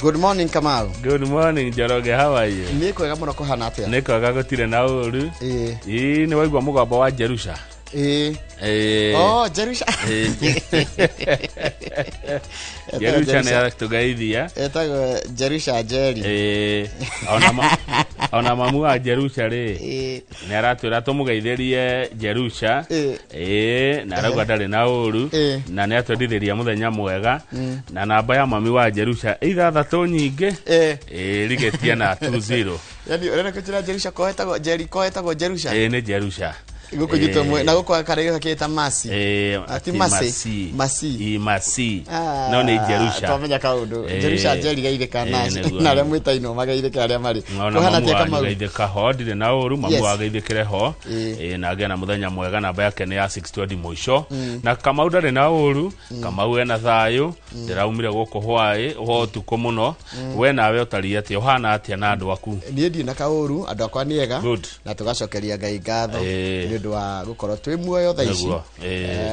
Good morning, Kamau. Good morning, Njoroge, how are you? Nĩ kwega mũno, kũhana atĩa? Nĩ kwega, gũtirĩ na ũru. Ĩĩ, nĩ waigua mũgambo wa Jerusha? Ĩĩ. Ĩĩ. Oh, Jerusha. Jerusha nĩ aratũgeithia. Etagwo Jerusha Njeri. Ĩĩ. Ona mamu wa Jerusha rĩ, nĩ aratwĩra tũmũgeithĩrie Jerusha. Ĩĩ, na arauga ndarĩ na ũru na nĩ atwendithĩria mũthenya mwega. Na namba ya mami wa Jerusha 6 nyingĩ. Ĩĩ, rigĩtie na 20. Yani ũrenda kũnjĩra Jerusha ko etagwo Njeri, ko etagwo Jerusha? Ĩĩ, nĩ Jerusha. Gũkũ nyitwo mwe na gũkũ karĩgĩka kĩta Masi. Ĩĩ, Ati ati Masi. Masi. Masi. Ĩ, Masi. Ah, No nĩ Jerusha. Twamenya kaũndũ. Jerusha Njeri geithĩka na Nĩguo. na arĩa mwĩtainwo mageithĩke arĩa marĩ. Ona Kũhana mamu atĩa, wanyu Kamau? geithĩka ho, ndirĩ na ũru, mamu wageithĩkĩre ho. Ĩĩ, na agĩe na mũthenya mwega. Namba yake nĩ ya 620 mũico. Na Kamau ndarĩ na ũru, Kamau ena thayũ, ndĩraumire gũkũ hwaĩ ho ũtukũ mũno. We nawe ũtariĩ atĩa, ũhana atĩa na andũ aku? Niĩ ndirĩ na kaũru, andũ akwa nĩ ega. Good. Na tũgacokeria Ngai ngatho nĩ ũndũ wa gũkorwo twĩ muoyo thaa ici. Nĩguo.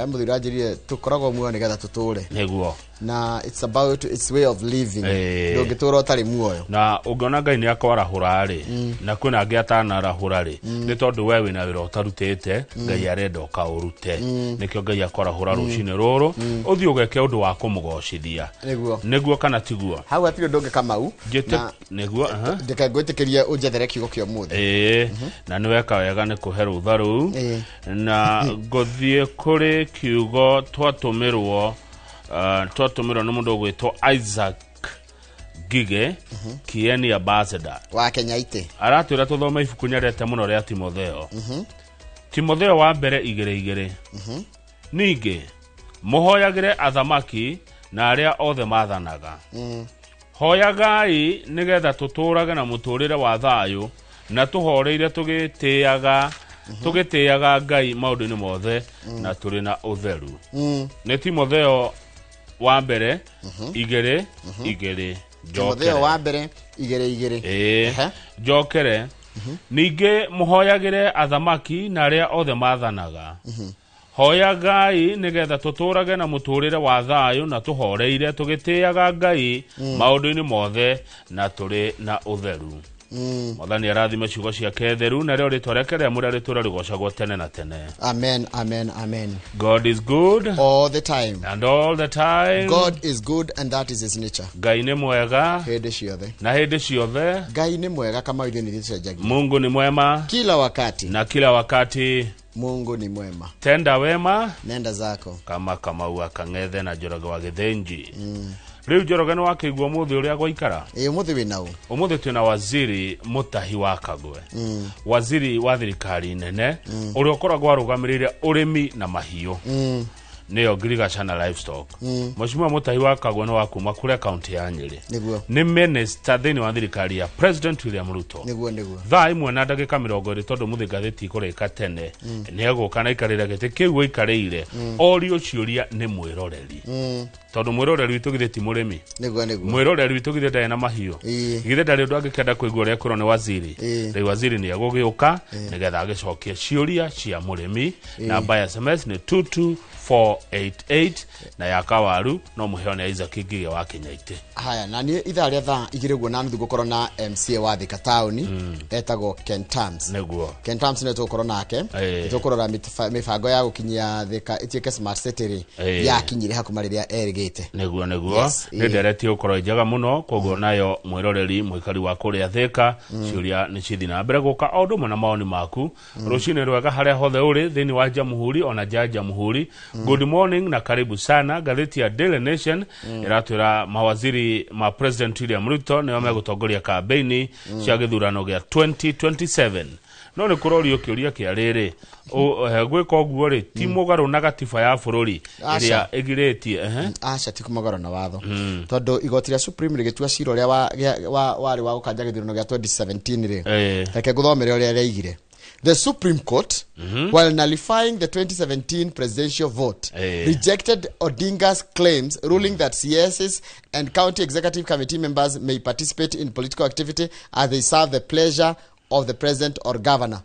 Mũthuri anjĩrire tũkoragwo muoyo nĩgetha tũtũre. Na it's about its way of living. Ndũngĩtũra ũtarĩ muoyo. Na ũngĩona Ngai nĩ akwarahũra rĩ, na kwĩna angĩ atanarahũra rĩ, nĩ tondũ we wĩna wĩra ũtarutĩte, Ngai arenda ũkaũrute. Nĩkĩo Ngai akwarahũra rũcinĩ rũrũ, ũthiĩ ũgeke ũndũ wa kũmũgocithia. Nĩguo. Nĩguo kana tiguo? Hau hatirĩ ũndũ ũngĩ, Kamau. Njĩte Na nĩguo, aha. ndeke ngwĩtĩkĩrie ũnjethere kiugo kĩa ũmũthĩ. Ĩĩ, na nĩ weka wega nĩ kũhe rũtha rũu. Na ngũthiĩ kũrĩ kiugo twatũmĩrwo nĩ mũndũ ũgwĩtwo Isaac Ngige, Kieni Ambassador wa Kenya ite. Aratwĩra tũthome ibuku nyendete mũno rĩa Timotheo, Timotheo wa mbere 2:2. Ningĩ mũhoyagĩre athamaki na arĩa othe mathanaga. Hoyagai nĩgetha tũtũũrage na mũtũũrĩre wa thayũ na tũhoreire, tũgĩtĩaga Ngai maũndũ-inĩ mothe na tũrĩ na ũtheru. Nĩ Timotheo wa mbere 2:2. Timotheo Njokere. wa mbere 2:2. Ĩĩ. Njokere. Ningĩ mũhoyagĩre athamaki na arĩa othe mathanaga. Hoyagai nĩgetha tũtũũrage na mũtũũrĩre wa thayũ na tũhoreire, tũgĩtĩaga Ngai maũndũ-inĩ mothe na tũrĩ na ũtheru. Mwathani arathime ciugo ciake theru, narĩo rĩtwa rĩake rĩa mũrĩa rĩtũra rĩgocagwo tene na tene. Amen, amen, amen. God is good all the time. And all the time. God is good and that is his nature. Ngai nĩ mwega hĩndĩ ciothe. Na hĩndĩ ciothe. Ngai nĩ mwega, Kamau, ithuĩ nĩ tũcenjagia. Mungu ni mwema kila wakati. Na kila wakati. Mungu ni mwema. Tenda wema, nenda zako. Kama Kamau akang'ethe na Njoroge wa Gĩthĩnji. Rĩu Njoroge, nĩ wakĩigua mũthĩ ũrĩa gwaikara? Ĩĩ, ũmũthĩ wĩ nau? Ũmũthĩ twĩna waziri Mũtahi wa Kagwe, waziri wa thirikari nene ũrĩa ũkoragwo arũgamĩrĩire ũrĩmi na mahiũ, nĩyo agriculture na livestock. Mheshimiwa Mũtahi wa Kagwe nĩ wa kuma kũrĩa kaunti ya Nyĩrĩ. Nĩ minister thĩinĩ wa thirikari ya President William Ruto. Nĩguo, nĩguo. Thaa 1:20, tondũ mũthĩ ngathĩti ikũrĩka tene, nĩ egũka na aikarĩre gĩtĩ kĩu aikarĩire, orio ciũria nĩ mwĩroreri, tondũ mwĩroreri witũ githĩ ti mũrĩmi? Nĩguo, nĩguo. Mwĩroreri witũ githĩ ndarĩ na mahiũ? Githĩ ndarĩ ũndũ angĩkenda kũigua ũrĩa kwĩrwo nĩ waziri? Rĩu waziri nĩ egũgĩũka nĩgetha agĩcokie ciũria cia mũrĩmi. Namba ya SMS nĩ 22488, na ya kawaru no mũheo nĩ Isaac Ngige wa Kĩnyaitĩ. Haya, na niĩ ithaa rĩa thaa 2 ũguo na nuthu ngũkorwo na MCA wa Thika taũni, etagwo Ken Tams. Ken Tams nĩwe tũgũkorwo nake. Tũkũrora mĩbango ya gũkinyia Thika ĩtuĩke smart city rĩ, yakinyire hakuma rĩrĩa erĩgĩte. Nĩguo, nĩguo. Yes. Nĩ ndereti gũkorwo njega mũno, koguo nayo mwĩroreri mũikari wa kũrĩa Thĩka, ciũria nĩ cithi na mbere gũka o ũndũ ũmwe na mawoni maku. Rũcinĩ rwega harĩa hothe ũrĩ thĩinĩ wa jamhuri ona nja ya jamhuri. Good morning na karibu sana. Ngathĩti ya Daily Nation ĩratwĩra mawaziri ma President William Ruto nĩo megũtongoria kambeini cia gĩthurano gĩa 2027. No nĩ kũrorio kĩũria kĩa rĩrĩ, gwĩka ũguo rĩ, ti mũgarũ na gatiba ya bũrũri Aca. ĩrĩa ĩgirĩtie, ehe. Aca, ti kũmũgarũ na watho, tondũ igoti rĩa Supreme rĩgĩtua cira ũrĩa warĩ wa gũkanja gĩthurano gĩa 2017 rĩ, reke ngũthomere ũrĩa rĩaigire. The Supreme Court, while nullifying the 2017 presidential vote, rejected Odinga's claims, ruling that CSs and county executive committee members may participate in political activity as they serve the pleasure of the president or governor.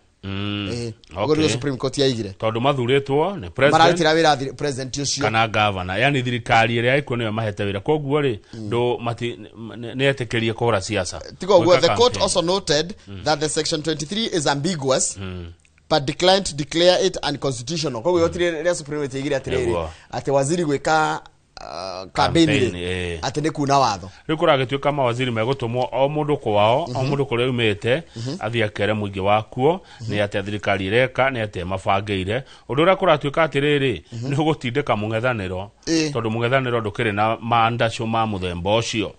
Ũguo nĩguo Supreme Court yaigire. Tondũ mathurĩtwo nĩ president. Mararutĩra wĩra president ũcio. Kana governor. Yani thirikari ĩrĩa ĩkuo nĩyo mahete wĩra. Koguo rĩ, ndũ mati nĩ etĩkĩrie kũhũra siasa. Tiga ũguo, the court also noted that the section 23 is ambiguous. But declined to declare it unconstitutional. Koguo igoti rĩa Supreme Court yaigire atĩrĩrĩ, atĩ waziri gwĩka campaign atĩ nĩ kuna watho. Rĩu kũragĩtuĩka mawaziri megũtũmwo o mũndũ kwao, o mũndũ kũrĩa aumĩte, athiĩ akere mũingĩ wakuo, nĩ atĩa thirikari ĩreka, nĩ atĩa mabangĩire. Ũndũ ũrĩa kũratuĩka atĩrĩrĩ, nĩ ũgũtindĩka mũng'ethanĩro, tondũ mũng'ethanĩro ndũkĩrĩ na mandacũ ma mũthemba ũcio.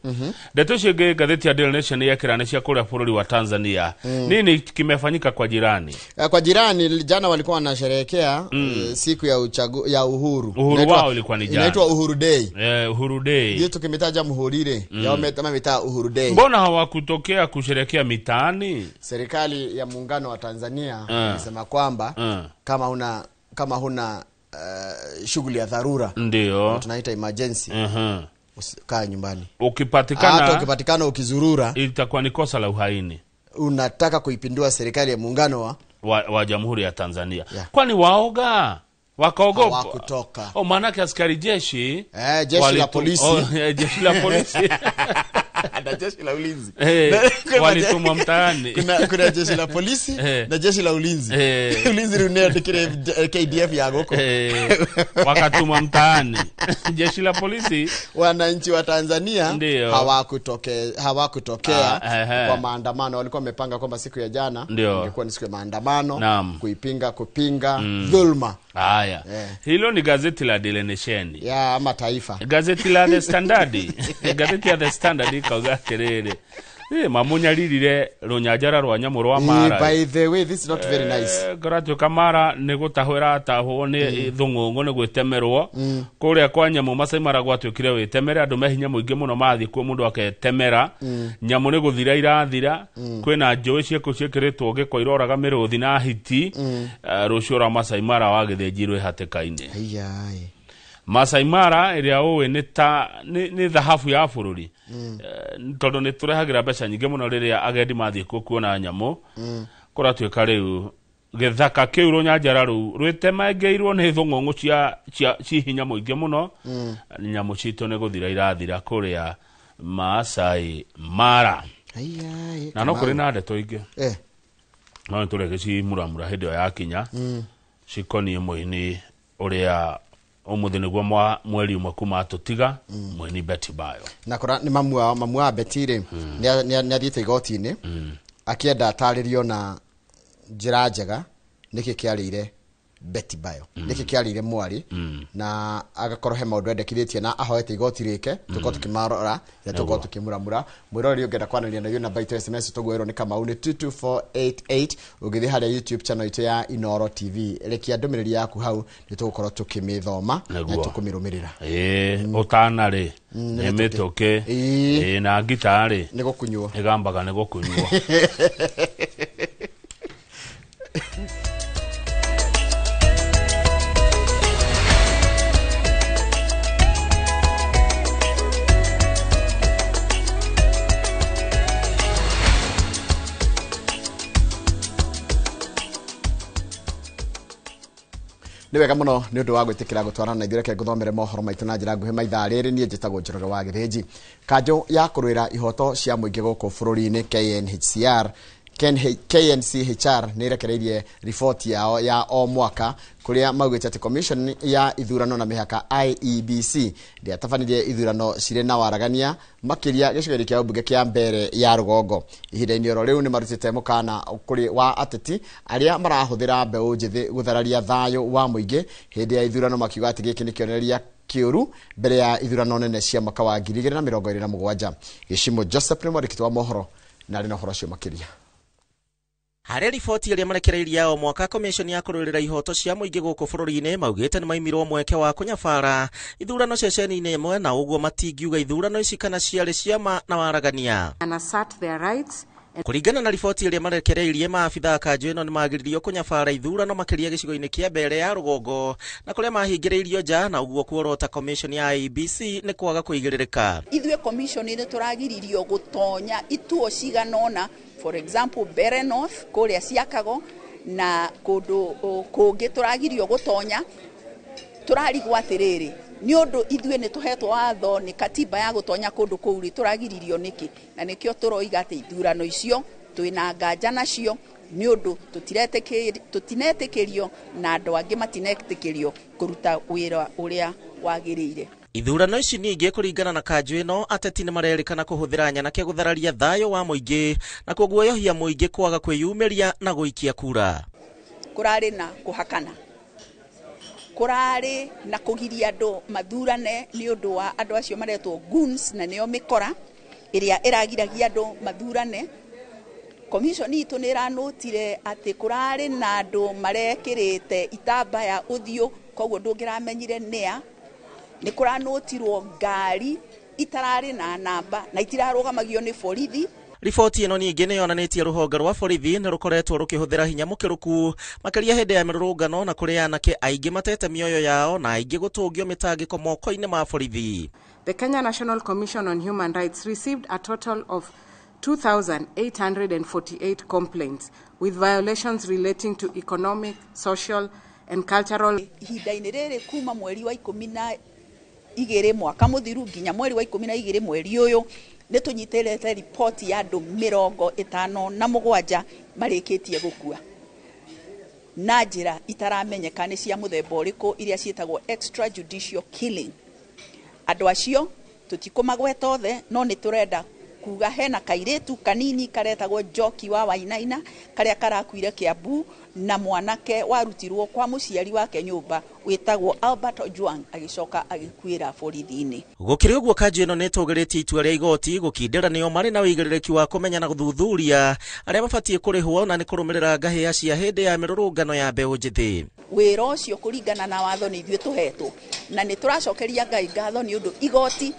Ndeto icio ingĩ ngathĩti ya Daily Nation yekĩra nĩ cia kũrĩa bũrũri wa Tanzania. Nini kimefanyika kwa jirani? Kwa jirani jana walikuwa wanasherehekea siku ya ya uhuru. Uhuru wao ilikuwa ni jana. Inaitwa Uhuru Day. Uhuru Day. Yetu tukimitaja muhurire, yao meta Uhuru Day. Mbona hawakutokea kusherehekea mitaani? Serikali ya muungano wa Tanzania ilisema kwamba kama huna shughuli ya dharura, ndio tunaita emergency. Kaa nyumbani. Ukipatikana, hata ukipatikana ukizurura, itakuwa ni kosa la uhaini. Unataka kuipindua serikali ya muungano wa Jamhuri ya Tanzania. Kwani waoga? Wakaogopa. Hawakutoka. Oh, maanake askari jeshi, jeshi la polisi. Jeshi la polisi. Na jeshi la ulinzi. Walitumwa mtaani. Kuna jeshi la polisi na jeshi la ulinzi. Ulinzi ni KDF ya goko. Wakatumwa mtaani. Jeshi la polisi. Wananchi wa Tanzania hawakutokea kwa maandamano. Walikuwa wamepanga kwamba siku ya jana ilikuwa ni siku ya maandamano, kuipinga kupinga dhulma. Haya. Hilo ni gazeti la Daily Nation. Ya ama Taifa. Gazeti la The Standard. Gazeti ya The Standard ikauga atĩrĩrĩ, mamunyalilire rũnyanjara rwa nyamũ rwa Mara. By the way, this is not very nice. Kũratuĩka Mara nĩ gũtahwo ĩratahwo nĩ thũng'ũng'ũ nĩ gwĩtemerwo. Kũrĩa kwa nyamũ Masai Mara gwatuĩkire wĩtemere, andũ me hinya mũingĩ mũno mathiĩ kuo mũndũ aketemera. Nyamũ nĩ gũthira irathira. Kwĩna njũĩ ciĩkũ ciĩkĩrĩtwo gĩko iroraga mĩrũthi na hiti. Rũciũ rwa Masai Mara wagĩthĩnjirwo hatĩka-inĩ. Masai Mara ĩrĩa ũĩ nĩ ta nĩ thahabu ya bũrũri. Tondũ nĩ tũrehagĩra mbeca nyingĩ mũno rĩrĩa agendi mathiĩ kuo kuona nyamũ. Kũratuĩka rĩu gĩthaka kĩu rũnyanjara rũu rwĩtemangeirwo nĩ thũng'ũng'ũ cia hinya mũingĩ mũno. Nyamũ citũ nĩ gũthira irathira kũrĩa Masai Mara. Na no kũrĩ na ndeto ingĩ. No nĩ tũrĩgĩcimuramura hĩndĩ ĩyo yakinya. Cikoniĩ mũini ũrĩa ũmũthĩ nĩguo mweri ũmwe kuma tũtiga mũini Betty Bayo. Na kora nĩ mamu wa Betty rĩ, nĩ athiĩte igoti-inĩ akĩenda atarĩrio na njĩra njega nĩkĩ kĩarĩire Betty Bayo, nĩkĩ kĩarĩire mwarĩ, na agakorwo he maũndũ endekithĩtie na ahoete igoti rĩke tũkorwo tũkĩmarora na tũkorwo tũkĩmuramura. Mwĩroreri ũngĩenda kwanĩria na ithuĩ namba itũ SMS tũguo nĩ Kamau nĩ 22488. Ũngĩthiĩ harĩa YouTube channel itũ ya Inoro TV, rekia ndũmĩrĩri yaku hau nĩ tũgũkorwo tũkĩmĩthoma na tũkũmĩrũmĩrĩra. Ũtana rĩ nĩ mĩtũkĩ, na ngita rĩ nĩ gũkunywo, ĩgambaga nĩ gũkunywo. Nĩ wega mũno nĩ ũndũ wa gwĩtĩkĩra gũtwarana na ithuĩ, reke ngũthomere mohoro maitũ na njĩra nguhĩ maithaa rĩrĩ. Niĩ njĩtagwo Njoroge wa Gĩthĩnji. Kanjũ ya kũrũĩra ihoto cia mũingĩ gũkũ bũrũri-inĩ KNCHR nĩ ĩrekereirie riboti yao ya o mwaka kũrĩa maugĩte atĩ Commission ya ithurano na mĩhaka IEBC ndĩatabanirie ithurano cirĩ na waragania makĩria gĩcigo-inĩ kĩa ũmbunge kĩa Mbere ya Rũgongo. Ihinda-inĩ oro rĩu nĩ marutĩte mũkana kũrĩ wa ateti arĩa marahũthĩra mbeũ njĩthĩ gũthararia thayũ wa mũingĩ hĩndĩ ya ithurano, makiuga atĩ gĩkĩ nĩ kĩonereria kĩũru mbere ya ithurano nene cia mwaka wa 2027. Gĩcimo Joseph nĩ mwandĩki wa mohoro na arĩ na ũhoro ũcio makĩria. Harĩ riboti ĩrĩa marekereirie o mwaka, Commission ya kũrũĩrĩra ihoto cia mũingĩ gũkũ bũrũri-inĩ maugĩte nĩ maimirwo mweke wa kũnyabara ithurano ceceni-inĩ ĩmwe, na ũguo matingiuga ithurano ici kana ciarĩ cia ma na waragania. Kũringana na riboti ĩrĩa marekereirie, maabitha a kanjũ ĩno nĩ magiririo kũnyabara ithurano makĩria gĩcigo-inĩ kĩa Mbere ya Rũgongo na kũrĩa mahingĩrĩirio nja, na ũguo kuorota Commission ya IEBC nĩ kwaga kũigĩrĩrĩka. Ithuĩ commission nĩ tũragiririo gũtonya ituo cigana ũna, for example Mbere North kũrĩa ciakago Na kũndũ kũngĩ tũragirio gũtonya. Tũrarigwo atĩrĩrĩ, nĩ ũndũ ithuĩ nĩ tũhetwo watho nĩ katiba ya gũtonya kũndũ kũu rĩ, tũragiririo nĩkĩ? Na nĩkĩo tũroiga atĩ ithurano icio twĩna nganja nacio, nĩ ũndũ tũtinetĩkĩrio na andũ angĩ matinetĩkĩrio kũruta wĩra ũrĩa wagĩrĩire. Ithurano ici ningĩ kũringana na kanjũ ĩno, ateti nĩ marerĩkana kũhũthĩra nyanake gũthararia thayũ wa mũingĩ na kũguoyohia mũingĩ kwaga kwĩyumĩria na gũikia kura. Kũrarĩ na kũhakana, kũrarĩ na kũgiria andũ mathurane nĩ ũndũ wa andũ acio maretwo goons, na nĩo mĩkora ĩrĩa ĩragiragia andũ mathurane. Commission itũ nĩ ĩranũtire atĩ kũrarĩ na andũ marekĩrĩte itambaya ũthiũ, koguo ndũngĩramenyire nĩa. Nĩ kũranũtirwo ngari itararĩ na namba na itirarũgamagio nĩ borithi. Riboti ĩno ningĩ nĩ yonanĩtie rũhonge rwa borithi nĩ rũkoretwo rũkĩhũthĩra hinya mũkĩrũku makĩria hĩndĩ ya mĩrũrũngano, na kũrĩ anake aingĩ matete mĩoyo yao na aingĩ gũtũngio mĩtangĩko moko-inĩ ma borithi. The Kenya National Commission on Human Rights received a total of 2,848 complaints with violations relating to economic, social and cultural. Ihinda-inĩ rĩrĩ kuma mweri wa 12 mwaka mũthiru nginya mweri wa 12 mweri ũyũ, nĩ tũnyitĩrĩte riboti ya andũ 57 marĩkĩtie gũkua na njĩra itaramenyeka nĩ cia mũthemba ũrĩkũ, iria ciĩtagwo extrajudicial killing. Andũ acio tũtikũmagweta othe, no nĩ tũrenda kuga hena kairĩtu kanini karetagwo Njoki wa Wainaina karĩa karakuire Kiambu, na mwanake warutirwo kwa mũciari wake nyũmba wĩtagwo Albert Ojwang agĩcoka agĩkuĩra borithi-inĩ. Gũkĩrĩ ũguo, kanjũ ĩno nĩ ĩtũgĩrĩtie itua rĩa igoti gũkindĩra nĩo marĩ na ũigĩrĩrĩki wa kũmenya na gũthuthuria arĩa mabatiĩ kũrĩhwo na nĩ kũrũmĩrĩra ngahĩha cia hĩndĩ ya mĩrũrũngano ya mbeũ njĩthĩ. Wĩra ũcio kũringana na watho nĩ ithuĩ tũhetwo, na nĩ tũracokeria Ngai ngatho nĩ ũndũ igoti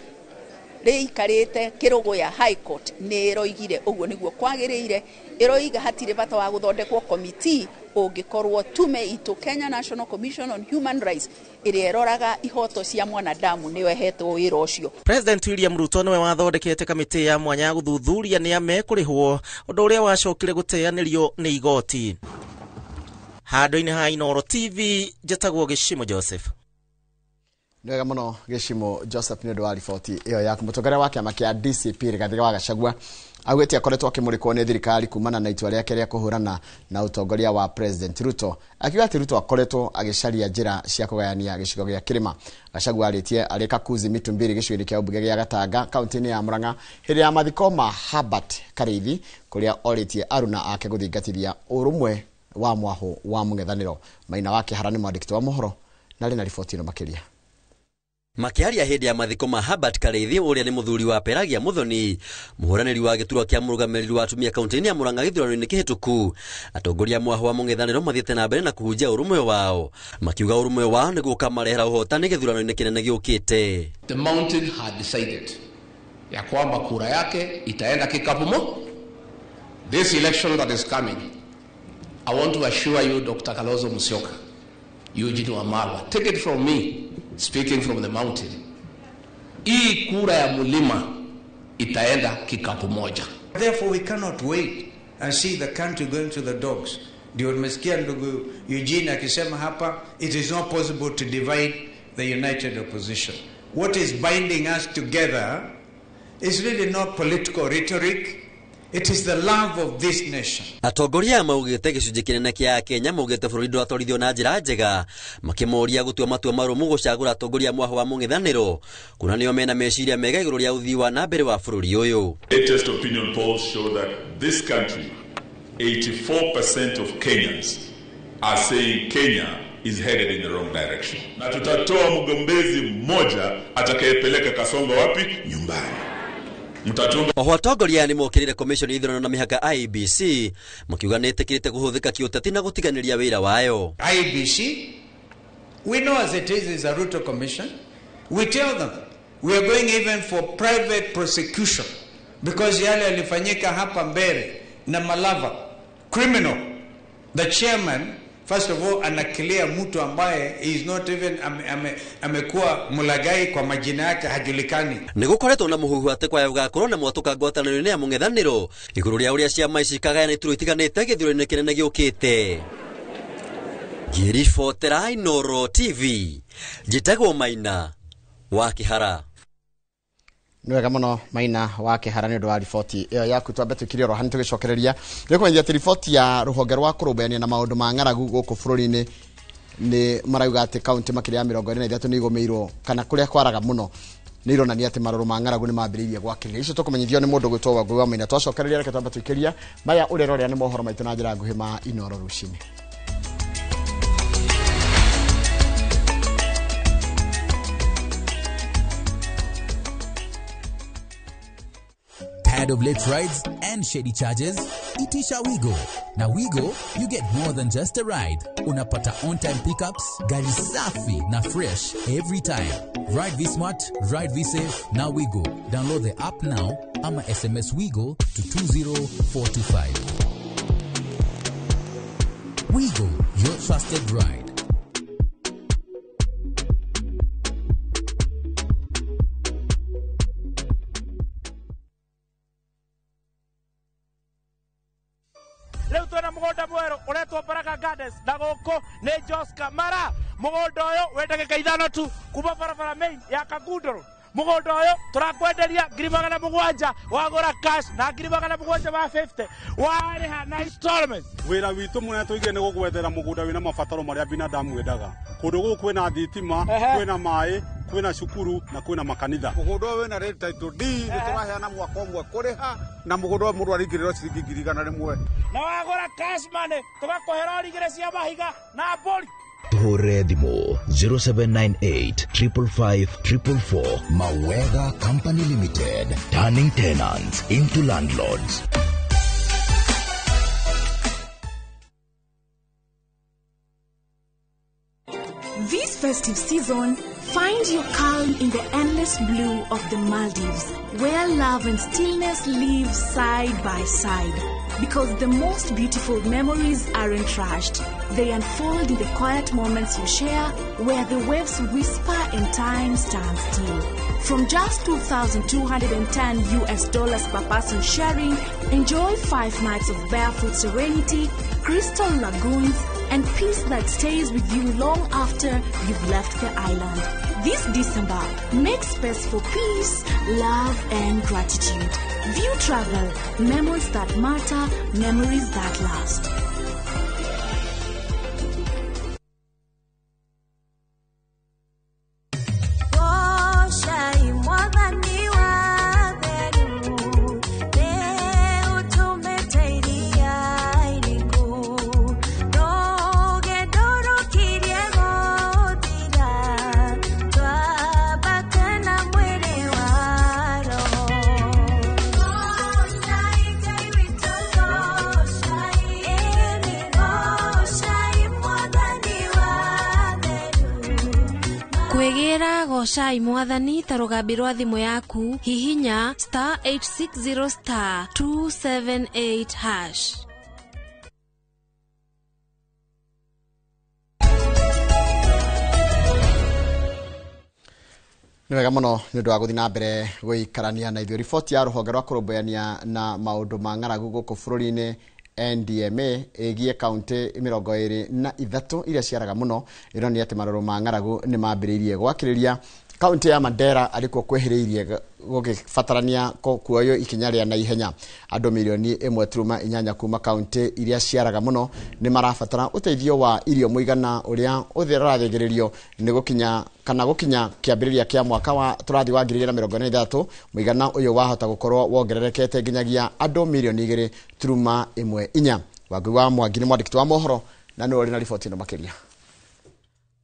rĩikarĩte Kĩrũgũya High Court nĩ ĩroigire ũguo nĩguo kwagĩrĩire. Ĩroiga hatirĩ bata wa gũthondekwo komiti ũngĩkorwo tume itũ Kenya National Commission on Human Rights ĩrĩa ĩroraga ihoto cia mwanadamu nĩyo ĩhetwo wĩra ũcio. President William Ruto nĩwe wathondekete kamĩtĩ ya mwanya ya gũthuthuria nĩa mekũrĩhwo, ũndũ ũrĩa wacokire gũteanĩrio nĩ igoti. Handũ-inĩ ha Inooro TV, njĩtagwo Gĩcimo Joseph. Nĩ wega mũno Gĩcimo Joseph nĩ ũndũ wa riboti ĩyo yaku. Mũtongoria wa kĩama kĩa DCP Rigathĩ wa Gachagua augĩte akoretwo akĩmũrĩkwo nĩ thirikari kumana na itua rĩake rĩa kũhũrana na ũtongoria wa President Ruto, akiuga atĩ Ruto akoretwo agĩcaria njĩra cia kũgayania gĩcigo gĩa kĩrĩma. Gachagua arĩtie arĩ Kakuzi Mitumbiri gĩcigo-inĩ kĩa ũmbunge gĩa Gatanga kaunti-inĩ ya Murang'a hĩndĩ ya mathiko ma Herbert Karĩithi, kũrĩa orĩtie aruna ake gũthingatithia ũrũmwe wa mwahũ wa mũng'ethanĩro. Maina wa Kĩhara nĩ mwandĩki wa mohoro na arĩ na riboti ĩno makĩria. Makĩaria hĩndĩ ya mathiko ma Herbert Karĩithi ũrĩa nĩ mũthuri wa Pelagia Muthoni, mũhũranĩri wa gĩturwa kĩa mũrũgamĩrĩri wa atumia kaunti-inĩ ya Murang'a gĩthurano-inĩ kĩhĩtũku, atongoria mwahũ wa mũng'ethanĩro mathiĩte na mbere na kũhunjia ũrũmwe wao, makiuga ũrũmwe wao nĩguo ũkamarehera ũhotani gĩthurano-inĩ kĩnene gĩũkĩte. The mountain had decided ya kwamba kura yake itaenda kikapu mo. This election that is coming, I want to assure you, Dr. Kalonzo Musyoka, Eugene Wamalwa, take it from me, speaking from the mountain, hii kura ya mulima itaenda kikapu moja. Therefore we cannot wait and see the country going to the dogs. Ndio nimesikia ndugu Eugene akisema hapa, it is not possible to divide the united opposition. What is binding us together is really not political rhetoric. It is the love of this nation. Atongoria maugĩte gĩcunjĩ kĩnene kĩa Kenya maugĩte bũrũri ndũratwarithio na njĩra njega, makĩmoria gũtua matua marũmu gũcagũra atongoria mwahũ wa mũng'ethanĩro kuona nĩo mena meciria mega igũrũ rĩa ũthii wa na mbere wa bũrũri ũyũ. Latest opinion polls show that this country, 84% of Kenyans are saying Kenya is headed in the wrong direction. Na tutatoa mgombezi mmoja atakayepeleka Kasongo wapi? Nyumbani. Oho atongoria nĩ mokĩrĩire commission ya ithurano na mĩhaka IEBC makiuga nĩ ĩtĩkĩrĩte kũhũthĩka kĩũteti na gũtiganĩria wĩra wayo. IEBC, we know as it is a Ruto commission. We tell them we are going even for private prosecution because yale yalifanyika hapa mbele na Malava criminal. The chairman first of all anakilia mtu ambaye is not even amekuwa mulagai kwa majina yake hajulikani. Nĩ gũkoretwo na mũhuhu atĩ kwaya gũgakorwo na mwatũka ngwatanĩro-inĩ ya mũng'ethanĩro igũrũ rĩa ũrĩa ciama ici ikagayana iturwa itiganĩte gĩthurano-inĩ kĩnene gĩũkĩte. Ngĩribotera Inooro TV, njĩtagwo Maina wa Kĩhara. Nĩ wega mũno Maina wa Kĩhara nĩ ũndũ wa riboti ĩyo yaku. Twambe tũkirie oro hani tũgĩcokereria nĩ kũmenyithia atĩ riboti ya rũhonge rwa kũrũmbũyania na maũndũ ma ng'aragu gũkũ bũrũri-inĩ nĩ marauga atĩ kaunti makĩria ya 23 nĩ igũmĩirwo kana kũrĩa kwaraga mũno nĩ ironania atĩ marũrũ ma ng'aragu nĩ mambĩrĩirie gwakĩrĩria. Icio tũkũmenyithio nĩ mũndũ gwĩtwo Wangũi wa Maina. Twacokereria reke twambe tũikĩria maya ũrĩa ũrĩa nĩ mohoro maitũ na njĩra nguhĩ ma Inooro rũcinĩ. Tired of late rides and shady charges? Itisha Wigo. Na Wigo, you get more than just a ride. Unapata on-time pickups, gari safi na fresh every time. Ride V-Smart, ride V-Safe, na Wigo. Download the app now ama SMS Wigo to 20425. Wigo, your trusted ride. Rĩu twĩna mũgũnda mwerũ ũretwo Baraka Gardens na gũkũ nĩ Joska Mara. Mũgũnda ũyũ wĩ ndagĩka 5 tu kuma barabara main ya Kangundo. Mũgũnda ũyũ tũrakwenderia 700,000 wagũra cash na 750,000 warĩha na installments. Wĩra witũ mũnene tũigire nĩ gũgwethera mũgũnda wĩna mabataro marĩa binadamu endaga. Kũndũ gũkũ kwĩna thitima, kwĩna maĩ, kwĩna cukuru na kwĩna makanitha. Mũgũnda ũyũ wĩna rate title D, nĩ tũraheana mwaka ũmwe kũrĩha na mũgũnda ũyũ mũndũ aringĩrĩrwo ciringi 100,000. Na wagũra cash money tũgakũhe rori 2 cia mahiga na mbũri. Tuhũrĩre thimũ 0798 555 444. Mawega Company Limited, turning tenants into landlords. This festive season, find your calm in the endless blue of the Maldives, where love and stillness live side by side. Because the most beautiful memories aren't rushed. They unfold in the quiet moments you share, where the waves whisper and time stands still. From just $2,210 per person sharing, enjoy 5 nights of barefoot serenity, crystal lagoons, and peace that stays with you long after you've left the island. This December, make space for peace, love, and gratitude. View Travel, memories that matter, memories that last. Kwĩgĩra gocai mwathani ta rũgambi rwa thimũ yaku hihinya star 860 star 278 hash. Nĩ wega mũno nĩ ũndũ wa gũthiĩ na mbere gũikarania na ithuĩ. Riboti ya rũhonge rwa kũrũmbũyania na maũndũ ma ng'aragu gũkũ bũrũri-inĩ NDMA ĩgiĩ kaunti 23 iria ciaraga mũno ĩronania atĩ marũrũ ma ng'aragu nĩ mambĩrĩirie gwakĩrĩria. Kaunti ya Mandera arĩkuo kwĩhĩrĩirie gũgĩbatarania kuoywo ikinya rĩa naihenya. Andũ milioni 1.8 kuma kaunti iria ciaraga mũno nĩ marabatara ũteithio wa irio mũigana ũrĩa ũrathĩgĩrĩrio nĩ gũkinya kana gũkinya kĩambĩrĩria kĩa mwaka wa tũrathi wa 2023. Mũigana ũyũ wahota gũkorwo wongererekete nginyagia andũ milioni 2.14. Wangui wa Mwangi nĩ mwandĩki wa mohoro na nĩwe ũrĩ na riboti ĩno makĩria.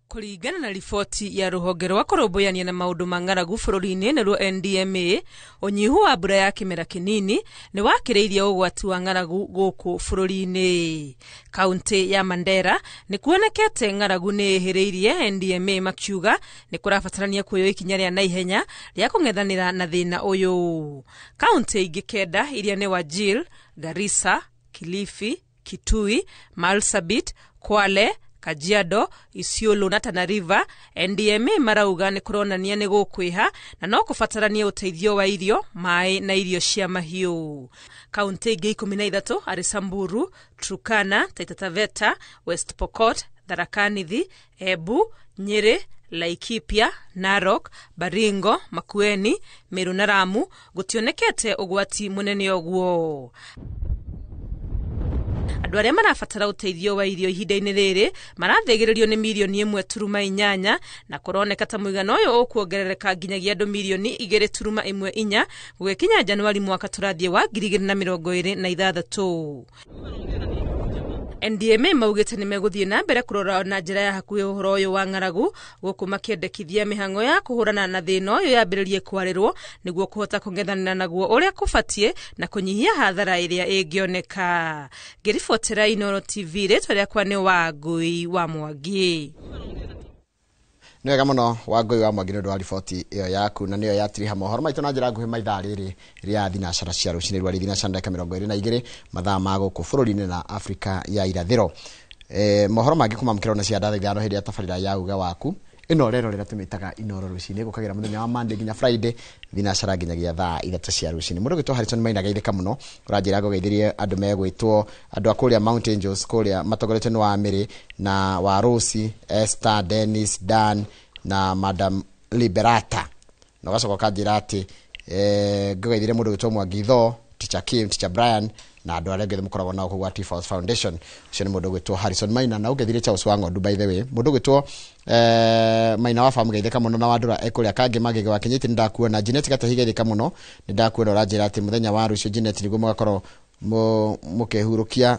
Kũringana na riboti ya rũhonge rwa kũrũmbũyania na maũndũ ma ng'aragu bũrũri-inĩ nĩruo NDMA, ũnyihu wa mbura ya kĩmera kĩnini nĩ wakĩrĩirie ũgwati wa ng'aragu gũkũ bũrũri-inĩ. Kaunti ya Mandera nĩ kuonekete ng'aragu nĩ ĩhĩrĩirie, NDMA makiuga nĩ kũrabatarania kuoywo ikinya rĩa naihenya rĩa kũng'ethanĩra na thĩna ũyũ. Kaunti ingĩ 9 iria nĩ Wajir, Garissa, Kilifi, Kitui, Marsabit, Kwale, Kajiado, Isiolo na Tana River, NDMA marauga nĩ kũronania nĩ gũkwĩha na no kũbataranie ũteithio wa irio, maĩ na irio cia mahiũ. Kaunti ingĩ 13 arĩ Samburu, Turkana, Taita Taveta, West Pokot, Tharaka Nithi, Embu, Nyeri, Laikipia, Narok, Baringo, Makueni, Meru na Lamu gutionekete ũgwati mũnene ũguo. Andũ arĩa marabatara ũteithio wa irio ihinda-inĩ rĩrĩ marathĩgĩrĩrio nĩ mirioni 1.8 na kũroneka ta mũigana ũyũ ũkuongerereka nginyagia andũ mirioni 2.14 gũgĩkinya Januari mwaka tũrathiĩ wa 2026. NDMA maugĩte nĩ megũthiĩ na mbere kũrora na njĩra ya hakuhĩ ũhoro ũyũ wa ng'aragu gũkũ makĩendekithia mĩhang'o ya kũhũrana na thĩna ũyũ yambĩrĩrie kwarĩrwo nĩguo kũhota kũng'ethanĩra naguo ũrĩa kũbatiĩ na kũnyihia hathara ĩrĩa ĩngĩoneka. Ngĩribotera Inooro TV, rĩtwa rĩakwa nĩ Wangũi wa Mwangi. Nĩ wega mũno Wangũi wa Mwangi nĩ ũndũ wa riboti ĩyo yaku, na nĩyo yatiriha mohoro maitũ na njĩra nguhĩ maithaa rĩrĩ rĩa thinacara cia rũcinĩ rwa thinacara ndagĩka 22 mathaa ma gũkũ bũrũri-inĩ na Afrika ya irathĩro. Mohoro mangĩ kuma mũkĩro na cia ndatha ithano hĩndĩ ya tabarĩra ya uga waku ĩno rero rĩrĩa tũmĩtaga Inooro rũcinĩ gũkagĩra mũthenya wa Monday nginya Friday thinacara nginyagia thaa 3 cia rũcinĩ. Mũndũ ũgwĩtwo Harrison Maina geithĩka mũno, ũranjĩra ngũgeithĩrie andũ megwĩtwo andũ a kũrĩa Mount Angels kũrĩa matongoretio nĩ Wamĩrĩ na Warusi, Esther, Dennis, Dan na Madam Liberata. Na ũgacoka ũkanjĩra atĩ ngũgeithĩrie mũndũ ũgwĩtwo Mwangi Tho, Teacher Kim, Teacher Brian na andũ arĩa angĩ mũkoragwo nao kũu gwa T-Force Foundation. Ũcio nĩ mũndũ ũgwĩtwo Harrison Maina. Na ũngethire Charles wa Ng'ondu, by the way, mũndũ ũgwĩtwo Maina wa Famu geithĩka mũno, na Wandũra ekũrĩa Kangĩ Magege wa Kinyĩti nĩndakuona. Janet Gatahi geithĩka mũno, nĩndakuona ũranjĩra atĩ mũthenya wa rũciũ Janet nĩguo mũgakorwo mũkĩhurũkia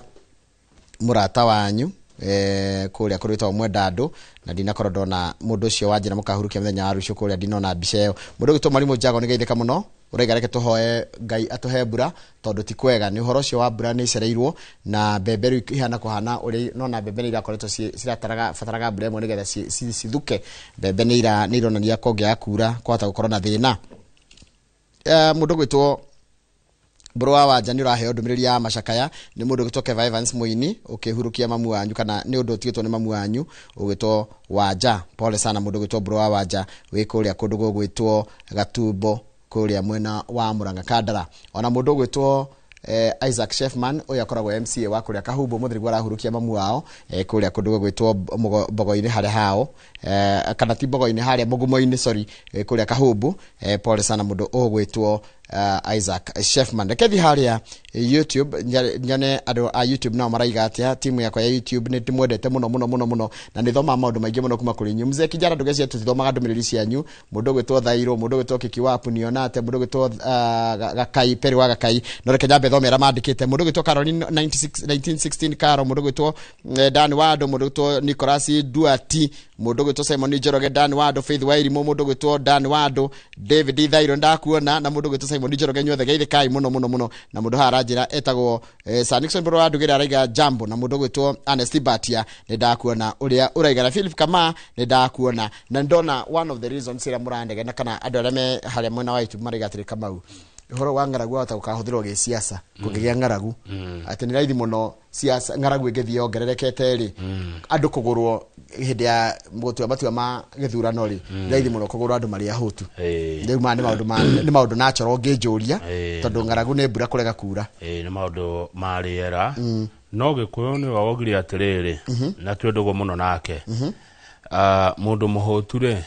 mũrata wanyu kũrĩa kũrĩtwo Mwendandũ, na ndinakorwo ndona mũndũ ũcio wanjĩra mũkahurukia mũthenya wa rũciũ kũrĩa, ndinona mbica ĩyo. Mũndũ ũgwĩtwo Mwarimũ Njago nĩ geithĩka mũno, ũraiga reke tũhoe Ngai atũhe mbura tondũ ti kwega, nĩ ũhoro ũcio wa mbura nĩ icereirwo na mbembe rĩu ihana kũhana ũrĩa nona mbembe nĩ irakoretwo cirataraga bataraga mbura ĩmwe nĩgetha cithuke. Mbembe nĩ ironania kũngĩaga kura kwahota gũkorwo na thĩna. Mũndũ ũgwĩtwo Mbũrũ wa Wanja nĩ ũraheo ndũmĩrĩri ya macakaya nĩ mũndũ ũgwĩtwo Keva Evans Mũini ũkĩhurukia mamu wanyu, kana nĩ ũndũ ũtigĩtwo nĩ mamu wanyu ũgwĩtwo Wanja. Pole sana mũndũ ũgwĩtwo Mbũrũ wa Wanja wĩ kũrĩa kũndũ gũgwĩtwo Gatumbo kũrĩa mwena wa Murang'a Kandara. Ona mũndũ ũgwĩtwo Isaac Shefman ũyũ akoragwo MCA wa kũrĩa Kahumbu mũthiri gwa arahurukia mamu wao kũrĩa kũndũ gũgwĩtwo Mbogo-inĩ harĩa hao, kana ti Mbogo-inĩ harĩa Mũgumo-inĩ, sorry, kũrĩa Kahumbu. Pole sana mũndũ ũgwĩtwo Isaac Shefman. Reke thiĩ harĩa YouTube nyone andũ a YouTube nao maraiga atĩa. Timu yakwa ya YouTube nĩ ndĩmwendete mũno mũno mũno mũno, na nĩ thomaga maũndũ maingĩ mũno kuma kũrĩ inyuĩ. Mzee Kijana ndũgecia tũtithomaga ndũmĩrĩri cianyu. Mũndũ ũgwĩtwo Thairũ, mũndũ ũgwĩtwo Kiki Wapu nionate, mũndũ ũgwĩtwo Gakai Perry wa Gakai, no reke nyambe thome arĩa mandĩkĩte. Mũndũ ũgwĩtwo Caroline 1916 Caro, mũndũ ũgwĩtwo Dan Wado, mũndũ ũgwĩtwo Nicholas Duati, mũndũ ũgwĩtwo Simon Njoroge, Dan Wado, Faith Wairimu, mũndũ ũgwĩtwo Dan Wado, David Thairũ ndakuona, na mũndũ ũgwĩtwo Simon Njoroge, inyuothe geithĩkai mũno mũno mũno. Na mũndũ haha aranjĩra etagwo Sir Nixon Mbũrũ wa Ndugĩra araiga jambo, na mũndũ ũgwĩtwo Ernest Batia nĩ ndakuona ũrĩa ũraiga, na Philip Kama nĩ ndakuona. Na ndona one of the reasons ĩrĩa mũranegena kana andũ arĩa me harĩa mwena wa YouTube maraiga atĩrĩ, Kamau, ũhoro wa ng'aragu wahota gũkahũthĩrwo gĩsiasa kũngĩgĩa ng'aragu, atĩ nĩ raithi mũno siasa ng'aragu ĩngĩthiĩ yongererekete rĩ, andũ kũgũrwo hĩndĩ ya gũtua matua ma gĩthurano rĩ, nĩ raithi mũno kũgũrwo andũ marĩ ahũtu. Rĩu maya nĩ maũndũ natural ũngĩnjũria, tondũ ng'aragu nĩ mbura kũrega kura. Nĩ maũndũ ma rĩera. No Gĩkũyũ nĩwe waugire atĩrĩrĩ, na twĩ ndũgũ mũno nake, mũndũ mũhũtu rĩ,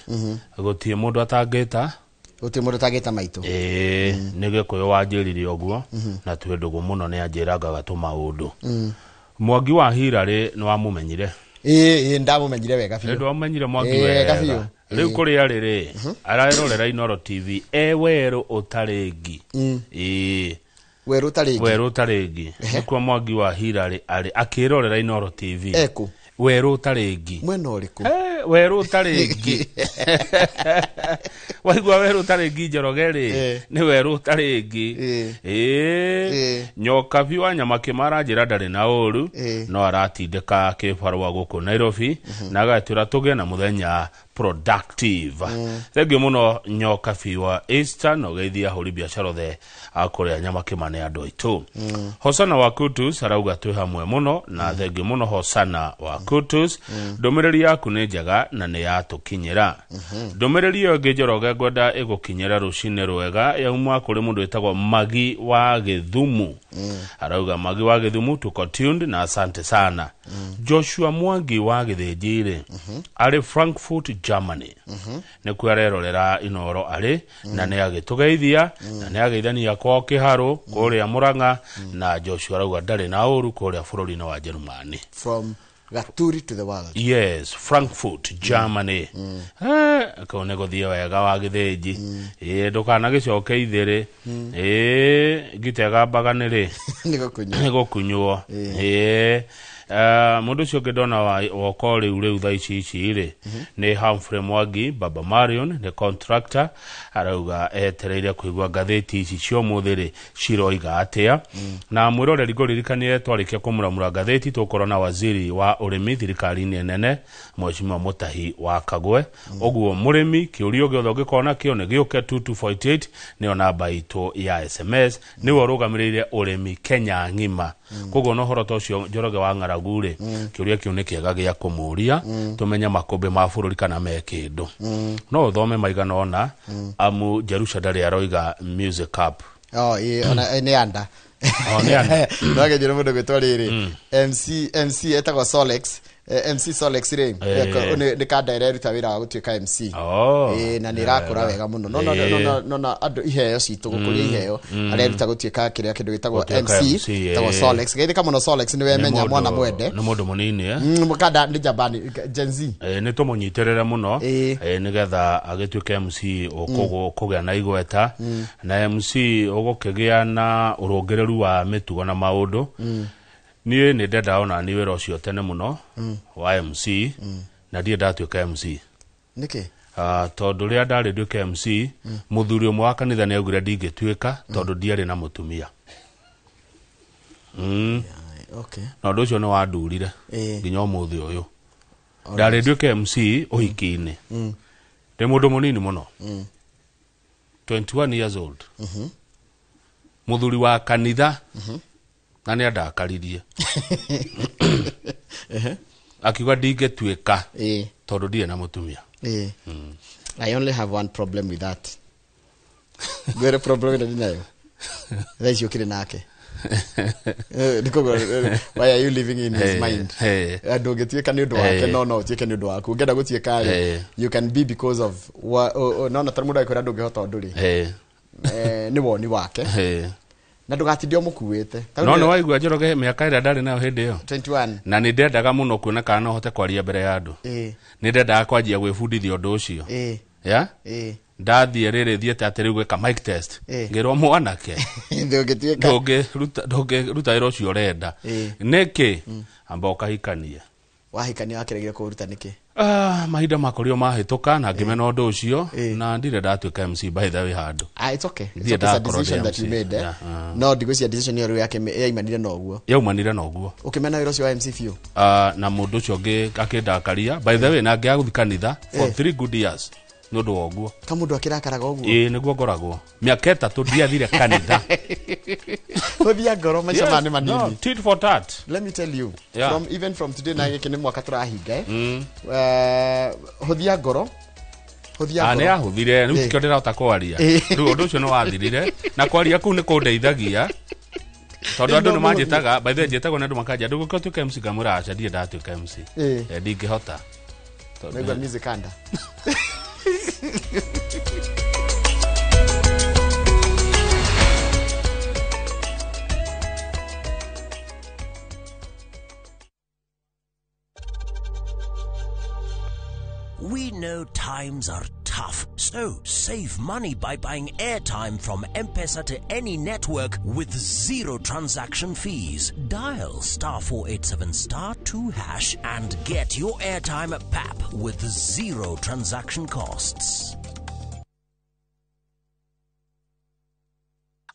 gũtirĩ mũndũ atangĩta, gũtirĩ mũndũ ũtangĩta maitũ. Nĩ Gĩkũyũ wanjĩrire ũguo, na twĩ ndũgũ mũno nĩ anjĩrangaga tũmaũndũ. Mwangi wa Hillary nĩ wamũmenyire? Ĩĩ, ndamũmenyire wega biũ. Nĩ ndwamenyire Mwangi wega wega biũ. Rĩu kũrĩa arĩ rĩ, ararorera Inooro TV e werũ ũtarĩ ngi. Ĩĩ, werũ ũtarĩ ngi. Werũ ũtarĩ ngi nĩkuo Mwangi wa Hillary arĩ akĩrorera Inooro TV. Ekũ? Werũ ũtarĩ ngi. Mwena ũrĩkũ? Werũ ũtarĩ ngi. Waigua werũ ũtarĩ ngi Njoroge rĩ, nĩ werũ ũtarĩ ngi. Nyokabi wa Nyamakĩma aranjĩra ndarĩ na ũru, no aratindĩka kĩbarũa gũkũ Nairobi, na agatwĩra tũgĩe na mũthenya productive. Thengiũ mũno Nyokabi wa Eastern, ũgeithia ahũri biacara othe a kũrĩa Nyamakĩma nĩ andũ aitũ. Hosana wa Kutus arauga twĩ hamwe mũno, na thengiũ mũno Hosana wa Kutus. Ndũmĩrĩri yaku nĩ njega na nĩ yatũkinyĩra. Ndũmĩrĩri ĩyo ĩngĩ, Njoroge, ngwenda ĩgũkinyĩra rũcinĩ rwega, yauma kũrĩ mũndũ wĩtagwo Magi wa Gĩthumu. Arauga Magi wa Gĩthumu, tuko tuned na asante sana. Joshua Mwangi wa Gĩthĩnji-rĩ, arĩ Frankfurt, Germany, nĩkuo arerorera Inoro arĩ, na nĩ agĩtũgeithia na nĩ ageithania kwao Kĩharũ kũrĩa Mũrang'a. Na Joshua arauga ndarĩ na ũru kũrĩa bũrũri-inĩ wa Jerumani. From Gaturi to the world. Yes, Frankfurt, Germany. Kũu nĩ gũthiĩ wega wa Gĩthĩnji. Ĩ ndũkanagĩcoke ithĩrĩ ĩ ngita ĩgambaga nĩ rĩ nĩ gũkunywo. Nĩ gũkunywo. Ĩ mũndũ ũcio ũngĩ ndona woka rĩu thaa ici rĩ nĩ Humphrey Mwangi Baba Marion, nĩ contractor, arauga etereire kũigua ngathĩti ici cia ũmũthĩ rĩ ciroiga atĩa. Na mwĩroreri, ngũririkanie twarĩkia kũmuramura ngathĩti tũkorwo na waziri wa ũrĩmi thirikari-inĩ nene, Mheshimiwa Mutahi wa Kagwe. Ũguo mũrĩmi, kĩũria gĩothe ũngĩkorwo nakĩo nĩ gĩũke 2248, nĩyo namba itũ ya SMS. Nĩwe ũrũgamĩrĩire ũrĩmi Kenya ng'ima, koguo na ũhoro ta ũcio, Njoroge, wa ng'aragu rĩ, kĩũria kĩu nĩ kĩega gĩa kũmũria, tũmenye makũmbĩ ma bũrũri kana me kĩndũ. No ũthome maigana ũna, amu Jerusha ndarĩ aroiga music up. Oh, ĩ ona nĩ anda. Oh, nĩ anda. No agethire mũndũ gwĩtwo rĩrĩ MC etagwo Solex, MC Solex rĩ, nĩ kanda ĩreruta wĩra wa gũtuĩka MC. Oh, na nĩ ĩrakũra wega mũno. No no no no no no andũ iheo citũ gũkũria iheo, areruta gũtuĩka kĩrĩa kĩndũ gĩtagwo Gũtuĩka MC, MC, gĩtagwo Solex. Geithĩka mũno Solex, nĩ wemenya Nĩ mwana mũndũ- mwende. Nĩ mũndũ mũnini Kanda nĩ njambani Gen Z. Nĩ tũmũnyitĩrĩre mũno nĩgetha agĩtuĩke MC ũkũgĩa na igweta na MC ũgũkĩgĩa na ũrũngĩrĩru wa mĩtugo na maũndũ. Niĩ nĩ ndenda ona niĩ wĩra ũcio tene mũno wa MC, na ndirĩ ndatuĩka MC. Nĩkĩ? Tondũ rĩrĩa ndarĩ nduĩke MC, mũthuri ũmwe wa kanitha nĩ augire ndingĩtuĩka tondũ ndiarĩ na mũtumia. Okay. Na ũndũ ũcio nĩ wandurire nginya ũmũthĩ ũyũ. Ndarĩ nduĩke MC ũhiki-inĩ, ndĩ mũndũ mũnini mũno, 21 years old. Mũthuri wa kanitha na nĩ andakaririe, akiuga ndingĩtuĩka tondũ ndirĩ na mũtumia. I only have one problem with that. Ngwĩre problem ĩrĩa ndinayo thaa ici, ũkĩrĩ nake. Nĩ koguo, why are you living in his mind? Ndũngĩtuĩka nĩ ũndũ wake. No ũtuĩke nĩ ũndũ waku. Ũngĩenda gũtuĩka rĩ, you can be because of nona ta mũndũ agĩkwĩra ndũngĩhota ũndũ rĩ, nĩ woni wake na ndũgatinde ũmũkuĩte. Ta rĩu No nĩ waigua, Njoroge, mĩaka ĩrĩa ndarĩ nayo hĩndĩ ĩyo, 21. Na nĩ ndendaga mũno kuona kana no hote kwaria mbere ya andũ. Nĩ ndendaga kwanjia gwĩbundithia ũndũ ũcio. Ya ndathiĩ rĩrĩ thiĩte atĩ rĩu gwĩka mic test, ngĩrwo mwanake, ndũngĩtuĩka. Ndũngĩruta wĩra ũcio ũrenda. Nĩkĩ? Amba ũkahikanie. Wahikania wakĩregire kũũruta nĩkĩ? Ah, mahinda makorirwo mahĩtũka na ngĩmena ũndũ ũcio, na ndirĩ ndatuĩka MC by the way handũ. Ah, it's okay. It's Ndirĩ okay. It's a ndakorwo ndĩ decision that MC. you made, eh? Yeah, ah. No ndigwĩciria decision ĩyo rĩu yake yaimanire na ũguo. Yaumanire na ũguo. Ũkĩmena wĩra ũcio wa MC biũ. Na mũndũ ũcio ũngĩ akĩndakaria by the way, na ngĩaga gũthiĩ kanitha for 3 good years nĩ ũndũ wa ũguo. Ka mũndũ akĩrakaraga ũguo. Ĩĩ, nĩguo ngoragwo mĩaka 3 ndiathire kanitha. Hũthia ngoro, maica Yes, maya nĩ manini. no, tit for tat. Let me tell you, from even from today, na gĩkĩ nĩ mwaka tũrahinga, eh? Hũthia ngoro, hũthia Ah, nĩ ngoro. yahũthire rĩu, tikĩo ndĩrahota kwaria. Rĩu ũndũ ũcio nĩ wathirire, na kwaria kũu nĩ kũndeithagia tondũ andũ No, nĩ manjĩtaga. By the way, njĩtagwo nĩ andũ makanja, ndũgũka ũtuĩke MC, ngamwĩra aca, ndirĩ ndatuĩka MC. Ndingĩhota. Tondũ- Naigua music under. We know times are tough, so save money by buying airtime from M-Pesa to any network with zero transaction fees. Dial star 487 star 2 hash and get your airtime at PAP with zero transaction costs.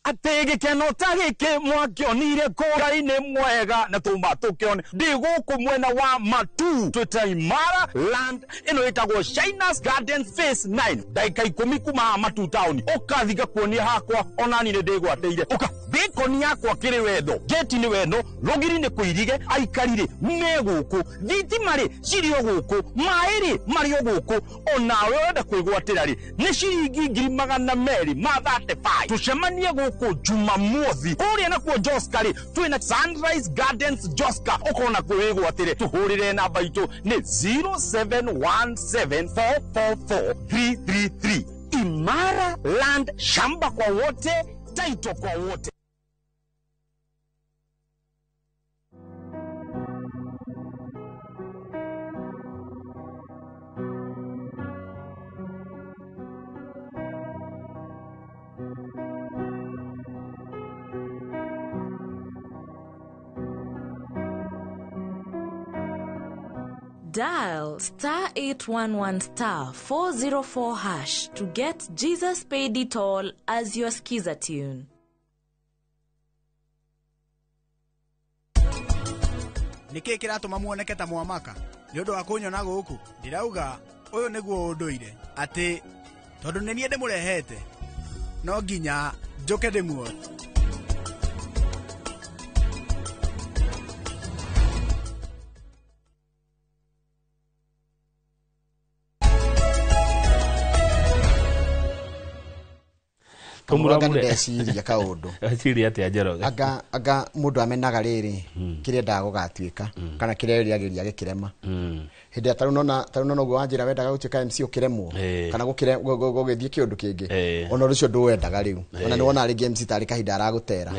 Atĩ gĩkeno ta gĩkĩ mwakĩonire kũra-inĩ mwega na tũma tũkĩone ndĩ gũkũ mwena wa Matu twĩta Imara Land ĩno ĩtagwo Shinas Gardens Phase 9 ndagĩka 10 kuma haha Matu town ũkathi ngakuonia hakwa onani nĩ ndĩgwatĩire ũka bĩkoni yakwa kĩrĩ wendo geti nĩ wendo rũgiri nĩ kũirige aikari rĩ me gũkũ thitima rĩ cirĩ o gũkũ maĩ rĩ marĩ o gũkũ onawe ũrenda kwĩgwatĩra rĩ nĩ ciringi 235,000 tũcemanie gũkũ Jumamothi kũrĩa nakuo Joska rĩ twĩna Sunrise Gardens Joska ũkona kwĩgwatĩre tũhũrĩre namba itũ nĩ 0717444333 Imara Land, shamba kwa wote, title kwa wote. Dial star 811 star 404 hash to get Jesus Paid It All as your skiza tune. Nĩkĩĩ kĩratũma muoneke ta mwamaka nĩ ũndũ wa kũnyona gũkũ ndĩrauga ũyũ nĩguo ũndũire atĩ tondũ nĩ niĩ ndĩmũrehete no nginya njũke ndĩmuone. Kamũranga ndeciria kaũndũ eciria atia Njoroge anga mũndũ amenaga rĩrĩ kĩrĩa endaga gũgatuĩka kana kĩrĩa ĩrĩagĩria gĩkĩrema hĩndĩ ĩrĩa tarĩu nona ũguo wanjĩra wendaga gũtuĩka MC ũkĩremwo kana gũgĩthiĩ kĩũndũ kĩngĩ ona ũndũ ũcio ndũwendaga rĩu ona nĩ wona rĩngĩ MC tarĩ kahinda aragũtera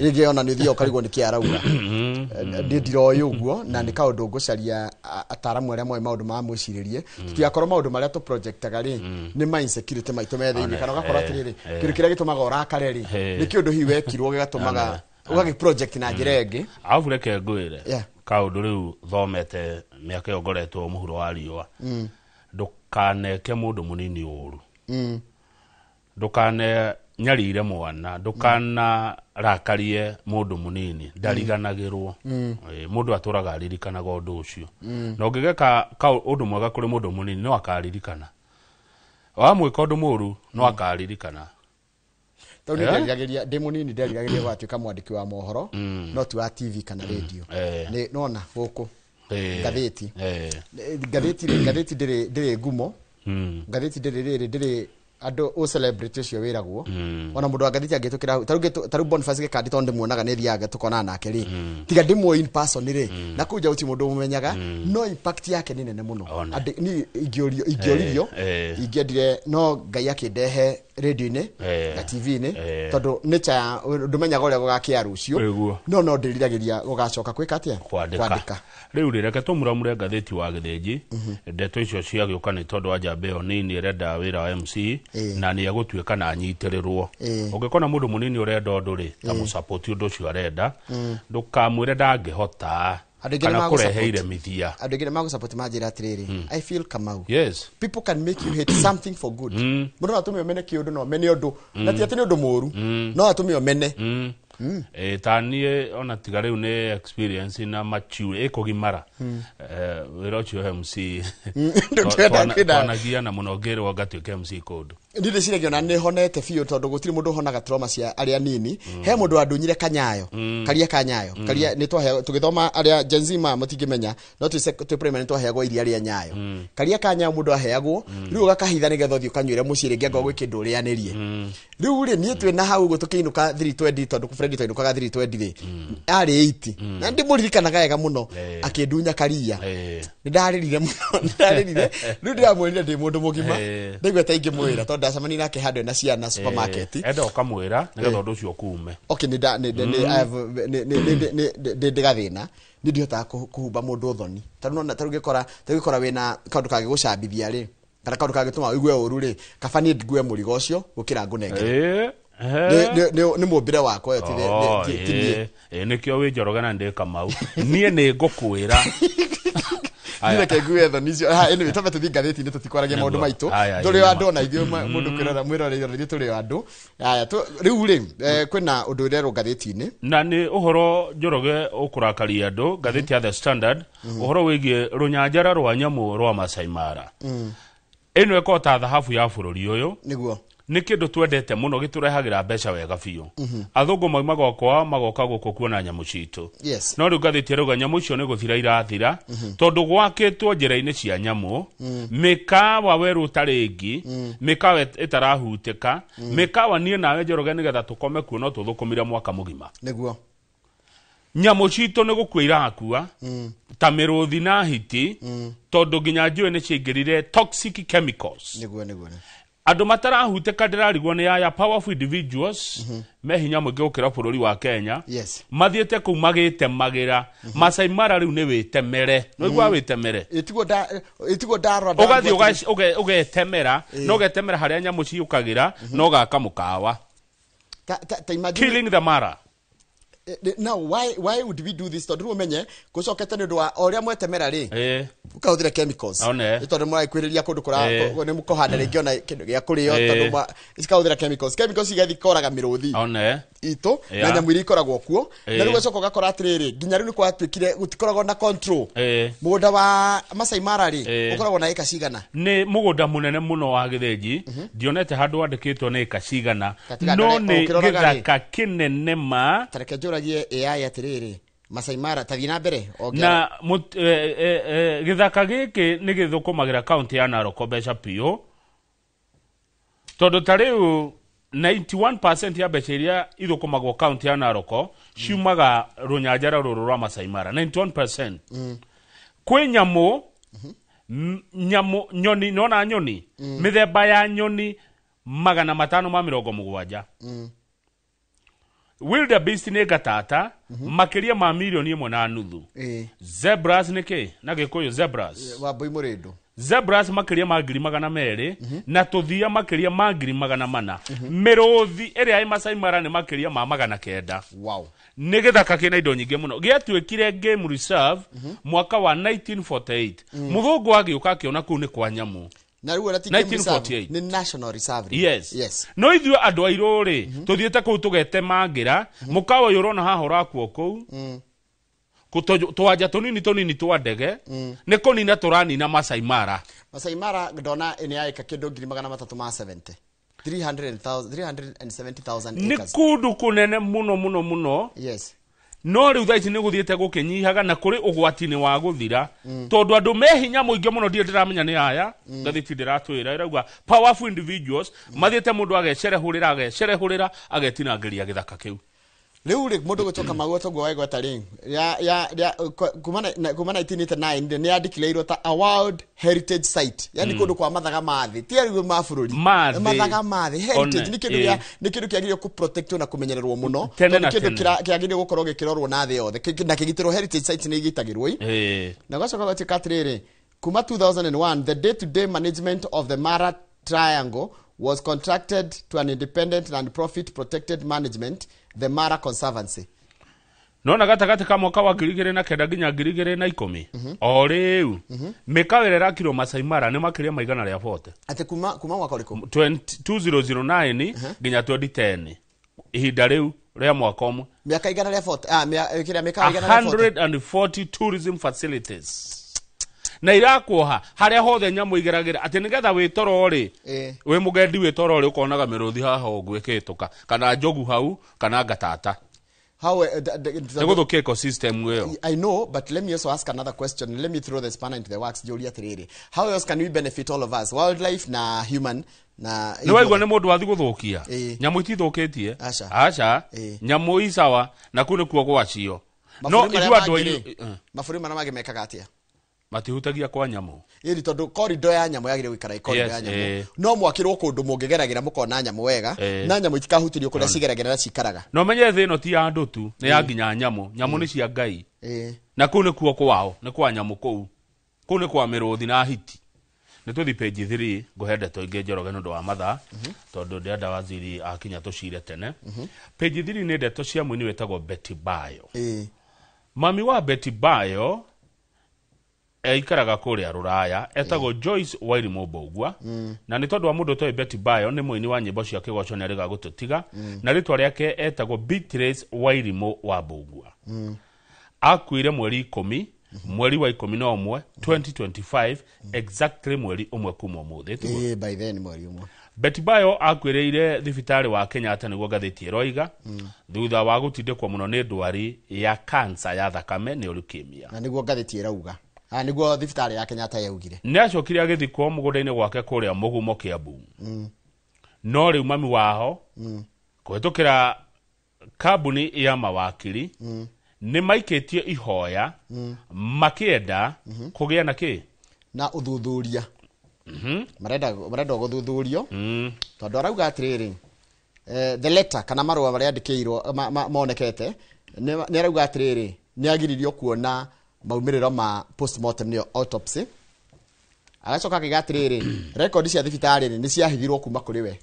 rĩngĩ ona nĩ ũthiaga ũkarigwo nĩkĩ arauga niĩ ndiroĩ ũguo na nĩ kaũndũ ngũcaria ataaramu arĩa moĩ maũndũ ma mwĩcirĩrie tũtigakorwo maũndũ marĩa tũprojectaga rĩ nĩ ma insecurity maitũ me thĩinĩ kana ũgakorwo atĩrĩrĩ kĩndũ kĩrĩa gĩtũmaga ũrakare rĩ nĩ kĩũndũ hihi wekirwo gĩgatũmaga ũgagĩ project na njĩra ĩngĩ. Arabu reke ngwĩre kaũndũ rĩu thomete mĩaka ĩyo ngoretwo mũhuro wa riũa ndũkaneke mũndũ mũnini ũru ndũkane nyarire mwana ndũkana rakarie mũndũ mũnini ndariganagĩrwo mũndũ atũraga aririkanaga ũndũ ũcio na ũngĩgeka ũndũ mwega kũrĩ mũndũ mũnini no akaririkana wamwĩka ũndũ mũru no akaririkana. Tondũ nĩ ndĩ mũnini nderiragĩria gwatuĩka mwandĩki wa mohoro no ti wa TV kana radio nĩ nona gũkũ ngathĩti ngathĩti ngathĩti ndĩrĩ ngumo ngathĩti ndĩrĩ ndĩrĩ andũ o celebrity ũcio wĩragwo ona mũndũ wa ngathĩti angĩtũkĩra tarĩu Boniface Gĩkandi tondũ ndĩmuonaga nĩ thiaga tũkonana nake rĩ tiga ndĩmuoĩ in person rĩ na kũu nja gũtirĩ mũndũ ũmũmenyaga no impact yake nĩ nene mũno niĩ ingĩoririo ingĩendire no Ngai akĩndehe radio-inĩ na TV-inĩ tondũ nature ya ndũmenyaga ũrĩa gũgakĩa rũciũ no ndĩriragĩria gũgacoka gwĩka atĩa kwandĩka. Rĩu rĩ reke tũmuramure ngathĩti wa Gĩthĩnji ndeto icio ciagĩũka nĩ tondũ wa njamba ĩyo nini ĩrenda wĩra wa MC na nĩ egũtuĩka na anyitĩrĩrwo ũngĩkona mũndũ mũnini ũrenda ũndũ rĩ ta mũsupport ũndũ ũcio arenda ndũkamwĩre ndangĩhota kana kũrehe iremithia. Andũ aingĩ nĩmagũsupport manjĩra atĩrĩrĩ I feel Kamau yes people can make you hate something for good mũndũ no atũme ũmene kĩũndũ no ũmene ũndũ na ti atĩ nĩ ũndũ mũũru no atũme ũmene ta niĩ ona tiga rĩu nĩ experience na mature ĩkũgimara wĩra ũcio MC twanagiana mũno ngĩrwo ngatuĩka MC kũndũ niĩ ndĩciragia ona nĩ honete biũ tondũ gũtirĩ mũndũ ũhonaga trauma cia arĩa nini he mũndũ wandunyire kanyayo karia kanyayo karia nĩ twaheagwo tũgĩthoma arĩa Gen Z ma mũtingĩmenya no twĩ primary nĩ twaheagwo iria rĩa nyayo karia kanyayo mũndũ aheagwo rĩu ũgakahitha nĩgetha ũthiĩ ũkanyuĩre mũciĩ rĩngĩ angĩkorwo gwĩ kĩndũ ũrĩanĩrie rĩu rĩ niĩ twĩ na hau ũguo tũkĩinũka 320 tondũ Fred twainũkaga 320 rĩ arĩ 80 na ndĩmũririkanaga wega mũno akĩndunya karia nĩ ndarĩrire mũno nĩ ndarĩrire rĩu ndĩramwĩrire ndĩ mũndũ mũgima ndaigua ta ingĩmwĩra tondũ ndacemania nake handũ ena ciana supermarket enda ũkamwĩra nĩgetha ũndũ ũcio ũkume okay nĩ ndĩ gathĩna nĩ ndihotaga kũhumba mũndũ thoni tarĩu ũngĩkora wĩna kaũndũ kangĩgũcambithia rĩ kana kaũndũ kangĩtũma ũigue ũru rĩ kaba niĩ ngue mũrigo ũcio gũkĩra ngũnengere nĩ mũmbĩre wakwa ti niĩ nĩkĩo wĩ Njoroge na ndĩ Kamau niĩ nĩ ngũkwĩra Nĩ reke ngue thoni icio. Ha, anyway, twambe tũthiĩ ngathĩti-inĩ, tũtikwaragia maũndũ maitũ. Tũrĩ o andũ ona ithuĩ, mũndũ kwĩrora mwĩroreri, ona ithuĩ tũrĩ o andũ. Aya, rĩu rĩ, kwĩna ũndũ ũrerwo ngathĩti-inĩ. Na nĩ ũhoro, Njoroge, ũkũrakaria andũ. Ngathĩti ya The Standard, ũhoro wĩgiĩ rũnyanjara rwa nyamũ rwa Masai Mara. Ĩno ĩkorwo ta thahabu ya bũrũri ũyũ. Nĩ kĩndũ twendete mũno, gĩtũrehagĩra mbeca wega biũ. Athũngũ maumaga kwao magoka gũkũ kuona nyamũ citũ. No rĩu ngathĩti ĩrauga nyamũ icio nĩ gũthira irathira, tondũ gwakĩtwo njĩra-inĩ cia nyamũ, mĩkawa werũ ũtarĩ ĩngĩ, mĩkawa ĩtarahutĩka, mĩkawa niĩ nawe, Njoroge, nĩgetha tũkome kuo no tũthũkũmire mwaka mũgima. Nyamũ citũ nĩ gũkua irakua, ta mĩrũthi na hiti, tondũ nginya njũĩ nĩ ciaingĩrire toxic chemicals. Nĩguo nĩguo Andũ matarahutĩka, ndĩrarigwo nĩ aya powerful individuals me hinya mũingĩ gũkĩra bũrũri wa Kenya, mathiĩte kũu magĩtemagĩra. Masai Mara rĩu nĩ wĩtemere, nĩwaigua wĩtemere? Ĩtiguo ndarora. Ũgathiĩ ũgetemera, na ũgetemera harĩa nyamũ ciũkagĩra, na ũgaka mũkawa. Ta imagine Killing the Mara. Now why would we do this? Tondũ rĩu ũmenye gũcokete nĩ ũndũ wa o ũrĩa mwetemera rĩ, ũkahũthĩra chemicals. Nĩ tondũ mũrakwĩrĩria kũndũ kũra nĩ mũkũhanda rĩngĩ ona kĩndũ gĩa kũrĩo, tondũ cikahũthĩra chemicals, chemicals igathiĩ koraga mĩrũthi itũ na nyamũ iria ikoragwo kuo. Na rĩu ũgacoka ũgakora atĩrĩrĩ, nginya rĩu nĩ gwatuĩkire gũtikoragwo na control. Mũgũnda wa Masai Mara rĩ, ũkoragwo na ĩka cigana? Nĩ mũgũnda mũnene mũno wa gĩthĩnji, ndionete handũ wandĩkĩtwo nĩ ĩka cigana, Gatiga no nĩ ũkĩroraga rĩ. gĩthaka kĩnene ma. Ta reke njũragie AI atĩrĩrĩ, Masai Mara, tathiĩ na mbere na gĩthaka gĩkĩ nĩ gĩthũkũmagĩra kaunti ya Narok mbeca biũ, tondũ ta rĩu 91% ya mbeca iria ithũkũmagwo kaunti ya Narok ciumaga rũnyanjara rũrũ rwa Masai Mara, 91%. Kwĩ nyamũ, nyamũ nyoni, nona nyoni, mĩthemba ya nyoni 570. Wildebeest nĩ ngatata makĩria ma 1.5 million. Zebras nĩ kĩ na Gĩkũyũ, zebras? Wambui mũrĩndũ. Zebras makĩria ma 200,000, na tũthia makĩria ma 400,000. Mĩrũthi ĩrĩa ĩ Masai Mara nĩ makĩria ma 900. Nĩ gĩthaka kĩna indo nyingĩ mũno. Gĩatuĩkire game reserve mwaka wa 1948. Mũthũngũ agĩũka akĩona kũu nĩ kwa nyamũ. Na rĩu ona ti game reserve, 1948. nĩ national reserve rĩ. No ithuĩ andũ airũ rĩ, tũthiĩte kũu tũgetemangĩra mũkawa ũyũ ũrona haha ũrakwo kũu, tũwanja tũnini tũnini twa ndege, nĩ kũnina tũranina Masai Mara. Masai Mara ndona nĩ ya ĩka kĩndũ 370,000, 370,000 Nĩ acres. kũndũ kũnene mũno mũno mũno. No rĩu thaa ici nĩ gũthiĩte gũkĩnyihaga na kũrĩ ũgwati-inĩ wa gũthira, tondũ andũ me hinya mũingĩ mũno, ndirĩ ndĩramenya nĩ aya. Ngathĩti ndĩratwĩra, ĩrauga powerful individuals mathiĩte, mũndũ agecerehũrĩra, agecerehũrĩra, agetinangĩria gĩthaka kĩu. Rĩu rĩ, mũndũ gũcoka magwo toguo waigweta rĩ, ya kuma 1989 rĩ, nĩ yandĩkĩrĩirwo ta a World Heritage Site, yani kũndũ kwa mathaga ma thĩ, ti arĩguo ma bũrũri. Ma thĩ. Mathaga ma thĩ, heritage. One, Nĩ kĩndũ nĩ kĩndũ kĩagĩrĩirwo kũprotectwo na kũmenyererwo mũno, Tene tondũ na kĩndũ tene. kĩagĩrĩirwo gũkorwo gĩkĩrorwo na thĩ yothe, na kĩgitĩrwo. Heritage site nĩ igitagĩrwo i. Na gwacoka gwatuĩka atĩrĩrĩ, kuma 2001 the day to day management of the Mara Triangle was contracted to an independent non-profit protected management, the Mara Conservancy. Nona gatagatĩ ka mwaka wa 2009 nginya 2010, o rĩu mĩkawa ĩrĩa ĩrakirwo Masai Mara nĩ makĩria ma 140. Atĩ kuma mwaka ũrĩkũ? 2009 nginya 2010, ihinda rĩu rĩa mwaka ũmwe. Mĩaka 140, ah, kĩrĩa, mĩkawa 140. 140 tourism facilities na irakuoha harĩa hothe nyamũ igeragĩra, atĩ nĩgetha wĩtoro rĩ, wĩ mũgendi wĩtoro rĩ, ũkonaga mĩrũthi haha ũguo ĩkĩhĩtũka, kana njogu hau, kana ngatata. How Nĩ gũthũkia ecosystem ĩyo. I know, but let me also ask another question. Let me throw the spanner into the works. Njũrie atĩrĩrĩ, how else can we benefit, all of us, wildlife na human na Nĩ waigua nĩ mũndũ wathi gũthũkia. Nyamũ itithũkĩtie. Aca. Aca. Nyamũ icawa na kũu nĩkuo gwacio, no Mabũrũri marĩa ithuĩ andũ mangĩ airũ rĩ, mabũrũri marĩa mangĩ mekaga atĩa? Matihutagia kwa nyamũ. Ĩni tondũ corridor ya nyamũ yagĩrĩire gũikara ĩ corridor ya nyamũ. No mwakĩrwo kũndũ mũngĩgeragĩra mũkona nyamũ wega, na nyamũ itikahutĩrio kũrĩa cigeragĩra na cikaraga. Na ũmenye thĩ ĩno ti ya andũ tu, nĩ ya nginya nyamũ. Nyamũ nĩ cia Ngai, na kũu nĩkuo kwao, nĩ kwa nyamũ kũu. Kũu nĩ kwa mĩrũthi na hiti. Nĩ tũthi page 3, ngũhe ndeto ingĩ, Njoroge, nĩ ũndũ wa mathaa, tondũ ndĩrenda waziri akinya tũcire tene. Page 3 nĩ ndeto cia mũini wĩtagwo Betty Bayo. Mami wa Betty Bayo Aikaraga kũrĩa Rũraya, etagwo Joyce Wairimu Mbũgua. Na nĩ tondũ wa mũndũ ũtoĩ Betty Bayo nĩ mũini wa nyĩmbo cia kĩgoco, nĩ arĩga gũtũtiga. Na rĩtwa rĩake etagwo Beatrice Wairimu wa Mbũgua. Akuire mweri 10, mweri wa 11, 2025, exactly mweri ũmwe kuma ũmũthĩ, tiguo? Ĩĩ, by then mweri ũmwe. Betty Bayo akuĩrĩire thibitarĩ wa Kenyatta, nĩguo ngathĩti ĩroiga, thutha wa gũtindĩkwo mũno nĩ ndwari ya kansa ya thakame, nĩ leukemia. Na nĩguo ngathĩti ĩrauga. Ah, nĩguo thibitarĩ ya Kenyatta yaugire. Nĩ acokire agĩthikwo mũgũnda-inĩ gwake kũrĩa Mũgumo, Kiambu. No rĩu mami waho, kũhĩtũkĩra kambuni ya mawakiri, nĩ maikĩtie ihoya makĩenda kũgĩa na kĩ? Na ũthuthuria. Marenda gũthuthurio, tondũ arauga atĩrĩrĩ, the letter kana marũa marĩa andĩkĩirwo monekete, nĩ arauga atĩrĩrĩ, nĩ agiririo kuona maumĩrĩro ma postmortem, nĩyo autopsy. Agacoka akiuga atĩrĩrĩ, rekondi cia thibitarĩ nĩ ciahithirwo kuma kũrĩ we.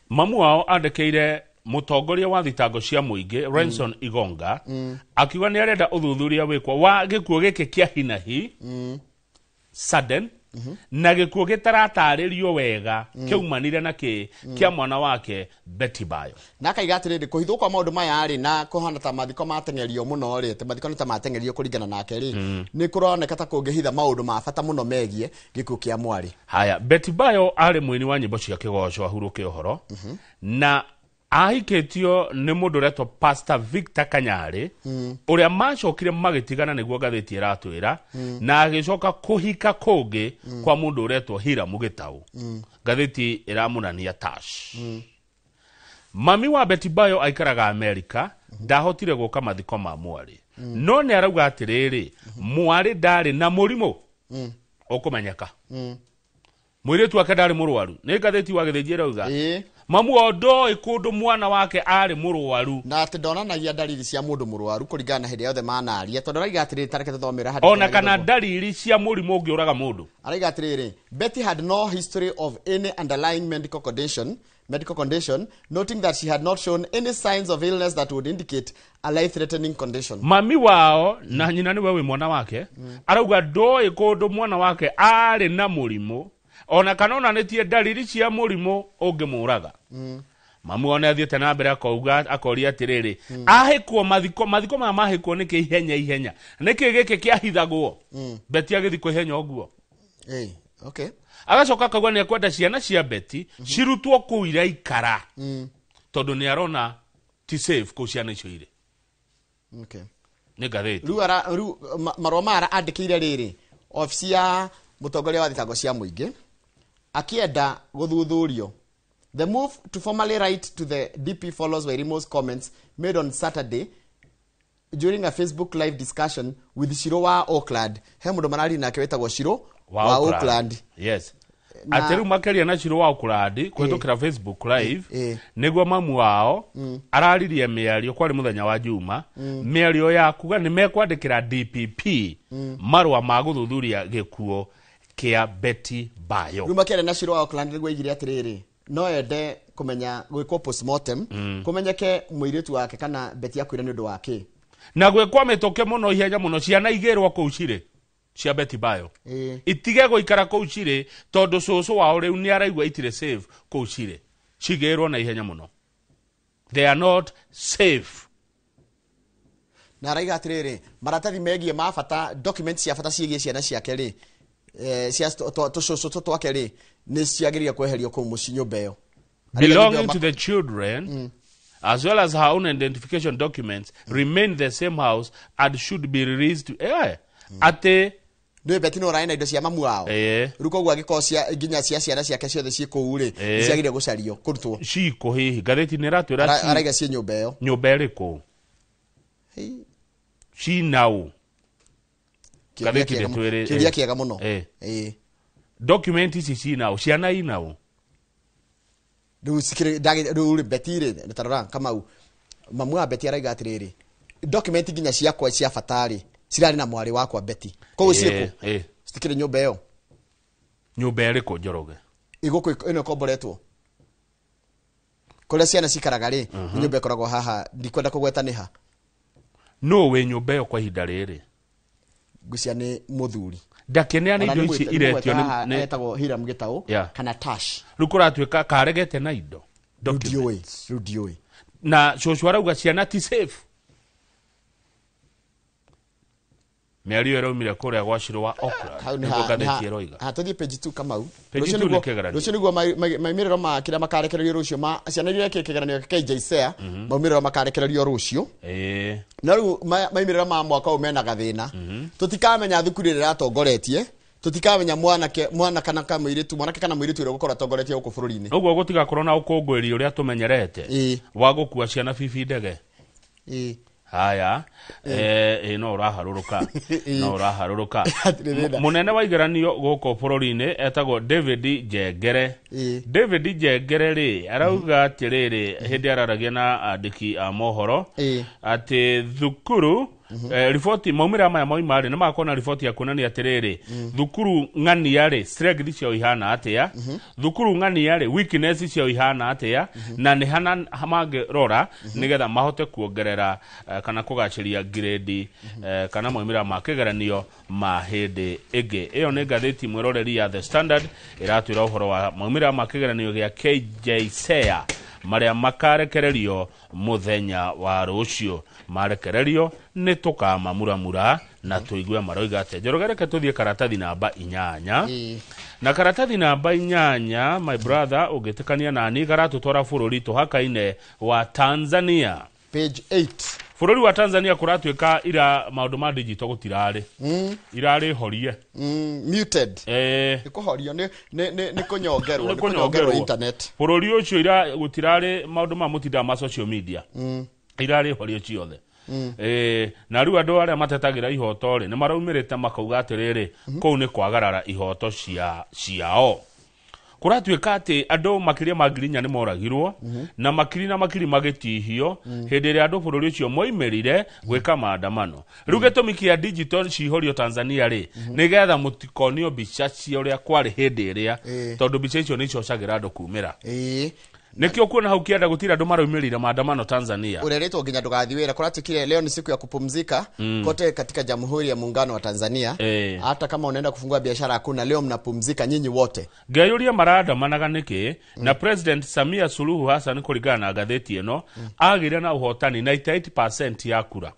Mamu wao andĩkĩire mũtongoria wa thitango cia mũingĩ Renson Igonga, akiuga nĩ arenda ũthuthuria wĩkwo wa gĩkuũ gĩkĩ kĩa hinahi, sudden, na gĩkuũ gĩtaratarĩrio wega, kĩaumanire na kĩ, kĩa mwana wake Betty Bayo. Na akaiga atĩrĩrĩ, kũhithwo kwa maũndũ maya rĩ, na kũhana ta mathiko mateng'erio mũno rĩ, atĩ mathiko nĩ ta mateng'erio kũringana nake rĩ, nĩ kũroneka ta kũngĩhitha maũndũ ma bata mũno megiĩ gĩkuũ kĩa mwarĩ. Haya, Betty Bayo arĩ mũini wa nyĩmbo cia kĩgoco, ahurũke ũhoro, na ahikĩtio nĩ mũndũ ũretwo Pastor Victor Kanyarĩ, ũrĩa macokire magĩtigana, nĩguo ngathĩti ĩratwĩra, na agĩcoka kũhika kũngĩ kwa mũndũ ũretwo Hiramu Gĩtaũ. Ngathĩti ĩramũnania Tash. Mami wa Betty Bayo aikaraga Amerika, ndahotire gũka mathiko ma mwarĩ, no nĩ arauga atĩrĩrĩ, mwarĩ ndarĩ na mũrimũ ũkũmenyeka, mũirĩtu wake ndarĩ mũrwaru, nĩ ngathĩti wa Gĩthĩnji ĩrauga. Mamu wao ndoĩ kũndũ mwana wake arĩ mũrwaru. Na atĩ ndonanagia ndariri cia mũndũ mũrwaru kũringana na hĩndĩ yothe manaria, tondũ araiga atĩrĩrĩ, tareke tũthomera handũ ona kĩrĩa kana gĩthũngũ. Ndariri cia mũrimũ ũngĩũraga mũndũ. Araiga atĩrĩrĩ, Betty had no history of any underlying medical condition, noting that she had not shown any signs of illness that would indicate a life-threatening condition. Mami wao na nyina nĩwe wĩ mwana wake, arauga ndoĩ kũndũ mwana wake arĩ na mũrimũ, ona kana onanĩtie ndariri cia mũrimũ ũngĩmũraga. Mamu wao nĩ athiĩte na mbere akauga, akoria atĩrĩrĩ, ahĩkwo mathiko maya mahĩkwo nĩkĩ ihenya ihenya, nĩkĩ gĩkĩ kĩahithagwo? Betty agĩthikwo ihenya ũguo. Hey, okay. Agacoka akauga nĩ ekwenda ciana cia Betty cirutwo kũu iraikara, tondũ nĩ arona ti safe kũu ciana icio irĩ. Nĩ ngathĩti. Rĩu marũa maya andĩkĩire rĩrĩ obici ya mũtongoria wa thitango cia mũingĩ akĩenda gũthuthurio. The move to formally write to the DP follows Wairimu's comments made on Saturday during a Facebook live discussion with Shiro wa Auckland. He mũndũ marari nake wĩtagwo Shiro wa Auckland. Yes, atĩ rĩu makĩria na Shiro wa Auckland kũhĩtũkĩra Facebook live, nĩguo mamu wao araririe mĩario, kwarĩ mũthenya wa Juma, mĩario ya kuga nĩ mekwandĩkĩra DPP marũa ma gũthuthuria gĩkuũ kĩa Betty Bayo. Rĩu makĩaria na Shiro wa Auckland nĩguo aigire atĩrĩrĩ, no ende kũmenya gwĩkwo postmortem, kũmenyeke mũirĩtu wake kana Betty akuire nĩ ũndũ wa kĩ. Na gwĩkwo mĩtũkĩ mũno, ihenya mũno, ciana igĩrwo kũu cirĩ cia Betty Bayo, itige gũikara kũu cirĩ, tondũ cũcũ wao rĩu nĩ araigua itirĩ safe kũu cirĩ, cigĩrwo na ihenya mũno, they are not safe. Na araiga atĩrĩrĩ, maratathi megiĩ ma bata, documents cia bata ciĩgiĩ ciana ciake rĩ, cia tũcũcũ tũ twake rĩ, nĩ ciagĩrĩire kweherio kũu mũciĩ nyũmba ĩyo. Araiga nyũmba Belonging ĩyo to the children as well as her own identification documents remain the same house and should be released, atĩ Nĩ Betty no ũrarĩ na indo cia mamu wao. Rĩu koguo angĩkorwo cia nginya cia ciana ciake ciothe ciĩ kũu rĩ, nĩ ciagĩrĩire gũcario, kũrutwo. Ciko hihi ngathĩti nĩ ĩratwĩra Araiga ciĩ nyũmba ĩyo. Nyũmba ĩrĩkũ? Hei. Cinau. Kĩũria Ngathĩti kĩega mũno. ndĩtwĩrĩ- Kĩũria kĩega mũno. Document ici cinau, ciana inau. Rĩu cikĩrĩ rĩu rĩ, Betty rĩ, ta rora Kamau, mamu wa Betty araiga atĩrĩrĩ, document nginya ciakwa cia bata rĩ, cirarĩ na mwarĩ wakwa Betty, koguo ciĩkũ? Citikĩrĩ nyũmba ĩyo. Nyũmba ĩrĩkũ, Njoroge? Ĩgũkũ ĩno ĩkomboretwo kũrĩa ciana cikaraga rĩ, nĩ nyũmba ĩkoragwo haha, ndikwenda kũgweta nĩ ha. Nũ wĩ nyũmba ĩyo kwa ihinda rĩrĩ? Ngwĩciria nĩ mũthuri. Ndakĩneana Ona indo ici nĩ iretio mwĩte haha nĩ etagwo Hiram Gitau Yeah. kana Tash. Rĩu kũratuĩka karegete na indo. Rĩu ndiũĩ, rĩu ndiũĩ. Na cũcũ arauga ciana ti safe. Mĩario ĩraumire kũrĩa gwa Shiro wa Auckland. Hau nĩ Nĩguo ha- nĩ ngathĩti ha- ĩroiga. ha, tũthiĩ page 2 Kamau. Page Rũciũ 2 nĩ nĩguo- kĩgeranio. Rũciũ nĩguo maumĩrĩro ma kĩrĩa makarekererio rũciũ ma ciana iria irekire kĩgeranio gĩa KJSEA, maumĩrĩro makarekererio rũciũ. No rĩu maumĩrĩro ma mwaka ũyũ mena gathĩna. Tũtikamenya thukuru ĩrĩa ĩratongoretie, tũtikamenya mwanake mwana kana kamũirĩtu, mwanake kana mũirĩtu ũrĩa ũgũkorwo atongoretie gũkũ bũrũri-inĩ. Ũguo gũtigakorwo na ũkũngũĩri ũrĩa tũmenyerete wa gũkua ciana bibi ndege. Haya, no ũraharũrũka, no ũraharũrũka. Hatirĩ thĩna. Mũnene wa igeranio gũkũ bũrũri-inĩ etagwo David Njengere. David Njengere rĩ arauga atĩrĩrĩ hĩndĩ araragia na andĩki a mohoro atĩ thukuru riboti maumĩrĩra maya moima rĩ nĩ magakorwo na riboti ya kuonania atĩrĩrĩ thukuru ng'ania rĩ strength ciao ihana atĩa, thukuru ng'ania rĩ weakness ciao ihana atĩa, na nĩ hana mangĩrora nĩgetha mahote kuongerera kana kũgacĩria grade kana maumĩrĩra ma kĩgeranio ma hĩndĩ ĩngĩ. Ĩyo nĩ ngathĩti mwĩroreri ya The Standard ĩratwĩra ũhoro wa maumĩrĩra ma kĩgeranio gĩa KJSEA marĩa makarekererio mũthenya wa rũciũ. Marekererio nĩ tũkamamuramura na tũigue maroiga atĩa. Njoroge, reke tũthiĩ karatathi namba 8. Na karatathi namba 8, my brother, ũngĩtĩkania nani, karatũtwara bũrũri tũhakaine wa Tanzania. Page 8. Bũrũri wa Tanzania kũratuĩka ira maũndũ ma digital gũtirarĩ, irarĩ horie. Muted. Nĩ kũhorio, nĩ kũnyongerwo, Nĩ nĩ kũnyongerwo kũnyongerwo. internet. Bũrũri ũcio ira gũtirarĩ maũndũ ma mũtinda ma social media, irarĩ horie ciothe. Na rĩu andũ arĩa matetagĩra ihoto rĩ nĩ maraumĩrĩte makauga atĩrĩrĩ kũu nĩ kwagarara ihoto ciao. Kũratuĩka atĩ andũ makĩria ma 4,000 nĩ moragirwo na makiri na makiri magĩtihio hĩndĩ ĩrĩa andũ bũrũri ũcio moimĩrire gwĩka maandamano. Rĩu gĩtũmi kĩa digital cihorio Tanzania rĩ nĩgetha mũtikonio mbica cia ũrĩa kwarĩ hĩndĩ ĩrĩa, tondũ mbica icio nĩ icocagĩra andũ kumĩra. Nĩkĩo kuona hau kĩanda gũtirĩ andũ maraumĩrire maandamano Tanzania. Ureretwo nginya ndũgathiĩ wĩra. Kũratuĩkire leo ni siku ya kupumzika kote katika Jamhuri ya Muungano wa Tanzania. Hata kama unaenda kufungua biashara hakuna, leo mnapumzika nyinyi wote. Ngeyũria marandamanaga nĩkĩ na President Samia Suluhu Hassan kũringana na ngathĩti ĩno agĩire na ũhotani 98% ya kura.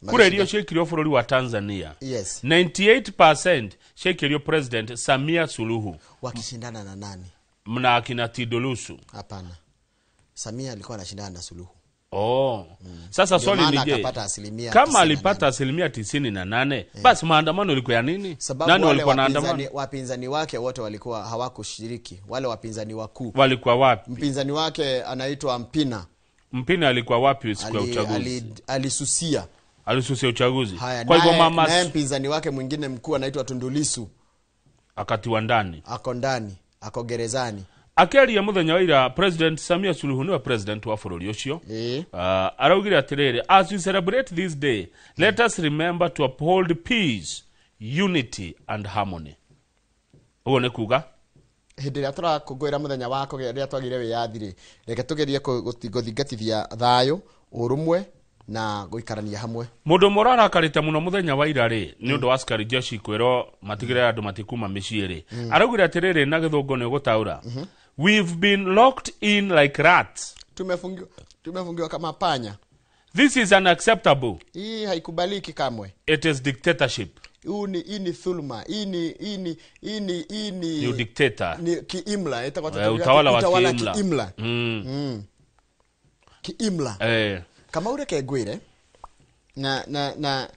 Kura iria ciaikirio bũrũri wa Tanzania, 98% ciaikirio President Samia Suluhu. Wakishindana na nani? Mna akina Tundu Lissu. Hapana, Samia alikuwa anashindana na Suluhu. Oh. Sasa Ndio swali maana ni je, akapata asilimia kama 98. alipata 98%, basi maandamano ilikuwa ya nini? Sababu Nani wale walikuwa naandamana? wapinzani wake wote walikuwa hawakushiriki, wale wapinzani wakuu. Walikuwa wapi? Mpinzani wake anaitwa Mpina. Mpina alikuwa wapi siku ya uchaguzi? Alisusia. Alisusia uchaguzi. Haya, Kwa hivyo mama naye mpinzani wake mwingine mkuu anaitwa Tundu Lissu akatiwa ndani. Ako ndani, ako gerezani. Akĩaria mũthenya wa ira President Samia Suluhu nĩwe president wa bũrũri ũcio, araugire atĩrĩrĩ, as we celebrate this day, let us remember to uphold peace, unity and harmony. Ũguo nĩ kuga hĩndĩ ĩrĩa tũrakũngũĩra mũthenya wa kũgĩa rĩrĩa twagĩire wĩyathi rĩ, reke tũgerie gũthingatithia thayũ, ũrũmwe na gũikarania hamwe. Mũndũ ũmwe ũrarakarĩte mũno mũthenya wa ira rĩ nĩ ũndũ wa askari jeshi kwĩrwo matigĩrĩre andũ matikuma mĩciĩ rĩ, araugire atĩrĩrĩ na gĩthũngũ nĩ ũgũtaũra, we've been locked in like rats. Tumefungiwa kama panya. This is unacceptable. Hii haikubaliki kamwe. It is dictatorship. Hii ni dhuluma. Hii ni Ni udikteta. Ni kiimla. Itakuwa Utawala wa utawala kiimla. kiimla. Kiimla. Kama ureke ngwire na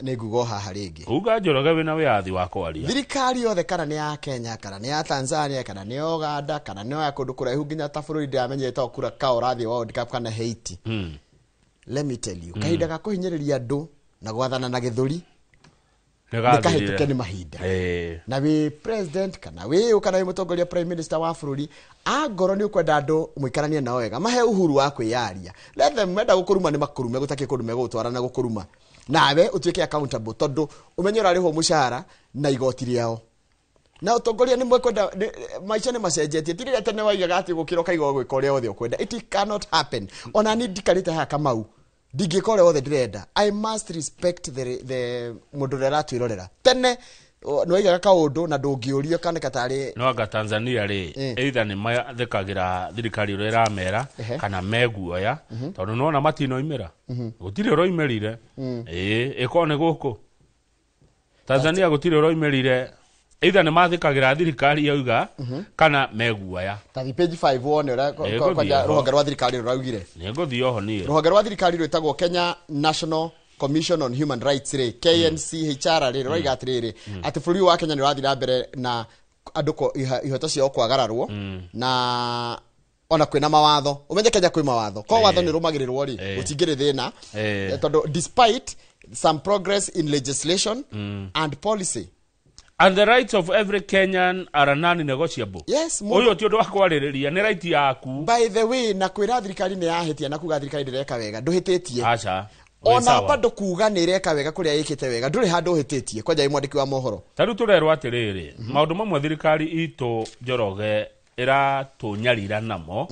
nĩnguga haha rĩngĩ. Uga Njoroge wĩna wĩyathi wa kwaria. Thirikari yothe kana nĩ ya Kenya kana nĩ ya Tanzania kana nĩ ya Uganda kana nĩ ya kũndũ kũraihu nginya ta bũrũri ndĩramenyete o kura ka ũrathiĩ World Cup kana Haiti. Let me tell you, kahinda ga kũhinyĩrĩria andũ na gwathana na gĩthũri Nĩ nĩ kahĩtũke nĩ mahinda. Na wĩ president kana wĩ ũ kana wĩ mũtongoria prime minister wa bũrũri, angorwo nĩ ũkwenda andũ mũikaranie nao wega, mahe uhuru wa kwĩyaria. Let them, menda gũkũruma nĩ makũrume, gũtakĩ kũndũ megũgũtwara na gũkũruma. Nawe ũtuĩke accountable tondũ ũmenye ũrarĩhwo mũcara na igoti rĩao. Na ũtongoria nĩ mwekwenda, maica nĩ macenjetie. Ti rĩrĩa tene waigaga atĩ gũkĩra ũkaiga ũgwĩka ũrĩa wothe ũkwenda. It cannot happen. Ona niĩ ndikarĩte haha Kamau. Ndingĩka ũrĩa wothe ndĩrenda. I must respect the mũndũ ũrĩa aratwĩrorera. Tene nĩwaigaga kaũndũ na ndũngĩũrio kana katarĩ. No anga Tanzania rĩ, either nĩ mathĩkagĩra thirikari ũrĩa ĩramera kana meguoya, tondũ nĩwona matinoimĩra, gũtirĩ ũroimĩrire. Ĩĩ, ĩkorwo nĩ gũkũ Tanzania gũtirĩ ũroimĩrire, either nĩ mathĩkagĩra thirikari yauga kana meguoya. Tathi page 5 wone ũrĩa kwanja rũhonge rwa thirikari rũraugire. Nĩngũthiĩ oho niĩ. Rũhonge rwa thirikari rwĩtagwo Kenya National Commission on Human Rights rĩ, KNCHR rĩ, rũraiga atĩrĩrĩ atĩ bũrũri wa Kenya nĩ ũrathiĩ na mbere na andũ ihoto ciao kwagararwo, na ona kwĩna mawatho. Ũmenye Kenya kwĩ mawatho, ko watho nĩ ũrũmagĩrĩrwo rĩ, gũtingĩrĩ thĩna, tondũ despite some progress in legislation and policy, and the rights of every Kenyan are non-negotiable. Yes, ũyũ ti ũndũ wa kwarĩrĩria, nĩ right yaku. By the way, na kwĩra thirikari nĩ yahĩtia na kuga thirikari ndĩreka wega, ndũhĩtĩtie. Aca. Ona bado kuga nĩ ĩreka wega kũrĩa ĩkĩte wega, ndũrĩ handũ ũhĩtĩtie kwanja wĩ mwandĩki wa mohoro. Ta rĩu tũrerwo atĩrĩrĩ, maũndũ mamwe thirikari itũ Njoroge ĩratũnyarira namo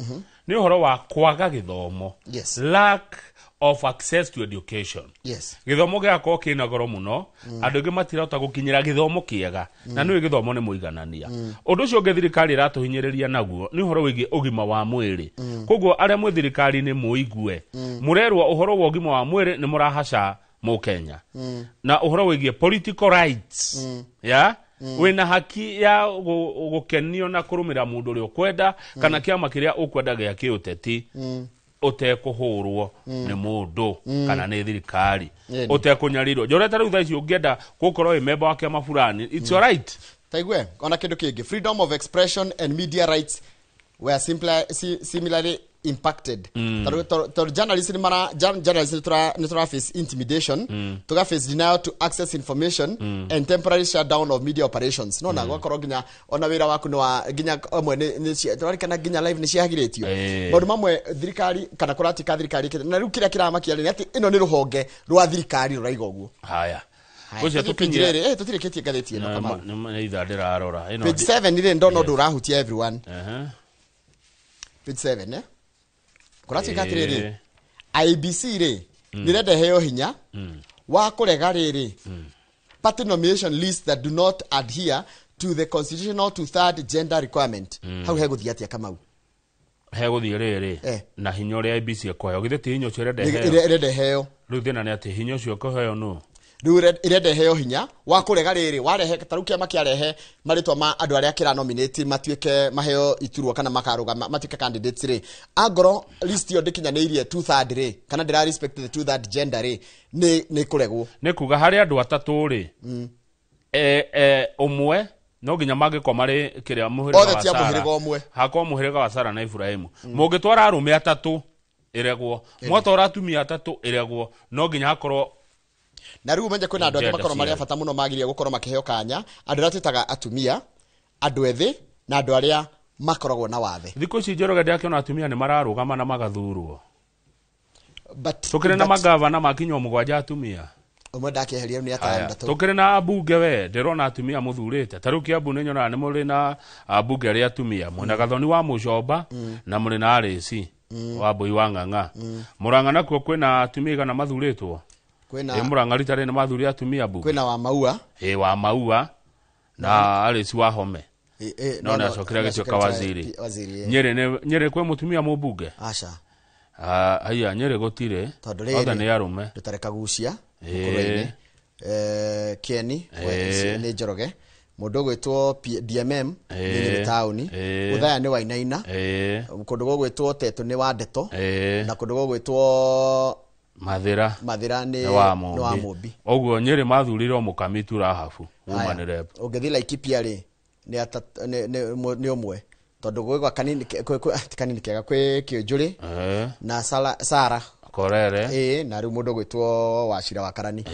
nĩ ũhoro wa kwaga gĩthomo. Yes. Lack of access to education. Yes. Gĩthomo gĩgakorwo kĩna goro mũno, andũ aingĩ matirahota gũkinyĩra gĩthomo kĩega, na nĩũĩ gĩthomo nĩ mũiganania. Ũndũ ũcio ũngĩ thirikari ĩratũhinyĩrĩria naguo nĩ ũhoro wĩgiĩ ũgima wa mwĩrĩ. Koguo arĩa mwĩ thirikari-inĩ mũigue, mũrerwo ũhoro wa ũgima wa mwĩrĩ nĩ mũrahaca mũkenya. Na ũhoro wĩgiĩ political rights, ya wĩna haki ya gũkenio na kũrũmĩrĩra mũndũ ũrĩa ũkwenda kana kĩama kĩrĩa ũkwenda gĩa kĩũteti, ũtekũhũrwo nĩ mũndũ kana nĩ thirikari, ũtekũnyarirwo. Njoroge ta rĩu thaa ici ũngĩenda gũkorwo wĩ memba wa kĩama fulani, it's your right. Taigue ona kĩndũ kĩngĩ, freedom of expression and media rights were similarly impacted. Tondũ journalists nĩ mara journalists nĩ tũra face intimidation, tũga face denial to access information and temporary shutdown of media operations. No na gwakorwo nginya ona wĩra waku nĩ wa nginya amwe nĩ tũrarikana nginya live nĩ ciagirĩtio. Maũndũ mamwe thirikari kana kũratika thirikari, na rĩu kĩrĩa kĩramakia nĩ atĩ ĩno nĩ rũhonge rwa thirikari rũraiga ũguo. Haya. Ũcio tũkinyire tũtirĩkĩtie ngathĩti ĩno Kamau. Nĩ ithaa ndĩrarora. Page 7 rĩ, ndona ũndũ ũrahutia everyone. Page 7 eh? Kũratuĩka atĩrĩrĩ, IEBC rĩ nĩrenda ĩheo hinya wa kũrega rĩrĩ party nomination lists that do not adhere to the constitutional two-third gender requirement. Hau hegũthiĩ atĩa Kamau? Hegũthiĩ rĩrĩ na hinya ũrĩa IEBC ĩkũheo, githĩ ti hinya ũcio ĩrenda ĩheo? Ĩrenda ĩheo. Rĩu thĩna nĩ atĩ hinya ũcio ũkũheo nũ? Rĩu ĩrenda ĩheo hinya wa kũrega rĩrĩ, warehe ta rĩu kĩama kĩarehe marĩtwa ma andũ arĩa kĩra nominate matuĩke maheo iturwa kana makarũgama matuĩke candidates rĩ, angorwo list ĩyo ndĩkinyanĩirie 2/3 rĩ, kana ndĩra respect the 2/3 gender rĩ, nĩ kũregwo. Nĩ kuga harĩ andũ atatũ rĩ, ũmwe no nginya mangĩkorwo marĩ kĩrĩa mũhĩrĩga wa Sara, hakorwo mũhĩrĩga wa Sara na Ibrahimu, mũngĩtwara arũme atatũ ĩregwo, mwatwara atumia atatũ ĩregwo, no nginya hakorwo. Na rĩu ũmenye kwĩna andũ angĩ makorwo marĩ a bata mũno magĩrĩire gũkorwo makĩheo kanya, andũ arĩa twĩtaga atumia, andũ ethĩ na andũ arĩa makoragwo na wathe. Thikũ ici Njoroge ndĩrakĩona atumia nĩ mararũgama na magathurwo. Tũkĩrĩ na magavana makinywo 7 atumia. Ũmwe ndakĩeheria nĩ atandatũ. Tũkĩrĩ na ambunge we, ndĩrona atumia mũthurĩte. Ta rĩu Kiambu nĩ nyonaga nĩ mũrĩ na ambunge arĩa atumia, mwĩna Gathoni wa Mũcomba na mũrĩ na Arĩci wa Mbũi wa Ng'ang'a. Mũrang'a nakuo kwĩna atumia igana mathurĩtwo. Kwĩna Mũrang'a rita rĩrĩ nĩ mathurire atumia mbunge. Kwĩna wa Maua. Wa Maua na Arĩci wa Home. No nĩ acokire agĩtuĩka waziri. Nyĩrĩ kwĩ mũtumia mũmbunge? Aca. Haiya Nyĩrĩ gũtirĩ. Othe nĩ arũme. Ndũtarĩ Kagucia mũkũrũ-inĩ. Kieni nĩ Njoroge. Mũndũ ũgwĩtwo DMM nĩ Nyĩrĩ taũni. Ũthaya nĩ Wainaina. Kũndũ gũgwĩtwo Tetũ nĩ wa Ndeto. Na kũndũ gũgwĩtwo Mathira nĩ wa Mũmbi. Ũguo Nyĩrĩ mathurire o Mũkami tu Rahabu woman rep. Ũngĩthiĩ Laikipia rĩ nĩ ũmwe, tondũ gwĩ kanini kanini kega kwĩ Kĩũnjũrĩ na Sara Korere, na rĩu mũndũ ũgwĩtwo Wachira wa Karani.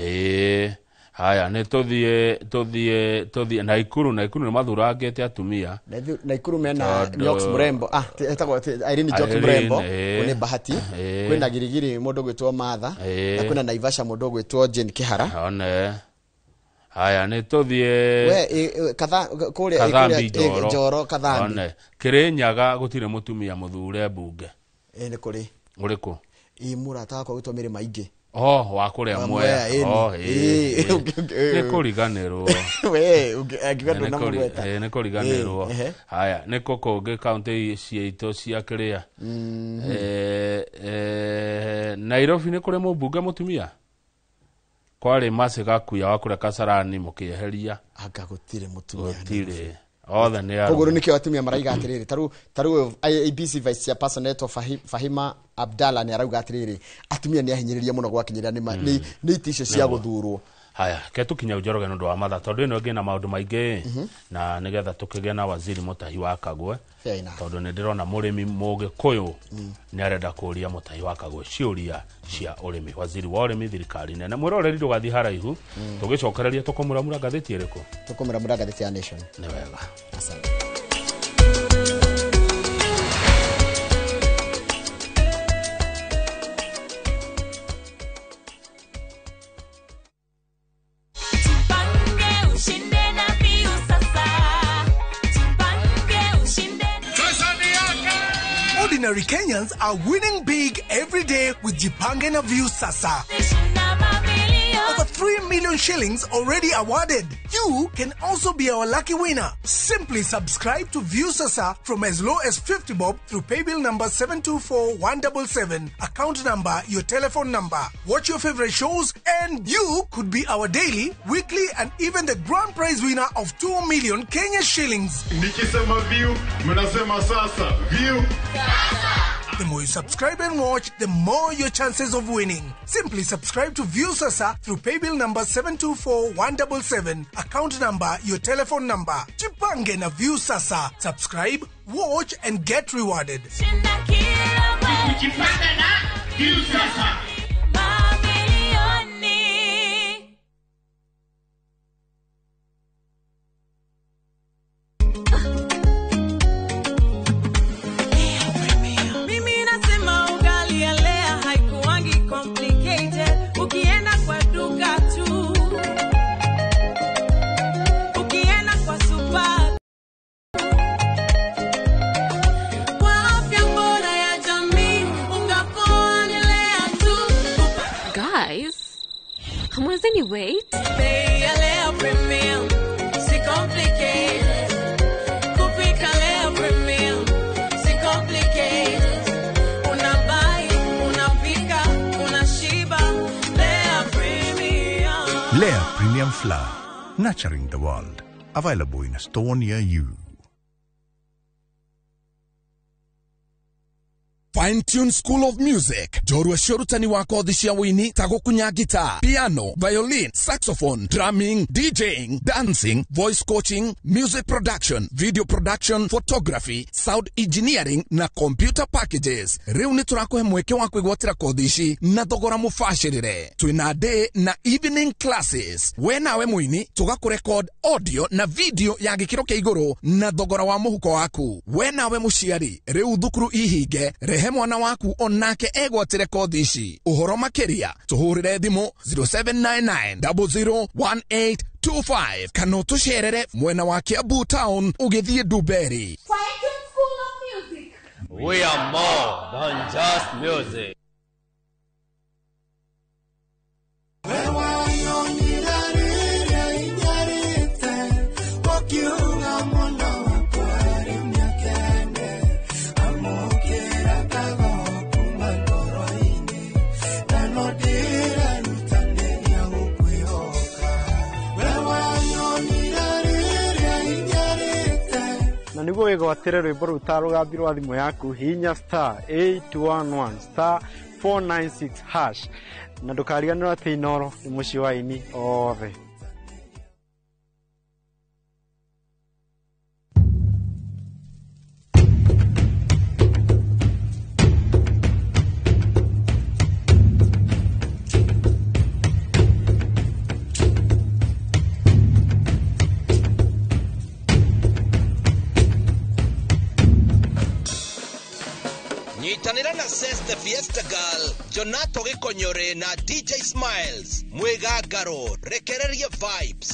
Haya nĩ tũthiĩ Naikuru. Naikuru nĩ mathurangĩte atumia. Naikuru mena Njoks Murembo, etagwo Irene Njoki Murembo, nĩ Bahati. Kwĩna Girigiri mũndũ ũgwĩtwo Martha, na kwĩna Naivasha mũndũ ũgwĩtwo Jane Kihara. One. Haya nĩ tũthiĩ we katha kũrĩa Njoro Kathambi. One. Kĩrĩnyaga gũtirĩ mũtumia mũthure mbunge. Nĩ kũrĩ. Ũrĩkũ? Ĩ mũrata wakwa gwĩtwo Mĩrĩ Maingĩ. Oh, wa kũrĩa Wa Mwea. Mwea, ĩni. Oh, ĩĩ, Ĩĩ, ĩĩ. ũngĩ- Nĩ kũriganĩrwo. We, angiuga Nĩ ndũnamũgweta. Nĩ kũriganĩrwo. Ĩĩ, ehe. Haya, nĩ kũ kũngĩ kaũntĩ ciitũ cia kĩrĩa? Nairobi nĩ kũrĩ mũmbunge mũtumia? Kwarĩ Mercy Gakuya wa kũrĩa Kasarani mũkĩeheria. Anga gũtirĩ mũtumia. Gũtirĩ. Othe nĩ Koguo rĩu arũme. nĩkĩo atumia maraiga atĩrĩrĩ, tarĩu IEBC vice chairperson etwo Fahima Abdalla nĩ arauga atĩrĩrĩ, atumia nĩ ahinyĩrĩrie mũno gwakinyĩra nĩ itĩ icio cia Nĩguo. gũthurwo. Haya, ke tũkinya Njoroge nĩ ũndũ wa mathaa tondũ ĩno ĩngĩ na maũndũ maingĩ na nĩgetha tũkĩgĩe na waziri Mũtahi wa Kagwe. Fair enough. Tondũ nĩ ndĩrona mũrĩmi mũgĩkũyũ nĩ arenda kũria Mũtahi wa Kagwe ciũria cia ũrĩmi, waziri wa ũrĩmi thirikari nene. Mwĩroreri ndũgathiĩ haraihu, tũgĩcokereria tũkũmũramura ngathĩti ĩrĩkũ? Tũkũmũramura ngathĩti ya Nation. Nĩ wega. Asante. Jipange ushinde na Viu sasa. Jipange ushinde. Ordinary Kenyans are winning big every day with Jipange na Viu Sasa. Over 3 million shillings already awarded. You can also be our lucky winner. Simply subscribe to View Sasa from as low as 50 bob through paybill number 724177, account number, your telephone number. Watch your favorite shows and you could be our daily, weekly and even the grand prize winner of 2 million Kenya shillings. Nikisema View, mnasema sasa. View. The more you subscribe and watch, the more your chances of winning. Simply subscribe to View Sasa through paybill number 724177, account number, your telephone number. Jipange na View Sasa. Subscribe, watch and get rewarded. Jipange na Viu sasa. Mamilioni. Mimi nasema ugali ya Lea haikuwangi complicated. Ukienda kwa duka tu, ukienda kwa super, kwa afya bora ya jamii, unga poa ni Lea tu. Guys, hamwezeni wait? Bei ya Lea Premium si complicated. Kupika Lea Premium si complicated. Unabuy, unapika, unashiba. Lea Premium. Lea Premium Flour, nurturing the world. Available in a store near you. Fine Tune School of Music, njorua cia ũrutani wa kothi cia wũini ta gũkunya guitar, piano, violin, saxophone, drumming, DJing, dancing, voice coaching, music production, video production, photography, sound engineering na computer packages. Rĩu nĩ tũrakũhe mweke wa kwĩgwatĩra kothi ici na thogora mũbacĩrĩre. Twĩna day na evening classes. We nawe mũini tũgakũrecord audio na video ya gĩkĩro kĩa igũrũ na thogora wa mũhuko waku. We nawe mũciari, rĩu thukuru ihinge, rehe mwana waku onake egwatĩre kothi ici. Ũhoro makĩria tũhũrĩre thimũ 0799 001825 kana ũtũcerere mwena wa Kiambu town ũgĩthiĩ Ndumberi. We are more than just music. Na nĩguo wĩgwatĩre rwĩmbo rũu ta rũgambi rwa thimũ yaku, hihinya star 811 star 496 hash, na ndũkariganĩrwo atĩ Inooro nĩ mũciĩ wa aini othe. Nyitanĩra na Ses the Fiesta Girl, Jonato Gĩkonyore na DJ Smiles mwĩgangaro rekereria vibes.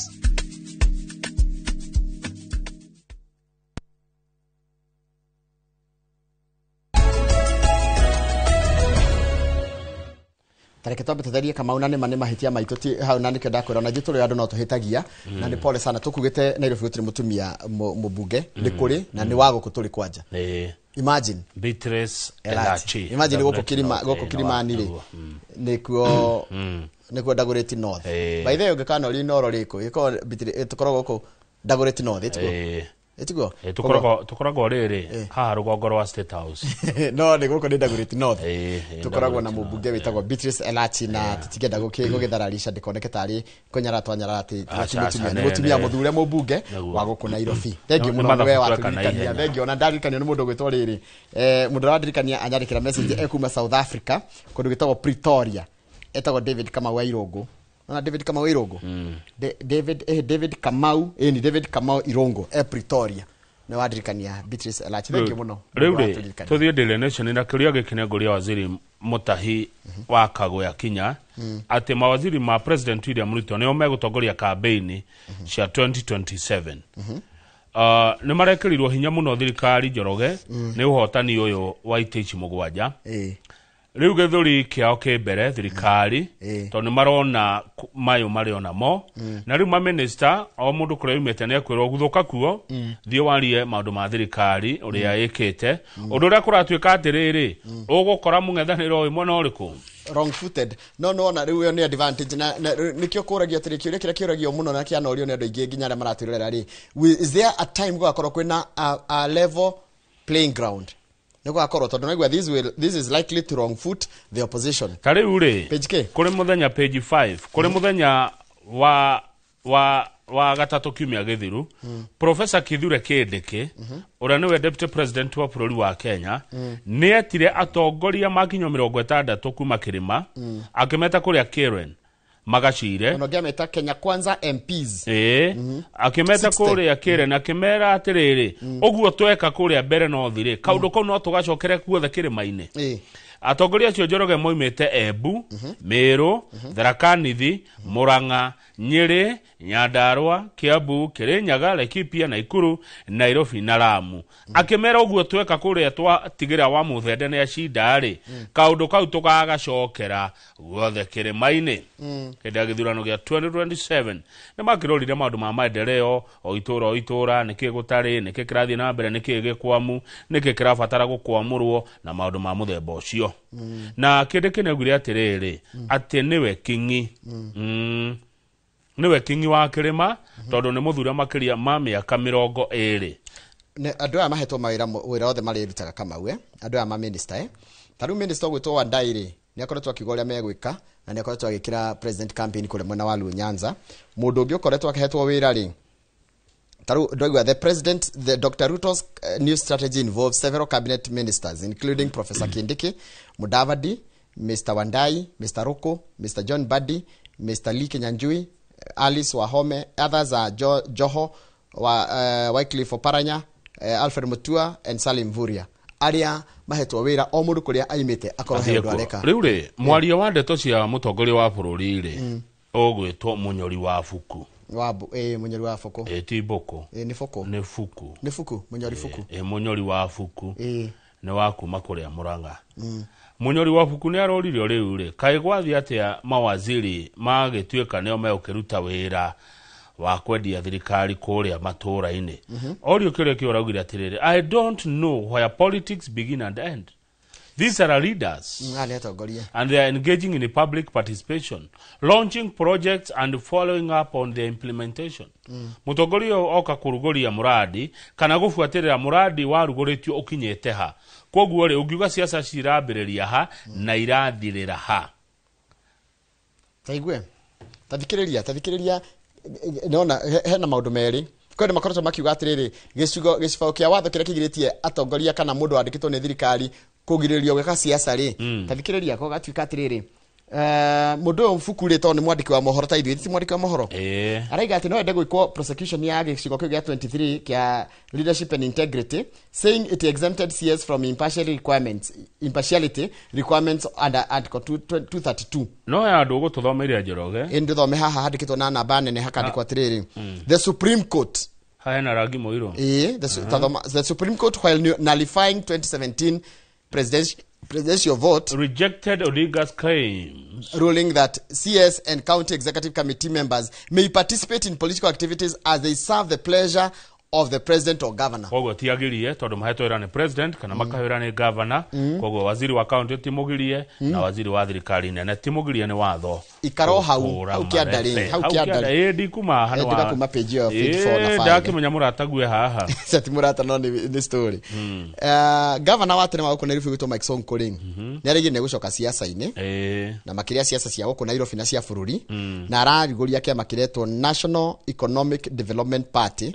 Tareke twambe tũtherie Kamau, na nĩma nĩ mahĩtia maitũ, ti hau, na nĩkĩo ndakwĩra ona ithuĩ tũrĩ andũ no tũhĩtagia. Na nĩ pole sana tũkugĩte Nairobi gũtirĩ mũtumia mũmbunge, nĩ kũrĩ, na nĩ wa gũkũ tũrĩ kwanja. Imagine. Beatrice Elachi. Elachi. Imagine gũkũ kirima, gũkũ Kilimani rĩ, nĩkuo nĩkuo Dagoretti North. By the way, ũngĩkana ũrĩ Inooro rĩkũ ĩkorwo tũkoragwo gũkũ Dagoretti North, ĩtiguo? Ĩtiguo? Tũkoragwo rĩrĩ haha rũgongo rwa State House. No nĩ gũkũ nĩ Dagoretti North. Tũkoragwo na Dagoretti. Mũmbunge wĩtagwo Beatrice Elachi, na tũtingĩenda gũgĩthararisha ndĩkoneke tarĩ kũnyarara twanyarara atĩ ti Aca, mũtumia, aca, nĩ mũtumia mũthure mũmbunge wa gũkũ Nairobi. Thank you Nĩ mũno mathabu nĩwe tweka na watũririkania. ihenya. Thank you. Ona ndarikanio nĩ mũndũ ũgwĩtwo rĩrĩ, mũndũ ũrĩa wandirikania anyandĩkĩra message ekuma South Africa, kũndũ gwĩtagwo Pretoria, etagwo David Kamau wa Irũngũ. Ona David Kamau wa Irũngũ. David, David Kamau, ni David Kamau Irũngũ e Pretoria, nĩ wandirikania Beatrice Elachi. Thank you mũno. Rĩu Mũndũ rĩ, watũririkania. Tũthiĩ Daily Nation, na kĩũria gĩkĩ nĩ ngũria waziri Mutahi wa Kagwe Kinya atĩ mawaziri ma President William Ruto nĩo megũtongoria kambĩini cia 2027. Nĩ marekĩrirwo hinya mũno thirikari Njoroge nĩ ũhotani ũyũ wa itĩ ici 7. Rĩu gĩthũri kĩao kĩ mbere thirikari tondũ nĩ marona mayũ marĩ onamo. Na rĩu maminista o mũndũ kũrĩa yumĩte nĩ ekwĩrwo guthũka kuo, thiĩ warie maũndũ ma thirikari ũrĩa ĩkĩte. Ũndũ ũrĩa kũratuĩka atĩrĩrĩ, ũgũkora mũng'ethanĩro ũyũ mwena ũrĩkũ? Wrong footed. No nona rĩu ĩyo nĩ advantage, na nĩkĩo kũragio atĩrĩ, kĩũria kĩrĩa kĩũragio mũno na kĩanorio nĩ andũ aingĩ nginya arĩa maratwĩrorera rĩ, is there a time gũgakorwo kwĩna a level playing ground? Nĩ gũgakorwo, tondũ naigua this is likely to wrong foot the opposition. Ta rĩu rĩ, Page K. kũrĩ mũthenya, page 5, kũrĩ mũthenya wa gatatũ kiumia gĩthiru, Professor Kithure Kindiki, ũrĩa nĩwe deputy president wa bũrũri wa Kenya, nĩ etire atongoria makinywo 60 kuma kĩrĩma, akĩmeta kũrĩa Karen magacire. Ona ũngĩameta Kenya Kwanza MPs. Ĩĩ, akĩmeta 60. Kũrĩa Karen, akĩmera atĩrĩrĩ, ũguo tweka kũrĩa mbere nothi rĩ, kaũndũ kau no tũgacokere guothe kĩrĩma-inĩ. Atongoria acio Njoroge moimĩte Embu, Meru, Tharaka Nithi, Murang'a, Nyĩrĩ, Nyandarua, Kiambu, Kirinyaga, Laikipia, Naikuru, Nairobi na Lamu. Akĩmera ũguo tweka kũrĩa twatigĩra wa Mũthende nĩ acinda rĩ, kaũndũ kau tũgagacokera guothe kĩrĩma-inĩ hĩndĩ ya gĩthurano gĩa 2027. Nĩ makĩrorire maũndũ ma maendeleo o itũra o itũra, nĩkĩ gũtarĩ, nĩkĩ kĩrathiĩ na mbere, nĩkĩ gĩkwamu, nĩkĩ kĩrabatara gũkwamũrwo na maũndũ ma mũthemba ũcio. Na kĩndĩ kĩnaugire atĩrĩrĩ, atĩ nĩwe king'i, nĩwe king'i wa kĩrĩma tondũ nĩ mũthure makĩria ma mĩaka 20. Andũ aya mahetwo mawĩra, wĩra othe marĩrutaga Kamau, andũ aya ma minister, ta rĩu minister ũgwĩtwo Wandayi rĩ, nĩ akoretwo akiuga ũrĩa megwĩka na nĩ akoretwo agĩkĩra president campaign kũrĩa mwena wa Luo Nyanza. Mũndũ ũngĩ ũkoretwo akĩhetwo wĩra rĩ, ta rĩu ndauga the president, the Dr. Ruto's new strategy involves several cabinet ministers, including Professor Kindiki, Mudavadi, Mr. Wandayi, Mr. Ruku, Mr. John Mbadi, Mr. Lee Kinyanjui, Alice Wahome. Others are Joho wa Wycliffe Oparanya, Alfred Mutua and Salim Mvurya. Arĩa mahetwo wĩra, o mũndũ kũrĩa aimĩte akorwo he Athiĩ ũndũ kuo. areka. Rĩu rĩ, mwaria wa ndeto cia mũtongoria wa bũrũri rĩ, ũgwĩtwo Mũnyori wa Buku. Wa Mũnyori wa Buku. Ĩ ti Mbũkũ. Nĩ Buku. Nĩ Buku. Nĩ Buku, Mũnyori Buku. Ĩ, Mũnyori wa Buku nĩ wa kuma kũrĩa Mũrang'a. Mũnyori wa Buku nĩ aroririo rĩu rĩ, kaĩ gwathiĩ atĩa mawaziri magĩtuĩka nĩo megũkĩruta wĩra wa kwendia thirikari kũrĩa matũũra-inĩ? Orio kĩũria kĩu, araugire atĩrĩrĩ, "I don't know where politics begin and end. These are leaders Aya nĩ atongoria. and they are engaging in public participation, launching projects and following up on their implementation." Mũtongoria ũyũ oka kũrugũria mũradi kana gũbuatĩrĩra mũradi warugũrĩtio ũkinyĩte ha. Koguo rĩ, ũngiuga ciaca cirambĩrĩria ha na irathirĩra ha? Taigue, tathikĩrĩria, tathikĩrĩria, nona hena maũndũ merĩ. Kwĩ andũ makoretwo makiuga atĩrĩrĩ, gĩcigo gĩcibaũ kĩa watho kĩrĩa kĩgirĩtie atongoria kana mũndũ wandĩkĩtwo nĩ thirikari kũgirĩrĩrio gwĩka ciaca rĩ, tathikĩrĩria, ko gatuĩka atĩrĩrĩ, mũndũ ũyũ Buku rĩ, tondũ nĩ mwandĩki wa mohoro ta ithuĩ, ti mwandĩki wa mohoro, araiga atĩ no ende gwĩkwo prosecution ya gĩcigo kĩu gĩa 23 kĩa leadership and integrity, saying it exempted CS from impartiality requirements under article 232. No ya andũ ũgũtũthomeire, Njoroge. Ĩ, ndĩthome haha handĩkĩtwo na namba nene, hakandĩkwo atĩrĩrĩ, the Supreme Court Hena rangi mũirũ. Ĩĩ, tathoma, the Supreme Court, while nullifying 2017 presidential Presidential vote rejected Odinga's claims, ruling that CS and county executive committee members may participate in political activities as they serve the pleasure of the president or governor. Koguo ti agirie tondu mahetwo wĩra nĩ president kana makaheo wĩra nĩ governor. Koguo waziri wa county ti mũgirie na waziri wa thirikari nene ti mũgirie nĩ watho. Ikaro hau Kũhũra hau kĩanda rĩ, marebe. hau kĩanda rĩ. Ĩ, ndikuma haha nĩ Eh, ndĩgakuma page ĩyo, page 4 na Ĩ, 5. ndakĩmenya mũratague haha. Ti mũrata no nĩ story. Governor wa tene wa gũkũ Nairobi gwĩtwo Mike Sonko rĩ, nĩ arĩgire nĩ gũcoka siasa-inĩ na makĩria siasa cia gũkũ Nairobi na cia bũrũri, na ararugũria kĩama kĩretwo National Economic Development Party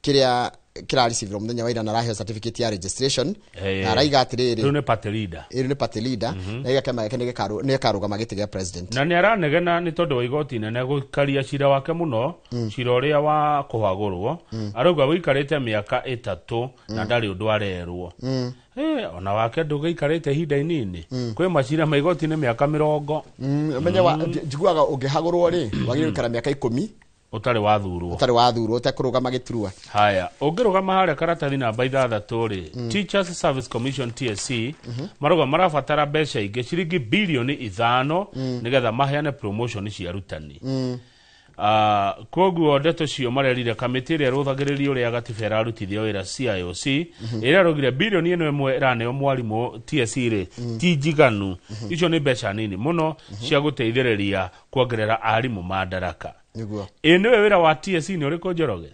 kĩrĩa kĩraricibirwo mũthenya wa ira na araheo certificate ya registration, na araiga atĩrĩrĩ, Rĩu nĩ party leader. Rĩu nĩ party leader, na aiga kĩama gĩake nĩ gĩkarũgama gĩtĩ gĩa president. Na nĩ aranegena nĩ tondũ wa igoti inene gũikaria cira wake mũno, cira ũrĩa wa kũhagũrwo. Arauga wĩikarĩte mĩaka 3 na ndarĩ ũndũ arerwo. Ona wake ndũgĩikarĩte ihinda inini. Kwĩ macira ma igoti-inĩ mĩaka 40. Ũmenye njiguaga ũngĩhagũrwo rĩ, wagĩrĩirwo gũikara mĩaka 10 ũtarĩ wathurwo. Ũtarĩ wathurwo, ũtekũrũgama gĩturwa. Haya, ũngĩrũgama harĩa karatathi namba 6 rĩ, Teachers Service Commission TSC marauga marabatara mbeca ingĩ ciringi bilioni 5 nĩgetha maheane promotion cia arutani. Koguo ndeto cio marerire kamĩtĩ ĩrĩa ĩrũthagĩrĩria ũrĩa gatiba ĩrarutithio wĩra CIOC, ĩrĩa ĩraugire bilioni ĩno ĩmwe ĩraneo mwarimũ TSC rĩ, ti njiganu. Icio nĩ mbeca nini mũno cia gũteithĩrĩria kuongerera arimũ madaraka. Nĩguo. Ĩ nĩwe wĩra wa TSC nĩ ũrĩkũ Njoroge?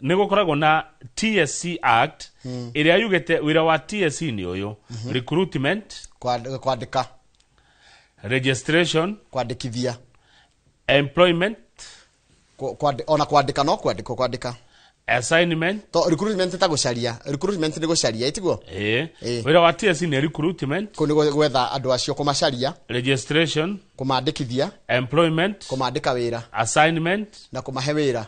Nĩ gũkoragwo na TSC Act ĩrĩa yugĩte wĩra wa TSC nĩ ũyũ: recruitment, kwandĩka, registration, kwandĩkithia, employment, ona kwandĩka no kwandĩkwo kwandĩka, assignment. To recruitment ta gũcaria, recruitment nĩ gũcaria, ĩtiguo? Ĩ. Wĩra wa TSC nĩ recruitment, kũu nĩ gwetha andũ acio, kũmacaria, registration, kũmandĩkithia, employment, kũmandĩka wĩra, assignment, na kũmahe wĩra,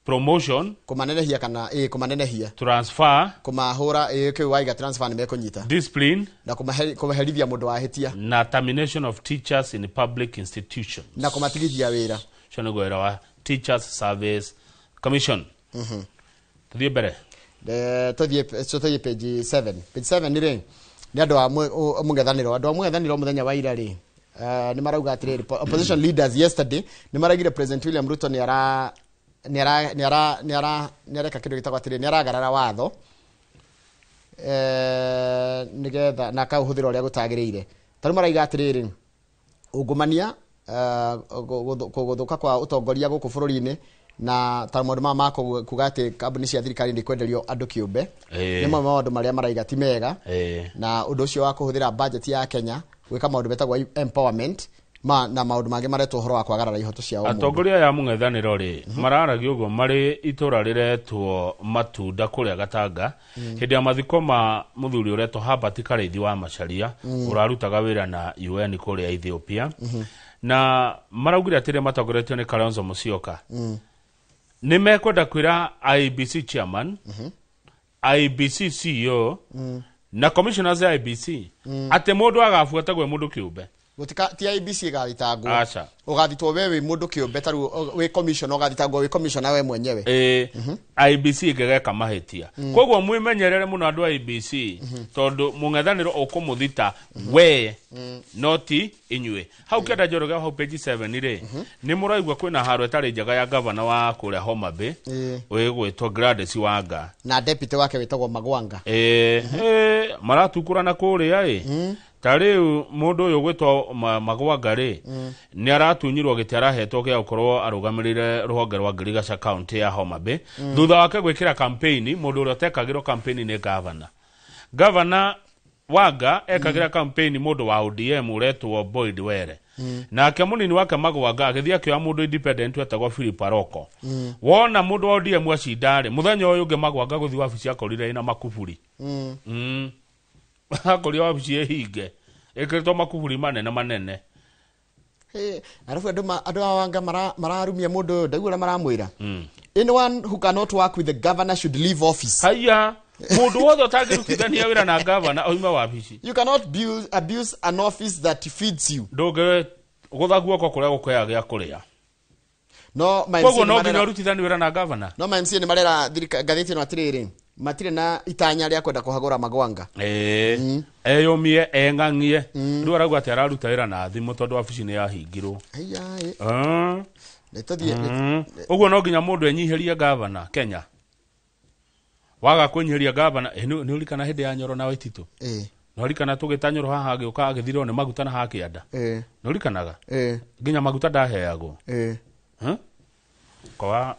promotion, kũmanenehia kana kũmanenehia, transfer, kũmahũra, kĩu waiga transfer nĩ mekũnyita, discipline, na kũmaherithia mũndũ wahĩtia, na termination of teachers in public institutions, na kũmatigithia wĩra. Ũcio nĩguo wĩra wa Teachers Service Commission. Tũthiĩ mbere. Tũthiĩ page 7. Page 7 rĩ, nĩ andũ a mũng'ethanĩro. Andũ a mũng'ethanĩro mũthenya wa ira rĩ, nĩ marauga atĩrĩrĩ, opposition leaders yesterday nĩ maraugire President William Ruto nĩ ara nĩ ara nĩ ara nĩ ara nĩ areka kĩndũ gĩtagwo atĩrĩrĩ, nĩ aragarara watho, nĩgetha na akaũhũthĩra ũrĩa gũtagĩrĩire. Ta rĩu maraiga atĩrĩrĩ, ungumania, gũthũka kwa ũtongoria gũkũ bũrũri-inĩ, na ta maũndũ maya ma kuga atĩ kambuni cia thirikari nĩ kwenderio andũ kĩũmbe, nĩ mamwe ma maũndũ marĩa maraiga ti mega. Na ũndũ ũcio wa kũhũthĩra budget ya Kenya gwĩka maũndũ metagwo empowerment na maũndũ mangĩ maretwo ũhoro wa kwagarara ihoto cia ũmũndũ. Atongoria aya a mũng'ethanĩro rĩ, mararagia ũguo marĩ itũra rĩretwo Matunda kũrĩa Gatanga, hĩndĩ ya mathiko ma mũthuri ũretwo Herbert Karĩithi wa Macharia, ũrarutaga wĩra na UN kũrĩa Ethiopia. Na maraugire atĩrĩ, matongoretio nĩ Kalonzo Musyoka, nĩ mekwenda kwĩra IEBC chairman, IEBC CEO na commissioners a IEBC atĩ mũndũ agabuata gwĩ mũndũ kĩũmbe. Gũtika ti IEBC ĩgathitangwo. Aca. Ũgathitwo we wĩ mũndũ kĩũmbe, ta rĩu wĩ commissioner, ũgathitangwo wĩ commissioner we mwenyewe. IEBC ĩngĩgeka mahĩtia. Koguo mwĩmenyerere mũno andũ a IEBC, tondũ mũng'ethanĩro ũkũmũthita we, no ti inyuĩ. Hau kĩanda Njoroge, hau page 7 rĩ, nĩ mũraigua kwĩna haro ĩtarĩ njega ya gavana wa kũrĩa Homa Bay wĩgwĩtwo Gladys Wanga na deputy wake wĩtagwo Magwanga. Maratukũrana kũrĩa ĩ. Ta rĩu mũndũ ũyũ gwĩtwo Magwanga rĩ, nĩ aratunyirwo gĩtĩ arahetwo gĩa gũkorwo arũgamĩrĩire rũhonge rwa Ngirigaca county ya Homa Bay, thutha wake gwĩkĩra campaign mũndũ ũrĩa ũtekagĩrwo campaign nĩ gavana. Gavana Wanga ekagĩra campaign mũndũ wa ODM ũretwo Boyd Were, nake mũnini wake Magwanga agĩthiĩ akĩoya mũndũ independent wetagwo Philip Aroko. Wona mũndũ wa ODM acinda rĩ, mũthenya ũyũ ũngĩ Magwanga gũthiĩ wabici akorire ĩna makuburi. Akorire wabici ĩhinge ĩkĩrĩtwo makuburi manene manene. Arabu andũ a Wanga mararumia mũndũ ũyũ, ndaigua ũrĩa maramwĩra. Anyone who cannot work with the governor should leave office. Haya, mũndũ wothe ũtangĩrutithania wĩra na governor oime wabici. You cannot abuse an office that feeds you. Ndũngĩgũtha guoko kũrĩa gũkũheaga gĩa kũrĩa. No, ma Koguo MC no nĩ nginya marera ũrutithanie wĩra na governor. No ma MC nĩ marera ngathĩti ĩno atĩrĩrĩ, Matirĩ na itanya rĩa kwenda kũhagũra Magwanga. Eyũmie eng'ang'ie. Rĩu arauga atĩ araruta wĩra na thimũ tondũ wabici nĩ yahingirwo. Ũguo no nginya mũndũ enyihĩrie gavana Kenya. Waga kwĩnyihĩria gavana, nĩ ũrikana hĩndĩ ya Nyoro na Waititũ? Nĩ ũrikana tũgĩta Nyoro haha agĩũka agĩthirwo nĩ maguta na hakĩanda? Nĩ ũrikanaga? Nginya maguta ndaheagwo. Kwa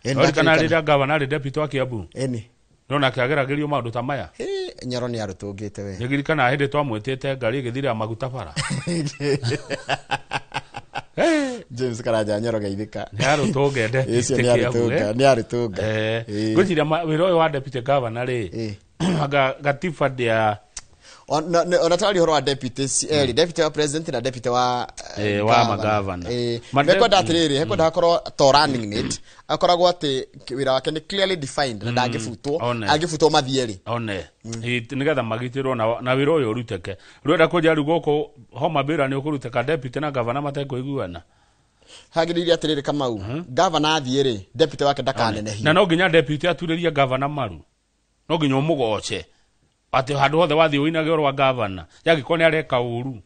nĩ ũrikana rĩrĩa gavana arĩ deputy wa Kiambu? No nake ageragĩrio maũndũ ta maya. Nyoro nĩ arũtũngĩte we. Nĩngirikana hĩndĩ twamwĩtĩte ngari ĩgĩthira maguta bara. James Karanja Nyoro geithĩka. Nĩ arũtũnge deputy Kiambu. Nĩ arũtũnga. Ngwĩciria wĩra ũyũ wa deputy governor rĩ, gatiba ndĩa ona twarĩ ũhoro wa deputy erĩ, deputy wa president na deputy wa wa magavana. Mekwenda atĩrĩrĩ, hekwenda hakorwo to running mate, akoragwo atĩ wĩra wake nĩ clearly defined na ndangĩbutwo, angĩbutwo mathiĩ rĩ. One, nĩgetha magitĩrwo na wĩra ũyũ ũrutĩke. Rĩu kũnja rĩu gũkũ Homa Bay nĩ ũkũrutĩka deputy na gavana matekũiguana. Hagĩrĩire atĩrĩrĩ Kamau, gavana athiĩ rĩ, deputy wake ndakanenehio. Na no nginya deputy aturĩrie gavana maru. No nginya ũmũgoce. Atĩ handũ hothe wathiĩ ũinage ũhoro wa gavana yagĩkorwo nĩ areka ũru.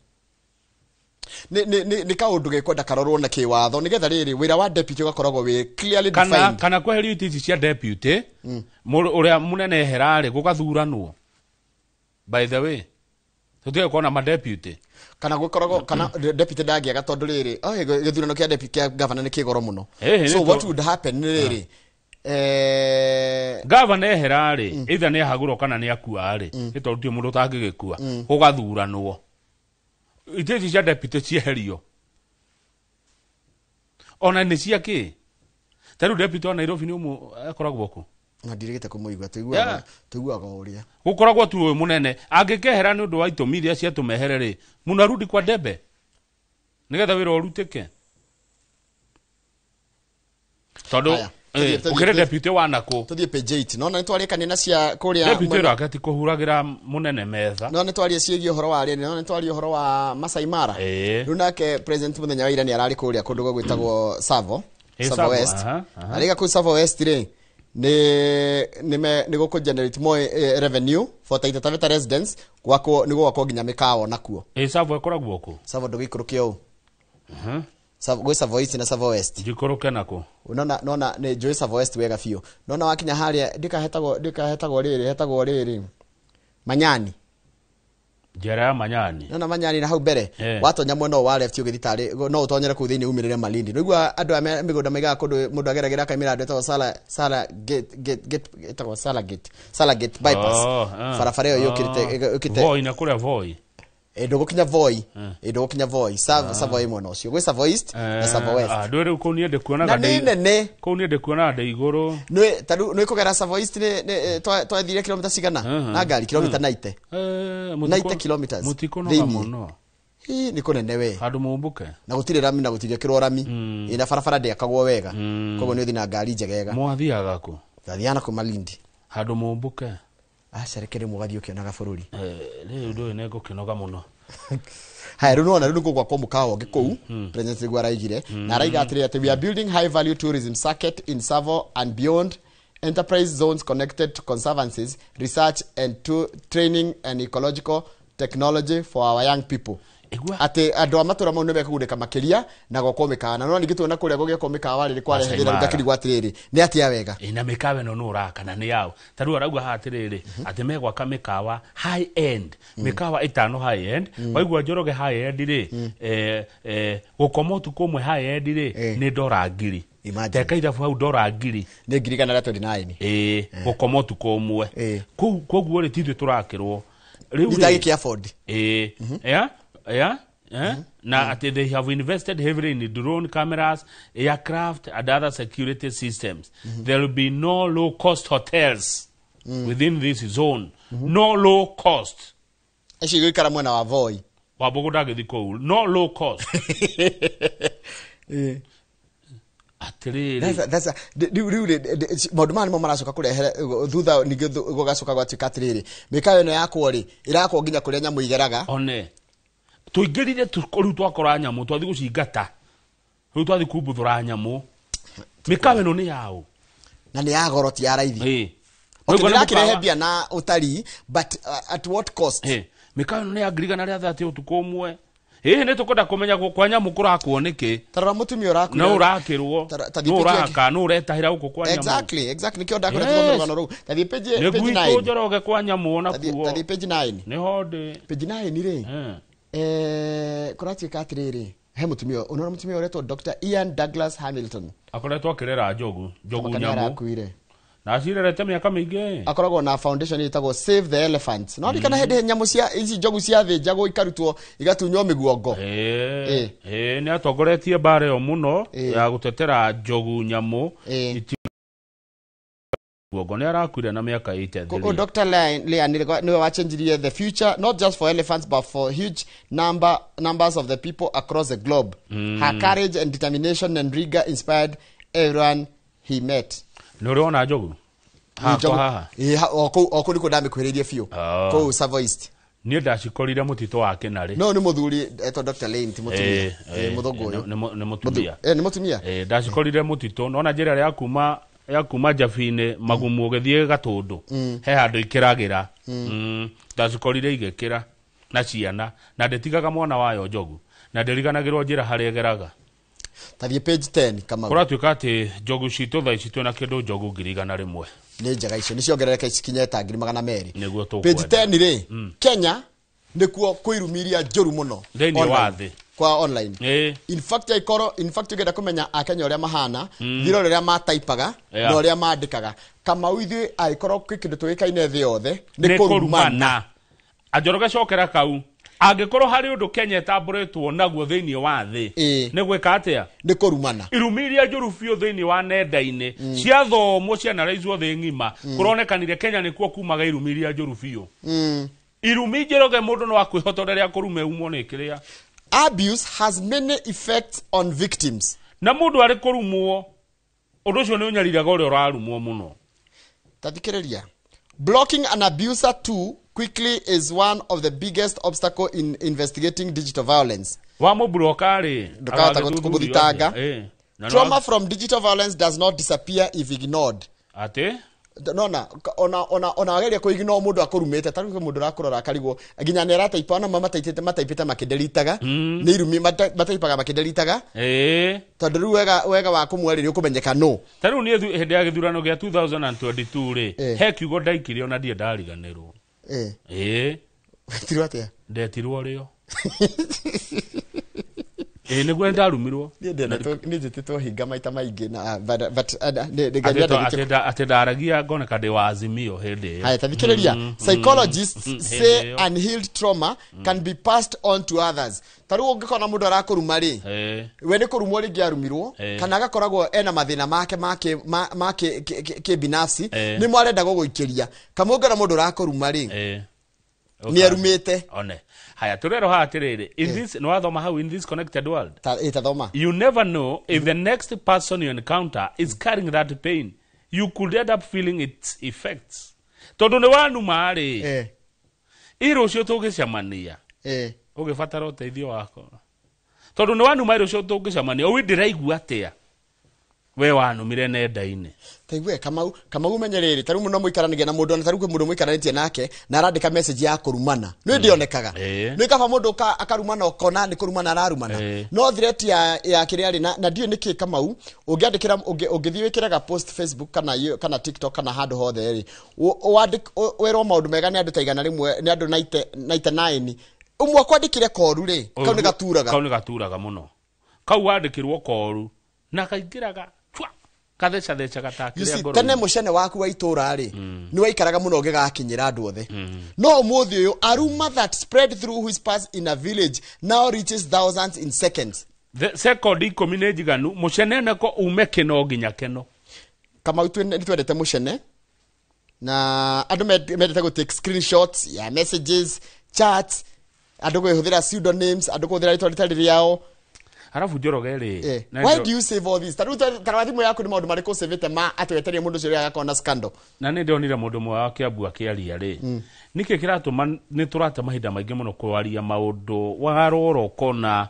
Nĩ kaũndũ gekwenda karorwo na kĩwatho nĩgetha rĩrĩ wĩra wa deputy ũgakoragwo wĩ clearly defined. Kana kweherio itĩ ici cia deputy, ũrĩa mũnene ehera rĩ gũgathuranwo. By the way, tũtige kuona ma deputy. Kana gũkoragwo kana deputy ndangĩaga tondũ rĩrĩ gĩthurano kĩa deputy kĩa gavana nĩ kĩgoro mũno. So what would happen nĩ rĩrĩ, gavana ehera rĩ, either nĩ ahagũrwo kana nĩ akua rĩ, nĩ tondũ ti mũndũ ũtangĩgĩkua, gũgathuranwo. Itĩ ici cia deputy cieherio. Ona nĩ cia kĩ? Ta rĩu deputy wa Nairobi nĩ ũmwe akoragwo kũ? Na ndirĩgĩte kũmũigua, tũiguaga o ũrĩa. Gũkoragwo tu ũyũ mũnene, angĩkehera nĩ ũndũ wa itũmi iria ciatũmehere rĩ, munarudi kwa debe. Nĩgetha wĩra ũrutĩke. Tondũ ukire deputy wa nako tuthie page 8 no na nitwarikania na cia kuria deputy rake ti kuhuragira munene metha no nitwarie ciĩgiĩ ũhoro wa rĩrĩ no nitwarie ũhoro wa Masai Mara rĩu nake president muthenya wa ira nĩ ararĩ kũrĩa kũndũ gwĩtagwo Savo Savo West arĩga kũu Savo West rĩ nĩ gũkũ generate more revenue for Taita Taveta residents gwakwo nĩ gwakwo nginya mĩkawa nakuo. Savo ĩkoragwo kũ? Savo ndũgĩikũrũke ũũ. Gwĩ Savo East na Savo West. Njikũrũke nako. Nona nona nĩ njũĩ Savo West wega biũ. Nona wakinya harĩa ndikahetagwo rĩrĩ hetagwo rĩrĩ Manyani. Njera ya Manyani. Nona Manyani na hau mbere watonya mwena wa left ũgĩthiĩ tarĩ no ũtonyere kũu thĩinĩ umĩrĩre Malindi. Nĩguo andũ a mĩgũnda maigaga kũndũ mũndũ ageragĩra akaimĩra andũ etagwo Sala Gate etagwo Sala Gate bypass. Barabara ĩyo yũkĩte Voi na kũrĩa Voi. Ndũgũkinya Voi, ndũgũkinya Voi, Savo ĩ mwena ũcio. Gwĩ Savo East na Savo West. Ndũ rĩu kũu niĩ ndĩkuonaga ndĩ nene. Kũu niĩ ndĩkuonaga ndĩ igũrũ. Nĩ ta rĩu nĩ kũgera Savo East nĩ twathire kilomita cigana? Na ngari kilomita 90. 90 kilometers. Mũtikunoga mũno. Ĩ nĩ kũnene we. Handũ mũmbũke. Na gũtirĩ rami na gũtirĩ rami. Ĩ na barabara ndĩakagwo wega. Koguo nĩ ũthiĩ na ngari njegega. Mwathiaga kũ? Twathiaga na kũ Malindi. Handũ mũmbũke. Acarekere mũgathiĩ ũkĩonaga bũrũri. Rĩu ndũĩ nĩ ngũkĩnoga mũno. Haya rĩu nĩwona rĩu nĩgũgwakwo mũkawa ũngĩ kũu president nĩguo araigire na araiga atĩrĩrĩ atĩ we are building high value tourism circuit in Savo and beyond, enterprise zones connected to conservancies, research and training and ecological technology for our young people. Atĩ andũ a matũra mau nĩ mekũgunĩka makĩria na gwakwo mĩkawa na no ningĩ tuona kũrĩa gũgĩakwo mĩkawa rĩrĩ kwarehe thĩna ngakĩrigwo atĩrĩrĩ nĩ atĩa wega. Na mĩkawa ĩno nũ ũraka na nĩ yao ta rĩu arauga haha atĩrĩrĩ atĩ megwaka mĩkawa high end mĩkawa 5 high end waigua Njoroge high end rĩ gũkoma ũtukũ ũmwe high end rĩ nĩ $1,000 teka ithabu hau $1,000 nĩ 1,129 gũkoma ũtukũ ũmwe koguo rĩ ti ithuĩ tũrakĩrwo rĩu itagĩkĩ afford. Yeah. Now, they have invested heavily in drone cameras, aircraft, and other security systems. There will be no low-cost hotels within this zone. No low cost. No low cost. Maũndũ maya nĩmo maracoka kũrehere thutha ningĩ gũgacoka gwatuĩka atĩrĩrĩ mĩkawa ĩno yakwo rĩ ĩrakwo nginya kũrĩa nyamũ igeraga. One tuingirire rĩu twakora nyamũ twathi gũcingata rĩu twathi kumbuthũra nyamũ mĩkawa ĩno nĩ yao na nĩ ya goro ti ya raithi. Okay, Ũguo nĩ ndĩrakĩrehe mũkawa. mbia na ũtarii, but at what cost? Mĩkawa ĩno nĩ ya 130,000 ũtukũ ũmwe. Hihi nĩ tũkwenda kũmenya kwa nyamũ kũrakwo nĩkĩ? Tarora mũtumia ũrakuire. No ũrakĩrwo, Ta no thiĩ page ũraka, no ũretahĩra gũkũ kwa nyamũ. Exactly, nĩkĩo ndakwĩra Yes. tũthome rũgano rũu. Ta thiĩ page Nĩ page gwitũ 9. Njoroge kwa nyamũ ona kuo. Ta thiĩ page 9. Nĩho ndĩ. Page 9 rĩ. Kũratuĩka atĩrĩrĩ, he mũtumia, unaona mũtumia ũretwo Dr. Ian Douglas Hamilton. Akoretwo akĩrera njogu, njogu Kamaka nĩ nyamũ. arakuire. Na acirerete mĩaka mĩingĩ. Akoragwo na foundation ĩtagwo Save the Elephants. No ndikana hĩndĩ nyamũ cia ici njogu ciathĩnjagwo ikarutwo igatunywo mĩguongo. Nĩ atongoretie mbara ĩyo mũno ya gũtetera njogu nyamũ. Guongo nĩ arakuire na mĩaka 83. Dr. Leon niwe wachenjirie the future not just for elephants but for huge numbers of the people across the globe. Her courage and determination and rigor inspired everyone he met. Nĩ ũrĩ wona njogu? Hakwa haha. Ĩĩ, o kũu nĩkuo ndamĩkuhĩrĩirie biũ. Kũu Savo East. Niĩ ndacikorire mũtitũ wa Kĩnarĩ. No nĩ mũthuri etwo Dr. Lane, ti mũtumia. Mũthũngũ ũyũ. Nĩ mũtumia. Nĩ mũtumia. Ndacikorire mũtitũ nona njĩra ĩrĩa ya kuma Njabi-inĩ Magumu ũgĩthiĩ Gatũndũ. He handũ ikĩragĩra. Ndacikorire igĩkĩra na ciana na ndĩtigaga mwana wayo njogu na ndĩriganagĩrwo njĩra harĩa ĩgeraga. Ta thiĩ page 10 Kamau. Kũratuĩka atĩ njogu citũ thaa ici twĩna kĩndũ njogu 100,000. Nĩ njega icio, nĩ ciongerereka cikinye ta 200,000. Nĩguo Page tũkwenda. 10 rĩ, Kenya nĩkuo kwĩrumiria njũru mũno Thĩinĩ wa online. thĩ. Kwa online. In fact aikorwo, in fact ũngĩenda kũmenya akenya ũrĩa mahana, thira ũrĩa mataipaga na ũrĩa mandĩkaga. Kamau ithuĩ angĩkorwo kwĩ kĩndũ tũĩkaine thĩ yothe nĩ kũrumana. Anjoroge cokera kau. Angĩkorwo harĩ ũndũ Kenya ĩtambũrĩtwo naguo thĩinĩ wa thĩ nĩ gwĩka atĩa? Nĩ kũrumana. Irumi iria njũru biũ thĩinĩ wa nenda-inĩ ciathomwo cianaraizwo thĩ ng'ima, kũronekanire Kenya nĩkuo kumaga irumi iria njũru biũ. Irumi Njoroge mũndũ no akwĩhotore rĩa kũrume umwo nĩ kĩrĩa. Abuse has many effects on victims. Na mũndũ arĩ kũrumwo, ũndũ ũcio nĩ ũnyariraga ũrĩa ũrarumwo mũno. Tathikĩrĩria. Blocking an abuser too quickly is one of the biggest obstacle in investigating digital violence. Wamũburoka rĩ, Ndũkahota agagĩthuthurio kũmũthitanga. atĩa? Na Trauma from digital violence does not disappear if ignored. Atĩ? Nona ona wageria kũignore mũndũ akũrumĩte, ta rĩu kwĩ mũndũ ũrakũrora akarigwo nginya nĩ arataipa, ona mataipĩte mataipĩte makĩnderitaga, nĩ irumi mataipaga makĩnderitaga. Tondũ rĩu wega wa kũmwarĩria ũkũmenyeka no. Ta rĩu niĩ hĩndĩ ya gĩthurano gĩa 2022 rĩ, he kiugo ndaikire ona ndirĩ ndariganĩrwo. Wetirwo atĩa? Ndetirwo rĩo. Nĩguo ndarumirwo. Niĩ njĩtĩtwo hinga maita maingĩ na but nĩ Ngai nĩandeithĩtie. Atĩ ndaragia ngoneka ndĩ wa Azimio hĩndĩ ĩyo. Haya, tathikĩrĩria. Psychologists Hĩndĩ say ĩyo. unhealed trauma can be passed on to others. Ta rĩu ũngĩkona mũndũ arakũruma rĩ, we nĩ kũrumwo rĩngĩ arumirwo, kana agakoragwo ena mathĩna make ma kĩbinafsi, nĩmo arenda gũgũikĩria. Kamwe ũngĩona mũndũ ũrakũruma rĩ, nĩ arumĩte. One. Haya, tũrerwo haha atĩrĩrĩ, in this, nĩ wathoma hau, in this connected world. Tathoma. You never know if the next person you encounter is carrying that pain. You could end up feeling its effects. Tondũ nĩ wanuma rĩ, ĩ rũciũ tũngĩcemania, ũgĩbatara ũteithio wakwa. Tondũ nĩ wanuma ĩ rũciũ tũngĩcemania, ũĩ ndĩraigua atĩa? We wanumire nenda-inĩ. Taigue Kamau, Kamau umenye rĩrĩ, ta rĩu mũno mũikaranagia na mũndũ, ona ta rĩu kwĩ mũndũ mũikaranĩtie nake na arandĩka message ya kũrumana, nĩ ndĩonekaga. Nĩ kaba mũndũ akarumana ũkona nĩ kũrumana ararumana. No threat ya kĩrĩa rĩ, na ndiũĩ nĩkĩ Kamau, ũngĩandĩkĩra, ũngĩthiĩ wĩkĩre ga post Facebook kana TikTok kana handũ hothe rĩ, werwo maũndũ mega nĩ andũ ta 100, nĩ andũ 99. Ũmwe akwandĩkire koru rĩ, kau nĩ gaturaga. Kau nĩ gaturaga mũno. Kau wandĩkĩrwo koru na kaingĩraga kathecatheca You gatakĩrĩa see, ngoro-inĩ. tene mũcene waku wa itũra rĩ, nĩ waikaraga mũno ũgĩgakinyĩra andũ othe. No ũmũthĩ ũyũ, a rumor that spread through whispers in a village now reaches thousands in seconds. The second 10 nĩ njiganu, mũceneneko ume kĩno nginya kĩno. Kamau nĩ twendete mũcene na andũ mendete gũ take screenshots ya messages, chats, andũ kwĩhũthĩra pseudonyms, andũ kũhũthĩra rĩtwa rĩtarĩ rĩao. Halafu Njoroge rĩ, na Why do you save all this? Taru tarwa thimũ yaku nĩ maũndũ marĩkũ ũsavĩte ma atĩ wetereire mũndũ ũcio ũrĩa agakorwo na scandal? Na nĩ ndonire mũndũ ũmwe wa Kiambu akĩaria rĩ, nĩkĩ kĩratũma nĩ tũrate mahinda maingĩ mũno kwaria maũndũ warora ũkona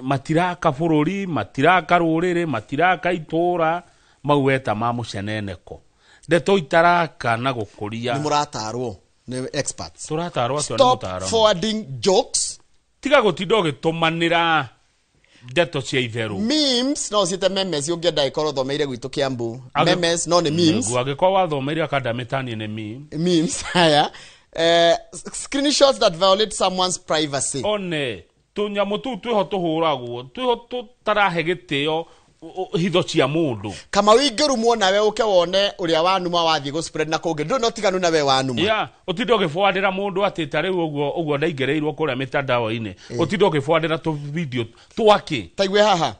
matiraka bũrũri, matiraka rũrĩrĩ, matiraka itũra, mau weta ma mũceneneko. Ndeto itaraka na gũkũria. Nĩ mũratarwo nĩ experts. Tũratarwo atĩa nĩ Stop mũtaaramu? forwarding jokes. Tiga gũtinda ũgĩtũmanĩra ndeto cia itherũ. Memes no ciĩte memes ũngĩenda ĩkorwo thomeire gwitũ Kiambu. Memes no nĩ memes. Nĩguo, angĩkorwo wathomeire academy tani nĩ meme. Memes haya. Screenshots that violate someone's privacy. One tũnyamũ tũu twĩho tũhũragwo twĩho tũtarahe gĩtĩo hitho cia mũndũ. Kama wingĩrumwo nawe ũke wone ũrĩa wanuma wathiĩ gũ spread na kũngĩ ndũrĩ na ũtiganu na we wanuma. Yeah, ũtinde ũgĩbwandĩra mũndũ atĩ ta rĩu ũguo ũguo ndaingĩrĩirwo kũrĩa mĩtandao-inĩ. Ũtinde ũgĩbwandĩra tũ video twakĩ. Taigue haha.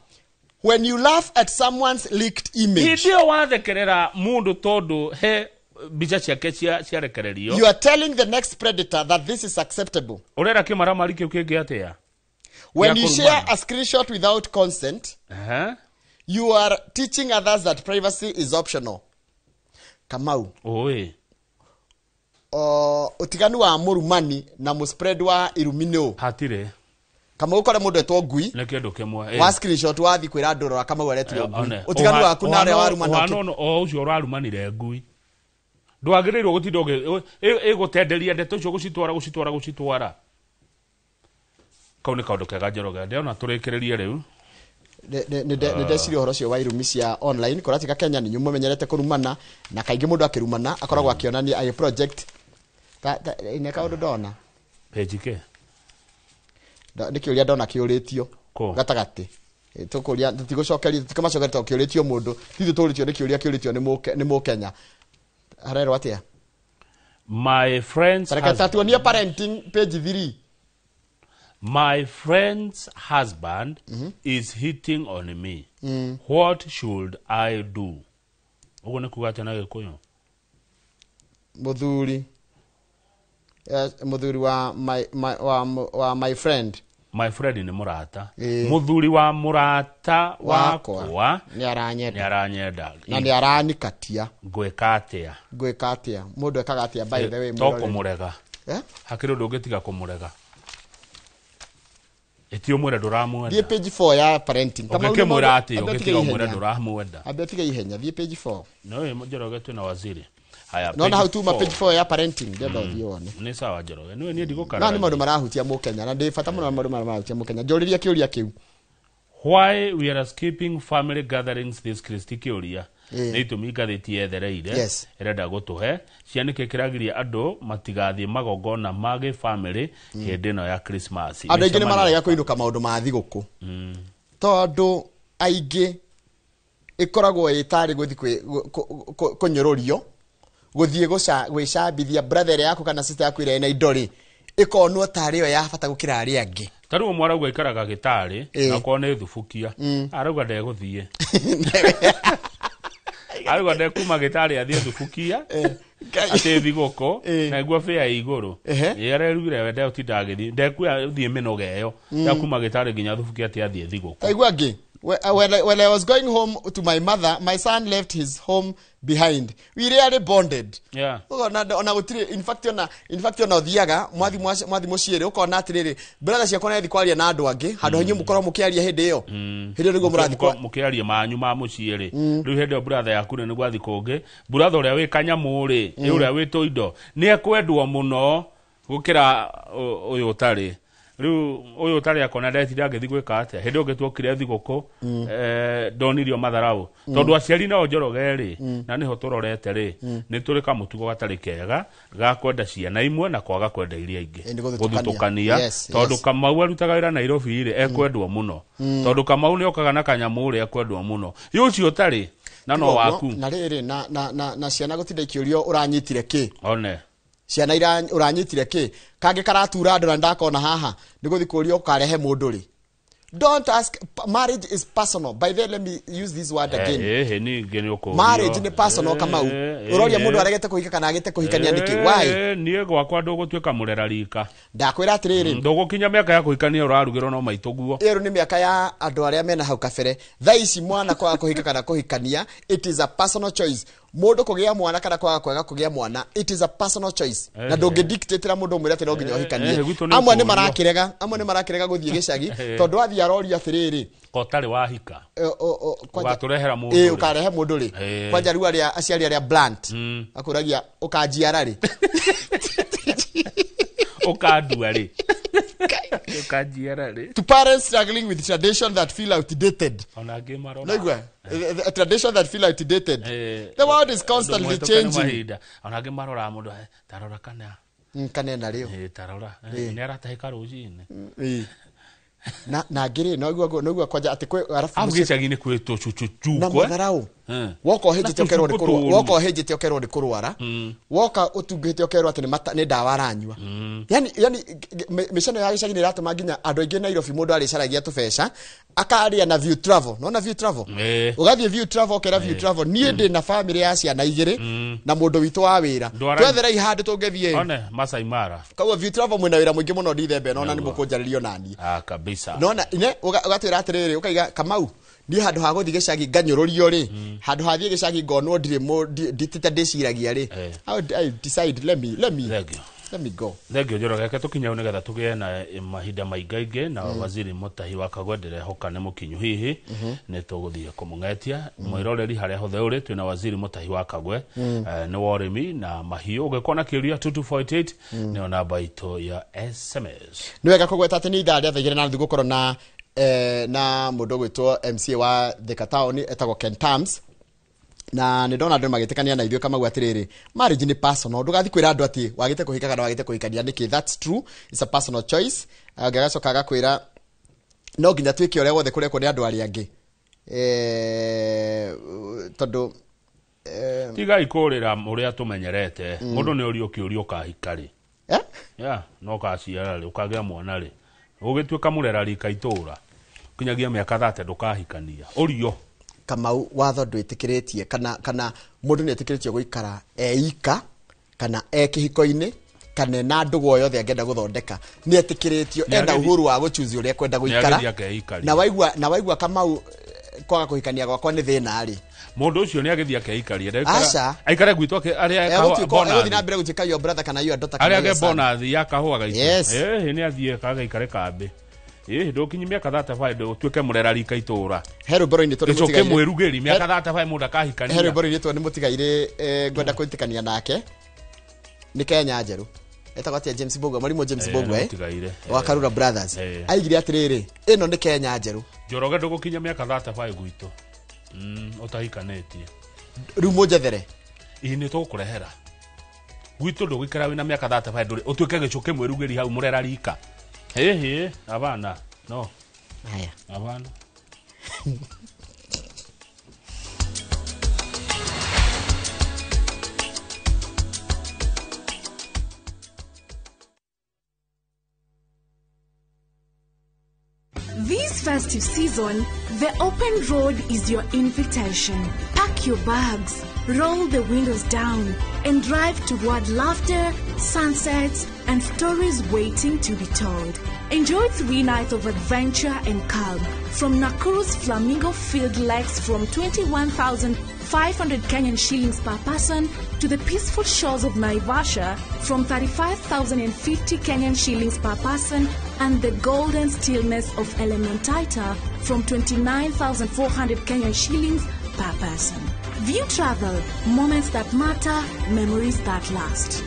When you laugh at someone's leaked image. Hĩndĩ ĩyo wathekerera mũndũ tondũ he mbica ciake ciarekererio. You are telling the next predator that this is acceptable. Ũrera kĩmaramari kĩu kĩngĩ atĩa? When you share a screenshot without consent, you are teaching others that privacy is optional. Kamau. Oi. Utiganu wa mũrumani na mũspread wa irumi nĩ ũ? Hatirĩ. Kamau ũkore mũndũ etwo ngui. Nĩ kĩndũ kĩmwe. Wa screenshot wathi kwĩra andũ rora Kamau aretirwo ngui. Ũtiganu waku na ũrĩa warumana. O ũcio ũrarumanire ngui. Ndwagĩrĩirwo gũtinda ĩgũtenderia ndeto icio gũcitwara gũcitwara gũcitwara. Kau nĩ kaũndũ kega Njoroge. Ndĩrona tũrĩkĩrĩrie rĩu. Nĩ ndeciria ũhoro ũcio wa irumi cia online kũratika Kenya nĩ inyuĩ mũmenyerete kũrumana na kaingĩ mũndũ akĩrumana akoragwo akĩonania agĩ project nĩ kaũndũ ndona page kĩ nĩ kĩũria ndona kĩũrĩtio gatagatĩ tũkũria tũtigũcokeria tũtikamacokeria tondũ kĩũrĩtio mũndũ tithuĩ tũrĩtio nĩ kĩũria kĩũrĩtio nĩ mũkenya harerwo atĩa. My friends Reke tatuonie parenting page 3. My friend's husband is hitting on me. What should I do? Ũguo nĩ kuga atĩa na Gĩkũyũ? Mũthuri. Mũthuri wa wa my friend. My friend nĩ mũrata. Mũthuri wa mũrata wakwa nĩ aranyenda. Nĩ aranyenda. Na nĩ aranikatia. Ngwĩka atĩa? Ngwĩka atĩa? Mũndũ ekaga atĩa by the way? To kũmũrega. Hakĩrĩ ũndũ ũngĩtiga kũmũrega. Ĩti ũmwĩre ndũramwenda. Thiĩ page 4 ya parenting. Ũngĩkĩmwĩra atĩ ũngĩtiga ũmwĩre ndũramwenda. Ambia tiga ihenya, thiĩ page 4. No ĩ Njoroge twĩna waziri. Haya. Nona hau tuma page 4 ya parenting ndĩrenda ũthiĩ wone. Nĩ sawa Njoroge. Nĩwe niĩ ndigũkarara. Na nĩ maũndũ marahutia mũkenya na ndĩ bata mũno maũndũ marahutia mũkenya. Njũrĩria kĩũria kĩu. Why we are skipping family gatherings this Christy kĩũria. Nĩ itũmi ngathĩti yethereire ĩrenda gũtũhe cia nĩkĩ kĩragiria andũ matigathiĩ magongona ma gĩbamĩrĩ hĩndĩ ĩno ya Christmas. Andũ aingĩ nĩ mararega kũinũka maũndũ ma thigũkũ tondũ aingĩ ĩkoragwo ĩtarĩ gũthiĩ kũnyũrũrio gũthiĩ gwĩcambithia brother yaku kana sister yaku ĩrĩa ĩna indo rĩ ĩkonwo tarĩ yo ya bata gũkĩra arĩa angĩ. Ta rĩu ũmwe arauga aikaraga gĩtarĩ na akorwo nĩ thubukia arauga ndegũthiĩ. Arauga ndekuma gĩtarĩ athiĩ thubukia atĩ thigũkũ na iguo bĩa igũrũ ĩ arerugire we ndegũtinda agĩthiĩ ndekuya thiĩ mĩnoga ĩyo ndekuma gĩtarĩ nginya thubukia atĩ athiĩ thigũkũ. Taigua angĩ. When I was going home to my mother, my son left his home behind. We really bonded. Yeah. Ona gũtirĩ in fact ona ũthiaga mwathi mũciĩ ũkona atĩrĩrĩ brother ciakwa nĩ kwaria na andũ angĩ handũ hanyu mũkorwo mũkĩaria hĩndĩ ĩyo. Hĩndĩ ĩyo nĩguo mũrathiĩ mũkĩaria manyu ma mũciĩ rĩ. Rĩu hĩndĩ ĩyo brother yaku nĩ nĩguo athiĩ kũngĩ. Brother ũrĩa wĩ kanyamũ rĩ, ũrĩa wĩ tũindo nĩ ekwendwo mũno gũkĩra ũyũ ũtarĩ. Rĩu ũyũ ũtarĩ akona ndetinda angĩthiĩ gwĩka atĩa hĩndĩ ĩyo tuokire thigũkũ ndonirio matharaũ tondũ aciari nao Njoroge rĩ na nĩho tũrorete rĩ nĩ tũrĩ kamũtugo gatarĩ kega ga kwenda ciana imwe na kwaga kwenda iria ingĩ gũthutũkania tondũ Kamau arutaga wĩra Nairobi rĩ ekwendwo mũno tondũ Kamau nĩ okaga na kanyamũ rĩ ekwendwo mũno yũ ũcio ũtarĩ na no waku na rĩrĩ na ciana gũtinda ikĩũrio ũranyitire kĩ one ciana ira uranyitire ki kangi karatura andu na ndakona haha niguthi kurio ukarehe mundu ri. Don't ask. Marriage is personal. By the way, let me use this word again. Marriage ni personal Kamau. Uroria mundu aregete kuhika kana agete kuhikania niki. Why? Nie gwakwa ndugutuika murera rika. Ndakwira atiriri. Ndugukinya miaka ya kuhikania urarugirwo no maitu guo. Ĩyo ni miaka ya andu aria mena hau kabere. Thaa ici mwana kwaga kuhika kana kuhikania, it is a personal choice. Mũndũ kũgĩa mwana kana kwaga kũgĩa mwana, it is a personal choice. Na ndũngĩdictatĩra mũndũ ũmwĩre atĩ no nginya ũhikanie. Amwe nĩ marakĩrega, amwe nĩ marakĩrega gũthiĩ gĩcagi tondũ athiĩ aroria atĩrĩrĩ, ko ũtarĩ wahika ũgatũrehera mũndũ rĩ. Ũkarehe mũndũ rĩ. Kwanja rĩu arĩa aciari arĩa blunt akũragia ũkanjiara rĩ, ũkandua rĩ, ũkanjiara rĩ. To parents struggling with tradition that feel outdated. Ona angĩ marora. Naigua tradition that feel outdated. The world is constantly changing. Ona angĩ maroraga mũndũ, tarora kana kanena rĩo, tarora nĩ aratahĩka rũcinĩ. Na ngĩrĩ noigua kwanja atĩ kwĩ arabu arabu gĩcagi-inĩ kwĩ tũcucucu na matharau. Woka ũhĩnjĩte ũkerwo nĩ kũrwara, woka ũhĩnjĩte ũkerwo nĩ kũrwara, woka ũtungĩte ũkerwo atĩ nĩ ndawa aranyua. Yani mĩcano ya gĩcagi nĩ ĩratũma nginya andũ aingĩ Nairobi mũndũ arĩcaragia tũbeca akarĩa na View Travel. Nona View Travel, ũgathiĩ View Travel ũkera View Travel niĩ ndĩ na family ya ciana igĩrĩ na mũndũ witũ wa wĩra, twetherei handũ tũngĩthiĩ one Masai Mara. Koguo View Travel mwĩna wĩra mũingĩ mũno ndithembe nona nĩ mũkũnjarĩrio naniĩ kabisa. Nona ine ũgatwĩra atĩrĩrĩ, ũkaiga Kamau niĩ handũ ha gũthiĩ gĩcagi nganyũrũrio rĩ, handũ ha thiĩ gĩcagi ngonwo ndirĩ nditĩte ndĩciragia rĩ, I decide let me go. Thengio Njoroge, reke tũkinye hau nĩgetha tũgĩe na mahinda maingaingĩ na waziri Mutahi wa Kagwe ndĩrehoka nĩ mũkinyu hihi nĩ tũgũthiĩ kũmũng'etia. Mwĩroreri harĩa hothe ũrĩ, twĩna waziri Mutahi wa Kagwe nĩ wa ũrĩmi na mahiũ. Ũngĩkorwo na kĩũria 2248 nĩyo namba itũ ya SMS. Nĩ wega kũgweta atĩ nĩ ithaa rĩa thaa igĩrĩ na nuthu gũkorwo na na mũndũ ũgwĩtwo MCA wa Thika Town etagwo Ken Tams, na nĩ ndona andũ magĩtĩkania na ithuĩ Kamau atĩrĩrĩ, marriage nĩ personal, ndũgathiĩ kwĩra andũ atĩ wagĩte kũhika kana wagĩte kũhikania nĩkĩ. That's true, it's a personal choice. Agacoka agakwĩra no nginya twĩke ũrĩa wothe kũrekwo nĩ andũ arĩa angĩ, tondũ tigai kũrĩra ũrĩa tũmenyerete. Mũndũ nĩ ũrio kĩũrio ũkahika rĩ, no ũkaciara rĩ, ũkagĩa mwana rĩ, ũgĩtuĩka mũrera rika itũra kinyagia mĩaka 30 ndũkahikania ũrio. Kamau, watho ndwĩtĩkĩrĩtie kana mũndũ nĩ etĩkĩrĩtio gũikara eika kana e kĩhiko-inĩ kana na ndũgũ o yothe angĩenda gũthondeka, nĩ etĩkĩrĩtio, ena uhuru wa gũchuzi ũrĩa ekwenda gũikara. Na waigua Kamau, kwaga kũhikania gwakwa nĩ thĩna rĩ, mũndũ ũcio nĩ agĩthiĩ akeikaria, aca aikare gwitũ arĩa egũthiĩ na mbere gũtuĩka your brother kana your daughter kana arĩa bonathi ya kahũa gaitũ. Nĩ athiĩ kagaikare kambĩ. Ndũkinyi mĩaka 35 ũtuĩke mũrera rika itũra. He rwĩmbo-inĩ tondũ mũtigaire mwĩrugĩri mĩaka 35 mũndũ akahikania. He rwĩmbo-inĩ tondũ nĩ mũtigaire ngwenda kwĩtĩkania nake nĩ Kenya Njerũ, etagwo atĩa, James Mbugua, mwarimũ James Mbugua wa Karura Brothers, aigire atĩrĩrĩ, ĩno nĩ Kenya Njerũ. Njoroge ndũgũkinya mĩaka 35 gwitũ ũtahikanĩtie rĩu mũnjethere. Ĩ nĩ tũgũkũrehera gwitũ, ndũgũikara wĩna mĩaka 35 ndũrĩ ũtuĩke gĩcũkĩ mwĩrugĩri hau mũrera rika. Hĩhĩ, abana no. Haya. Abana. This festive season, the open road is your invitation. Pack your bags, roll the windows down, and drive toward laughter, sunsets, and stories waiting to be told. Enjoy 3 nights of adventure and calm from Nakuru's Flamingo Field Lakes from 21,500 Kenyan shillings per person to the peaceful shores of Naivasha from 35,050 Kenyan shillings per person and the golden stillness of Elementaita from 29,400 Kenyan shillings per person. View Travel, moments that matter, memories that last.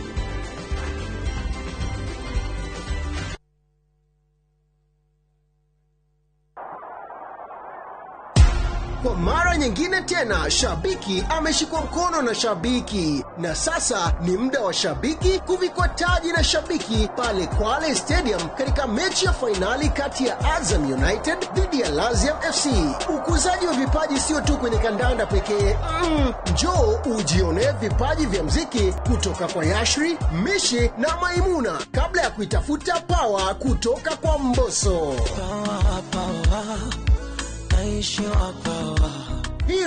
Kwa mara nyingine tena, shabiki ameshikwa mkono na shabiki, na sasa ni muda wa shabiki kuvikwa taji na shabiki pale Kwale Stadium katika mechi ya fainali kati ya Azam United dhidi ya Laziam FC. Ukuzaji wa vipaji sio tu kwenye kandanda pekee. Njoo ujione vipaji vya mziki kutoka kwa Yashri, Mishi na Maimuna kabla ya kuitafuta power kutoka kwa Mbosso. Power, power.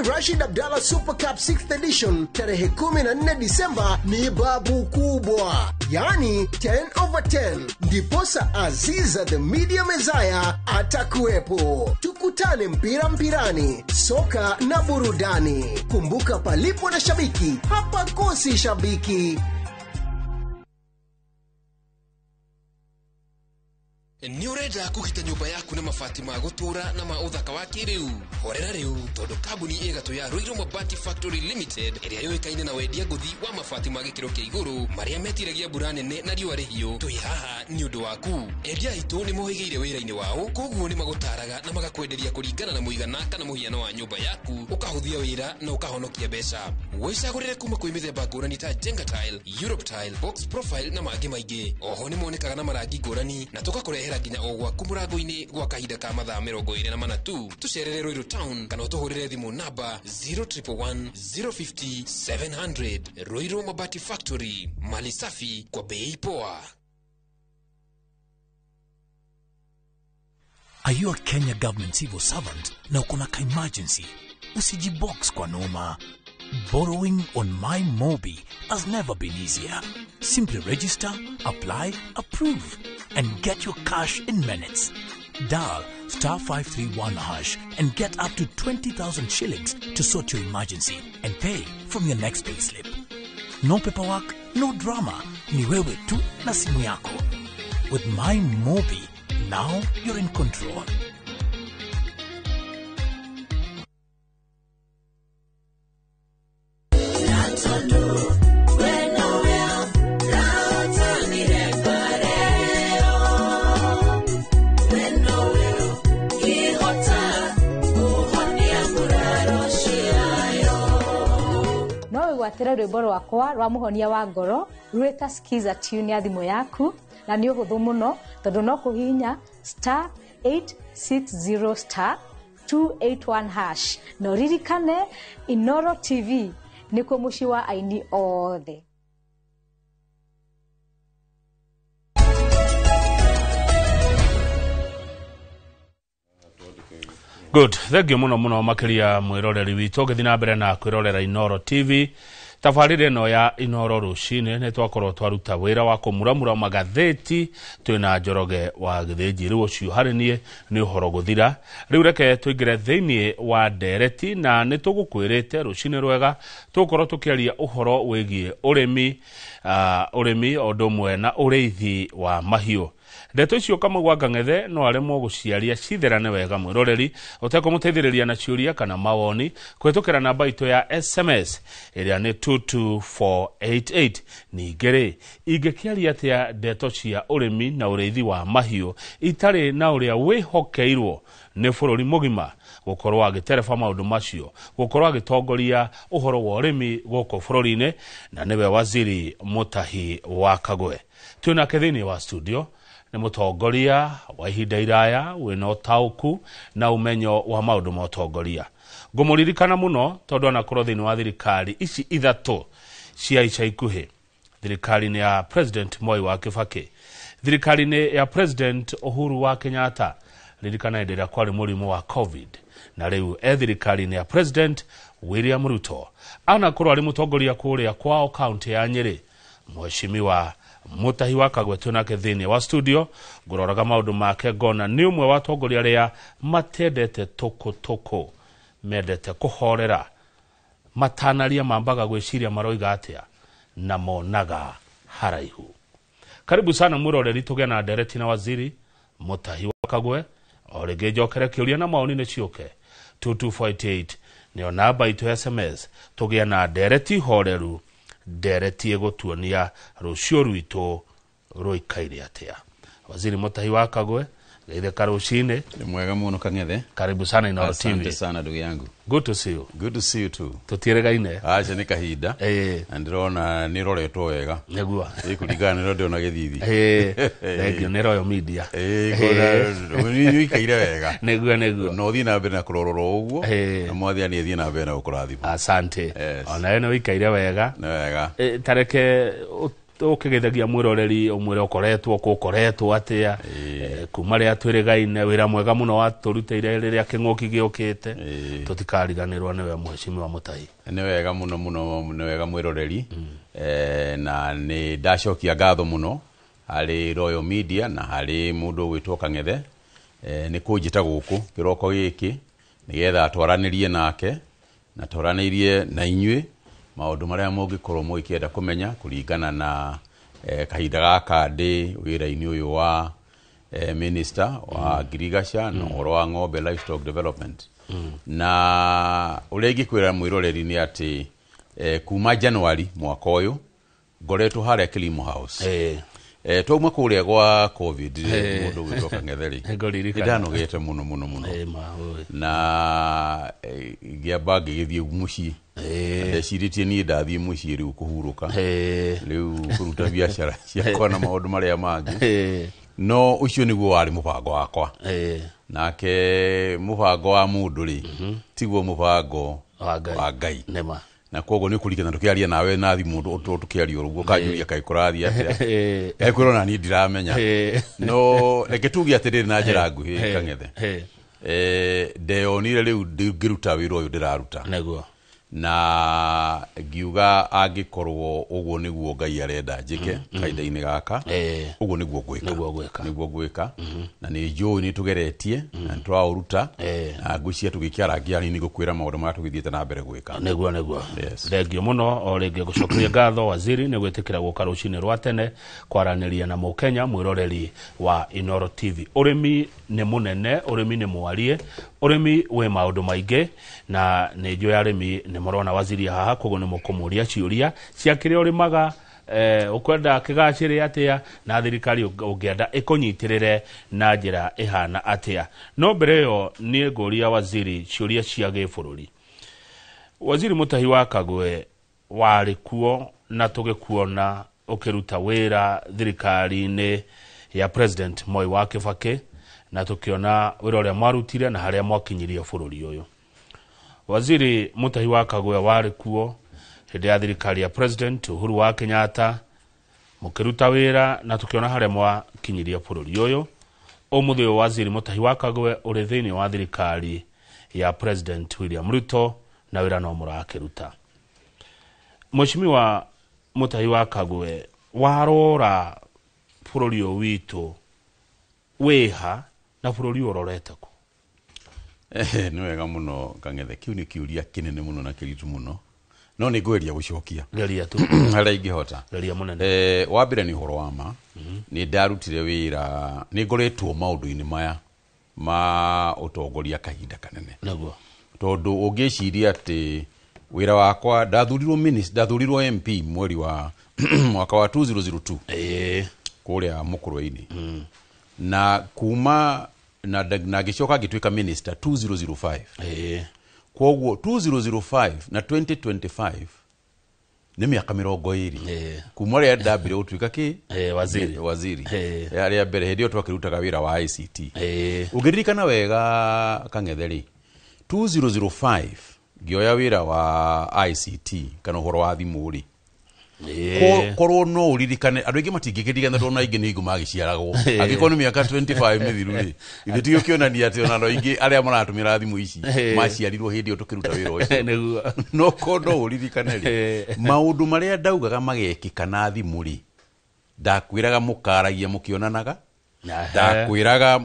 Rashid Abdallah Super Cup 6th edition tarehe 14 Disemba ni babu kubwa, yani 10/10. Ndiposa Aziza the Media Messiah atakuwepo. Tukutane mpira mpirani, soka na burudani. Kumbuka, palipo na shabiki hapakosi shabiki. Nĩ ũrenda kũgita nyũmba yaku na mabati ma gũtũũra na ma ũthaka wa kĩrĩu? Horera rĩu, tondũ kambuni ĩgatũ ya Ruiru Mabati Factory Limited ĩrĩa yũĩkaine na wendia ngũthi wa mabati ma gĩkĩro kĩa igũrũ marĩa metiragia mbura nene na riũa rĩhiũ, twĩ haha nĩ ũndũ waku. Endia aitũ nĩ mohĩgĩire wĩra-inĩ wao, koguo nĩ magũtaraga na magakwenderia kũringana na mũigana kana mũhiano wa nyũmba yaku, ũkahũthia wĩra na ũkahonokia mbeca. Wĩcagũrĩre kuma kwĩ mĩthemba ngũrani ta Jenga Tile, Europe Tile, Box Profile na mangĩ maingĩ. Oho nĩ monekaga na marangi ngũrani na tũgakũrehera nginya o gwaku mũrango-inĩ gwa kahinda ka mathaa 24 tu. Tũcerere Ruiru Town kana ũtũhũrĩre thimũ namba 0111 050 700. Ruiru Mabati Factory, mali safi kwa bei poa. Are you a Kenya government civil servant na uko na ka-emergency? Usijibox kwa noma. Borrowing on My Mobi has never been easier. Simply register, apply, approve, and get your cash in minutes. Dial star 531 hash and get up to 20,000 shillings to sort your emergency and pay from your next payslip. No paperwork, no drama. Ni wewe tu na simu yako. With My Mobi, now you're in control. Gwatĩra rwĩmbo rwakwa rwa mũhonia wa ngoro rwĩta Skiza tune ya thimũ yaku, na nĩ ũhũthũ mũno tondũ no kũhihinya star 860 star 281 hash. Na ũririkane Inoro TV nĩkuo mũciĩ wa aini othe. Good, thank you muno muno makiria mwiroreri witũ ũgĩthiĩ na mbere na kwĩrorera Inoro TV. Tabarĩra ĩno ya Inoro rũcinĩ nĩ twakorwo twaruta wĩra wa kũmuramura magathĩti twĩna Njoroge wa Gĩthĩnji. Rĩu ũcio harĩ niĩ nĩ ũhoro gũthira. Rĩu reke tũingĩre thĩinĩ wa ndereti, na nĩ tũgũkwĩrĩte rũcinĩ rwega tũgũkorwo tũkĩaria ũhoro wĩgiĩ ũrĩmi, ũrĩmi o ũndũ ũmwe na ũrĩithi wa mahiũ. Ndeto icio Kamau wa Kang'ethe no aremwo gũciaria citherane wega mwĩroreri ũtekũmũteithĩrĩria na ciũria kana mawoni kũhĩtũkĩra namba itũ ya SMS ĩrĩa nĩ 22488. Ningĩ rĩ, ingĩkĩaria atĩa ndeto cia ũrĩmi na ũrĩithi wa mahiũ itarĩ na ũrĩa wĩhokeirwo nĩ bũrũri mũgima gũkorwo agĩtereba maũndũ macio, gũkorwo agĩtongoria ũhoro wa ũrĩmi gũkũ bũrũri-inĩ, na nĩwe Waziri Mutahi wa Kagwe. Twĩnake thĩinĩ wa studio nĩ mũtongoria wa ihinda iraya wĩna ũtaũku na ũmenyo wa maũndũ ma ũtongoria. Ngũmũririkana mũno tondũ anakorwo thĩinĩ wa thirikari ici ithatũ cia ica ikuhĩ, thirikari-inĩ ya President Moi wa Kibaki, thirikari-inĩ ya President Uhuru wa Kenyatta, ririkana hĩndĩ ĩrĩa kwarĩ mũrimũ wa COVID, na rĩu e thirikari-inĩ ya President William Ruto. Anakorwo arĩ mũtongoria kũrĩa kwao kaunti ya Nyĩrĩ, Mheshimiwa Mutahi wa Kagwe twĩnake thĩinĩ wa studio. Ngũroraga maũndũ make ngona nĩ ũmwe wa atongoria arĩa matendete tũkũtũkũ, mendete kũhorera, matanaria mambaga gwĩciria maroiga atĩa na monaga haraihu. Karibu sana mwĩroreri, tũgĩe na ndereti na Waziri Mutahi wa Kagwe. O rĩngĩ njokere kĩũria na maoni nĩ ciũke 2248 nĩyo namba itũ SMS, tũgĩe na ndereti horeru, ndereti ĩgũtuonia rũciũ rwitũ rũikaire atĩa. Waziri Mutahi wa Kagwe, geithĩka rũcinĩ. Ni mwega mũno Kang'ethe. Karibu sana Inoro TV. Asante sana ndugu yangu. Good to see you. Good to see you too. Tũtiĩrĩgaine. Aca nĩ kahinda. Na ndĩrona nĩ ũroretwo wega. Nĩguo. Kũringana na ũrĩa ndĩrona gĩthithi. Thank you, nĩ Royal Media. Nĩ ũikaire wega. Nĩguo nĩguo. Na ũthiĩ na mbere na kũrorwo ũguo. Na Mwathani athiĩ na mbere na gũkũrathima. Asante. Ona we nĩ ũikaire wega. Nĩ wega. Tareke Ũkĩgeithagia mwĩroreri ũmwĩre ũkoretwo kũ ũkoretwo atĩa kuma rĩrĩa twĩrĩgaine wĩra mwega mũno watũrutĩire rĩrĩa kĩng'ũki gĩũkĩte tũtikariganĩrwo nĩwe Mheshimiwa Mutahi. Nĩ wega mũno mũno, nĩ wega mwĩroreri. Na nĩ ndacokia ngatho mũno harĩ Royal Media na harĩ mũndũ ũgwĩtwo Kang'ethe nĩ kũnjĩta gũkũ kĩroko gĩkĩ nĩgetha twaranĩrie nake na twaranĩrie na inyuĩ maũndũ marĩa mũngĩkorwo mũgĩkĩenda kũmenya kũringana na kahinda gaka ndĩ wĩra-inĩ ũyũ wa minister wa ngirigaca na ũhoro wa ng'ombe livestock development. Na ũrĩa ingĩkwĩra mwĩroreri nĩ atĩ kuma January mwaka ũyũ ngoretwo harĩa Kilimo House. Twauma kũrĩa gwa COVID mũndũ ũgwĩtwo Kang'ethe rĩ nĩndanogete mũno mũno mũno na ngĩamba ngĩgĩthiĩ mũciĩ. Ndecirĩtie niĩ ndathiĩ mũciĩ rĩu kũhurũka rĩu kũruta biacara ciakwa na maũndũ marĩa mangĩ, no ũcio nĩguo warĩ mũbango wakwa. Nake mũbango wa mũndũ rĩ tiguo mũbango wa Ngai. Na koguo nĩ ũkũririkana tũkĩaria nawe na thimũ tũkĩaria ũguo ũkanjũria kaĩ kũrathiĩ atĩa, kaĩ kwĩrwo na niĩ ndiramenya. No reke tuge atĩrĩrĩ na njĩra nguhĩ Kang'ethe, ndeyonire rĩu ngĩruta wĩra ũyũ ndĩraruta nĩguo, na ngiuga angĩkorwo ũguo nĩguo Ngai arenda njĩke kahinda-inĩ gaka ũguo nĩguo ngwĩka, nĩguo ngwĩka. Na nĩ njũĩ nĩ tũgeretie na nĩ tũraũruta na ngwĩciria tũgĩkĩarangia nini gũkwĩra maũndũ marĩa tũgĩthiĩte na mbere gwĩka. Nĩguo nĩguo. Thengio mũno o rĩngĩ gũcokeria ngatho waziri nĩ gwĩtĩkĩra gũka rũcinĩ rwa tene kwaranĩria na mũkenya mwĩroreri wa Inooro TV. Ũrĩmi nĩ mũnene, ũrĩmi nĩ mwarie, ũrĩmi wĩ maũndũ maingĩ na nĩ njũĩ arĩmi nĩ mũrona waziri haha, koguo nĩ mũkũmũria ciũria cia kĩrĩa ũrĩmaga, ũkwenda kĩgacĩre atĩa na thirikari ũngĩenda ĩkũnyitĩrĩre na njĩra ĩhana atĩa. No mbere ĩyo niĩ ngũria waziri ciũria cia gĩbũrũri. Waziri Mutahi wa Kagwe, warĩ kuo na tũgĩkuona ũkĩruta wĩra thirikari-inĩ ya President Moi wa Kibaki na tũkĩona wĩra ũrĩa mwarutire na harĩa mwakinyirie bũrũri ũyũ. Waziri Mutahi wa Kagwe warĩ kuo hĩndĩ ya thirikari ya President Uhuru wa Kenyatta mũkĩruta wĩra na tũkĩona harĩa mwakinyirie bũrũri ũyũ. Ũmũthĩ ũyũ Waziri Mutahi wa Kagwe ũrĩ thĩinĩ wa thirikari ya President William Ruto na wĩra no mũrakĩruta. Mheshimiwa Mutahi wa Kagwe, warora bũrũri ũyũ witũ wĩha na bũrũri ũrorete kũ? Nĩ wega mũno Kang'ethe, kĩu nĩ kĩũria kĩnene mũno na kĩritũ mũno, no nĩ ngũgeria gũcokia geria tu harĩa ingĩhota. Geria mũnene. Wa mbere nĩ ũhoro wa ma, nĩ ndarutire wĩra, nĩ ngoretwo maũndũ-inĩ maya ma ũtongoria kahinda kanene. Nĩguo. Tondũ ũngĩciria atĩ wĩra wakwa ndathurirwo minister, ndathurirwo MP mweri wa mwaka wa 2002 kũrĩa Mũkũrwe-inĩ. Na kuma na ngĩcoka ngĩtuĩka minister 2005. Koguo 2005 na 2025 nĩ mĩaka 20 kuma rĩrĩa ndambire gũtuĩka kĩ waziri, waziri rĩa mbere hĩndĩ ĩyo twakĩrutaga wĩra wa ICT. Ũngĩririkana wega Kang'ethe rĩ, 2005 ngĩoya wĩra wa ICT kana ũhoro wa thimũ rĩ, korwo no ũririkane andũ aingĩ matingĩkĩririkana tondũ aingĩ nĩ hingo magĩciaragwo, angĩkorwo nĩ mĩaka 25 mĩthiru rĩ, ithuĩ ti gũkĩonania atĩ ona andũ aingĩ arĩa maratũmĩra thimũ ici maciarirwo hĩndĩ ĩyo tũkĩruta wĩra ũcio. No korwo no ũririkane rĩ, maũndũ marĩa ndaugaga magekĩka na thimũ rĩ, ndakwĩraga mũkaragia mũkĩonanaga, ndakwĩraga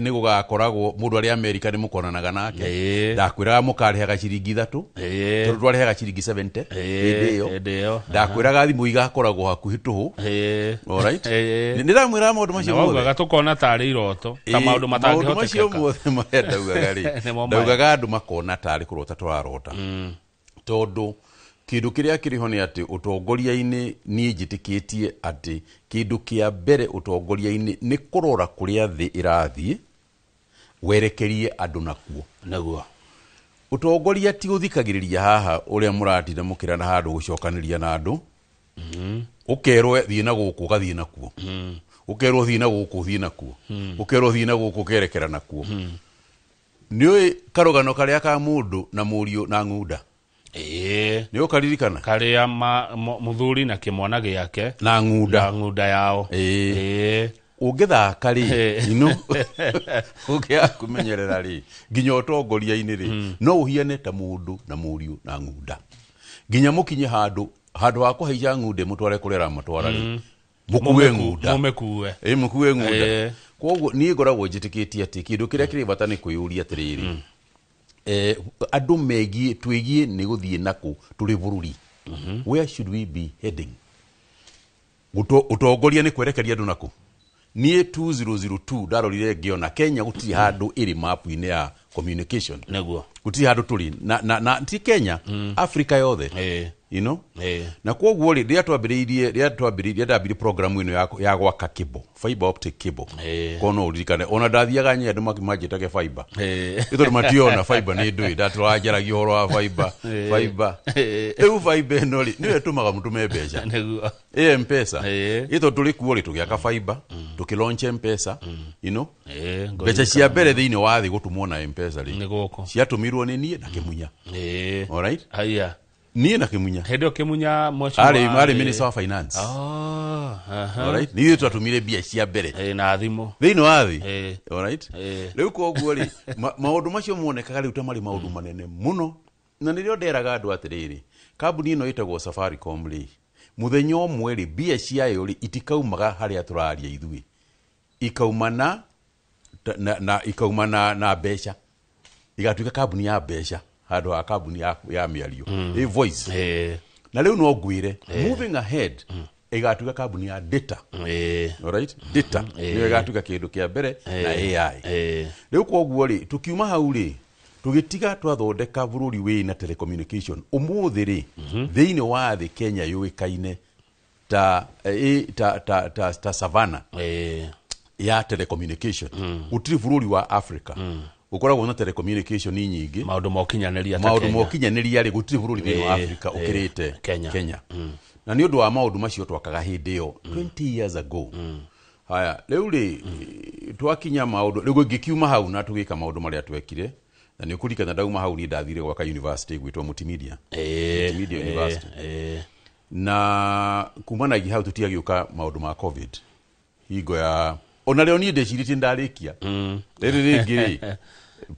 nĩ gũgakoragwo mũndũ arĩa Amerika nĩ mũkonanaga nake, ndakwĩraga mũkarĩhaga ciringi 3 tondũ twarĩhaga ciringi 70 hĩndĩ ĩyo, ndakwĩraga thimũ igakoragwo hakuhĩ tũhũ. Alright, nĩ ndamwĩraga maũndũ macio mothe, waugaga tũkona tarĩ iroto ta maũndũ matangĩhotekeka. Maũndũ macio mothe marĩa ndaugaga rĩ, ndaugaga andũ makona tarĩ kũrota tũrarota, tondũ kĩndũ kĩrĩa kĩrĩ ho nĩ atĩ ũtongoria-inĩ niĩ njĩtĩkĩtie atĩ kĩndũ kĩa mbere ũtongoria-inĩ nĩ kũrora kũrĩa thĩ ĩrathiĩ werekerie andũ nakuo. Nĩguo. Ũtongoria ti gũthikagĩrĩria haha ũrĩa mũratinda mũkĩrana handũ gũcokanĩria na andũ, ũkerwo thiĩ na gũkũ ũgathiĩ nakuo, ũkerwo thiĩ na gũkũ ũthiĩ nakuo, ũkerwo thiĩ na gũkũ ũkerekera nakuo. Nĩũĩ karũgano karĩa ka mũndũ na mũriũ na ng'unda? Nĩ ũkaririkana karĩa mũthuri na kĩmwana gĩake na ng'unda yao. Ũngĩthaka rĩ, ino ũngĩaga kũmenyerera rĩ, nginya ũtongoria-inĩ rĩ, no ũhiane ta mũndũ na mũriũ na ng'unda, nginya mũkinye handũ ha kũhaica ng'unda mũtware kũrĩa aramatwara rĩ, mũkue ng'unda, mũkue ng'unda. Koguo niĩ ngoragwo njĩtĩkĩtie atĩ kĩndũ kĩrĩa kĩrĩ bata nĩ kwĩyũria atĩrĩrĩ, andũ megiĩ twĩgiĩ nĩ gũthiĩ nakũ tũrĩ bũrũri. Where should we be heading? Ũtongoria nĩ kwerekeria andũ nakũ? Niĩ 2002 ndarorire ngĩona Kenya gũtirĩ handũ ĩrĩ mapu-inĩ ya communication. Nĩguo. Gũtirĩ handũ tũrĩ na ti Kenya, Africa yothe. You know? Na kwoguo rĩ, rĩrĩa twambĩrĩirie ndambirie programu ĩno ya gwaka cable, fiber optic cable. Koguo no ũririkane ona ndathiaga nyenda manjĩtage fiber. Nĩ tondũ mationa fiber nĩ ndũĩ, ndatũraga njaragia ũhoro wa fiber, fiber. Rĩu fiber ĩno rĩ, nĩyo ĩtũmaga mũtũme mbeca. Nĩguo. M-Pesa. Ĩ tondũ tũrĩ kuo rĩ, tũgĩaka fiber, tũkĩlaunch M-Pesa, you know? Mbeca cia mbere thĩinĩ wa thĩ gũtũmwo na M-Pesa rĩ, ciatũmirwo nĩ niĩ na Kĩmunya. Alright? Haya. Niĩ na Kĩmunya. Hĩndĩ ĩyo Kĩmunya mheshimiwa arĩ Minister wa Finance. Alright? Nĩ ithuĩ twatũmire mbia cia mbere. Na thimũ. Thĩinĩ wa thĩ. Alright? Rĩu koguo rĩ, maũndũ macio monekaga rĩu ta marĩ maũndũ manene mũno. Na nĩrĩo nderaga andũ atĩrĩrĩ, kambuni ĩno ĩtagwo Safaricom rĩ, mũthenya ũmwe rĩ, mbia ciayo rĩ, itikaumaga harĩa tũraria ithuĩ. Ikauma na mbeca. Igatuĩka kambuni ya mbeca handũ ha kambuni ya mĩario. Ĩ voice. Na rĩu no ngwĩre, moving ahead, ĩgatuĩka kambuni ya data. Alright? Data. Nĩyo ĩgatuĩka kĩndũ kĩa mbere na AI. Rĩu koguo rĩ, tũkiuma hau rĩ, tũgĩtiga twathondeka bũrũri wĩna telecommunication. Ũmũthĩ rĩ, thĩinĩ wa thĩ Kenya yũĩkaine ta savannah ya telecommunication. Gũtirĩ bũrũri wa Africa ũkoragwo na telecommunication nyingĩ, maũndũ ma ũkinyanĩria maũndũ ma ũkinyanĩria rĩ, gũtirĩ bũrũri thĩinĩ wa Africa ũkĩrĩte Kenya. Na nĩ ũndũ wa maũndũ macio twakaga hĩndĩ ĩyo 20 years ago. Haya, rĩu rĩ, twakinya maũndũ rĩu ngĩkiuma hau na tũgĩka maũndũ marĩa twekire. Na nĩ ũkũririkana ndauma hau niĩ ndathire gwaka university gwĩtwo Multimedia. Multimedia University. Na kumanagia hau tũtiagĩũka maũndũ ma COVID. Hingo ya ona rĩo niĩ ndecirĩtie ndarĩkia. Rĩrĩ rĩngĩ rĩ,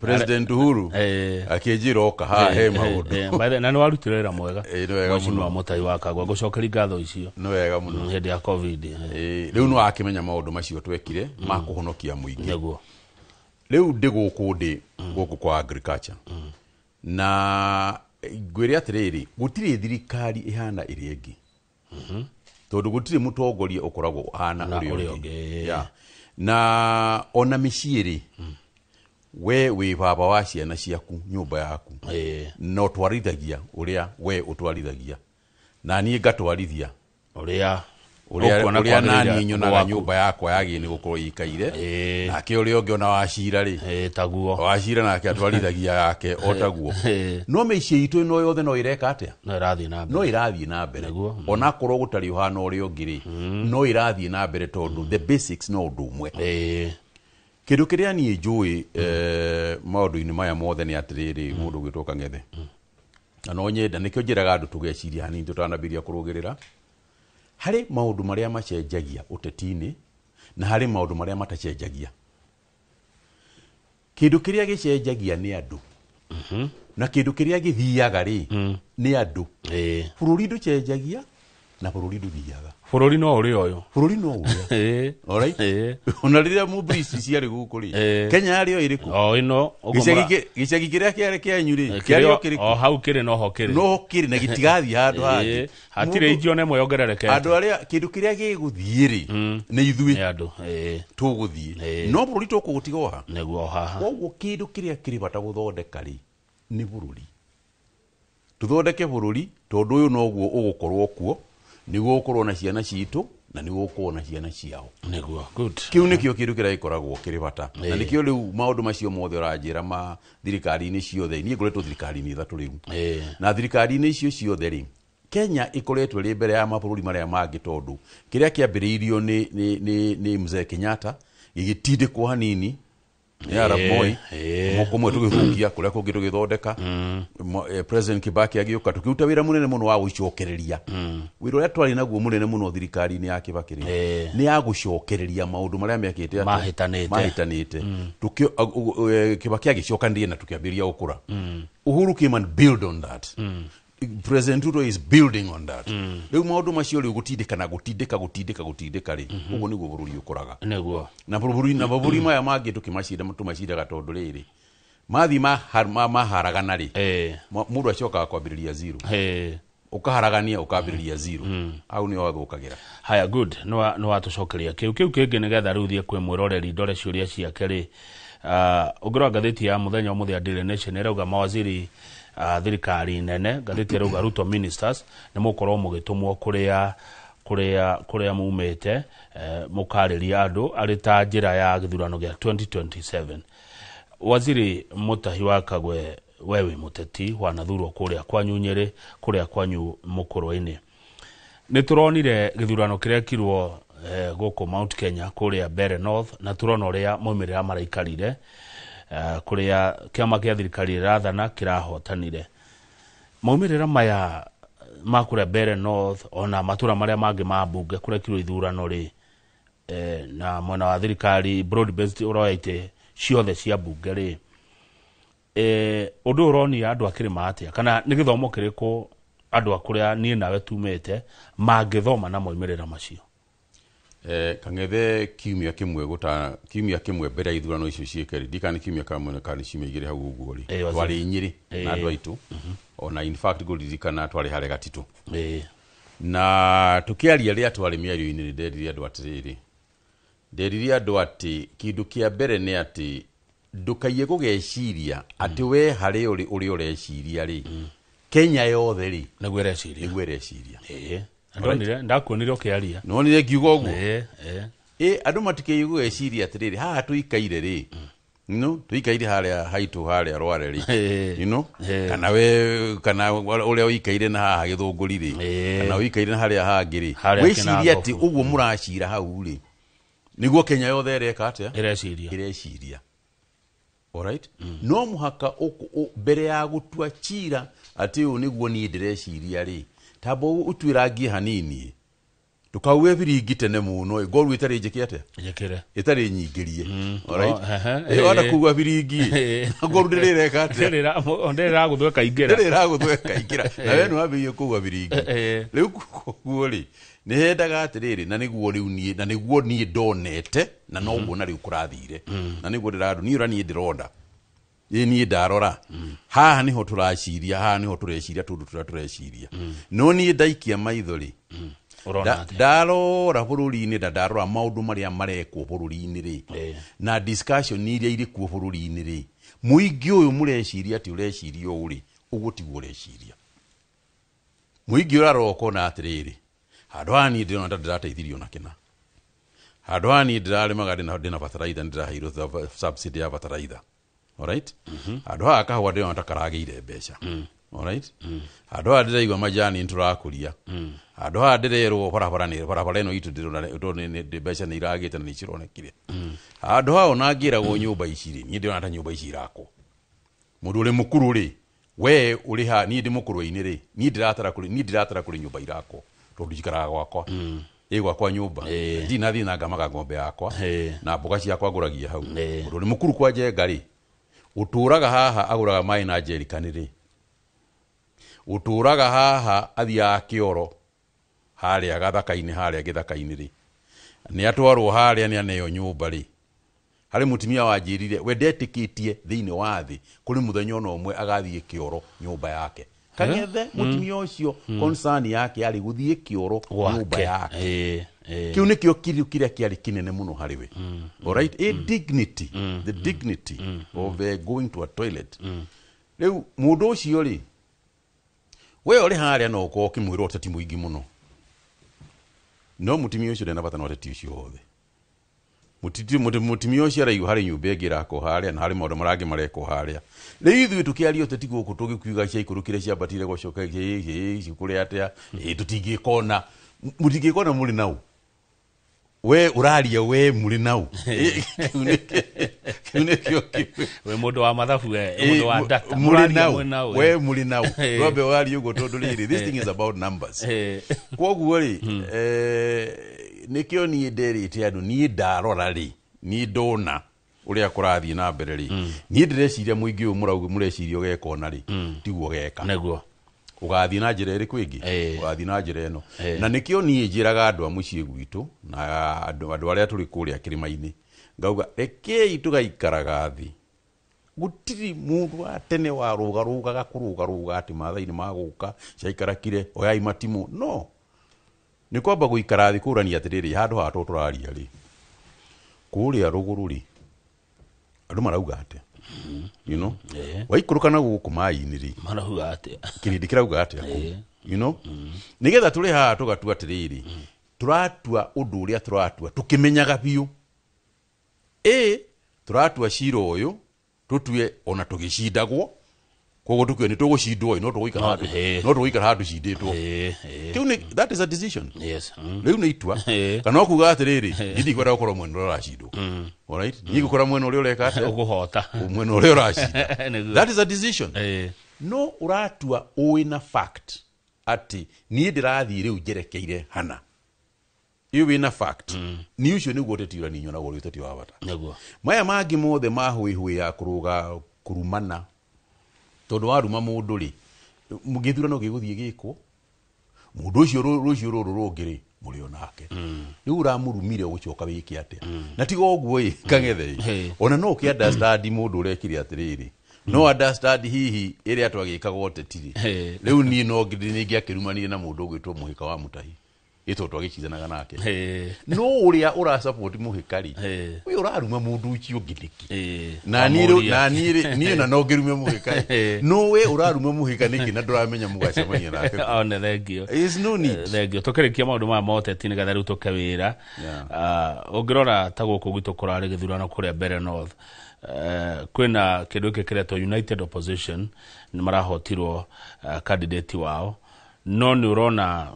President Uhuru akĩnjĩra oka haha he maũndũ. Na nĩ warutire wĩra mwega. Mheshimiwa Mutahi wa Kagwa, ngũcokeria ngatho icio. Nĩ wega mũno. Hĩndĩ ya COVID. Rĩu nĩ wakĩmenya maũndũ macio twekire ma kũhonokia mũingĩ. Nĩguo. Rĩu ndĩ gũkũ ndĩ gũkũ kwa agriculture. Na ngwĩre atĩrĩrĩ, gũtirĩ thirikari ĩhana ĩrĩa ĩngĩ. Tondũ gũtirĩ mũtongoria ũkoragwo ũhana ũrĩa ũngĩ. Na ona mĩciĩ rĩ, we wĩ baba wa ciana ciaku nyũmba yaku, na ũtwarithagia ũrĩa we ũtwarithagia, na niĩ ngatwarithia ũrĩa ũrĩa naniĩ nyonaga nyũmba yakwa yagĩrĩire nĩ gũkorwo ĩikaire, nake ũrĩa ũngĩ ona wacira rĩ, taguo wacira nake atwarithagia yake o taguo. No mĩciĩ itũ ĩno yothe no ĩreka atĩa? No ĩrathiĩ na mbere. No ĩrathiĩ na mbere. Ona korwo gũtarĩ ũhana ũrĩa ũngĩ rĩ, no ĩrathiĩ na mbere tondũ the basics no ũndũ ũmwe. Kĩndũ kĩrĩa niĩ njũĩ maũndũ-inĩ maya mothe nĩ atĩrĩrĩ, mũndũ ũgwĩtwo Kang'ethe. Na no nyenda nĩkĩo njĩraga andũ tũgeciria hanini tũtanambĩrĩria kũrũgĩrĩra. Harĩ maũndũ marĩa macenjagia ũteti-inĩ na harĩ maũndũ marĩa matacenjagia. Kĩndũ kĩrĩa gĩcenjagia nĩ andũ. Na kĩndũ kĩrĩa gĩthiaga rĩ, nĩ andũ. Bũrũri ndũcenjagia na bũrũri ndũthiaga. Bũrũri no ũrĩa ũyũ. Bũrũri no ũrĩa. Alright? Ona rĩrĩa Mũbritish ciarĩ gũkũ rĩ, Kenya yarĩ o ĩrĩkũ? O ĩno. Gĩcagi kĩrĩa kĩarĩ kĩanyu rĩ, kĩarĩ o kĩrĩkũ? O hau kĩrĩ noho kĩrĩ. No kĩrĩ na gĩtigathiĩ handũ hangĩ. Hatirĩ inji ona ĩmwe yongererekete. Andũ arĩa kĩndũ kĩrĩa gĩgũthiĩ rĩ, nĩ ithuĩ. Nĩ andũ. Tũgũthiĩ. No bũrũri tũkũũtiga o ha? Nĩguo haha. Koguo kĩndũ kĩrĩa kĩrĩ bata gũthondeka rĩ, nĩ bũrũri. Tũthondeke bũrũri tondũ ũyũ noguo ũgũkorwo kuo, nĩguo ũkorwo na ciana citũ na nĩguo ũkorwo na ciana ciao. Nĩguo. Good. Kĩu nĩkĩo kĩndũ kĩrĩa gĩkoragwo kĩrĩ bata. Na nĩkĩo rĩu maũndũ macio mothe ũranjĩra ma thirikari-inĩ ciothe, niĩ ngoretwo thirikari-inĩ ithatũ rĩu. Na thirikari-inĩ icio ciothe rĩ, Kenya ĩkoretwo ĩrĩ mbere ya mabũrũri marĩa mangĩ tondũ kĩrĩa kĩambĩrĩirio nĩ Mzee Kenyatta gĩgĩtindĩkwo hanini Nĩ Arap Moi. Moko mwe tũgĩthũkia kũrĩa kũngĩ tũgĩthondeka. President Kibaki agĩũka, tũkĩruta wĩra mũnene mũno wa gũcokereria. Wĩra ũrĩa twarĩ naguo mũnene mũno thirikari-inĩ ya Kibaki rĩ, nĩ ya gũcokereria maũndũ marĩa mekĩte atĩa? Mahĩtanĩte. Mahĩtanĩte. Kibaki agĩcokanĩrĩria na tũkĩambĩrĩria gũkũra. Uhuru came and build on that. President Ruto is building on that. Rĩu maũndũ macio rĩu gũtindĩka na gũtindĩka gũtindĩka gũtindĩka rĩ, ũguo nĩguo bũrũri ũkũraga. Nĩguo. Na bũrũri na mabũrũri maya mangĩ tũkĩmacinda, tũmacindaga tondũ rĩrĩ mathiĩ maharagana rĩ, mũndũ acokaga kwambĩrĩria zero, ũkaharagania ũkambĩrĩria zero, hau nĩho athũkagĩra. Haya, good, nĩ watũcokeria kĩu kĩngĩ nĩgetha rĩu thiĩ kwĩ mwĩroreri ndore ciũria ciake rĩ. Ũngĩrora ngathĩti ya mũthenya ũmũthĩ ya Daily Nation ĩrauga mawaziri thirikari nene, ngathĩti ĩrauga Ruto ministers nĩ mũgũkorwo mũgĩtũmwo kũrĩa mumĩte, mũkarĩria andũ arĩ ta njĩra ya gĩthurano gĩa 2027. Waziri Mutahi wa Kagwe, we wĩ mũteti wanathurwo kũrĩa kwanyu Nyĩrĩ, kũrĩa kwanyu Mũkũrwe-inĩ. Nĩ tũronire gĩthurano kĩrekirwo gũkũ Mount Kenya kũrĩa Mbeere North, na tũrona ũrĩa maumĩrĩra maraikarire, kũrĩa kĩama kĩa thirikari ĩrathana kĩrahotanire. Maumĩrĩra maya ma kũrĩa Mbeere North ona matũra marĩa mangĩ ma mbunge kũrekirwo ithurano rĩ, na mwena wa thirikari broad based ũroya itĩ ciothe cia mbunge rĩ, ũndũ ũyũ ũronia andũ a kĩrĩma atĩa, kana nĩ gĩthomo kĩrĩkũ andũ a kũrĩa niĩ nawe tumĩte mangĩthoma na maumĩrĩra macio? Kang'ethe, kiumia kĩmwe gũta kiumia kĩmwe mbere ya ithurano icio ciĩke rĩ, ndikana nĩ kiumia kamwe kana nĩ ciumia igĩrĩ hau ũguo rĩ, waziri. Twarĩ Nyĩrĩ na andũ aitũ, ona in fact ngũririkana twarĩ harĩa Gatitũ na tũkĩaria rĩrĩa twarĩ mĩario-inĩ, nĩ nderire andũ atĩrĩrĩ, nderire andũ atĩ kĩndũ kĩa mbere nĩ atĩ ndũkaiye gũgeciria atĩ we harĩ ũrĩ ũrĩa ũreciria rĩ, Kenya yothe rĩ nĩguo ĩreciria. Nĩguo ĩreciria. Ndonire, ndakuonire ũkĩaria. Nonire ngiuga ũguo. Ĩ. Andũ matikĩiye gũgeciria atĩrĩrĩ, haha tũikaire rĩ, no tũikaire harĩa haitũ harĩa Rware rĩ, kana we kana ũrĩa ũikaire na haha Gĩthũngũri rĩ, kana ũikaire na harĩa hangĩ rĩ, Harĩa wĩcirie atĩ Kĩnangobu. ũguo mũracira hau rĩ, nĩguo Kenya yothe ĩreka atĩa? Ĩreciria. Ĩreciria. Alright? No mũhaka mbere ya gũtua cira atĩ ũyũ nĩguo niĩ ndĩreciria rĩ, tamba ũtuĩrangie hanini, ndũkauge biringi tene mũno ĩ, ngoru ĩtarĩ njĩke atĩa? Njĩkĩre. Ĩtarĩ nyingĩrie. Alright? Oh, ehe. Wona kuga biringi, ngoru ndĩrĩ ĩreka atĩa? Ndĩrĩ ĩragũthwo ĩkaingĩra. Ndĩrĩ ĩragũthwo ĩkaingĩra. Na we nĩwambĩrĩirie kuga biringi. Rĩu koguo rĩ, nĩ hendaga atĩrĩrĩ, na nĩguo rĩu niĩ, na nĩguo niĩ ndonete, na noguo na rĩu kũrathire. Na nĩguo ndĩrandũ, niĩ ũrĩa niĩ ndĩrona. Ĩ niĩ ndarora, haha nĩho tũraciria, haha nĩho tũreciria tũndũ tũrĩa tũreciria. No niĩ ndaikia maitho rĩ, Ũrona atĩa? Ndarora bũrũri-inĩ na ndarora maũndũ marĩa marekwo bũrũri-inĩ rĩ, na discussion iria irĩ kuo bũrũri-inĩ rĩ, mũingĩ ũyũ mũreciria atĩ ũreciria ũũ rĩ, ũguo tiguo ũreciria. Mũingĩ ũrarora ũkona atĩrĩrĩ, handũ haha niĩ ndĩrona ta ndĩrateithirio na kĩna, handũ haha niĩ ndĩrarĩmaga ndĩna bataraitha, nĩ ndĩraheirwo subsidy ya bataraitha. Alright? Handũ haha kahũa ndĩrona ta karagĩire mbeca. Alright? Handũ haha ndĩraigua majani nĩtũrakũria. Handũ haha ndĩrerwo barabara nĩ barabara ĩno itũ ndĩrona tondũ mbeca nĩ iragĩte na nĩ cironekire. Handũ haha ona ngĩragwo nyũmba ici rĩ, niĩ ndĩrona ta nyũmba ici irakwo. Mũndũ ũrĩ mũkũrũ rĩ, we ũrĩ ha, niĩ ndĩ mũkũrũ-inĩ rĩ, niĩ ndĩratara kũrĩ nyũmba irakwo tondũ njikaraga gwakwa. Ĩ gwakwa nyũmba. Ndirĩ na thĩna, ngamaga ng'ombe yakwa na mboga ciakwa ngũragia hau. Mũndũ ũrĩ mũkuru kwa Njenga rĩ, ũtũraga haha agũraga maĩ na njerikani rĩ, ũtũraga haha athiaga kĩoro harĩa gathaka-inĩ, harĩa gĩthaka-inĩ rĩ, nĩ atwarwo harĩa nĩ aneo nyũmba rĩ. Harĩ mũtumia wanjĩrire we ndetĩkĩtie thĩinĩ wa thĩ kũrĩ mũthenya ona ũmwe agathiĩ kĩoro nyũmba yake. Kang'ethe, mũtumia ũcio concern yake yarĩ gũthiĩ kĩoro Gwake. nyũmba yake. Kĩu nĩkĩo kĩndũ kĩrĩa kĩarĩ kĩnene mũno harĩ we. Alright? A dignity, the dignity of going to a toilet. Rĩu mũndũ ũcio rĩ, we ũrĩ harĩa no ũkorwo ũkĩmwĩra ũteti mũingĩ mũno, no mũtumia ũcio ndarĩ na bata na ũteti ũcio wothe. Mũtumia ũcio araigua harĩ nyũmba ĩngĩ ĩrakwo harĩa na harĩ maũndũ marangĩ marekwo harĩa. Rĩu ithuĩ tũkĩaria ũteti gũkũ tũgĩkiuga ciaikũrũkire ciambatire gũcoka cikũrĩ atĩa, ĩ tũtingĩkona, mũtingĩkona mũrĩ nau. We ũraria we mũrĩ nau. Kĩu nĩkĩo we mũndũ wa mathabu, we mũndũ wa data. Mũrĩ mũraria nau. Mwĩ nau. We mũrĩ nau, rwambe warie ũguo tondũ rĩrĩ, this thing is about numbers. Koguo rĩ, nĩkĩo niĩ nderĩte andũ, niĩ ndarora rĩ, niĩ ndona ũrĩa kũrathiĩ na mbere rĩ, niĩ ndĩreciria mũingĩ ũyũ mũrauga mũreciria ũgeka ona rĩ, tiguo geka. Nĩguo. Ũgathiĩ na njĩra ĩrĩkũ ĩngĩ, ũgathiĩ na njĩra ĩno. Na nĩkĩo niĩ njĩraga andũ a mũciĩ gwitũ na andũ arĩa tũrĩ kũrĩa kĩrĩma-inĩ, ngauga rekei tũgaikaraga thĩ. Gũtirĩ mũndũ wa tene warũgarũgaga kũrũgarũga atĩ Maathai nĩ magũka caikarakire oyai matimũ. No nĩ kwamba gũikara thĩ kũrania atĩrĩrĩ, handũ haha to tũraria rĩ, kũrĩa rũgũrũ rĩ, andũ marauga atĩa, waikũrũka na gũkũ maĩ-inĩ rĩ, marauga atĩa, kĩrĩndĩ kĩrauga atĩa kũu, nĩgetha tũrĩ haha tũgatua atĩrĩrĩ, tũratua ũndũ ũrĩa tũratua tũkĩmenyaga biũ ĩ tũratua cira ũyũ, tũtue ona tũgĩcindagwo, koguo tũkue nĩ tũgũcindwo ĩ, no tũgũikara handũ, no tũgũikara handũ cindĩtwo. Kĩu nĩ, that is a decision. Rĩu nĩ itua kana ũkuga atĩrĩrĩ, niĩ ndikwenda gũkorwo mwena ũrĩa ũracindwo. Alright, niĩ ngũkorwo mwena ũrĩa ũreka atĩa, ũkũhota, mwena ũrĩa ũracinda. Nĩguo. That is a decision. No ũratua ũĩ na fact atĩ niĩ ndĩrathiĩ rĩu njerekeire hana ĩyo wĩna fact. Niĩ ũcio nĩguo ũteti ũrĩa niĩ nyonaga ũrĩ ũteti wa bata. Nĩguo. Maya mangĩ mothe ma hũihũi ya kũrũga kũrumana, tondũ waruma mũndũ rĩ, gĩthurano gĩgũthiĩ gĩkwo, mũndũ ũcio rũciũ rũrũ rũngĩ rĩ, mũrĩ o nake. Rĩu ũramũrumire ũgũcoka wĩke atĩa? Na tiga ũguo ĩ, Kang'ethe ĩ, ona no ũkĩ understand mũndũ ũrekire atĩrĩrĩ, no understand hihi ĩrĩa twagĩkaga ũteti rĩ, rĩu niĩ no nĩngĩakĩrumanire na mũndũ ũgwĩtwo Mũhĩka wa Mũtahi, ĩtondũ twagĩcindanaga nake. No ũrĩa ũrasupport Mũhĩka rĩ, ũyũ ũraruma mũndũ ũcio ũngĩ nĩkĩ? Na niĩ rĩu- na niĩ rĩ, niĩ na no ngĩrume Mũhĩka ĩ. No we ũraruma Mũhĩka nĩkĩ na ndũramenya mũgacemania nake kũ? One, thengio. There's no need. Thengio. Tũkĩrĩkia maũndũ maya ma ũteti nĩgetha rĩu tũke wĩra. Ũngĩrora ta gũkũ gwitũ kũrarĩ gĩthurano kũrĩa Mbere North, kwĩna kĩndũ gĩkĩ kĩretwo United Opposition, nĩ marahotirwo candidate wao, no nĩ ũrona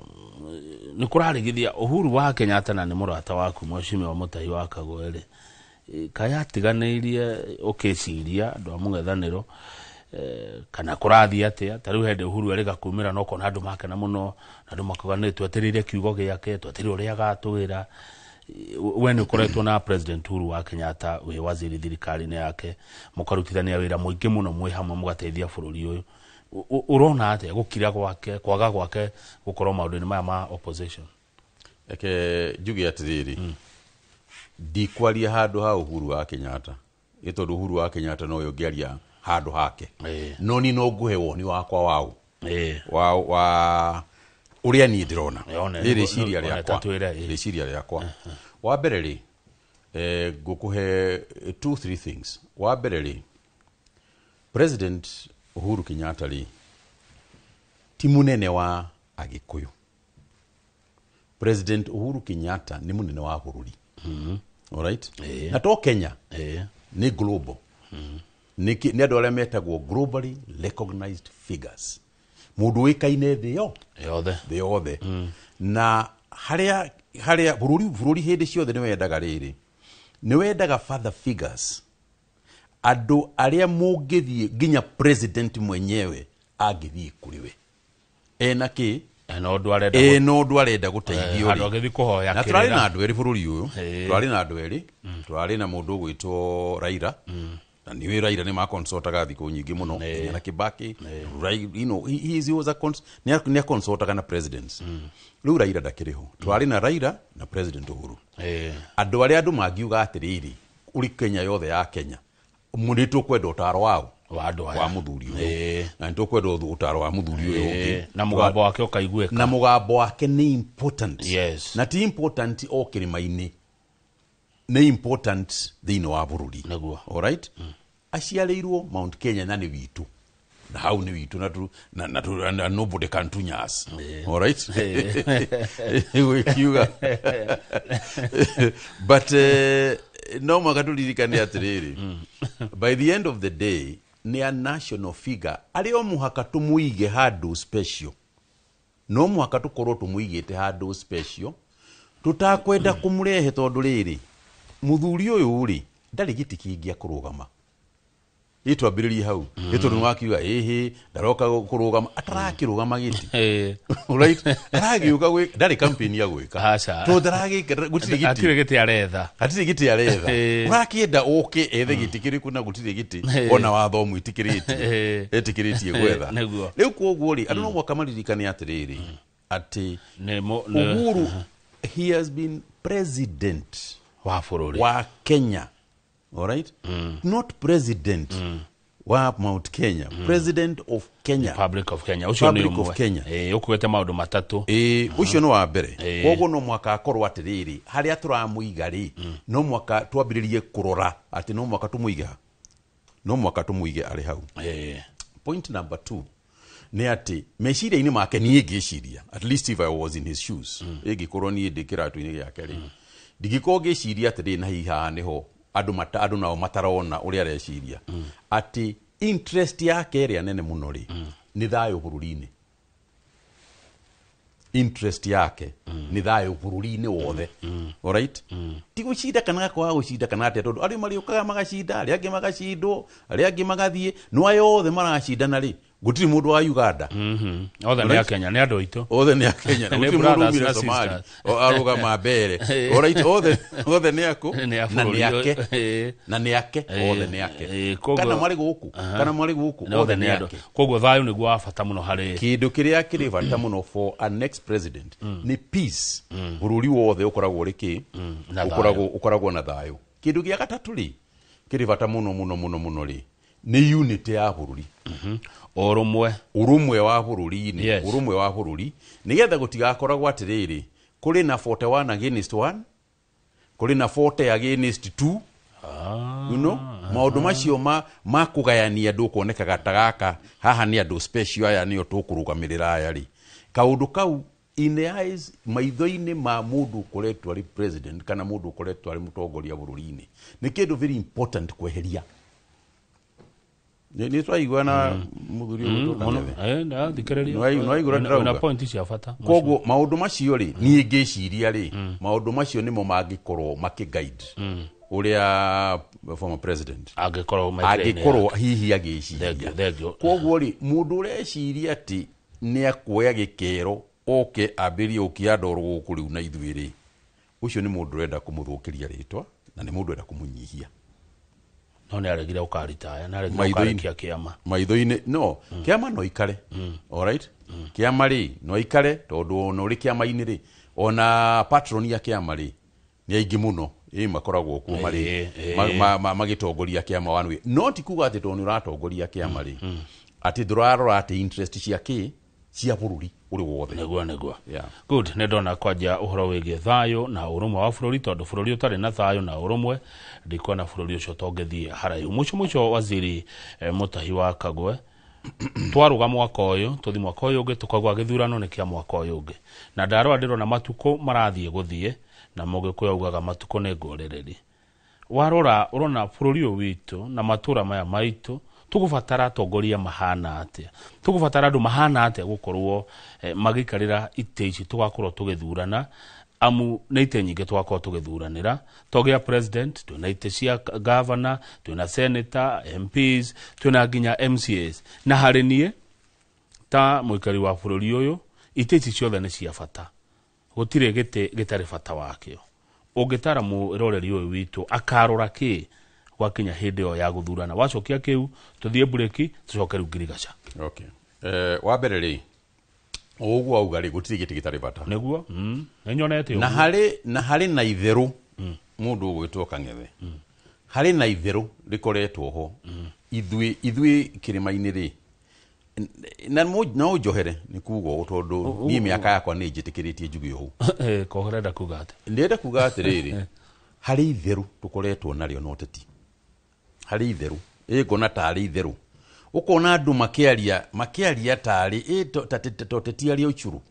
nĩ kũrarĩgithia Uhuru wa Kenyatta, na nĩ mũrata waku mheshimiwa Mũtahi wa Kagwe rĩ, kaĩ atiganĩirie ũkĩciria andũ a mũng'ethanĩro, kana kũrathiĩ atĩa? Ta rĩu hĩndĩ Uhuru erĩga kumĩra, no kona andũ makena mũno na andũ makauga nĩ twetereire kiugo gĩake, twetereire ũrĩa agatwĩra. We nĩ ũkoretwo na President Uhuru wa Kenyatta wĩ waziri thirikari-inĩ yake, mũkarutithania wĩra mũingĩ mũno mwĩ hamwe, mũgateithia bũrũri ũyũ. Ũrona atĩa gũkira gwake, kwaga gwake gũkorwo maũndũ-inĩ maya ma opposition? Reke njuge atĩrĩrĩ, ndikwaria handũ ha Uhuru wa Kenyatta, ĩ tondũ Uhuru wa Kenyatta nowe ũngĩaria handũ hake, no niĩ no ngũhe woni wakwa wao wa ũrĩa niĩ ndĩrona. One, Nĩ rĩciria one, rĩakwa. Ta twĩre, ĩ. Rĩciria rĩakwa wa mbere rĩ, ngũkũhe two three things. Wa mbere rĩ, President Uhuru Kenyatta rĩ, ti mũnene wa Agĩkũyũ. President Uhuru Kenyatta nĩ mũnene wa bũrũri. Alright? Na to Kenya, nĩ global. Nĩ andũ arĩa metagwo globally recognized figures, mũndũ ũĩkaine thĩ yo yothe, thĩ yothe. Na harĩa bũrũri hĩndĩ ciothe nĩ wendaga rĩrĩ, nĩ wendaga father figures, andũ arĩa mũngĩthiĩ nginya president mwenyewe angĩthiĩ kũrĩ we ena kĩ, ena ũndũ arenda ena ũndũ arenda gũteithio handũ rĩ. agĩthiĩ kũhoya Na tũrarĩ kĩrĩra. na andũ erĩ bũrũri ũyũ, tũrarĩ na andũ erĩ, tũrarĩ na mũndũ ũgwĩtwo Raila, na nĩũĩ Raila nĩ makonsultaga thikũ nyingĩ mũno nginya na Kibaki. He was a nĩ akonsultaga na presidents. Rĩu Raila ndakĩrĩ ho. Tũrarĩ na Raila na President Uhuru, andũ arĩa andũ mangiuga atĩrĩrĩ, ũrĩ Kenya yothe ya Kenya nĩ tũkwenda ũtaro wao wa andũ aya, wa mũthuri ũyũ, na nĩ tũkwenda ũtaro wa mũthuri ũyũ ũngĩ. Na mũgambo wake ũkaiguĩka. Na mũgambo wake nĩ important. Yes. Na ti important o kĩrĩma-inĩ, nĩ important thĩinĩ wa bũrũri. Nĩguo. Alright? Aciarĩirwo Mount Kenya na nĩ witũ, na hau nĩ witũ, na nobody can tunya us. Alright? Gwĩkiuga but no mũhaka tũririkane atĩrĩrĩ, by the end of the day nĩ a national figure arĩ o mũhaka tũmũige handũ special, no mũhaka tũkorwo tũmũigĩte handũ special. Tũtakwenda kũmũrehe tondũ rĩrĩ mũthuri ũyũ rĩ ndarĩ gĩtĩ kĩngĩ akũrũgama. Ĩtwambĩrĩrie hau. Ĩtondũ nĩwakiuga ĩhĩ ndaroka kũrũgama atarakĩrũgama gĩtĩ. Right? Aragĩũka gwĩ ndarĩ campaign ya gwĩka. Tondũ ndaragĩka gũtirĩ gĩtĩ. Hatirĩ gĩtĩ aretha. Hatirĩ gĩtĩ aretha. Ũrakĩenda ũke ethe gĩtĩ kĩrĩkũ na gũtirĩ gĩtĩ ona watho mwĩtĩkĩrĩtie. Etĩkĩrĩtie gwetha. Rĩu kwoguo rĩ andũ no mũhaka maririkane atĩrĩrĩ atĩ Uhuru he has been president wa bũrũri wa Kenya. All right? Not president wa Mount Kenya. President of Kenya. Republic of Kenya. Ucio Republic of Kenya. Ukuwete maundu matatu. Ucio no wa mbere. Koguo no mwaka akorwo atiriri haria turamuiga ri no mwaka twambiririe kurora ati no mwaka tumuiga. No mwaka tumuige ari hau. Point number 2 ni ati meciria-inĩ make niĩ ngĩciria at least if I was in his shoes ĩngĩkorwo niĩ ndĩ kĩratũ-inĩ gĩake rĩ ndingĩkorwo ngĩciria atĩrĩ na hihi haha nĩho andũ nao matarona ũrĩa areciria atĩ interest yake ĩrĩa nene mũno rĩ nĩ thayũ bũrũri-inĩ. Interest yake nĩ thayũ bũrũri-inĩ wothe. Alright? Ti gũcinda kana gakwaga gũcinda kana atĩa tondũ arĩa marĩũkaga magacinda arĩa angĩ magacindwo arĩa angĩ magathiĩ no aya othe maracindana rĩ gũtirĩ mũndũ wa Uganda. Othe nĩ a Kenya, nĩ andũ aitũ. Othe nĩ a Kenya. Gũtirĩ mũndũ umire Somalia arũgama mbere. Alright, othe nĩ akũ na nĩ ake. Na nĩ ake, othe nĩ ake. Kana marĩ gũkũ, kana marĩ gũkũ, othe nĩ ake. Koguo thayũ nĩguo wa bata mũno harĩ kĩndũ kĩrĩa kĩrĩ bata mũno for a next president nĩ peace. Bũrũri wothe ũkoragwo ũrĩ kĩ? Ũkoragwo na thayũ. Kĩndũ gĩa gatatũ rĩ kĩrĩ bata mũno mũno mũno mũno rĩ nĩ unity ya bũrũri. Ũrũmwe wa bũrũri-inĩ. Ũrũmwe wa bũrũri nĩgetha gũtigakoragwo atĩrĩrĩ kũrĩ na 41 against 1 kũrĩ na 40 against 2. You know maũndũ macio ma kũgayania andũ kuonekaga ta gaka haha nĩ andũ special aya nĩo tũkũrũgamĩrĩra aya rĩ kaũndũ kau in the eyes maitho-inĩ ma mũndũ ũkoretwo arĩ president kana mũndũ ũkoretwo arĩ mũtongoria bũrũri-inĩ nĩ kĩndũ very important kweheria. Nĩ twaigua na mũthuri ũyũ tũkanethe. Na point cia bata. Koguo maũndũ macio rĩ niĩ ngĩciria rĩ maũndũ macio nĩmo mangĩkorwo makĩguide ũrĩa former president angĩkorwo hihi agĩciria. Koguo rĩ mũndũ ũreciria atĩ nĩ akuoya gĩkero oke ambĩrie ũkia ndoro gũkũ rĩu na ithuĩ rĩ ũcio nĩ mũndũ ũrenda kũmũthũkĩria rĩtwa na nĩ mũndũ ũrenda kũmũnyihia. No nĩ aregire ũkaritaya na aregire ũkarekia kĩama maitho-inĩ no kĩama no ikare. Alright? Kĩama rĩ no ikare tondũ ona ũrĩ kĩama-inĩ rĩ ona patron ya kĩama rĩ nĩ aingĩ mũno makoragwo kuo marĩ magĩtongoria kĩama one way. No ti kuga atĩ tondũ nĩ ũratongoria kĩama rĩ atĩ ndũrarora atĩ interest cia kĩ cia bũrũri ũrĩ wothe. Nĩguo. Good, nĩ ndona kwanja ũhoro wĩgiĩ thayũ na ũrũmwe wa bũrũri tondũ bũrũri ũtarĩ na thayũ na ũrũmwe ndikuona bũrũri ũcio tongĩthiĩ haraihu. Mũico waziri Mutahi wa Kagwe twaruga mwaka ũyũ tũthi mwaka ũyũ ũngĩ tũkagwa gĩthurano nĩ kĩa mwaka ũyũ ũngĩ na ndarora ndĩrona matukũ marathiĩ gũthiĩ na Mũgĩkũyũ augaga matukũ nĩ ngũrĩrĩri. Warora ũrona bũrũri ũyũ witũ na matũra maya maitũ tugubatara atongoria mahana atia tugubatara andu mahana atia gukorwo magikarira itĩ ici tugakorwo tugithurana amu nĩ itĩ nyingĩ tugakorwo tugithuranĩra togia president twina itĩ cia governor twina senator MPs twina nginya MCAs na harĩ niĩ ta mũikari wa bũrũri ũyũ itĩ ici ciothe nĩ cia bata gũtirĩ gĩtĩ gĩtarĩ bata wakĩo ũngĩtara mũroreri ũyũ witũ akarora kĩ gwakinya hĩndĩ ĩyo ya gũthurana wacokia kĩu tũthiĩ bureki tũcoke rĩu ngirigaca. Okay. Wa mbere rĩ ũguo auga rĩ gũtirĩ gĩtĩ gĩtarĩ bata nĩguo nĩnyonete na harĩ na itherũ mũndũ ũgwĩtwo Kang'ethe harĩ na itherũ rĩkoretwo ho ithuĩ kĩrĩma-inĩ rĩ na no njohere nĩ kuga ũũ tondũ niĩ mĩaka yakwa nĩ njĩtĩkĩrĩtie njuge ũũ. Koherenda kuga atĩ ndĩrenda kuga atĩrĩrĩ harĩ itherũ tũkoretwo narĩo no teti harĩ itherũ ngona tarĩ itherũ ũkona andũ makĩaria tarĩ toteti aria uchuru.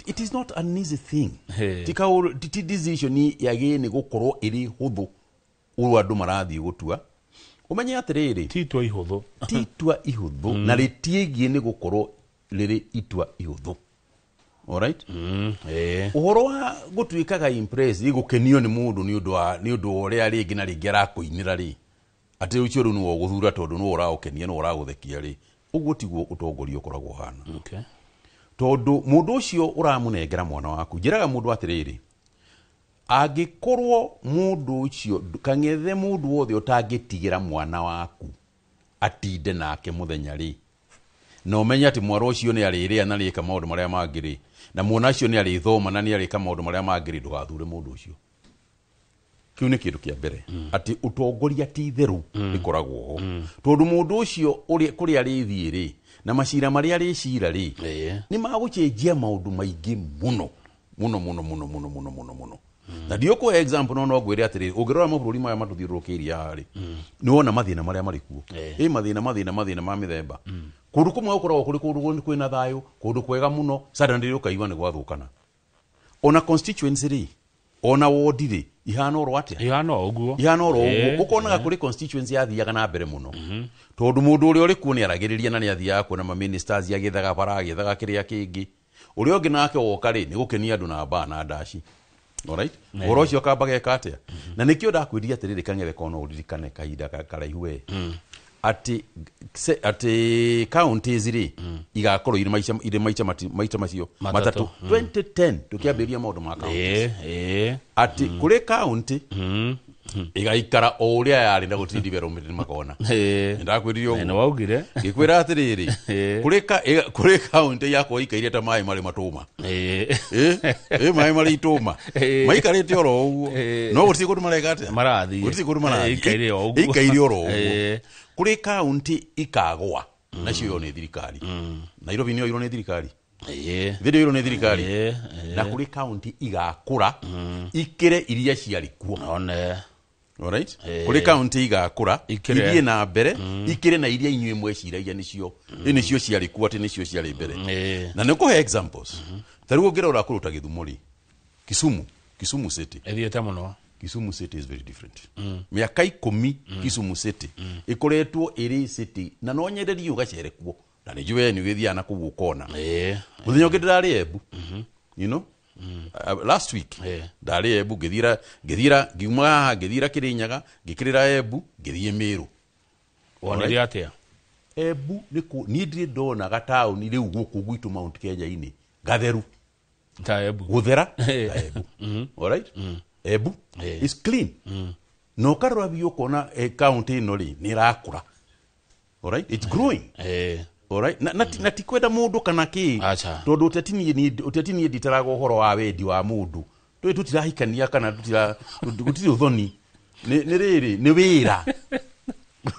It is not an easy thing. Ti decision yagĩrĩire gũkorwo ĩrĩ hũthũ ũrĩa andũ marathiĩ gũtua ũmenye atĩrĩrĩ ti itua ihũthũ ti itua ihũthũ na rĩtiĩgiĩ nĩ gũkorwo rĩrĩ itua ihũthũ. Alright? Ũhoro wa gũtuĩkaga impress gũkenio nĩ mũndũ nĩ ũndũ wa ũrĩa rĩngĩ na rĩngĩ arakũinĩra rĩ, atĩ ũcio rĩu nĩwe ũgũthura tondũ nĩwe ũragũkenia nĩwe ũragũthekia rĩ, ũguo tiguo ũtongoria ũkoragwo ũhana. Okay. Tondũ mũndũ ũcio ũramũnengera mwana waku, njĩraga mũndũ atĩrĩrĩ, angĩkorwo mũndũ ũcio kang'ethe mũndũ wothe ũtangĩtigĩra mwana waku atinde nake mũthenya rĩ, na ũmenye atĩ mwana ũcio nĩ arĩrĩa na arĩka maũndũ marĩa mangĩ rĩ, na mwana ũcio nĩ arĩthoma na nĩ arĩka maũndũ marĩa mangĩ rĩ, ndũgathure mũndũ ũcio. Kĩu nĩ kĩndũ kĩa mbere, atĩ ũtongoria ti itherũ rĩkoragwo ho, tondũ mũndũ ũcio kũrĩa arĩthiĩ rĩ, na macira marĩa arĩcira rĩ, nĩ magũcenjia maũndũ maingĩ mũno mũno mũno mũno mũno mũno mũno mũno. Na ndiũkũhe example no ngwĩre atĩrĩrĩ, ũngĩrora mabũrũri maya matũthiũrũrũkĩirie haha rĩ, nĩ wona mathĩna marĩa marĩ kuo. Ĩ mathĩna ma mĩthemba. Kũndũ kũmwe gũkoragwo kũrĩ kũndũ kwĩna thayũ, kũndũ kwega mũno, suddenly ũkaigua nĩ gwathũkana. Ona constituency rĩ, ona ward rĩ, ihana oro atĩa? Ihana o ũguo. Ihana oro ũguo. Ũkonaga kũrĩ constituency yathiaga na mbere mũno. Tondũ mũndũ ũrĩa ũrĩ kuo nĩ aragĩrĩria na nĩ athiaga kuona ma ministers agĩethaga bara, agĩethaga kĩrĩa kĩngĩ. Ũrĩa ũngĩ nake woka rĩ, nĩ gũkenia andũ na mbaa na ndaci. Alright? Ũhoro ũcio ũkamba geka atĩa? Na nĩkĩo ndakwĩrire atĩrĩrĩ kang'ethe kono ũririkane kahinda karaihu we. Atĩ counties rĩ, igakorwo irĩ maita macio matatũ. 2010 tũkĩambĩrĩria maũndũ ma counties. Atĩ kũrĩ county igaikara o ũrĩa yarĩ na gũtirĩ development makona. Ndakwĩrire ũguo. Nĩ waugire. Ngĩkwĩra atĩrĩrĩ, kũrĩ county yakwa ikaire ta maĩ marĩ matũma. Maĩ marĩ itũma. Maikarĩte oro ũguo. No gũtirĩ kũndũ mareka atĩa? Marathiĩ. Gũtirĩ kũndũ marathiĩ. Ikaire o ũguo. Ikaire oro ũguo. Kũrĩ county ikagwa nacio nĩ thirikari. Nairobi nĩyo ĩirwo nĩ thirikari. Thĩinĩ ĩirwo nĩ thirikari. Na kũrĩ county igakũra ikĩre iria ciarĩ kuo. Alright? Kũrĩ county igakũra ithiĩ na mbere ikĩre na iria inyuĩ mweciragia nĩcio nĩcio ciarĩ kuo atĩ nĩcio ciarĩ mbere. Na nĩ kũhe examples. Ta rĩu ũngĩrora kũndũ ta Gĩthumo rĩ, Kisumu City ĩthiĩte mũno. Kisumu City is very different. Mĩaka 10 Kisumu City ĩkoretwo ĩrĩ city na no nyenderie ũgacere kuo. Na nĩ njũĩ nĩ ũgĩthiaga na kũu ũkona. Mũthenya ũngĩ ndĩrarĩ Embu. You know? Last week ndarĩ Embu ngĩthiĩra ngiuma haha ngĩthiĩra Kĩrĩnyaga ngĩkĩrĩra Embu ngĩthiĩ Mĩrũ. Wonire atĩa? Embu niĩ ndirĩ ndona gataũni rĩu gũkũ gwitũ Mount Kenya-inĩ gatheru. Ta Embu. Gũthera ta Embu. Alright? Embu is clean. Na ũkarora biũ ũkona county ĩno rĩ nĩ ĩrakũra. Alright? It's growing. Alright? Na ti kwenda mũndũ kana kĩ. Tondũ ũteti niĩ nditaraga ũhoro wa wendi wa mũndũ. Tũĩ tũtirahikania kana gũtirĩ ũthoni. Nĩ rĩrĩ, nĩ wĩra.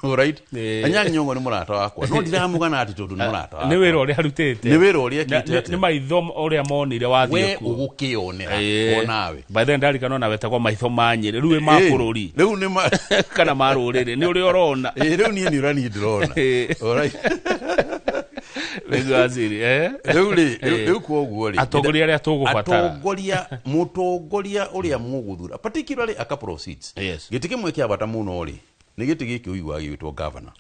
Alright? Anyang' Nyong'o nĩ mũrata wakwa. No ndiramũgana atĩ tondũ nĩ mũrata wakwa. Nĩ wĩra ũrĩa arutĩte. Nĩ wĩra ũrĩa ekĩte atĩa. Nĩ maitho ũrĩa monire wathiĩ We kuo. ũgũkĩonera onawe. By then ndarikana ona wetagwo maitho ma Nyĩrĩ. Rĩu ĩ ma bũrũri. Rĩu nĩ ma kana ma rũrĩrĩ. Nĩ ũrĩa ũrona. Rĩu niĩ nĩ ũrĩa niĩ ndĩrona. Alright. Nĩguo waziri, Rĩu rĩ, rĩu kwoguo rĩ, Atongoria arĩa tũgũbatara. Atongoria, mũtongoria ũrĩa mũgũthura, particularly a couple of seats. Gĩtĩ kĩmwe kĩa bata mũno rĩ, nĩ gĩtĩ gĩkĩ ũiguaga gĩgwĩtwo governor.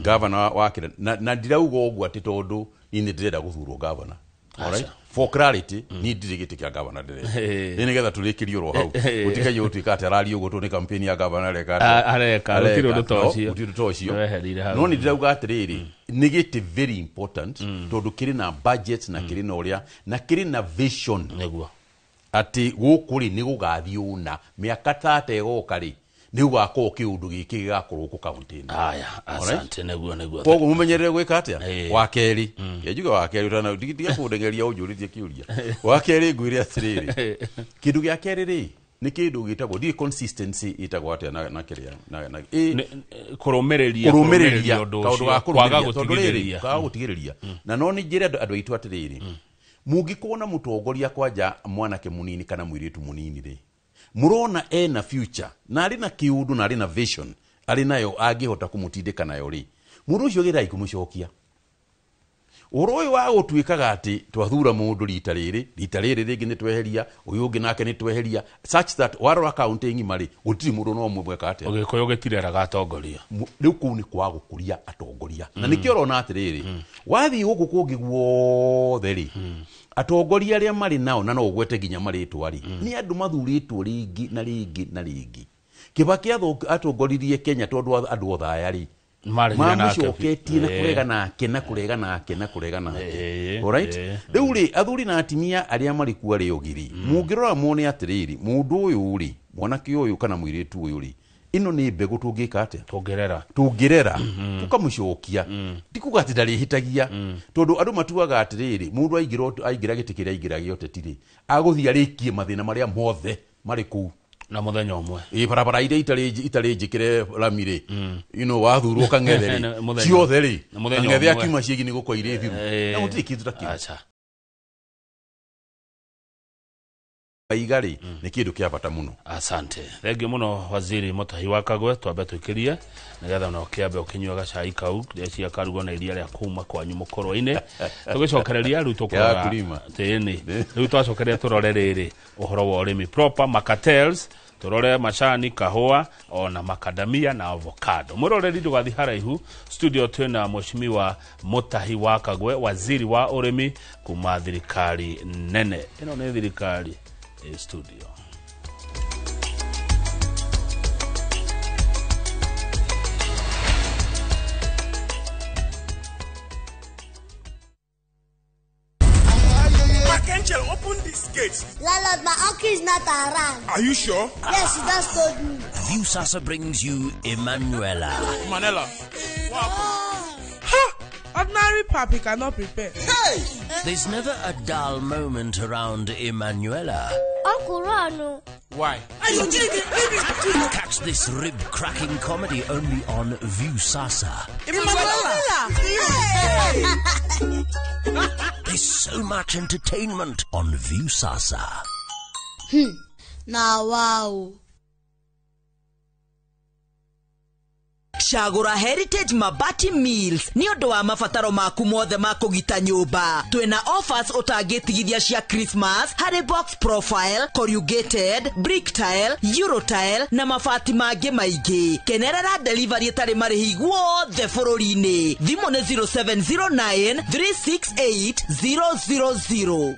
Governor wa kĩrĩa, na ndirauga ũguo atĩ tondũ niĩ nĩ ndĩrenda gũthurwo governor. Alright? For clarity, niĩ ndirĩ gĩtĩ kĩa governor ndĩrenda. Nĩ nĩgetha tũrĩkĩrie oro hau. Gũtikaiywo gũtuĩka atĩ araria ũguo tondũ nĩ campaign ya governor areka atĩa. Areka, gũtirĩ ũndũ ta No, ũcio. gũtirĩ ũndũ ta ũcio. Nĩweherire hau. No nĩ ndĩrauga atĩrĩrĩ, nĩ gĩtĩ very important tondũ kĩrĩ na budget na kĩrĩ na ũrĩa na kĩrĩ na vision. Nĩguo. Atĩ gũkũ rĩ nĩ gũgathiĩ ũna mĩaka tata ĩgoka rĩ nĩ gũgakorwo kĩũndũ gĩkĩ gĩgakorwo gũkũ kaunti-inĩ. Aya, asante, nĩguo, nĩguo. Koguo mũmenyerere gwĩka atĩa? Wa kerĩ, njuge wa kerĩ ũtana ndiga kũndengeria ũnjũrĩtie kĩũria. Wa kerĩ ngwĩre atĩrĩrĩ, kĩndũ gĩa kerĩ rĩ nĩ kĩndũ gĩtagwo ndiĩ consistency ĩtagwo atĩa na kĩrĩa na Kũrũmĩrĩria, kũrũmĩrĩria, kũrũmĩrĩria ũndũ kaũndũ ga ũcio, kwaga kũrũmĩrĩria, tondũ rĩrĩ, gũtigithĩria. kwaga gũtigĩrĩria. Na no nĩ njĩre andũ aitũ atĩrĩrĩ, mũngĩkorwo na mũtongoria kwanja mwanake mũnini kana mũirĩtu mũnini rĩ, mũrona ena future na arĩ na kĩũndũ na arĩ na vision arĩ nayo angĩhota kũmũtindĩka nayo rĩ, mũndũ ũcio gĩrai kũmũcokia. Ũhoro ũyũ wa gũtuĩkaga atĩ twathura mũndũ rita rĩrĩ, rita rĩrĩ rĩngĩ nĩ tweheria, ũyũ ũngĩ nake nĩ tweheria, such that warora kaunti ng'ima rĩ, gũtirĩ mũndũ no ũmwe mweka atĩa. Ũgĩkũyũ gĩtireraga atongoria. Rĩu kũu nĩ kwaga gũkũria atongoria. Na nĩkĩo ũrona atĩrĩrĩ, wathiĩ gũkũ kũngĩ guothe rĩ, Atongoria arĩa marĩ nao na no ũgwete nginya marĩtwa rĩ, nĩ andũ mathurĩtwo rĩngĩ na rĩngĩ na rĩngĩ. Kibaki atongoririe Kenya tondũ andũ othe aya rĩ mamũcoketie na kũrega nake na kũrega nake na kũrega nake. Alright? Rĩu rĩ, athuri na atimia arĩa marĩ kuo arĩa ogiri, mũngĩrora muone atĩrĩrĩ, mũndũ ũyũ rĩ, mwanake ũyũ kana mũirĩtu ũyũ rĩ, ĩno nĩ mbegũ tũngĩka atĩa? Tũngĩrera tũkamũcokia. Ti kuga atĩ ndarĩhĩtagia, tondũ andũ matuaga atĩrĩrĩ, mũndũ aingĩra gĩtĩ kĩrĩa aingĩra gĩa ũteti rĩ, agũthiĩ arĩkie mathĩna marĩa mothe marĩ kũu na muthenya ũmwe. Ĩ barabara iria itarĩ njĩkĩre rami rĩ, you know, wathurwo Kang'ethe rĩ, ciothe rĩ, Kang'ethe akiuma ciĩgi nĩ gũkwa irĩ thiru, na gũtirĩ kĩndũ ta kĩu. Aiga rĩ, nĩ kĩndũ kĩa bata mũno. Asante. Thengiũ mũno Waziri Mutahi wa Kagwe, twambe twĩkĩrie nĩgetha na ũkĩambe ũkĩnyua gacai kau ndeci karugwo na iria rĩa kuma kwanyu mũkũrũ-inĩ. Tũgĩcokereria rĩu tũkũrora tĩĩni. Rĩu twacokereria tũrore rĩrĩ ũhoro wa ũrĩmi proper makatels, tũrore macani, kahũa ona makadamia na avocado. Mũroreri ndũgathiĩ haraihu, studio twĩna Mheshimiwa Mutahi wa Kagwe, waziri wa ũrĩmi kuma thirikari nene. Ĩno nĩ thirikari studio. Angel, open this gate. Landlord, my uncle is not around. Are you sure? Yes, he just told me. Viusasa brings you Emanuela. Emanuela. What happened? Ha! Ordinary papi cannot prepare. Hey! There's never a dull moment around Emanuela. Uncle Rano. Why? Catch this rib-cracking comedy only on Viusasa. Emanuela! There's so much entertainment on Viusasa. Now, wow. Cagũra Heritage Mabati Mills nĩ ũndũ wa mabataro maku mothe ma kũgita nyũmba. Twĩna offers ũtangĩtigithia cia Christmas harĩ box profile, corrugated, brick tile, euro tile na mabati mangĩ maingĩ. Kenerera delivery ĩtarĩ marĩhi guothe bũrũri-inĩ. Thimũ nĩ 0709 368 000.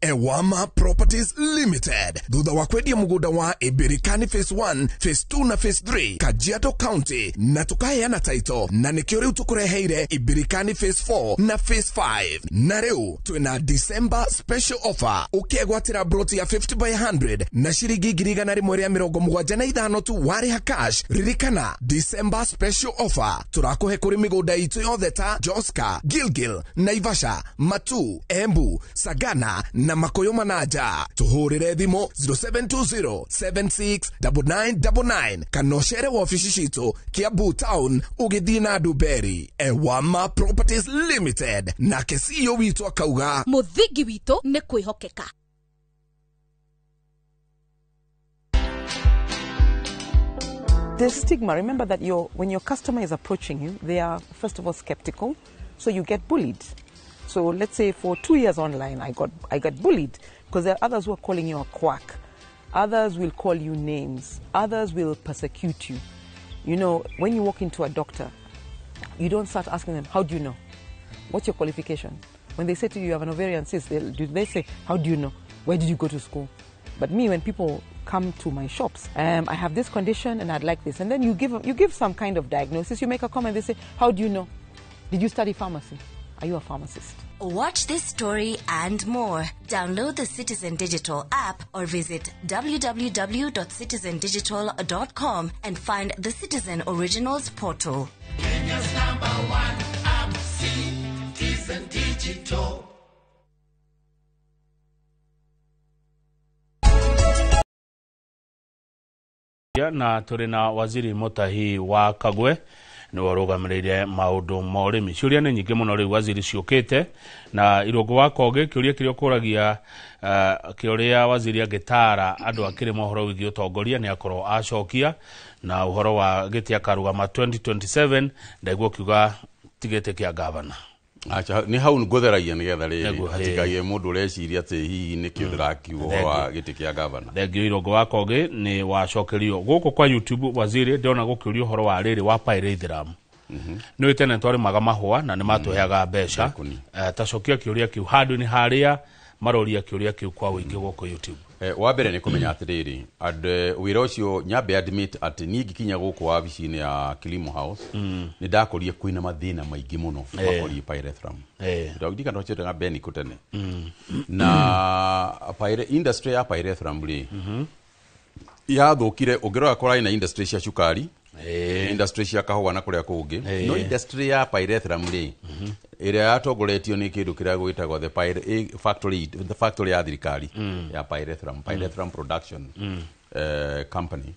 Ewama Properties Limited thutha wa kwendia mugunda wa Ibirikani Phase 1, Phase 2 na Phase 3 Kajiado County na tukaheana title na nikio riu tukureheire Ibirikani Phase 4 na Phase 5 na riu twina December special offer ukiegwatira broti ya 50 by 100 na shiringi 175 tu wariha cash. Ririkana December special offer turakuhe kuri migunda itu yothe ta Joska, Gilgil, Naivasha, Matu, Embu, Sagana na Makoyo Manaja. Tuhurire thimo 0720 769999 kana ũcere wabici citũ Kiambu Town ũgĩthiĩ na Nduberi. Ewama Properties Limited nake CEO witũ akauga mũthingi witũ nĩ kwĩhokeka. There's stigma. Remember that when your customer is approaching you, they are first of all skeptical, so you get bullied. So let's say for 2 years online, I got bullied because there are others who are calling you a quack. Others will call you names. Others will persecute you. You know, when you walk into a doctor, you don't start asking them, how do you know? What's your qualification? When they say to you, you have an ovarian cyst, they say, how do you know? Where did you go to school? But me, when people come to my shops, I have this condition and I'd like this. And then you give some kind of diagnosis. You make a comment, they say, how do you know? Did you study pharmacy? Are you a pharmacist? Watch this story and more. Download the Citizen Digital app or visit www.citizendigital.com and find the Citizen Originals portal. Kenya's number one app, Citizen Digital. Na tũrĩ na Waziri Mutahi wa Kagwe nĩwe ũrũgamĩrĩire maũndũ ma ũrĩmi. Ciũria nĩ nyingĩ mũno rĩu waziri ciũkĩte na Irũngũ wa Kongĩ, kĩũria kĩrĩa ũkũragia kĩũria waziri angĩtaara andũ akĩrĩma ũhoro wĩgiĩ ũtongoria nĩ akorwo acokia, na ũhoro wa gĩtĩ akarũgama 2027 ndaigua ũkiuga ti gĩtĩ kĩa gavana. Acha nĩ hau ngũtheragia nĩgetha rĩrĩ hatikagĩe mũndũ ũreciria atĩ hihi nĩkĩo ndĩrakiuga ũhoro wa gĩtĩ kĩa gavana. Thengio Irũngũ wa Kongĩ nĩ wacokerio gũkũ kwa YouTube waziri ndĩrona gũkĩũrio ũhoro wa rĩrĩ wa pyrethrum. Nĩ wĩ tene twarĩmaga mahũa na nĩ matũheaga mbeca. Tacokia kĩũria kĩu handũ-inĩ harĩa maroria kĩũria kĩu kwa ũingĩ gũkũ YouTube. Wa mbere nĩ kũmenya atĩrĩrĩ, wĩra ũcio nyambe admit atĩ niĩ ngĩkinya gũkũ wabici-inĩ ya Kilimo House, nĩ ndakorire kwĩna mathĩna maingĩ mũno makoniĩ pyrethrum. Ndirikana twacetaga Beniko tene. Na industry ya pyrethrum rĩ, yathũkire ũngĩrora kũrarĩ na industry cia cukari, industry cia kahũa na kũrĩa kũngĩ, no industry ya pyrethrum rĩ, ĩrĩa yatongoretio nĩ kĩndũ kĩrĩa gwĩtagwo the factory, the factory ya thirikari ya pyrethrum, pyrethrum production company.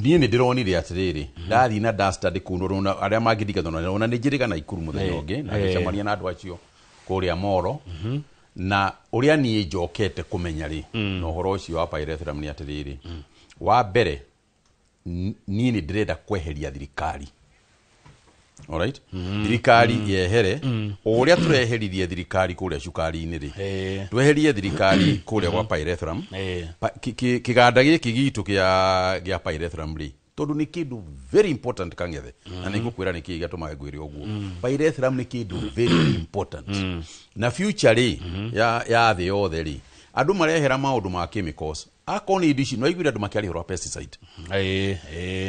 Niĩ nĩ ndĩronire atĩrĩrĩ, ndathiĩ na duster ndĩkũndũ arĩa mangĩndigana ona nĩ njĩrĩga Naikuru mũthenya ũngĩ na ngĩcemania na andũ acio kũrĩa Moro, na ũrĩa niĩ njokete kũmenya rĩ, na ũhoro ũcio wa pyrethrum nĩ atĩrĩrĩ, wa mbere niĩ nĩ ndĩrenda kweheria thirikari. Alright? Thirikari yehere, o ũrĩa tũreheririe thirikari kũrĩa cukari-inĩ rĩ, tweherie thirikari kũrĩa gwa pyrethrum. Kĩganda gĩkĩ gitũ kĩa pyrethrum rĩ, tondũ nĩ kĩndũ very important Kang'ethe, na nĩ ngũkwĩra nĩkĩĩ gĩatũmaga ngwĩre ũguo. Pyrethrum nĩ kĩndũ very important. Na future rĩ, ya thĩ yothe rĩ, andũ marehera maũndũ ma chemicals. Akorwo nĩ indo ici, no aiguire andũ makĩaria ũhoro wa pesticide.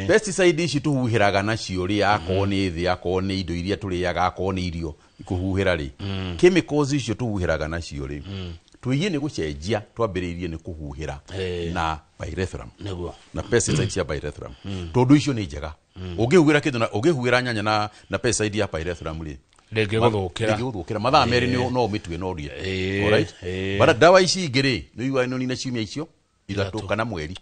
Pesticide ici tũhuhĩraga nacio rĩ, akorwo nĩ thĩ, akorwo nĩ indo iria tũrĩaga, akorwo nĩ irio kũhuhĩra rĩ, chemicals icio tũhuhĩraga nacio rĩ, tũiye nĩ gũcenjia twambĩrĩirie nĩ kũhuhĩra na pyrethrum, na pesticide cia pyrethrum, tondũ icio nĩ njega. Ũngĩhuhĩra kĩndũ na ũngĩhuhĩra nyanya na pesticide ya pyrethrum rĩ, ndĩngĩgũthũkĩra mathaa merĩ no ũmĩtue no ũrĩe. Alright? But ndawa ici ingĩ rĩ, nĩ ũiguaga nĩ ũnina ciumia icio ithatũ kana mweri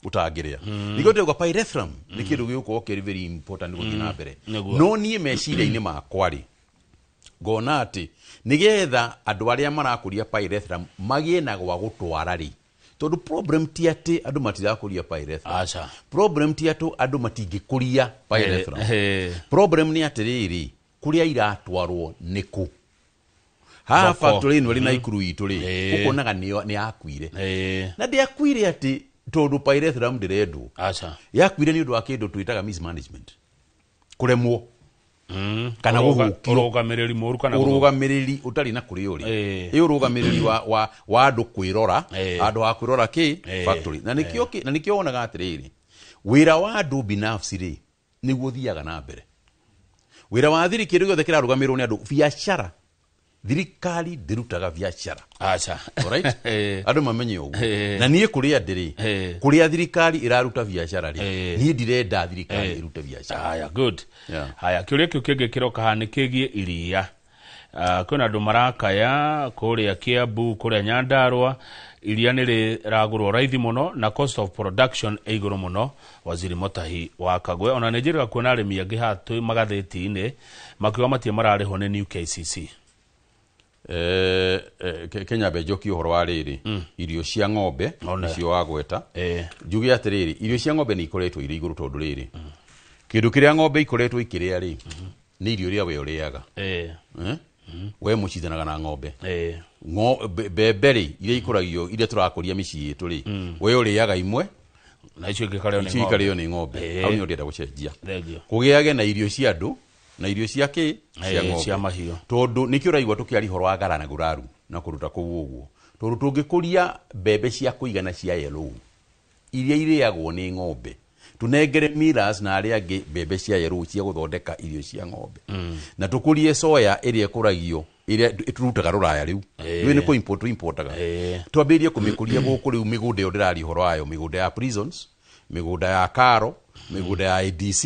ũtangĩrĩa. Nĩkĩo ndĩrauga pyrethrum nĩ kĩndũ gĩgũkorwo kĩrĩ very important gũthiĩ na mbere. No niĩ meciria-inĩ makwa rĩ, ngona atĩ nĩgetha andũ arĩa marakũria pyrethrum magĩe na gwa gũtwara rĩ, tondũ problem ti atĩ andũ matirakũria pyrethrum. Problem ti atĩ andũ matingĩkũria pyrethrum. Problem nĩ atĩrĩrĩ, kũrĩa iratwarwo nĩ kũ? Haha factory ĩno ĩrĩ Naikuru itũ rĩ, ũkonaga nĩ yakuire. Na ndĩakuire atĩ tondũ pyrethrum ndĩrendwo. Yakuire nĩ ũndũ wa kĩndũ twĩtaga mismanagement, kũremwo kana gũthũkio, ũrũgamĩrĩri mũru kana ũrũgamĩrĩri ũtarĩ na kũrĩa ũrĩ. Ĩ ũrũgamĩrĩri wa andũ kwĩrora, andũ a kwĩrora kĩ factory. Na nĩkĩo wonaga atĩrĩrĩ, wĩra wa andũ binafsi rĩ, nĩguo ũthiaga na mbere. Wĩra wa thiri kĩndũ gĩothe kĩrarũgamĩrĩrwo nĩ andũ, biacara, thirikari ndĩrutaga biacara. Alright? Andũ mamenye ũguo. Na niĩ kũrĩa ndĩrĩ, kũrĩa thirikari ĩraruta biacara rĩ, niĩ ndirenda thirikari ĩrute biacara. Haya, good. Haya, kĩũria kĩu kĩngĩ kĩroka haha nĩ kĩgiĩ iria. Kwĩna andũ marakaya kũrĩa Kiambu, kũrĩa Nyandarua, iria nĩ rĩragũrwo raithi mũno na cost of production ĩ igũrũ mũno. Waziri Mutahi wa Kagwe ona nĩ njĩrĩga kuona arĩmi angĩ haha twĩ magathĩti-inĩ makiuga matirĩ mararĩhwo nĩ New KCC. Kenya mbe njokie ũhoro wa rĩrĩ, irio cia ng'ombe icio wagweta, njuge atĩrĩrĩ, irio cia ng'ombe nĩ ikoretwo irĩ igũrũ tondũ rĩrĩ, kĩndũ kĩrĩa ng'ombe ikoretwo ikĩrĩa rĩ, nĩ irio iria we ũrĩaga. We mũcindanaga na ng'ombe. Mbembe rĩ, iria ikũragio, iria tũrakũria mĩciĩ itũ rĩ, we ũrĩaga imwe na icio ingĩ ikarĩo nĩ icio ng'ombe. ikarĩo nĩ ng'ombe. Hau nĩho ndĩrenda gũcenjia, kũgĩage na irio cia andũ na irio cia kĩ, cia ng'ombe, cia mahiũ. Tondũ nĩkĩo ũraigua tũkĩaria ũhoro wa ngara na nguraru na kũruta kũu ũguo, tondũ tũngĩkũria mbembe cia kũigana cia yellow iria irĩagwo nĩ ng'ombe, tũnengere millers na arĩa angĩ mbembe cia yellow cia gũthondeka irio cia ng'ombe, na tũkũrie soya ĩrĩa ĩkũragio, ĩrĩa tũrutaga rũraya rĩu, rĩu nĩ kũ import tũimportaga, twambĩrĩrie kũmĩkũria gũkũ rĩu. Mĩgũnda ĩyo ndĩraria ũhoro wayo, mĩgũnda ya prisons, mĩgũnda ya karo, mĩgũnda ya ADC,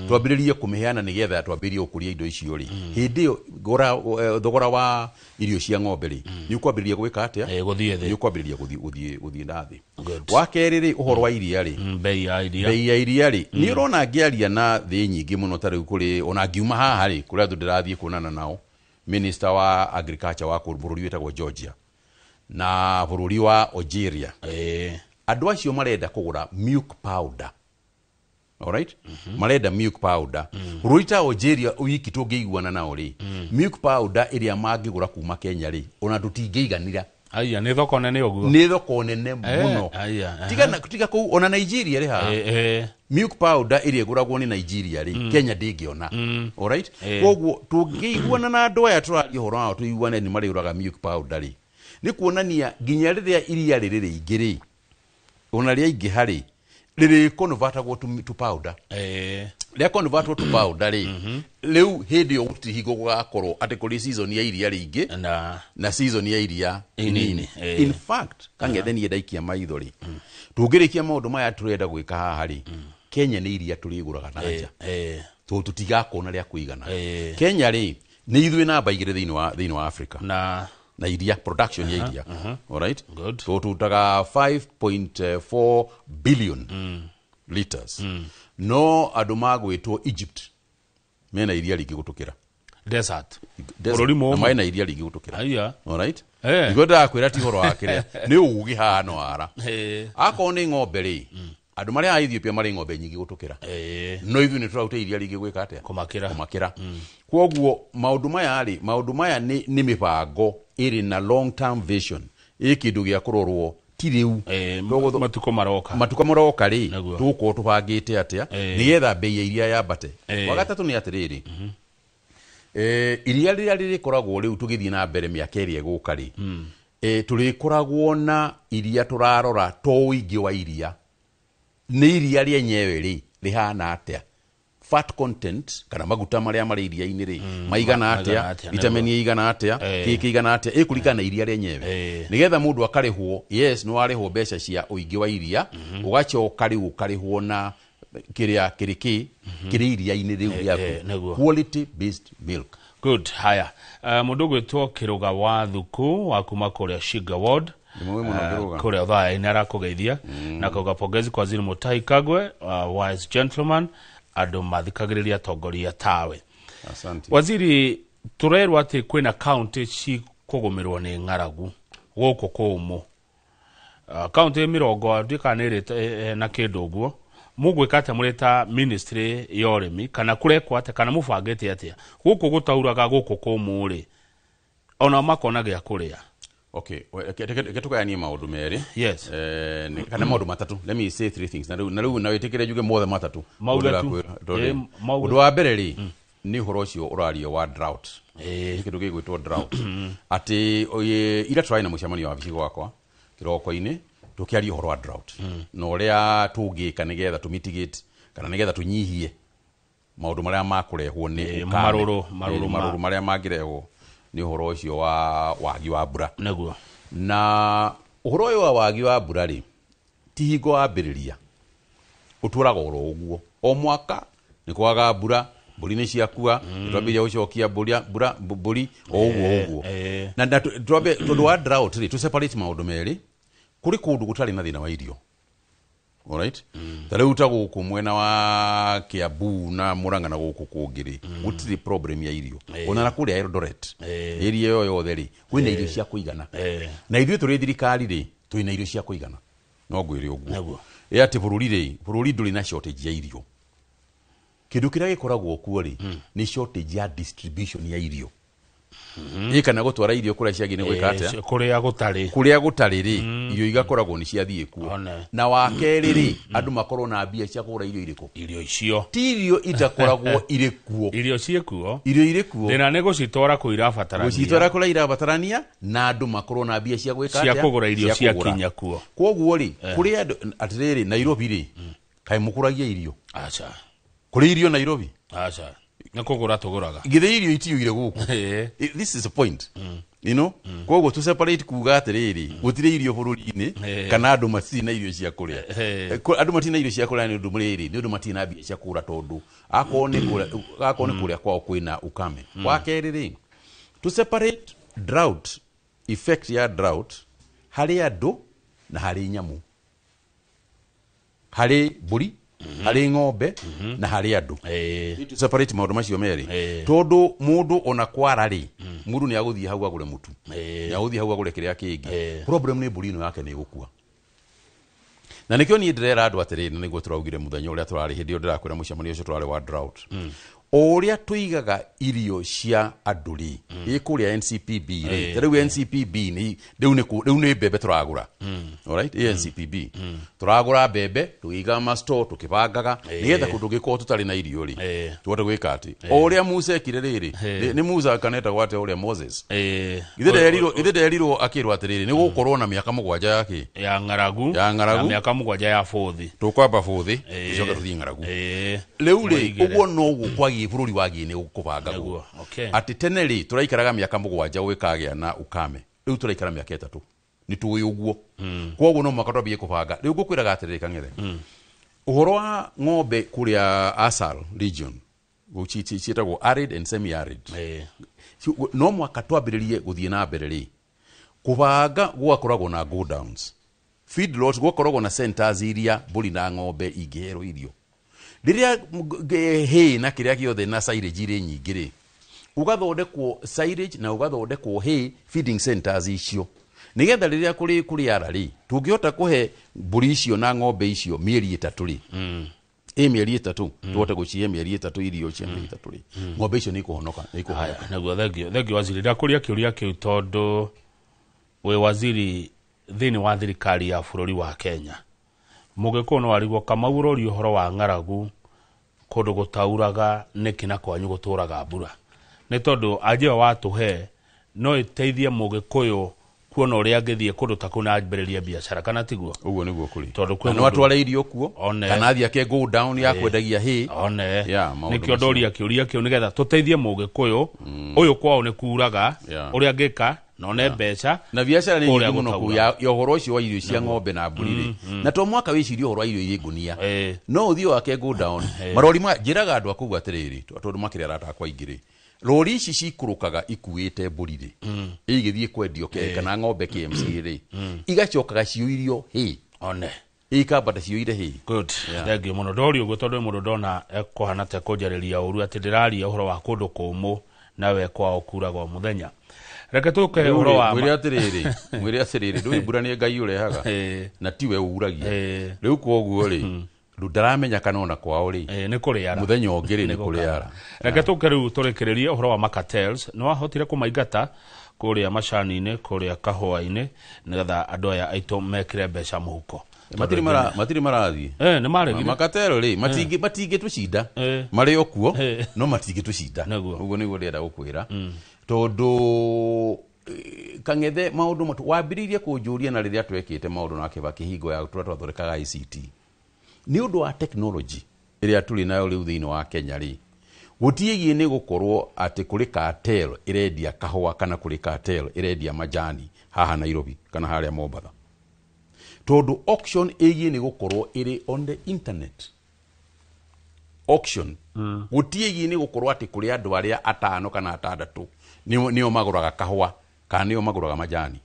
twambĩrĩrie kũmĩheana nĩgetha twambĩrĩrie gũkũria indo icio rĩ, hĩndĩ ĩyo thogora wa irio cia ng'ombe rĩ, nĩ ũkwambĩrĩria gwĩka atĩa? Gũthiĩ thĩ. Nĩ ũkwambĩrĩria gũthiĩ na thĩ. Wa kerĩ rĩ, ũhoro wa iria rĩ, bei ya iria, bei ya iria rĩ, nĩ ũrona ngĩaria na thĩ nyingĩ mũno, ta rĩu kũrĩ ona ngiuma haha rĩ, kũrĩ andũ ndĩrathiĩ kuonana nao, minister wa agriculture wa bũrũri wĩtagwo Georgia na bũrũri wa Algeria. Andũ acio marenda kũgũra milk powder. Alright? Marenda milk powder. Bũrũri ta Algeria wiki tũngĩiguana nao rĩ, milk powder ĩrĩa mangĩgũra kuma Kenya rĩ, ona tũtingĩiganĩra. Aya nĩ thoko nene ũguo. Nĩ thoko nene mũno. Aya. Tiga kũu ona Nigeria rĩ haha. Milk powder ĩrĩa ĩgũragwo nĩ Nigeria rĩ, Kenya ndĩngĩona. Alright? Koguo tũngĩiguana na andũ aya tũraria ũhoro wao tũiguane nĩ marĩgũraga milk powder rĩ, nĩ kuonania nginya rĩrĩa iria rĩrĩ rĩingĩ rĩ, ona rĩaingĩha rĩ, rĩrĩ convertagwo to powder. Rĩa convertwo to powder rĩ, rĩu hĩndĩ ĩyo gũtirĩ hingo gũgakorwo atĩ kũrĩ season ya iria rĩingĩ na season ya iria inini. In fact, Kang'ethe niĩ ndaikia maitho rĩ, tũngĩrĩkia maũndũ maya tũrenda gwĩka haha rĩ, Kenya nĩ iria tũrĩgũraga na nja. Tondũ tũtigakona rĩa kũigana. Kenya rĩ, nĩ ithuĩ namba 2 thĩinĩ wa Africa. Na iria, production ya iria. Alright? Tondũ tũrutaga 5.4 billion liters. No andũ magwĩtwo Egypt mena iria rĩingĩ gũtũkĩra. Desert. Bũrũri mũũmũ. Mena iria rĩingĩ gũtũkĩra. Aya. Alright? Nĩguo ndĩrakwĩra ti ũhoro wa kĩrĩa. Nĩ ũgĩ haha no ara. Akorwo nĩ ng'ombe rĩ, andũ marĩa a Ethiopia marĩ ng'ombe nyingĩ gũtũkĩra. No ithuĩ nĩ tũraruta iria rĩingĩ gwĩka atĩa? Kũmakĩra. Kwoguo maũndũ maya rĩ, maũndũ maya nĩ mĩbango ĩrĩ na long term vision. Ĩ kĩndũ gĩa kũrorwo ti rĩu. Matukũ maroka. Matukũ maroka rĩ, tũgũkorwo tũbangĩte atĩa nĩgetha bei ya iria yambate. Wa gatatũ nĩ atĩrĩrĩ, iria rĩrĩa rĩrĩkoragwo rĩu tũgĩthiĩ na mbere mĩaka ĩrĩa ĩgũka rĩ, tũrĩkoragwo na iria tũrarora to ũingĩ wa iria. Nĩ iria rĩenyewe rĩ, rĩhana atĩa? Fat content kana maguta marĩa marĩ iria-inĩ rĩ, maigana atĩa? Vitamin A igana atĩa? Kĩkĩ igana atĩa? Ĩkũringana na iria rĩenyewe. Nĩgetha mũndũ akarĩhwo, yes, nĩ warĩhwo mbeca cia ũingĩ wa iria, ũgacoka rĩu ũkarĩhwo na kĩrĩa kĩrĩ kĩ, kĩrĩ iria-inĩ rĩu rĩaku. Quality based milk. Good. Haya. Mũndũ ũgwĩtwo Kĩrũga wa Thuku wa kuma kũrĩa Shiga Ward. Kũrĩa Othaya-inĩ arakũgeithia na kauga pongezi kwa Waziri Mutahi Kagwe, wise gentleman, andũ mathikagĩrĩria atongoria tawe. Asante. Waziri, tũrerwo atĩ kwĩna county cikũgũmĩrwo nĩ ng'aragu gũkũ kũũmũ. County mĩrongo ndika nĩ ĩrĩ na kĩndũ ũguo. Mũgwĩka atĩa mũrĩ ta ministry ya ũrĩmi, kana kũrekwo atĩa, kana mũbangĩte atĩa gũkũ gũtauraga gũkũ kũũmũ rĩ, ona makona gĩa kũrĩa? Okay, reke tũgayanie maũndũ merĩ. Yes. Kana maũndũ matatũ. Let me say three things. Na rĩu na wĩtĩkĩre njuge mothe matatũ. Ũndũ wa mbere rĩ, nĩ ũhoro ũcio ũrario wa drought. Kĩndũ gĩgwĩtwo drought. Atĩ ira tũrarĩ na mũcemanio wa wabici gwakwa kĩroko-inĩ, tũkĩaria ũhoro wa drought. Na ũrĩa tũngĩka nĩgetha tũ mitigate kana nĩgetha tũnyihie maũndũ marĩa makũrehwo nĩ marũrũ marĩa mangĩrehwo nĩ ũhoro ũcio wa wagi wa mbura. Nĩguo. Na ũhoro ũyũ wa wagi wa mbura rĩ, ti hingo wambĩrĩria, ũtũraga oro ũguo. O mwaka nĩ kwaga mbura, mbũri nĩ ciakua, nĩ twambĩrĩria gũcokia mbũri o ũguo ũguo. Na tondũ wa drought rĩ, tũ separate maũndũ merĩ. Kũrĩ kũndũ gũtarĩ na thĩna wa irio. Alright? Ta rĩu ta gũkũ mwena wa Kiambu na Murang'a na gũkũ kũngĩ rĩ, gũtirĩ problem ya irio. Ona na kũrĩa Eldoret, area ĩyo yothe rĩ, kwĩna irio cia kũigana. Na ithuĩ tũrĩ thirikari rĩ, twĩna irio cia kũigana. No ngwĩre ũguo. Ĩ atĩ bũrũri rĩ, bũrũri ndũrĩ na shortage ya irio. Kĩndũ kĩrĩa gĩkoragwo kuo rĩ, nĩ shortage ya distribution ya irio. Ĩ kana gũtwara irio kũrĩa ciagĩrĩire gwĩka atĩa? Kũrĩa gũtarĩ. Kũrĩa gũtarĩ rĩ, irio igakoragwo nĩ ciathiĩ kuo. Na wa kerĩ rĩ, andũ makorwo na mbia cia kũgũra irio irĩkũ? Irio icio. Ti irio itakoragwo irĩ kuo. Irio ciĩ kuo. Irio irĩ kuo. Thĩna nĩ gũcitwara kũu irabatarania. Gũcitwara kũrĩa irabatarania na andũ makorwo na mbia cia gwĩka atĩa? Cia kũgũra irio ciakinya kuo. Kwoguo rĩ, kũrĩ andũ atĩrĩrĩ, Nairobi rĩ, kaĩ mũkũragia irio? Aca. Kũrĩ irio Nairobi? Aca. Nĩ kũgũra tũgũraga. Githĩ irio itiyũire gũkũ. This is the point. You know? Kwoguo tũ separate kuga atĩrĩrĩ, gũtirĩ irio bũrũri-inĩ kana andũ matirĩ na irio cia kũrĩa. Andũ matirĩ na irio cia kũrĩa nĩ ũndũ rĩrĩ, nĩ ũndũ matirĩ na mbia cia kũgũra tondũ akorwo nĩ kũrĩa kwao kwĩna ukame. Wa kerĩ rĩ, to separate drought, effect ya drought harĩ andũ na harĩ nyamũ. Harĩ mbũri, harĩ ng'ombe na harĩ andũ. To separate maũndũ macio merĩ. Tondũ mũndũ ona kwara rĩ, mũndũ nĩ agũthiĩ hau agũre mũtu. Nĩ agũthiĩ hau agũre kĩrĩa kĩngĩ. Problem nĩ mbũri ĩno yake nĩ ĩgũkua. Na nĩkĩo niĩ ndĩrera andũ atĩrĩrĩ, na nĩguo tũraugire mũthenya ũrĩa tũrarĩ hĩndĩ ĩyo ndĩrakwĩra mũcemanio ũcio tũrarĩ wa drought. O ũrĩa tũigaga irio cia andũ rĩ, ĩ kũrĩa NCPB rĩ, ta rĩu NCPB nĩ rĩu nĩ rĩu nĩ mbembe tũragũra. Alright, ĩ NCPB tũragũra mbembe tũgĩigaga ma store tũkĩbangaga nĩgetha kũndũ gĩkorwo tũtarĩ na irio rĩ, tũhote gwĩka atĩ o ũrĩa Musa ekire rĩrĩ, nĩ Musa kana etagwo atĩa ũrĩa Moses, ithe nderirwo akĩrwo atĩrĩrĩ, nĩ gũkorwo na mĩaka 7 ya kĩ, ya ng'aragu, ya ng'aragu, na mĩaka 7 ya bũthi, tũkwamba bũthi tũcoke tũthiĩ ng'aragu. Rĩu rĩ, ũguo noguo kwagiĩ bũrũri wagiĩ nĩ kũbangagwo atĩ tene rĩ tũraikaraga mĩaka 7 gwĩkagĩa na ukame, rĩu tũraikara mĩaka 3, nĩ tũĩ ũguo. Kwoguo no mũhaka twambie kũbanga. Rĩu ngũkwĩraga atĩrĩrĩ Kang'ethe, ũhoro wa ng'ombe kũrĩa Asal region ciĩtagwo arid and semi arid, no mũhaka twambĩrĩrie gũthiĩ na mbere rĩ kũbanga gũgakoragwo na go downs, feedlots, gũgakoragwo na centers iria mbũri na ng'ombe ingĩherwo irio rĩrĩa hay na kĩrĩa gĩothe na silage irĩ nyingĩ rĩ, ũgathondekwo silage na ũgathondekwo hay feeding centers icio, nĩgetha rĩrĩa kũrĩ kũrĩara rĩ, tũngĩhota kũhe mbũri icio na ng'ombe icio mĩeri 3 rĩ, ĩ mĩeri 3 tũhote gũcihe mĩeri 3 irio cia mĩeri 3 rĩ, ng'ombe icio nĩ ikũhonoka, nĩ ikũhonoka. Naguo thengio waziri, ndakũria kĩũria kĩu tondũ wĩ waziri thĩinĩ wa thirikari ya bũrũri wa Kenya. Mũgĩkũyũ no arigwo Kamau ũroria ũhoro wa ng'aragu kũndũ gũtauraga nĩkĩ na kwanyu gũtũraga mbura, nĩ tondũ anja ĩyo watũhe no ĩteithie mũgĩkũyũ kuona ũrĩa angĩthiĩ kũndũ ta kũu na ambĩrĩrie biacara, kana tiguo? Ũguo nĩguo kũrĩ, tondũ kwĩ no atware irio kuo kana athiĩ ake go down ya kwendagia hay one. Nĩkĩo ndoria kĩũria kĩu nĩgetha tũteithie mũgĩkũyũ ũyũ kwao nĩ kuraga ũrĩa angĩka na one mbeca na biacara nĩ nyingĩ mũno kũu ya ũhoro ũcio wa irio cia ng'ombe na mbũri rĩ, na to mwaka wĩcirie ũhoro wa irio irĩ ngũnia, no ũthiĩ wake go down marori ma njĩraga andũ a kũu atĩrĩrĩ, tondũ makĩrĩ arata akwa aingĩ rĩ, rori ici cikũrũkaga ikuĩte mbũri rĩ, igĩthiĩ kwendio kana ng'ombe KMC rĩ, igacokaga ciyũirio hay one, ikambata ciyũire hay. Good, thank you mũno. Ndoria ũguo tondũ mũndũ ndona ekũhana ta ekũnjarĩria ũru atĩ ndĩraria ũhoro wa kũndũ kũmũ nawe kwao kuraga o mũthenya. Reke tũke ũhoro wa mwĩre atĩrĩrĩ, mwĩre atĩrĩrĩ, ndũĩ mbura nĩ Ngai ũrehaga na tiwe uragia. Rĩu kwoguo rĩ, ndaramenya kana ona kwao rĩ nĩ kũrĩara mũthenya ũngĩ rĩ nĩ kũrĩara. Reke tũke rĩu tũrĩkĩrĩrie ũhoro wa macartels. Nĩ wahotire kũmaingata kũrĩa macani-inĩ, kũrĩa kahũa-inĩ, nĩgetha andũ aya aitũ mekĩre mbeca mũhuko. Matirĩ marathiĩ, nĩ maregire makatelo rĩ, matingĩtũcinda, marĩ o kuo no matingĩtũcinda. Ũguo nĩguo ndĩrenda gũkwĩra, tondũ Kang'ethe maũndũ wambĩrĩirie kũnjũria na rĩrĩa twekĩte maũndũ na Kĩbaki hingo ya tũrĩa twathondekaga ICT, nĩ ũndũ wa technology ĩrĩa tũrĩ nayo rĩu thĩinĩ wa Kenya rĩ, gũtiĩgiĩ nĩ gũkorwo atĩ kũrĩ cartel ĩrendia kahũa kana kũrĩ cartel ĩrendia majani haha Nairobi kana harĩa Mombatha, tondũ auction ĩgiĩ nĩ gũkorwo ĩrĩ on the internet auction. Gũtiĩgiĩ nĩ gũkorwo atĩ kũrĩ andũ arĩa 5 kana 6 nĩo magũraga kahũa kana nĩo magũraga majani.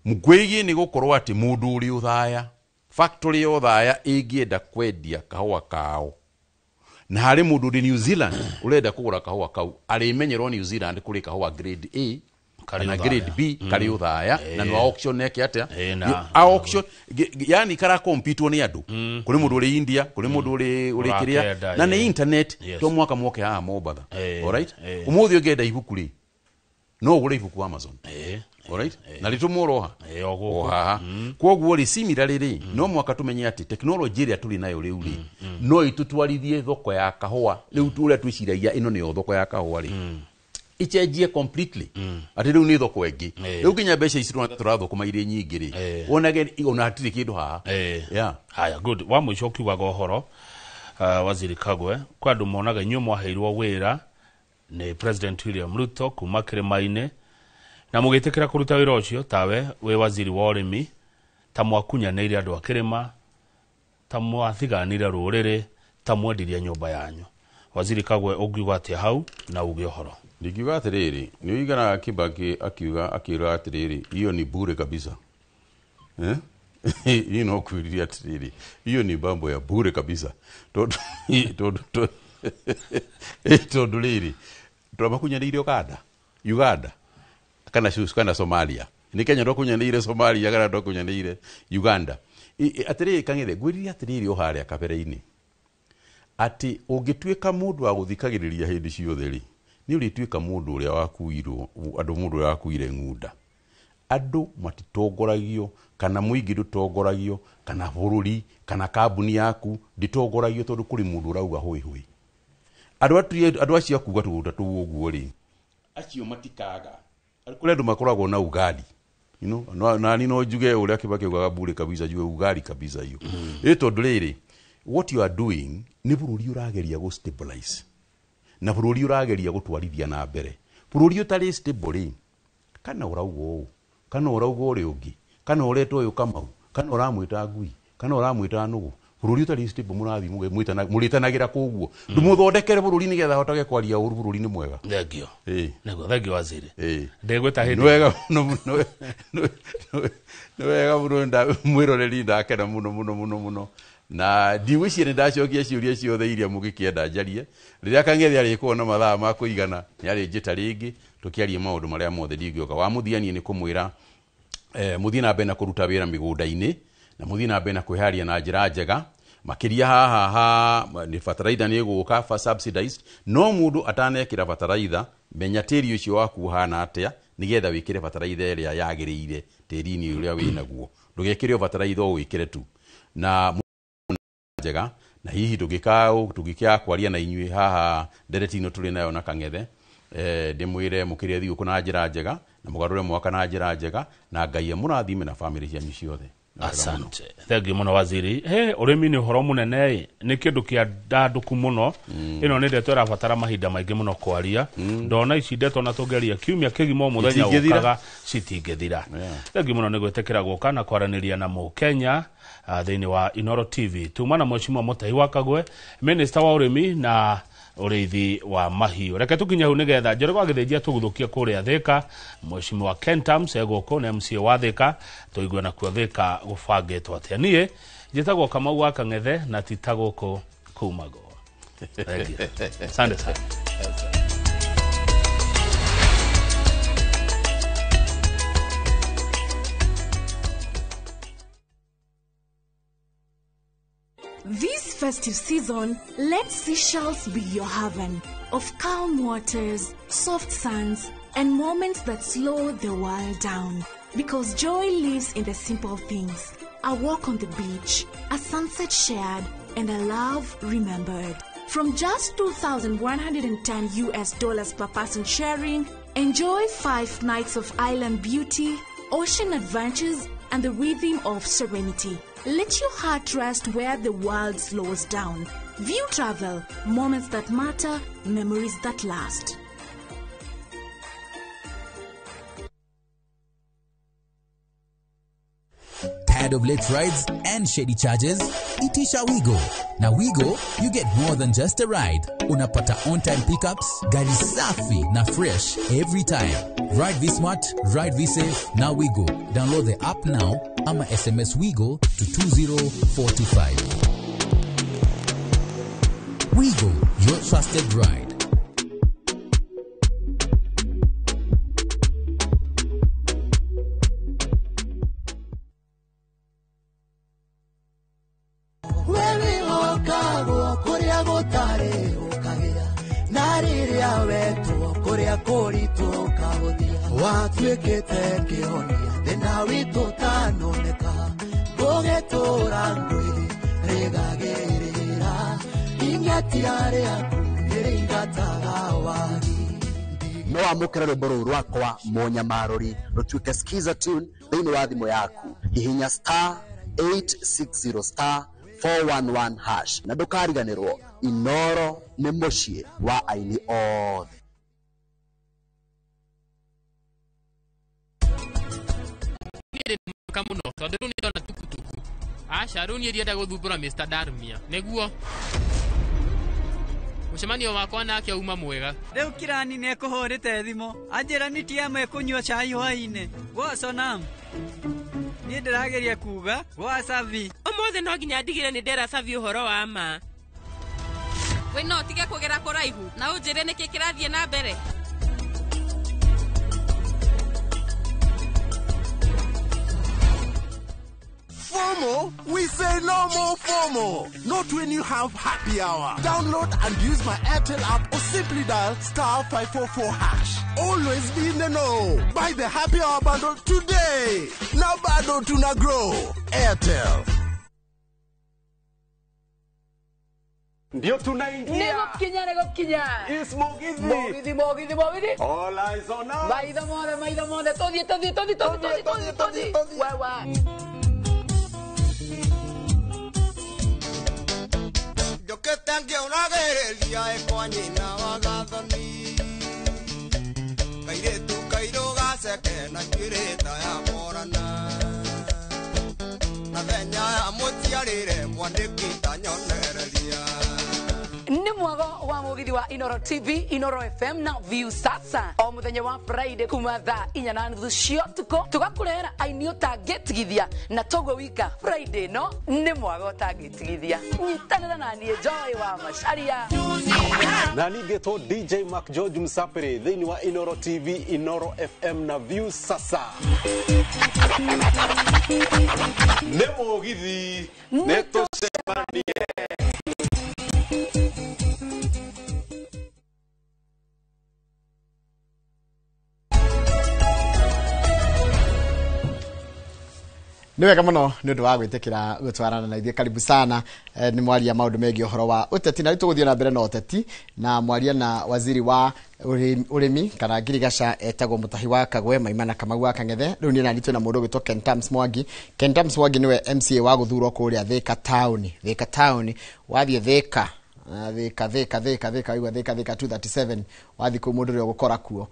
Kwĩgiĩ nĩ gũkorwo atĩ mũndũ ũrĩ Ũthaya, factory ya Ũthaya ĩngĩenda kwendia kahũa kao, na harĩ mũndũ ũrĩ New Zealand ũrenda kũgũra kahũa kau, arĩmenyerwo New Zealand kũrĩ kahũa grade A kana grade B karĩ Ũthaya, na no auction eke atĩa auction, yani kara compete nĩ andũ, kũrĩ mũndũ ũrĩ India, kũrĩ mũndũ ũrĩ kĩrĩa, na nĩ internet to mwaka moke haha Mombatha. Alright, ũmũthĩ ũngĩenda ibuku rĩ, no ũgũre ibuku Amazon. Alright, na rĩtũmwo roha o haha. Kwoguo rĩ, similarly rĩ, no mwaka tũmenye atĩ technology ĩrĩa tũrĩ nayo rĩu rĩ, no ĩtũtwarithie thoko ya kahũa rĩu ũrĩa twĩciragia ĩno nĩyo thoko ya kahũa rĩ, ichenjie completely, atĩ rĩu nĩ thoko ĩngĩ. Rĩu nginya mbeca ici tũrathũkũma irĩ nyingĩ rĩ, wonage ona hatirĩ kĩndũ haha. Haya, good. Wa mũico ũkiugaga ũhoro Waziri Kagwe, kwa andũ monaga inyuĩ mwaheirwo wĩra nĩ President William Ruto kuma kĩrĩma-inĩ, na mũgĩtĩkĩra kũruta wĩra ũcio tawe wĩ waziri wa ũrĩmi, ta mwakunyanĩire andũ a kĩrĩma, ta mwathiganire rũrĩrĩ, ta mwendirie nyũmba yanyu. Waziri Kagwe, ũngiuga atĩa hau na uge ũhoro? Ndingiuga atĩrĩrĩ, nĩ ũiganaga Kibaki akiuga akĩra atĩrĩrĩ, hiyo ni bure kabisa. Hii no kwĩrire atĩrĩrĩ, hiyo ni mambo ya bure kabisa. Tondũ rĩrĩ, twabakunyanĩire Uganda kana kana Somalia. Nĩ Kenya twakunyanĩire Somalia kana twakunyanĩire Uganda. Atĩrĩrĩ Kang'ethe, ngwĩrire atĩrĩrĩ o harĩa kabere-inĩ, Atĩ ũngĩtuĩka mũndũ wa gũthikagĩrĩria hĩndĩ ciothe rĩ, nĩ ũrĩtuĩka mũndũ ũrĩa wakuirwo, andũ mũndũ ũrĩa wakuire ng'unda. Andũ matitongoragio, kana mũingĩ ndũtongoragio, kana bũrũri, kana kambuni yaku ndĩtongoragio tondũ kũrĩ mũndũ ũrauga hũĩ hũĩ. Andũ acio akuga tũgũta tũu ũguo rĩ, acio matikaga. Kũrĩ andũ makoragwo na ugali. You know, nani no njuge ũrĩa Kibaki augaga bure kabisa, njuge ugali kabisa hiyo. Ĩ tondũ rĩrĩ, what you are doing nĩ bũrũri ũrageria gũ stabilize. Na bũrũri ũrageria gũtwarithia na mbere. Bũrũri ũtarĩ stable rĩ, kana ũrauga ũũ, kana ũrauga ũrĩa ũngĩ, kana ũretwo ũyũ Kamau, kana ũramwĩta ngui, kana ũramwĩta nũgũ. Bũrũri ũtarĩ stable mũrathiĩ mũrĩtanagĩra kũguo. Ndũmũthondekere bũrũri nĩgetha ahotage kwaria ũru, bũrũri nĩ mwega. Thengio. Nĩguo, thengio waziri. Ndĩgwĩta hĩndĩ. Nĩ wega mũno, nĩ wega mũno, mwĩroreri ndakena mũno mũno mũno mũno. Na ndigwĩciria nĩ ndacokia ciũria ciothe iria mũngĩkĩenda njarie. Rĩrĩa Kang'ethe arĩkorwo na mathaa ma kũigana, nĩ arĩnjĩta rĩngĩ tũkĩarie maũndũ marĩa mothe ndingĩũka. Wa mũthia niĩ nĩ kũmwĩra, mũthiĩ na mbere na kũruta wĩra mĩgũnda-inĩ, na mũthiĩ na mbere na kwĩharia na njĩra njega. Makĩria haha ha nĩ bataraitha nĩ ĩgũka fa subsidized, no mũndũ atanekĩra bataraitha, menya tĩri ũcio waku ũhana atĩa, nĩgetha wĩkĩre bataraitha ĩrĩa yagĩrĩire tĩri-inĩ ũrĩa wĩnaguo. Ndũgekĩre o bataraitha o wĩkĩre tu. Na njega, na hihi tũngĩkĩaga kwaria na inyuĩ haha ndereti ĩno tũrĩ nayo na Kang'ethe, ndĩmwĩre mũkĩrĩe thigũkũ na njĩra njega, na mũgarũre mwaka na njĩra njega, na Ngai amũrathime na bamĩrĩ cianyu ciothe. Asante. Thank you mũno waziri. He, ũrĩmi nĩ ũhoro mũnene ĩ, nĩ kĩndũ kĩa ndandũku mũno. Ĩno nĩ ndeto ĩrabatara mahinda maingĩ mũno kwaria. Ndona ici ndeto na tũngeria kiumia kĩgima o mũthenya ũkaga citingĩthira. Thank you mũno nĩ gwĩtĩkĩra gũka na kwaranĩria na Mũkenya thĩinĩ wa Inooro TV. Tuma na Mheshimiwa Mutahi wa Kagwe, Minister wa ũrĩmi na ũrĩithi wa mahiũ. Reke tũkinye hau nĩgetha Njoroge wa Gĩthĩnjia tũguthũkie kũrĩa Thĩka. Mheshimiwa Ken Tams egũkũ na MCA wa Thĩka, tũigue nakuo Thĩka gũbangĩtwo atĩa. Niĩ njĩtagwo Kamau wa Kang'ethe na ti ta gũkũ kumagwo. Thank you. Asante sana. This festive season, let Seychelles be your haven of calm waters, soft sands, and moments that slow the world down. Because joy lives in the simple things. A walk on the beach, a sunset shared, and a love remembered. From just $2,110 per person sharing, enjoy 5 nights of island beauty, ocean adventures, and the rhythm of serenity. Let your heart rest where the world slows down. View Travel, moments that matter, memories that last. Tired of late rides and shady charges? Itisha Wigo. Now Wigo, you get more than just a ride. Unapata on-time pickups, gari safi na fresh every time. Ride V-Smart, ride V-Safe, now Wigo. Download the app now ama SMS Wigo to 20425. Wigo, your trusted ride. Watuĩkĩte kĩhonia thĩna witũ tanoneka gũgĩtũra ngwĩ rĩgagĩrĩra ing'atia rĩaku nĩrĩingataga wagi. No wamũkĩre rwĩmbo rũu rwakwa Mũnyamarũri rũtuĩke skiza tune thĩinĩ wa thimũ yaku. Hihinya star 860 star 411 hash na ndũkariganĩrwo Inooro nĩ mũciĩ wa aini othe. Muno tondu riu nindona tukutuku aca riu nie ndienda guthumbura Mr Darmia niguo mucemanio wakwa nake auma mwega. Riu kirani ni ekuhurite thimu anjira ni TM ekunyua cai hwaini gwa Sonam nie ndirageria kuga gwa Savi umuthi no nginya ndigire ni ndera Savi uhoro wa ma we no tige kugera kuraihu na unjire niki kirathie na mbere. FOMO, we say Say no more FOMO. Not when you have happy hour. Download and use my Airtel app or simply dial *544#. Always be in the know. Buy the happy hour bundle today. Now bado tuna grow. Airtel. Ndio tunaingia. Nĩgũkinya nĩgũkinya. Is Mugithi. Mugithi Mugithi Mugithi. All eyes on us. Maitho mothe maitho mothe tũthiĩ tũthiĩ tũthiĩ tũthiĩ tũthiĩ tũthiĩ tũthiĩ. Wewe. Njũkĩte ngĩũragĩrĩria ĩkwa nyina wa gathoni kairĩtu kairũ gaceke na njuĩrĩ ta ya morana na thenya ya mũciarĩre mwandĩki ta nyonereria. Nĩ mwago wa mugithi wa Inoro TV, Inoro FM na View Sasa o muthenya wa Friday kuma thaa 4:30 cia ũtukũ tũgakũrehera aini ũtangĩtigithia na toguo wika Friday no nĩ mwago ũtangĩtigithia. Nyitanĩra na niĩ Joy wa Macharia na ningĩtwo DJ Mark George Msapere thĩinĩ wa Inoro TV, Inoro FM na View Sasa. Nĩ mũgithi nĩ tũcemanie. Nĩ wega mũno nĩ ũndũ wa gwĩtĩkĩra gũtwarana na ithuĩ. Karibu sana. Nĩ mwaria maũndũ megiĩ ũhoro wa ũteti na rĩu tũgũthiĩ na mbere na ũteti na mwaria na waziri wa ũrĩmi kana ngirigaca etagwo Mutahi wa Kagwe Maimana Kamau wa Kang'ethe. Rĩu niĩ nani twĩna mũndũ ũgwĩtwo Ken Tams Mwangi. Ken Tams Mwangi nĩwe MCA wa gũthurwo kũrĩa Thika Town. Thika Town wathiĩ Thika Thika Thika Thika Thika waigua Thika Thika 237 wathiĩ kũu mũndũ ũrĩa ũgũkora kuo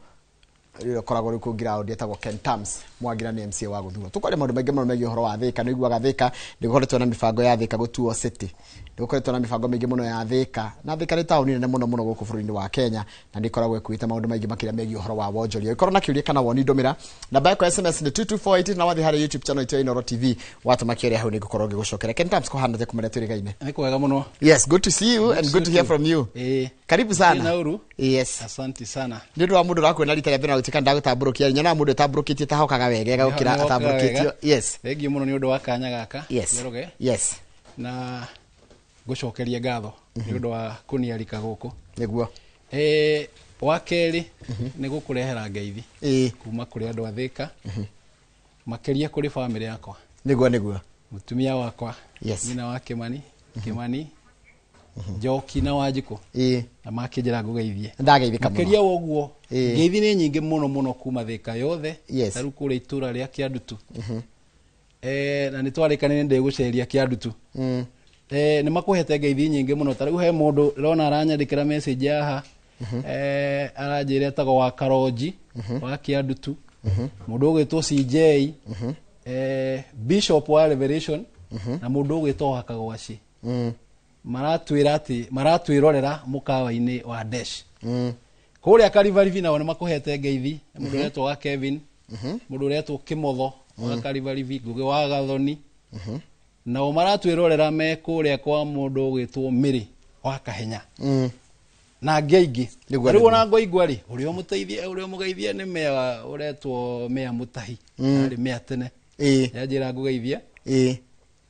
rĩrĩa ũkoragwo rĩu kũu ground etagwo Ken Tams Mwangi na nĩ MCA wa gũthurwo. Tũkwaria maũndũ maingĩ mũno megiĩ ũhoro wa Thika. Nĩ ũiguaga Thika nĩ gũkoretwo na mĩbango ya Thika gũtuo city, nĩ gũkoretwo na mĩbango mĩingĩ mũno ya Thika, na Thika nĩ taũni nene mũno mũno gũkũ bũrũri-inĩ wa Kenya na nĩ ĩkoragwo ĩkuĩte maũndũ maingĩ makĩria megiĩ ũhoro wa wonjoria. Ũkorwo na kĩũria kana woni ndũmĩra namba yakwa SMS nĩ 2248 na wathiĩ harĩ YouTube channel itũ ya Inoro TV watũma kĩũria hau nĩ ngũkorwo ngĩgũcokera. Ken Tams, kũhana atĩa kuma rĩrĩa twĩrĩgaine? Nĩ kwega mũno. Yes, good to see you and good to hear from you. Karibu sana. Nauru. Yes. Asante sana. Nĩ ũndũ wa mũndũ ũrakuona rita rĩa mbere na gũtuĩka ndagũtambũrũkia, nyonaga mũndũ ũtambũrũkĩtie ta hokaga wega gũkĩra atambũrũkĩtio. Yes. Thengiũ mũno nĩ ũndũ wa kanya gaka. Yes. Njoroge. Yes. Na ngũcokeria ngatho nĩ ũndũ wa kũniarika gũkũ. Nĩguo. Wa kerĩ nĩ gũkũrehera ngeithi kuma kũrĩ andũ a Thika, makĩria kũrĩ bamĩrĩ yakwa. Nĩguo nĩguo. Mũtumia wakwa. Yes. Nyina wa Kimani, Kimani Njoki na Wanjikũ. Na makĩnjĩra ngũgeithie. Ndageithĩka mũno. Makĩria wa ũguo ngeithi nĩ nyingĩ mũno mũno kuma Thika yothe. Yes. Ta rĩu kũrĩa itũra rĩa Kĩandutu. Na nĩ twarĩkanire ndĩgũceria Kĩandutu. Nĩ makũhete ngeithi nyingĩ mũno. Ta rĩu he mũndũ ndĩrona aranyandĩkĩra message haha. Aranjĩra etagwo wa Karonji wa Kĩandutu. Mũndũ ũgwĩtwo CJ, Bishop wa Revelation na mũndũ ũgwĩtwo wa Kagwaci. Maratwĩra atĩ maratwĩrorera mũkawa-inĩ wa Desh. Kũrĩa Karibaribi nao nĩ makũhete ngeithi. Mũndũ ũretwo wa Kevin, mũndũ ũretwo Kĩmotho wa Karibaribi, Ngũgĩ wa Gathoni. Nao maratwĩrorera me kũrĩa kwa mũndũ ũgwĩtwo Mĩrĩ wa Kahenya. Na angĩ aingĩ. Rĩu ona ngwaigua rĩ, ũrĩa ũmũteithie ũrĩa ũmũgeithie nĩ meya ũretwo Meya Mũtahi. Arĩ meya tene. Yanjĩra ngũgeithie.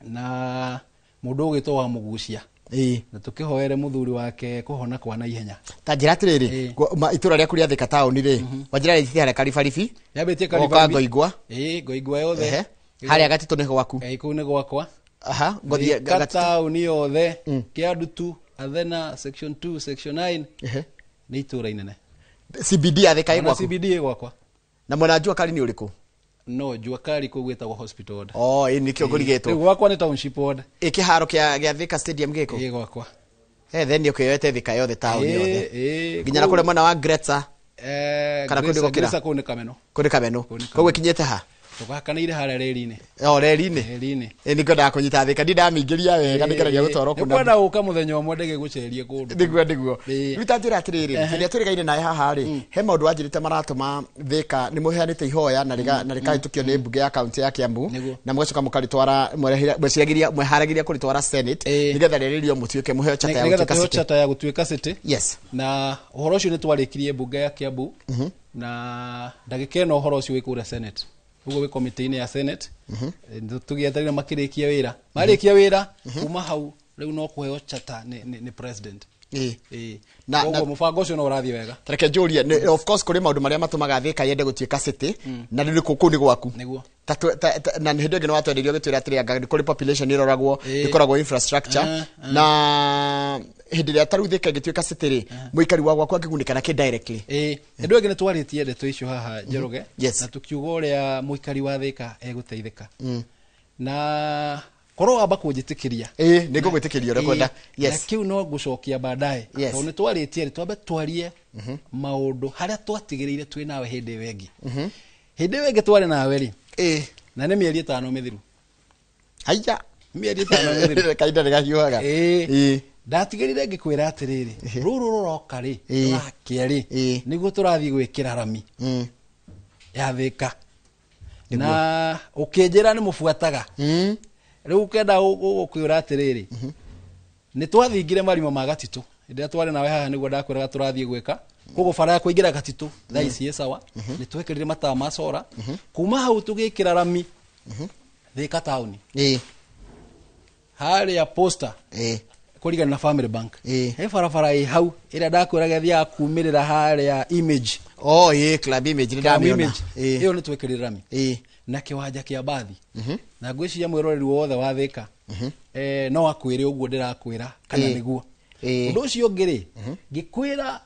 Na mũndũ ũgwĩtwo wa Mũgucia. Na tũkĩhoere mũthuri wake kũhona kwa naihenya. Ta njĩra atĩrĩrĩ, itũra rĩaku rĩa Thika taũni rĩ, wanjĩra rĩthiĩ harĩa Karibaribi, Yambĩtie ũgoka Karibaribi. Ngoingwa. Ngoingwa yothe. Harĩa Gatitũ nĩho gwaku. Kũu nĩ gwakwa. Aha, ngothiĩ Thika Gatitũ. taũni yothe, Kĩandutu, Athena, section 2, section 9. Nĩ itũra inene. CBD ya Thika ĩ Ona gwaku? CBD ĩ gwakwa. Na mwena wa Jua Kali nĩ ũrĩkũ? No, Jua Kali kũu gwĩtagwo hospital ward. Oh, ĩ nĩkĩo ngũrigĩtwo. Rĩu gwakwa nĩ township ward. Ĩ kĩharo kĩa Thika Stadium gĩkũ? Ĩ gwakwa. Then ũkĩyoete Thika yothe taũni yothe. Nginya na kũrĩa mwena wa Greta. Kana kũndĩ gũkĩra? Greta kũu nĩ Kameno. Kũu nĩ Kameno. Koguo ĩkinyĩte ha? Tũgakanĩire harĩa reri-inĩ. O reri-inĩ. Reri-inĩ. Ĩ nĩngwendaga kũnyita Thika, ndindamĩingĩria wega nĩngeragia gũtwarwo kũu. Nĩngwenda gũka mũthenya ũmwe ndĩgĩgũcerie kũndũ. Nĩguo nĩguo. Rĩu ta njĩra atĩrĩrĩ, hĩndĩ ĩrĩa twĩrĩgaine nawe haha rĩ, he maũndũ wanjĩrĩte maratũma Thika nĩ mũheanĩte ihoya na rĩkahĩtũkio nĩ mbunge ya kaunti ya Kiambu na mũgacoka mũkarĩtwara mweciragĩria mweharagĩria kũrĩtwara Senate nĩgetha rĩarĩrio mũtuĩke mũheo chata ya Nĩgetha gũtuĩka tũheo city. chata ya gũtuĩka city. Yes. Na ũhoro ũcio nĩ twarĩkirie mbunge ya Kiambu na ndagĩka ĩno ũhoro ũcio wĩ kũrĩa Senate. Ũguo wĩ komĩtĩ-inĩ ya Senate. Tũgĩeterire makĩrĩkia wĩra, marĩkia wĩra kuma hau rĩu no kũheo chata nĩ president. Ĩĩ. Koguo mũbango ũcio no ũrathiĩ wega. Reke njũrie, of course kũrĩ maũndũ marĩa matũmaga Thĩka yende gũtuĩka city, na rĩu kũu nĩ gwaku. Nĩguo. Na hĩndĩ ĩngĩ nĩ watwenderio ũgĩtwĩra atĩrĩ anga nĩ kũrĩ population ĩroragwo, ĩkoragwo infrastructure, na hĩndĩ ĩrĩa ta rĩu Thĩka ĩngĩtuĩka city rĩ, mũikari wa gwaku angĩgunĩka nakĩ directly? Ĩĩ, hĩndĩ ĩyo ĩngĩ nĩ twarĩtie ndeto icio haha, Njoroge, na tũkiuga ũrĩa mũikari wa Thĩka egũteithĩka, na korwo wamba kũnjĩtĩkĩria. Ĩĩ, nĩ ngũgwĩtĩkĩria ũrĩa kwenda. Na kĩu no ngũcokia baadaye, tondũ nĩ twarĩtie rĩ, twambe twarie maũndũ harĩa twatigĩrĩire twĩ nawe hĩndĩ ĩyo ĩngĩ. Hĩndĩ ĩyo ĩngĩ twarĩ nawe rĩ, na nĩ mĩeri 5 mĩthiru. Haiya. Mĩeri 5 mĩthiru. Kahinda nĩ gahiũhaga. Ĩĩ, ndatigĩrĩire ngĩkwĩra atĩrĩrĩ, rũrũ rũroka rĩ, rũrakia rĩ, nĩguo tũrathiĩ gwĩkĩra rami ya Thĩka, na ũkĩnjĩra nĩ mũbuataga. Rĩu ũkenda gũkwĩra atĩrĩrĩ, nĩ twathingire marima ma Gatitũ hĩndĩ ĩrĩa twarĩ nawe haha, nĩguo ndakwĩraga tũrathiĩ gwĩka. Koguo bara ya kũingĩra Gatitũ thaa ici ĩ sawa, nĩ twekĩrire matawa ma cora. Kuma hau tũgĩkĩra rami Thĩka taũni harĩa Posta, kũringana na Family Bank, he barabara ĩ hau ĩrĩa ndakwĩraga ĩthiaga kumĩrĩra harĩa Image. Oh, ĩĩ, Club Image nĩ Club ndamĩona. Image. Ĩyo nĩ twekĩrire rami na kĩwanja kĩa bathi, na ngwĩciria mwĩroreri wothe wa Thĩka no akwĩre ũguo ndĩrakwĩra kana nĩguo. Ũndũ ũcio ũngĩ rĩ, ngĩkwĩra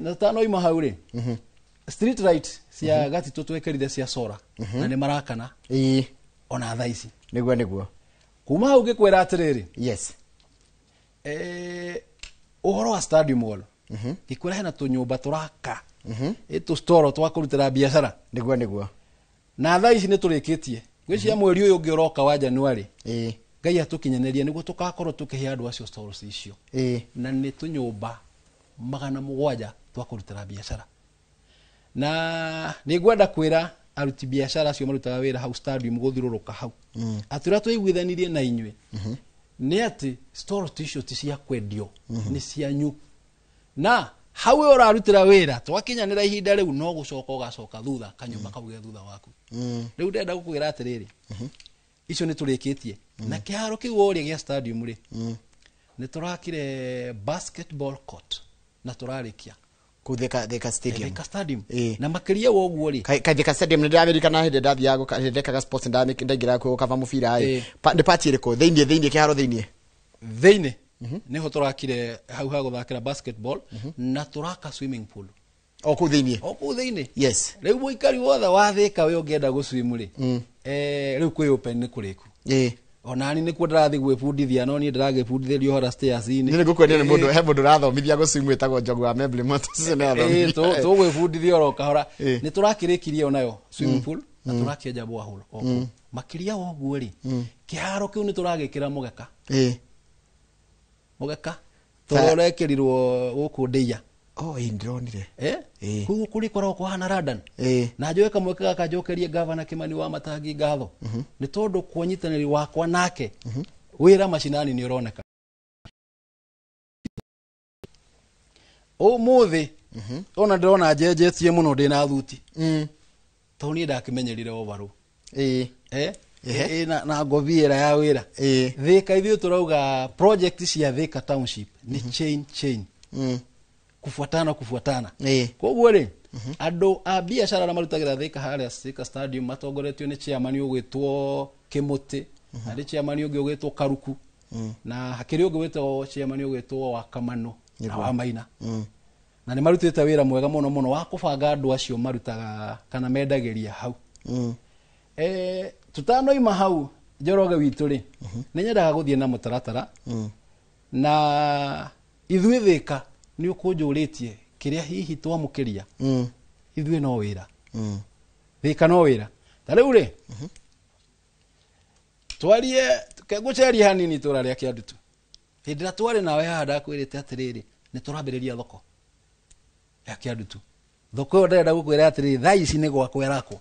na tũtanoima hau rĩ, street light cia Gatitũ twekĩrire cia sora, na nĩ marakana ona thaa ici. Nĩguo. Kuma hau ngĩkwĩra atĩrĩrĩ, ũhoro wa stadium wall, ngĩkwĩra hena tũnyũmba tũraka, ĩ tũstoro twa kũrutĩra biacara. Nĩguo. Na thaa ici nĩ tũrĩkĩtie, ngwĩciria mweri ũyũ ũngĩ ũroka wa January, Ngai atũkinyanĩrie, nĩguo tũgakorwo tũkĩhe andũ acio stores icio, na nĩ tũnyũmba 700 twa kũrutĩra biacara. Na nĩ ngwenda kwĩra aruti biacara acio marutaga wĩra hau stadium gũthiũrũrũka hau, atĩ ũrĩa twaiguithanirie na inyuĩ nĩ atĩ stores icio ti cia kwendio, nĩ cianyu, na hau we ũrarutĩra wĩra twakinyanĩra ihinda rĩu no gũcoka ũgacoka thutha kanyũmba kau ge thutha waku. Rĩu ndĩrenda gũkwĩra atĩrĩrĩ, icio nĩ tũrĩkĩtie, na kĩharo kĩu woria gĩa stadium rĩ, nĩ tũrakire basketball court na tũrarĩkia. Kũu Thĩka Stadium. Thĩka Stadium. Na makĩria wa ũguo rĩ, Kaĩ Thĩka Stadium nĩ ndĩramirikana hĩndĩ ndathiaga hĩndĩ ndekaga sports, ndaingĩraga kuo gũkaba mũbira ĩ. Nĩ part ĩrĩkũ? Thĩinĩ kĩharo thĩinĩ? Thĩinĩ nĩho tũrakire hau ha gũthakĩra basketball, na tũraka swimming pool. O kũu thĩinĩ? O kũu thĩinĩ. Rĩu mũikari wothe wa Thĩka we ũngĩenda gũswim rĩ, rĩu kwĩ open nĩ kũrĩku. Onani nĩkuo ndĩrathiĩ gwĩbundithia, no niĩ ndĩragĩbundithĩrio ũhoro stairs-inĩ. Nĩ ngũkwendera nĩ mũndũ, he mũndũ ũrathomithia gũswim wĩtagwo Njogu wa Membly Motors, ũcio nĩ arathomithia. Tũgwĩbundithia oro kahora. Nĩ tũrakĩrĩkirie onayo swimming pool, na tũrakĩenja borehole o kũu. Makĩria wa ũguo rĩ, kĩharo kĩu nĩ tũragĩkĩra mũgeka. Mũgeka tũrekĩrirwo gũkũ Ndeiya. Oh, ĩĩ, ndĩronire. Koguo kũrĩkoragwo kũhana London. Na njoe kamweke gaka njokerie gavana Kimani wa Matangi ngatho, nĩ tondũ kwa ũnyitanĩri wakwa nake wĩra macinani nĩ ũroneka. Ũmũthĩ ona ndĩrona njenjetie mũno ndĩna thuti, tondũ niĩ ndakĩmenyerire overall. Na ngobi ĩra ya wĩra. Thĩka ithuĩ tũrauga project cia Thĩka Township nĩ chain chain, kufuatana kufuatana. Koguo rĩ, andũ a biacara arĩa marutagĩra Thĩka harĩa Thĩka Stadium matongoretio nĩ chairman ũgwĩtwo Kĩmũtĩ, harĩ chairman ũngĩ ũgwĩtwo Karuku, na hakĩrĩ ũngĩ wĩtagwo chairman ũgwĩtwo wa Kamano na wa Maina, na nĩ marutĩte wĩra mwega mũno mũno wa kũbanga andũ acio marutaga kana mendagĩria hau. Tutanoima hau, Njoroge witũ rĩ, nĩ nyendaga gũthiĩ na mũtaratara, na ithuĩ Thĩka nĩ ũkũnjũrĩtie kĩrĩa hihi twamũkĩria. Ithuĩ no wĩra. Thĩka no wĩra. Ta rĩu rĩ, twarie ngũcerie hanini itũra rĩa Kĩandutu. Hĩndĩ ĩrĩa twarĩ nawe haha ndakwĩrĩte atĩrĩrĩ, nĩ tũrambĩrĩria thoko ya Kĩandutu. Thoko ĩyo ndĩrenda gũkwĩra atĩrĩrĩ, thaa ici nĩ gwakwo ĩrakwo,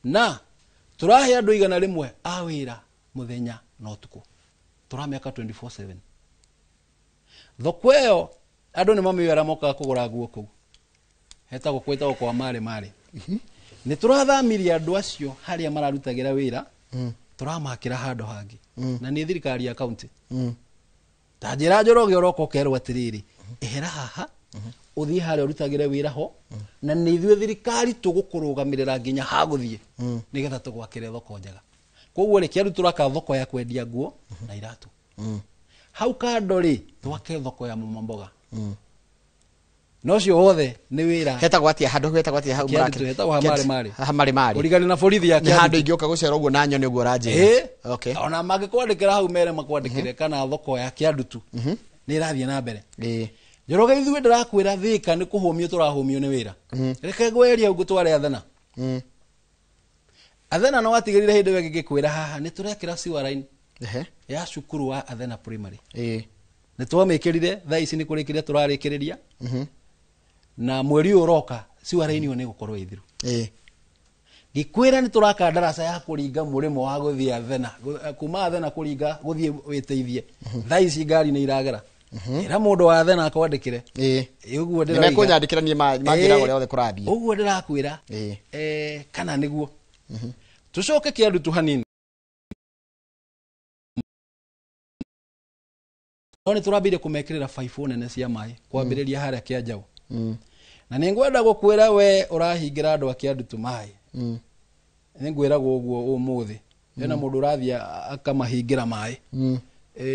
na tũrahe andũ 100 a wĩra mũthenya na ũtukũ, tũramĩaka 24/7. Thoko ĩyo andũ nĩ mamĩũĩ arĩa mokaga kũgũra nguo kũu, hetagwo kwĩtagwo kwa Mare Mare. Nĩ tũrathamirie andũ acio harĩa mararutagĩra wĩra, tũramakĩra handũ hangĩ, na nĩ thirikari ya kaunti. Ta njĩra Njoroge, ũroka ũkerwo atĩrĩrĩ, ehera haha ũthiĩ harĩa ũrutagĩre wĩra ho, na nĩ ithuĩ thirikari tũgũkũrũgamĩrĩra nginya hagũthiĩ, nĩgetha tũgwakĩre thoko njega. Koguo rĩ, Kĩandu tũraka thoko ya kwendia nguo na iratũ. Hau kando rĩ, twake thoko ya mama mboga. Na ũcio wothe nĩ wĩra. Hetagwo atia handũ hetagwo atia hau? Kĩandu hetagwo Hamarĩ Marĩ. Hamarĩ Marĩ. Ũrigani na borithi ya Nĩ Kĩandu. handũ ingĩũka gũcera ũguo na nyone ũguo ũranjĩra? Ĩĩ. Okay. Ona mangĩkwandĩkĩra hau, mere makwandĩkĩre kana thoko ya Kĩandutu nĩ ĩrathiĩ na mbere. Njoroge, ithuĩ ndĩrakwĩra Thĩka nĩ kũhũmio tũrahũmio nĩ wĩra. Reke ngwerie hau ngũtware Athena. Athena no watigĩrire hĩndĩ ĩyo ĩngĩ ngĩkwĩra haha nĩ tũrekĩra sewer line ya cukuru wa Athena Primary. Nĩ twamĩkĩrire, thaa ici nĩ kũrĩkĩria tũrarĩkĩrĩria, na mweri ũyũ ũroka sewer line ĩyo nĩ ĩgũkorwo ĩthiru. Ngĩkwĩra nĩ tũraka ndaraca ya kũringa mũrĩmo wa gũthiĩ Athena, kuma Athena kũringa gũthiĩ wĩteithie. Thaa ici ngari nĩ iragera. Ĩra mũndũ wa Athena akwandĩkĩre. Ũguo Nĩ ndĩroiga. mekũnyandĩkĩra niĩ manjĩraga ũrĩa wothe kũrathiĩ. Ũguo ndĩrakwĩra, kana nĩguo tũcoke Kĩandutu hanini, no nĩ tũrambĩire kũmekĩrĩra baibũ nene cia maĩ kwambĩrĩria harĩa Kĩanjaũ. Na nĩ ngwenda gũkwĩra, we ũrahingĩra andũ a Kĩandutu maĩ, nĩ ngwĩragwo ũguo ũmũthĩ hena mũndũ ũrathiĩ akamahingĩra maĩ.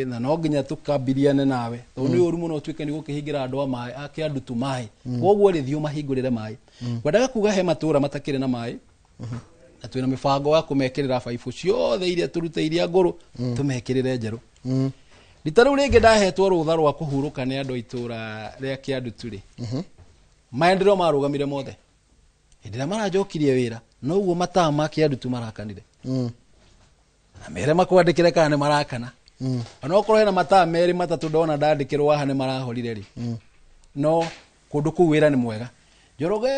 Na no nginya tũkambiriane nawe, tondũ nĩ ũru mũno ũtuĩke nĩ gũkĩhingĩra andũ a maĩ a Kĩandutu maĩ. Koguo rĩ, thiĩ ũmahingũrĩre maĩ. Ngwendaga kuga he matũra matakĩrĩ na maĩ, na twĩna mĩbango wa kũmekĩrĩra baibũ ciothe iria tũrute iria ngũrũ, tũmekĩrĩre njerũ. Rita rĩu rĩngĩ ndahetwo rũtha rwa kũhurũka nĩ andũ a itũra rĩa Kĩandutu rĩ, maendereo marũgamire mothe. Hĩndĩ ĩrĩa maranjokirie wĩra, noguo mataa ma Kĩandutu marakanire. Na mere makwandĩkĩre kana nĩ marakana. Ona okorwo hena mataa merĩ matatũ ndona ndandĩkĩrwo haha nĩ marahorire rĩ, no kũndũ kũu wĩra nĩ mwega. Njoroge,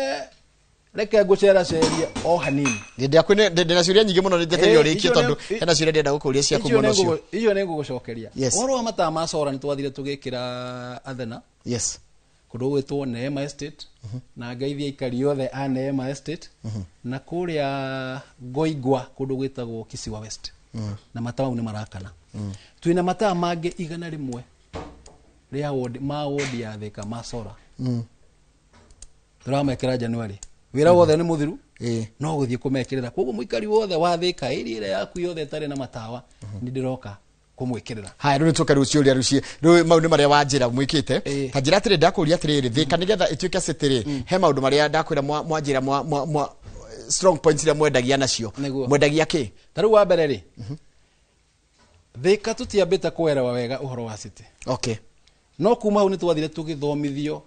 reke ngũceracerie o hanini. Hĩndĩ yaku ndĩna ciũria nyingĩ mũno, nĩ njetereire ũrĩkie, Icio tondũ hena ciũria ndĩrenda gũkũria ciaku icio mwena nĩ ũcio. Icio nĩ ngũgũcokeria. Yes. Ũhoro wa mataa ma cora, nĩ twathire tũgĩkĩra Athena kũndũ gwĩtwo Neema Estate, na ngeithia aikari othe a Neema Estate, na kũrĩa Ngoingwa kũndũ gwĩtagwo Kisiwa West, na mataa mau nĩ marakana. Twĩna mataa mangĩ 100 rĩa ward, ma ward ya Thĩka ma cora, tũramekĩra January. Wĩra wothe nĩ mũthiru, no gũthiĩ kũmekĩrĩra. Koguo mũikari wothe wa Thĩka, area ĩrĩa yaku yothe ĩtarĩ na matawa, nĩ ndĩroka kũmwĩkĩrĩra. Haya, rĩu nĩtũke rĩu ciũria rĩu rĩu mau nĩ marĩa wanjĩra mwĩkĩte. Ta njĩra atĩrĩ, ndakũria atĩrĩrĩ, Thĩka nĩgetha ĩtuĩke city rĩ, he maũndũ marĩa ndakwĩra mwanjĩra mwa strong points iria mwendagia nacio. Nĩguo. Mwendagia kĩ? Ta rĩu wa mbere rĩ, Thĩka tũtiambĩte kũerewa wega ũhoro wa city. No kuma hau nĩ twathire tũgĩthomithio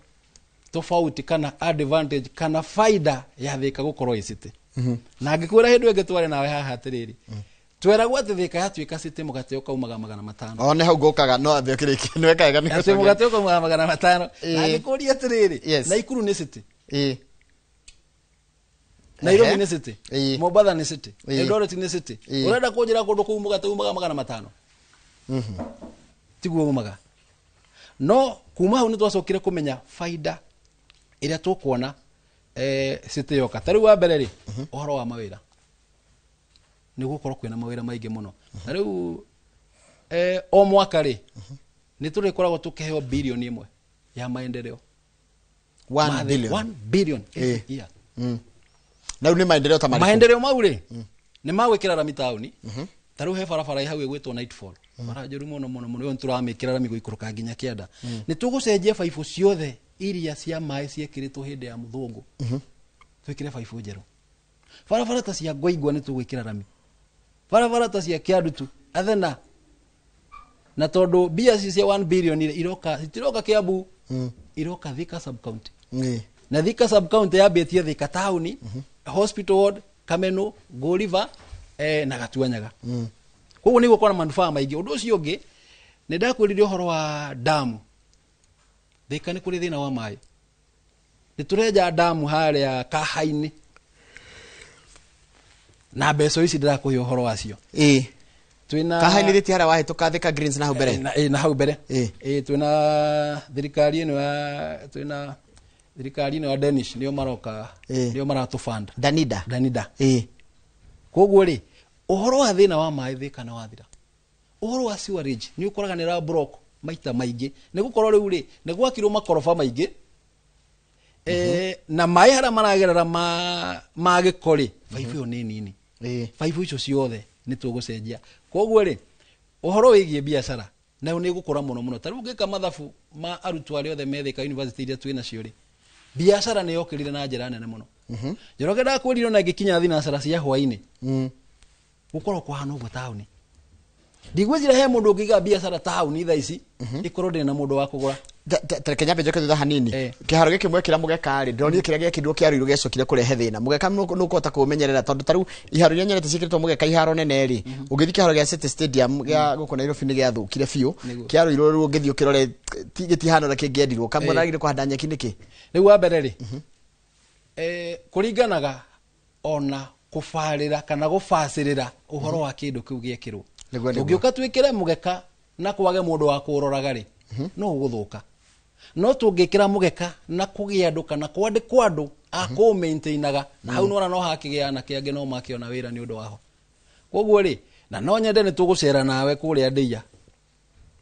tofauti kana advantage kana faida ya Thĩka gũkorwo ĩ city. Na ngĩkwĩra hĩndĩ ĩngĩ twarĩ nawe haha atĩrĩrĩ, tweragwo atĩ Thĩka yatuĩka city mũgate ũkaumaga 500. O nĩ hau ngũkaga, no ambe ũkĩrĩkie, nĩ weka wega nĩ Atĩ gũcokia. mũgate ũkaumaga 500. Na ngĩkũria atĩrĩrĩ, Naikuru nĩ city, Nairobi nĩ city, Mombatha nĩ city, Eldoret nĩ city. Ũrenda kũnjĩra kũndũ kũu mũgate umaga 500? Tiguo umaga. No kuma hau nĩ twacokire kũmenya faida ĩrĩa tũkuona city yoka. Ta rĩu wa mbere rĩ, ũhoro wa mawĩra, nĩ gũkorwo kwĩna mawĩra maingĩ mũno. Ta rĩu o mwaka rĩ, nĩ tũrĩkoragwo tũkĩheo 1 billion ya maendeleo. One billion. 1 billion every year. Na rĩu nĩ maendeleo ta marĩkũ? Maendeleo mau rĩ, nĩ magwĩkĩra rami taũni. Ta rĩu he barabara ĩ hau ĩgwĩtwo Nightfall, bara njũru mũno mũno mũno, ĩyo nĩ tũramĩkĩra rami gũikũrũka nginya kĩanda. Nĩ tũgũcenjia baibũ ciothe iria cia maĩ ciekĩrĩtwo hĩndĩ ya mũthũngũ, twĩkĩre baibũ njerũ. Barabara ta cia Ngoingwa nĩ tũgwĩkĩra rami, barabara ta cia Kĩandutu, Athena. Na tondũ mbia ici cia 1 billion rĩ, iroka citiroka Kiambu, iroka Thika sub county. Na Thika sub county yambĩtie Thika taũni, hospital ward, Kameno, Go River, na Gatuanyaga. Koguo nĩ gũkorwo na manufaa maingĩ. Ũndũ ũcio ũngĩ, nĩ ndakwĩrire ũhoro wa damu. Thika nĩ kũrĩ thĩna wa maĩ. Nĩ tũrenja damu harĩa Kaha-inĩ na mbeca ici ndĩrakũhe ũhoro wacio. Twĩna Kaha-inĩ rĩti harĩa wahĩtũka Thika Greens na hau mbere? Na hau mbere. Ĩ, twĩna thirikari ĩno ya twĩna Thirikari ĩno ya Danish nĩo maroka, nĩo maratũbanda. Danida. Danida. Koguo rĩ, ũhoro wa thĩna wa maĩ Thĩka nĩ wathira. Ũhoro wa sewerage nĩ ũkoraga nĩ ra block maita maingĩ, nĩ gũkorwo rĩu rĩ nĩ gwakirwo makoroba maingĩ, na maĩ harĩa maragerera ma gĩko rĩ, baibũ ĩyo nĩ nini. Baibũ icio ciothe nĩ tũgũcenjia. Koguo rĩ, ũhoro wĩgiĩ biacara nayo nĩ ĩgũkũra mũno mũno. Ta rĩu ũngĩka mathabu ma arutwo arĩa othe me Thĩka University iria twĩ nacio rĩ, biacara nĩ yokĩrire na njĩra nene mũno. Njoroge ndakwĩrire ona ingĩkinya thinacara cia hwainĩ, gũkorwo kũhana ũguo taũni. Ndigwĩciria he mũndũ ũngĩiga biacara taũni thaa ici ĩkorwo ndĩrĩ na mũndũ wa kũgũra. Tareke nyambe njoke thutha hanini. Kĩharo gĩkĩ mwekĩra mũgeka rĩ, ndĩronire kĩrĩa gĩekĩrirwo kĩa Ruiru gĩacokire kũrehe thĩna. Mũgeka nũkũhota kũũmenyerera, tondũ ta rĩu iharo iria nyonete ciĩkĩrĩtwo mũgeka iharo nene rĩ, ũngĩthiĩ kĩharo gĩa City Stadium gĩa gũkũ Nairobi nĩ gĩathũkire biũ. Kĩa Ruiru rĩu ũngĩthiĩ ũkĩrore gĩtihana ũrĩa kĩngĩendirwo. Kamwe ragire kũhanda nyeki nĩkĩ? Rĩu wa mbere rĩ, kũringanaga ona kũbarĩra kana gũbacĩrĩra ũhoro wa kĩndũ kĩu gĩekĩrwo. Tũngĩũka twĩkĩre mũgeka na kwage mũndũ wa kũũroraga rĩ, no ũgũthũka. No tũngĩkĩra mũgeka na kũgĩa andũ kana kwandĩkwo andũ a kũũmaintainaga, na hau nĩwona no hakĩgĩa anake angĩ no makĩona wĩra nĩ ũndũ waho. Koguo rĩ, na no nyende nĩ tũgũcera nawe kũrĩa Ndĩia,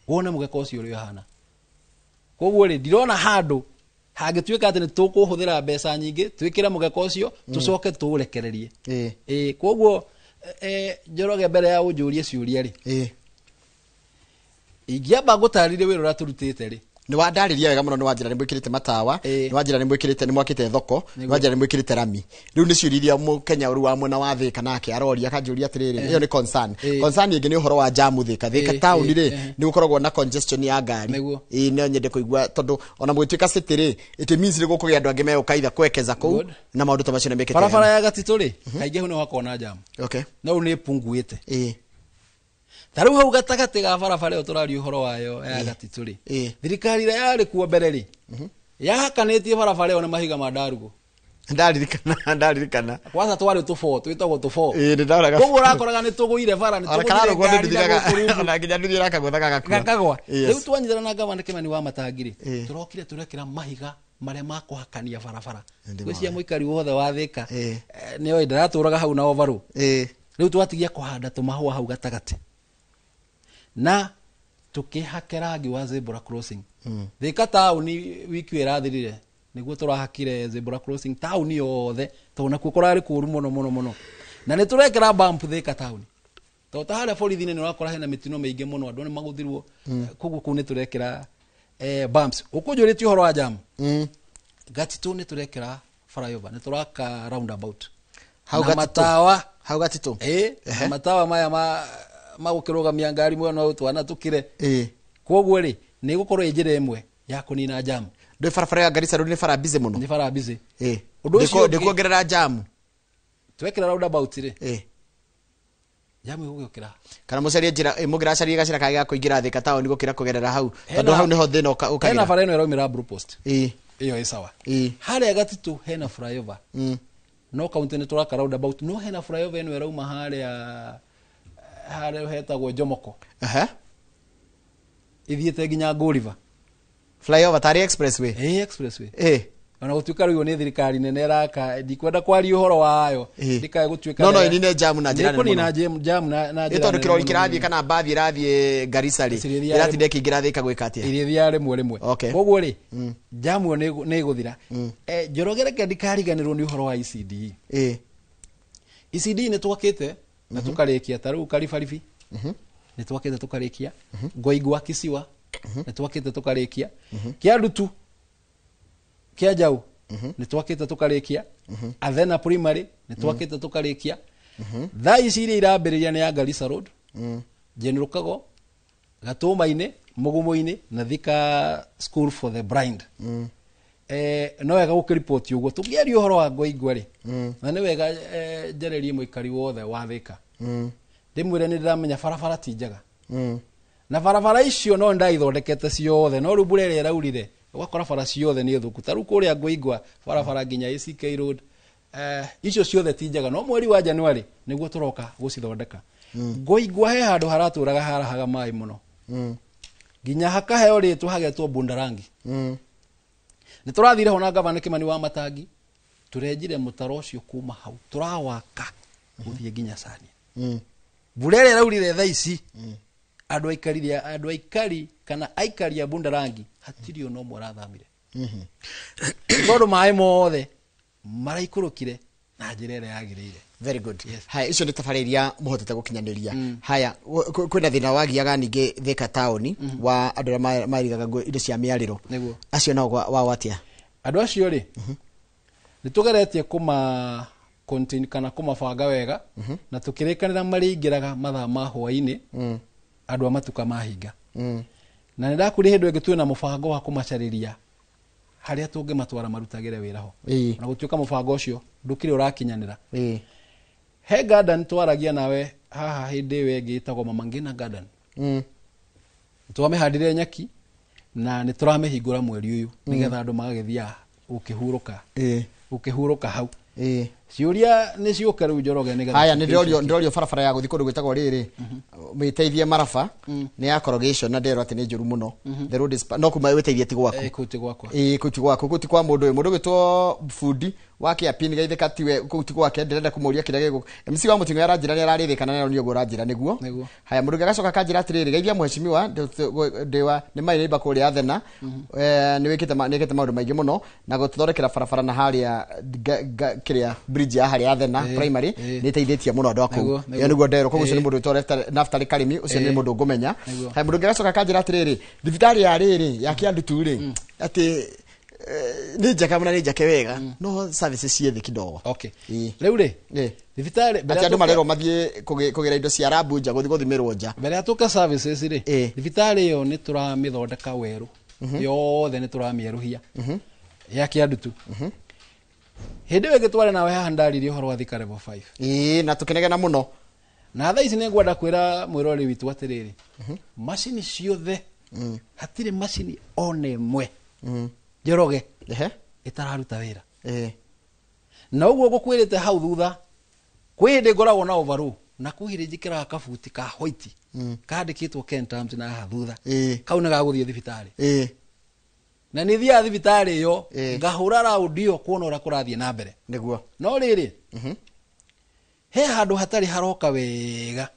wone mũgeka ũcio ũrĩa ũhana. Koguo rĩ, ndirona handũ hangĩtuĩka atĩ nĩ tũkũhũthĩra mbeca nyingĩ twĩkĩre mũgeka ũcio, tũcoke tũũrekererie. Koguo Njoroge, mbere ya ũnjũrie ciũria rĩ, ingĩamba ngũtarĩrie wĩra ũrĩa tũrutĩte rĩ. Nĩ wandarĩria wega mũno, nĩ wanjĩra nĩ mwĩkĩrĩte matawa, nĩ wanjĩra nĩ mwĩkĩrĩte, nĩ mwakĩte thoko, nĩ wanjĩra nĩ mwĩkĩrĩte rami. Rĩu nĩ ciũria iria Mũkenya ũrĩ wa mwena wa Thĩka nake aroria akanjũria atĩrĩrĩ, ĩyo nĩ concern. Concern ĩngĩ nĩ ũhoro wa jamu Thĩka. Thĩka taũni rĩ, nĩ gũkoragwo na congestion ya ngari. No nyende kũigua tondũ ona mũgĩtuĩka city rĩ, it means nĩ gũkũgĩa andũ angĩ megũka either kwekeza kũu na maũndũ ta macio nĩ mekĩte. Barabara ya Gatitũ rĩ, kaingĩ hau nĩ hakoragwo na jamu. No rĩu nĩ ĩpunguĩte. Ta rĩu hau gatagatĩ ga barabara ĩyo tũraria ũhoro wayo ya Gatitũ rĩ, thirikari ĩrĩa yarĩ kuo mbere rĩ, yahakanĩtie barabara ĩyo na mahiga ma ndarugo. Ndaririkana. Kwanza twarĩ tũboo, twĩtagwo tũboo. Nĩ ndaroraga. Koguo ũrakoraga nĩ tũgũire bara, nĩ Ona tũgũire kararũgwo nĩ ngari na ndithiaga, gũkũ rungu. ona nginya nduthi ĩrakagũtha gagakua. Gakagwa. Rĩu twanyitana na gavana Kĩmani wa Matangi rĩ, tũrokire tũrekĩra mahiga marĩa makũhakania barabara. Ngwĩciria mũikari wothe wa Thĩka, nĩoĩ ndaratũraga hau na overall. Rĩu twatigia kũhanda tũmahũa hau gatagatĩ na tũkĩhake rangi wa zebra crossing. Thĩka taũni wiki ĩyo ĩrathirire nĩguo tũrahakire zebra crossing taũni yothe, tondũ nakuo kũrarĩ kũũru mũno mũno mũno. Na nĩ tũrekĩra bump Thĩka taũni, tondũ ta harĩa borithi-inĩ nĩ ũrakora hena mĩtino mĩingĩ mũno, andũ nĩ magũthirwo. Koguo kũu nĩ tũrekĩra bumps. Ũkũnjũrĩtie ũhoro wa jam, Gatitũ nĩ tũrekĩra flyover, nĩ tũraka roundabout. Hau Na Gatitũ. matawa. Hau Gatitũ. Na matawa maya ma gũkĩrũgamia ngari mwena ũyũ twana tũkĩre. Koguo rĩ, nĩ ĩgũkorwo ĩ njĩra ĩmwe ya kũnina jam. Ndĩ barabara ya Garissa Road nĩ bara busy mũno. Nĩ bara busy. Ũndũ ũcio ũngĩ- Ndĩkuongerera jam. Twekĩra roundabout rĩ, jam ĩgũgĩũkĩra. Kana mũcarie njĩra, mũngĩracaria gacĩra kangĩ ga kũingĩra Thĩka taũni gũkĩra kũgerera hau, tondũ hau nĩho thĩna ũkagĩra. Hena bara ĩno ĩraumĩra Blue Post. Ĩyo ĩ sawa. Harĩa Gatitũ hena flyover. No kaunti nĩ tũraka roundabout, no hena flyover ĩno ĩrauma harĩa hetagwo Jomoko. Ithiĩte nginya Ngũriba. Flyover tarĩ expressway. Expressway. Ona gũtuĩka rĩu nĩ thirikari nene ĩraka, ndikwenda kwaria ũhoro wayo. Ndikae gũtuĩka No, no, nĩ- ĩnine jam na njĩra nene Nĩkũnina mũno. jam na njĩra Ĩ tondũ nene kĩrori mũno. kĩrathiĩ kana mbathi ĩrathiĩ Garissa rĩ, Ĩrathiĩ ĩratinda ĩkĩingĩra Thĩka gwĩka atĩa? Ĩrĩthiaga rĩmwe rĩmwe. Koguo rĩ, jamu ĩyo nĩ ĩgũthira. Njoroge reke ndikariganĩrwo nĩ ũhoro wa ECDE. ECDE nĩ twakĩte na tũkarĩkia ta rĩu Karibaribi. Nĩ twakĩte tũkarĩkia. Ngoingwa Kisiwa. Nĩ twakĩte tũkarĩkia. Kĩandutu kĩa Njau. Nĩ twakĩte tũkarĩkia. Athena Primary nĩ twakĩte tũkarĩkia. Thaa ici iria irambĩrĩria nĩ ya Garissa Road, General Kago, Gatũma-inĩ, Mũgumo-inĩ na Thika School for the Blind. No wega gũkĩripoti ũguo tũngĩaria ũhoro wa Ngoingwa rĩ, na nĩ wega njarĩrie mũikari wothe wa Thĩka. Ndĩmwĩre nĩ ndĩramenya barabara ti njega. Na barabara icio no ndaithondekete ciothe, no rĩu mbura ĩrĩa ĩraurire ũgakora bara ciothe nĩ thũku. Ta rĩu kũrĩa Ngoingwa barabara nginya ACK Road, icio ciothe ti njega, no mweri wa January nĩguo tũroka gũcithondeka. Ngoingwa he handũ haratũraga harahaga maĩ mũno. Nginya hakaheo rĩtwa hagetwo Bundarangi. Nĩ tũrathire ho na gavana Kimani wa Matangi, tũrenjire mũtaro ũcio kuma hau tũrawaka gũthiĩ nginya Sania. Mbura ĩrĩa ĩraurire thaa ici, andũ aikari kana aikari a Bundarangi hatirĩ ona ũmwe ũrathamire, tondũ maĩ mothe maraikũrũkire na njĩra ĩrĩa yagĩrĩire. Very good. Haya, icio nĩ tabarĩra iria mũhotete gũkinyanĩria. Haya, kwĩna thĩna wagiaga ningĩ Thika taũni wa andũ arĩa marigaga indo cia mĩarĩro. Nĩguo. Acio nao wao atĩa? Andũ acio rĩ, nĩ tũgeretie kũma contain kana kũmabanga wega, na tũkĩrĩkanĩra marĩingĩraga mathaa ma hwaĩ-inĩ, andũ a matuka mahinga. Na nĩ ndakwĩrire hĩndĩ ĩngĩ twĩna mũbango wa kũmacarĩria harĩa tũngĩmatwara marutagĩre wĩra ho, na gũtuĩka mũbango ũcio ndũkĩrĩ ũrakinyanĩra. He garden twaragia nawe haha hĩndĩ ĩyo ĩngĩ ĩtagwo Mama Ngina Garden. Twamĩhandire nyeki na nĩ tũramĩhingũra mweri ũyũ, nĩgetha andũ magagĩthiaga gũkĩhurũka hau. Ciũria nĩ ciũke rĩu, Njoroge, nĩgetha Haya, nĩ tũkĩcokie. ndĩrorio barabara ya gũthiĩ kũndũ gwĩtagwo rĩrĩ mĩteithie maraba nĩ ya corrugation, na nderwo atĩ nĩ njũru mũno. The road is no kuma wĩteithie ti gwaku. Eh, kũu ti gwakwa. Ĩĩ, kũu ti gwaku, kũu ti kwa mũndũ ũyũ, mũndũ ũgwĩtwo bundi wa kĩapini gaithĩka tiwe, kũu ti gwake. Ndĩrenda kũmũria kĩrĩa gĩgũ MC wa mũting'o aranjĩra nĩ ararĩthĩka na nĩ ũguo ũranjĩra nĩguo. Nĩguo. Haya, mũndũ ũngĩ agacoka akanjĩra atĩrĩrĩ, geithia mheshimiwa ndĩwa nĩ my neighbor kũrĩa Athena. Nĩ wĩkĩte nĩ wĩkĩte maũndũ maingĩ mũno na gũtũthondekera barabara na harĩa kĩrĩa bridge ya harĩa Athena primary, nĩ ĩteithĩtie mũno andũ a kũu. Nĩguo. Ĩyo nĩguo nderwo. Koguo ũcio nĩ mũndũ wĩtwo Naftali Karimi, ũcio nĩ mũndũ ngũmenya. Haya, mũndũ ũngĩ agacoka akanjĩra atĩrĩrĩ, thibitarĩ ya rĩrĩ ya Kĩandutu rĩ, atĩ nĩ njega na nĩ njake wega, no services ciĩ thĩ kidogo. Okay, rĩu rĩ, thibitarĩ mbere Atĩ ya andũ marerwo mathiĩ kũgĩra indo cia rabu nja, gũthiĩ gũthimĩrwo nja. Mbere ya tũke services rĩ, thibitarĩ ĩyo nĩ tũramĩthondeka werũ yothe, nĩ tũramĩerũhia ya Kĩandutu. Hĩndĩ ĩyo ĩngĩ twarĩ nawe haha ndaririe ũhoro wa Thika level 5. Ĩĩ, na tũkĩnegena mũno. Na thaa ici nĩ ngwenda kwĩra mwĩrori witũ atĩrĩrĩ, macini ciothe, hatirĩ macini ona ĩmwe, Njoroge, ĩtararuta wĩra. Na ũguo ngũkwĩrĩte hau thutha, kwĩ hĩndĩ ngoragwo na overall na kwĩ hĩndĩ njĩkĩraga kabuti ka white kandĩkĩtwo Ken Terms na haha thutha, kau nĩ gagũthiĩ thibitarĩ. Na nĩ thiaga thibitarĩ ĩyo, ngahũra raundi ĩyo kuona ũrĩa kũrathiĩ na mbere. No rĩrĩ, he handũ hatarĩ haroka wega.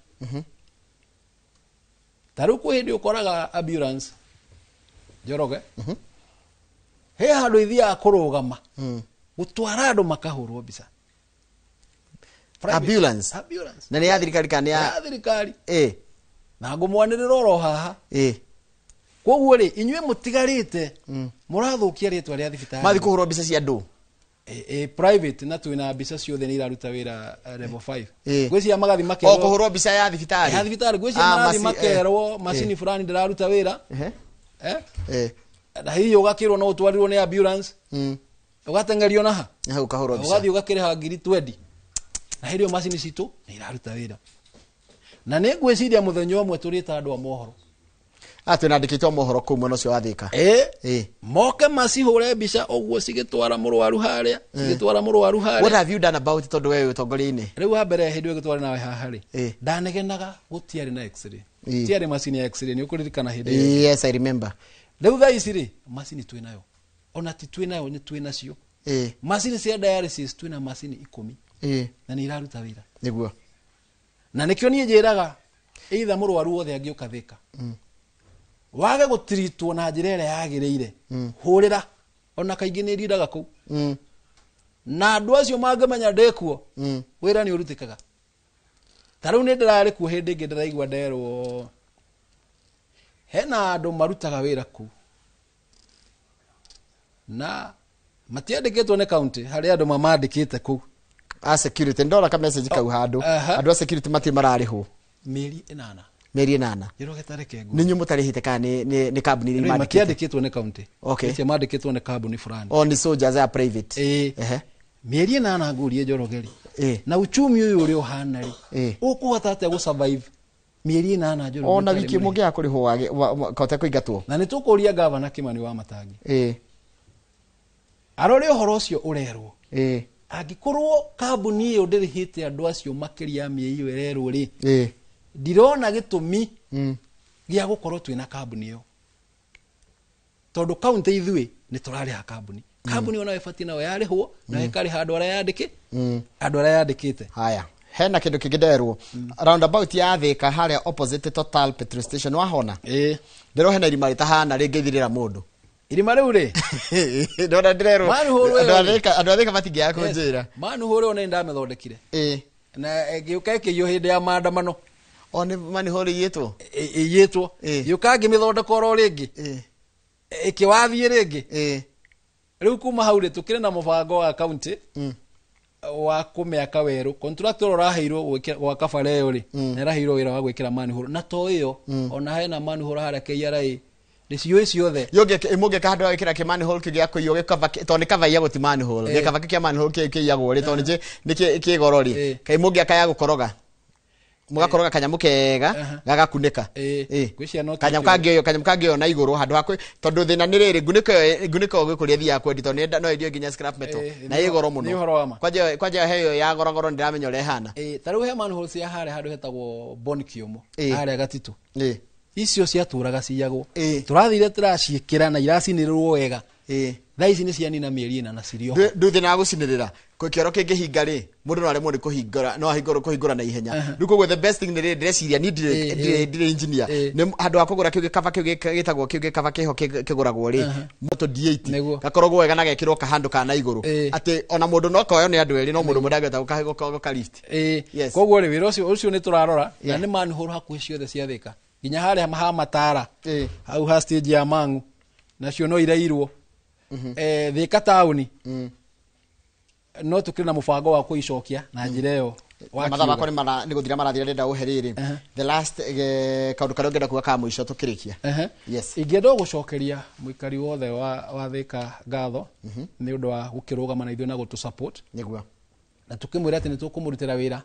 Ta rĩu kwĩ hĩndĩ ũkoraga ambulance, Njoroge, he handũ ithiaga kũrũgama gũtwara andũ makahũrwo mbica. Private. Ambulance? Ambulance. Na nĩ ya thirikari kana nĩ ya Ya thirikari. Na ngũmwanĩrĩra oro haha. Koguo rĩ, inyuĩ mũtigarĩte mũrathũkia rĩtwa rĩa thibitarĩ. Mathiĩ kũhũrwo mbica cia andũ. Private, na twĩna mbica ciothe nĩ iraruta wĩra, level 5. Ngwĩciria magathi O makerwo kũhũrwo mbica ya thibitarĩ. Ya thibitarĩ, ngwĩciria Ah, marathi makerwo macini fulani ndĩraruta wĩra. Na hihi ũgakĩrwo no ũtwarirwo nĩ ambulance, ũgateng'erio naha. Hau ũkahũrwo mbica. Ũgathiĩ ũgakĩrĩha ngiri 20, na hĩndĩ ĩyo macini citũ nĩ iraruta wĩra. Na nĩ ngwĩciria mũthenya ũmwe tũrĩta andũ a mohoro. Ah, twĩna andĩkĩtwo mohoro kũu mwena ũcio wa Thika. Moke macihũre mbica ũguo cigĩtwara mũrwaru harĩa, cigĩtwara mũrwaru harĩa. What have you done about it, tondũ we wĩ ũtongoria-inĩ? Rĩu wa mbere, hĩndĩ ĩyo ĩgĩtwara nawe haha rĩ, ndanegenaga gũtiarĩ na x-ray. Gũtiarĩ macini ya x-ray, nĩ ũkũririkana hĩndĩ ĩyo? Yes, I remember. Rĩu thaa ici rĩ, macini twĩnayo, ona ti twĩnayo, nĩ twĩnacio. Macini cia dialysis twĩna macini 10, na nĩ iraruta wĩra. Na nĩkĩo niĩ njĩraga either mũrwaru wothe angĩũka Thika, wage gũtiritwo na njĩra ĩrĩa yagĩrĩire, hũrĩra, ona kaingĩ nĩ ndindaga kũu, na andũ acio mangĩmenya ndĩkuo, wĩra nĩ ũrutĩkaga. Ta rĩu nĩ ndĩrarĩ kuo hĩndĩ ĩngĩ, ndĩraigua nderwo hena andũ marutaga wĩra kũu na matiandĩkĩtwo nĩ county, harĩ andũ mamandĩkĩte kũu. A security, ndora ka message kau handũ. Andũ a security matirĩ mararĩhwo. Mĩeri 8. Mĩeri 8. Njoroge, tareke Nĩ inyuĩ mũtarĩhĩte kana nĩ kambuni iria Rĩu imandĩkĩte? matiandĩkĩtwo nĩ county. Acio mandĩkĩtwo nĩ kambuni fulani. O nĩ soldiers a private. Mĩeri 8, ngũrie Njoroge rĩ, na uchumi ũyũ ũrĩa ũhana rĩ, ũkũhota atĩa gũ survive mĩeri 8, Njoroge, Ona ũtarĩ wiki ĩmwe mũrĩhe? ũngĩaga kũrĩhwo kota kũingatwo. Na nĩ tũkũria gavana Kimani wa Matangi arore ũhoro ũcio ũrerwo. Angĩkorwo kambuni ĩyo ndĩrĩhĩte andũ acio makĩria ya mĩeri ĩyo ĩrerwo rĩ, ndirona gĩtũmi gĩa gũkorwo twĩna kambuni ĩyo, tondũ kaunti ithuĩ Nĩ tũrarĩha kambuni. Kambuni onayo ĩbatiĩ nayo yarĩhwo na ĩkarĩha andũ arĩa yandĩkĩ andũ arĩa yandĩkĩte. Haya, hena kindu kingi nderwo roundabout ya Thika haria opposite Total petrol station wahona. Nderwo hena irima ritahana ringithirira mundu. Irima riu ri ndona ndirerwo andu a Thika matingĩaga kũnjĩra. Manhole ona ndamĩthondekire na ĩgĩũka ĩkĩiywo hĩndĩ ya maandamano. O nĩ manhole iyĩtwo iyĩtwo yũka ngĩmĩthondeka oro rĩngĩ ĩkĩwathiĩ rĩngĩ. Rĩu kuma hau rĩ tũkĩrĩ na mũbango wa county wa kũmĩaka werũ. Contractor ũraheirwo gwaka bara ĩyo rĩ nĩ araheirwo wĩra wa gwĩkĩra manhole na to ĩyo ona hena manhole harĩa KRA nĩ ciũĩ ciothe. Mũngĩka handũ ha gwĩkĩra kĩ manhole kĩu gĩa kũiywo gĩkaba tondũ nĩ cover iyagwo ti manhole gĩkaba kĩu kĩa manhole kĩu kĩiyagwo rĩ tondũ nĩ kĩ goro rĩ kaĩ mũngĩaka ya gũkoroga mũgakoroga kanyamũ kega gagakunĩka kanyamũ kangĩoywo na igũrũ handũ ha tondũ thĩna nĩ rĩrĩ ngunĩko ĩyo gwĩ kũrĩa ĩthiaga kwendio tondũ no ĩendio nginya scrap metal na ĩ goro mũno. Kwanja he ĩyo ya gorogoro nĩndĩramenya ũrĩa ĩhana. Ta rĩu he manhole cia harĩa handũ hetagwo Bon Kĩũmũ harĩa Gatitũ icio ciatũraga ciyagwo tũrathire tũraciĩkĩra na iracinĩrĩrwo wega. Thaa ici nĩ cianina mĩeri ĩna na cirĩ oho. Ndũ thĩna wa gũcinĩrĩra kĩoro kĩngĩhinga rĩ mũndũ no aremwo nĩ kũhingũra no ahingũrwo kũhingũra na ihenya. Rĩu koguo the best thing nĩ rĩrĩ ndĩreciria niĩ ndirĩ engineer nĩ handũ ha kũgũra kĩu gĩkaba kĩu gĩtagwo kĩu gĩkaba kĩho kĩgũragwo rĩ moto D8 gakoragwo wega na gekĩrwo kahandũ ka na igũrũ atĩ ona mũndũ no koyo nĩ andũ erĩ no mũndũ ũmwe ndangĩhota gũka lift. Koguo rĩ wĩra ũcio nĩ tũrarora na nĩ manhole hakuhĩ ciothe cia Thika nginya harĩa ha Matara hau ha stage ya Mang'u nacio no irairwo. Thika taũni no tukire na mũbango wa kũicokia na njĩra ĩyo. Mathaa makwa nĩ gũthira marathira ndĩrenda ũhe rĩrĩ the last kaũndũ karĩa ũngĩenda kuga ka mũico tũkĩrĩkia. Yes. Ingĩenda gũcokeria mũikari wothe wa Thika ngatho nĩ ũndũ wa gũkĩrũgama na ithuĩ na gũtũ support. Nĩguo. Na tũkĩmwĩra atĩ nĩ tũkũmũrutĩra wĩra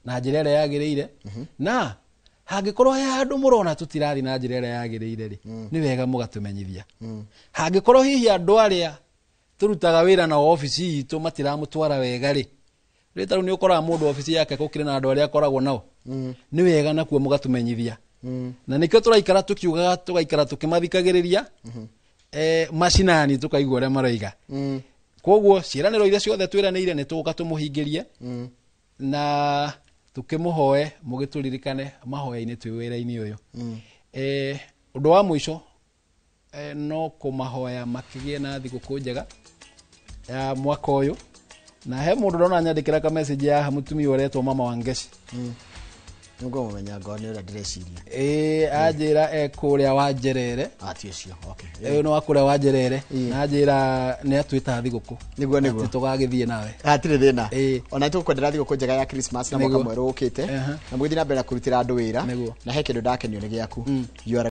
na njĩra ĩrĩa yagĩrĩire na hangĩkorwo he handũ mũrona tũtirathi na njĩra ĩrĩa yagĩrĩire rĩ nĩ wega mũgatũmenyithia. Hangĩkorwo hihi andũ arĩa tũrutaga wĩra na obici itũ matiramũtwara wega rĩ rĩ ta rĩu nĩ ũkoraga mũndũ obici yake gũkĩrĩ na andũ arĩa akoragwo nao nĩ wega nakuo mũgatũmenyithia. Na nĩkĩo tũraikara tũkiugaga tũgaikara tũkĩmathikagĩrĩria macinani tũkaigua ũrĩa maroiga. Koguo ciĩranĩro iria ciothe twĩranĩire nĩ tũgũka tũmũhingĩrie na tukĩmũhoe mũgĩtũririkane mahoya-inĩ twĩ wĩra-inĩ ũyũ. Ũndũ wa mũico no kũmahoya makĩgĩe na thigũkũ njega ya mwaka ũyũ. Na he mũndũ ndona nyandĩkĩra ka message ya mũtumia ũretwo Mama Wangeci. Nĩngũmũmenya ngoro nĩ ũrĩa ndĩreciria. Anjĩra e kũrĩa wa Njerere. Ti ũcio. Okay. Ũyũ nĩ wa kũrĩa wa Njerere. Na anjĩra nĩ atwĩta thigũkũ. Nĩguo nĩguo. Atĩ tũgagĩthiĩ nawe. Hatirĩ thĩna. Ona nĩtũgũkwendera thigũkũ njega ya Christmas na mwaka mwerũ ũkĩte. Na mũgĩthiĩ na mbere na kũrutĩra andũ wĩra. Na he kĩndũ ndakenio nĩ gĩaku. You are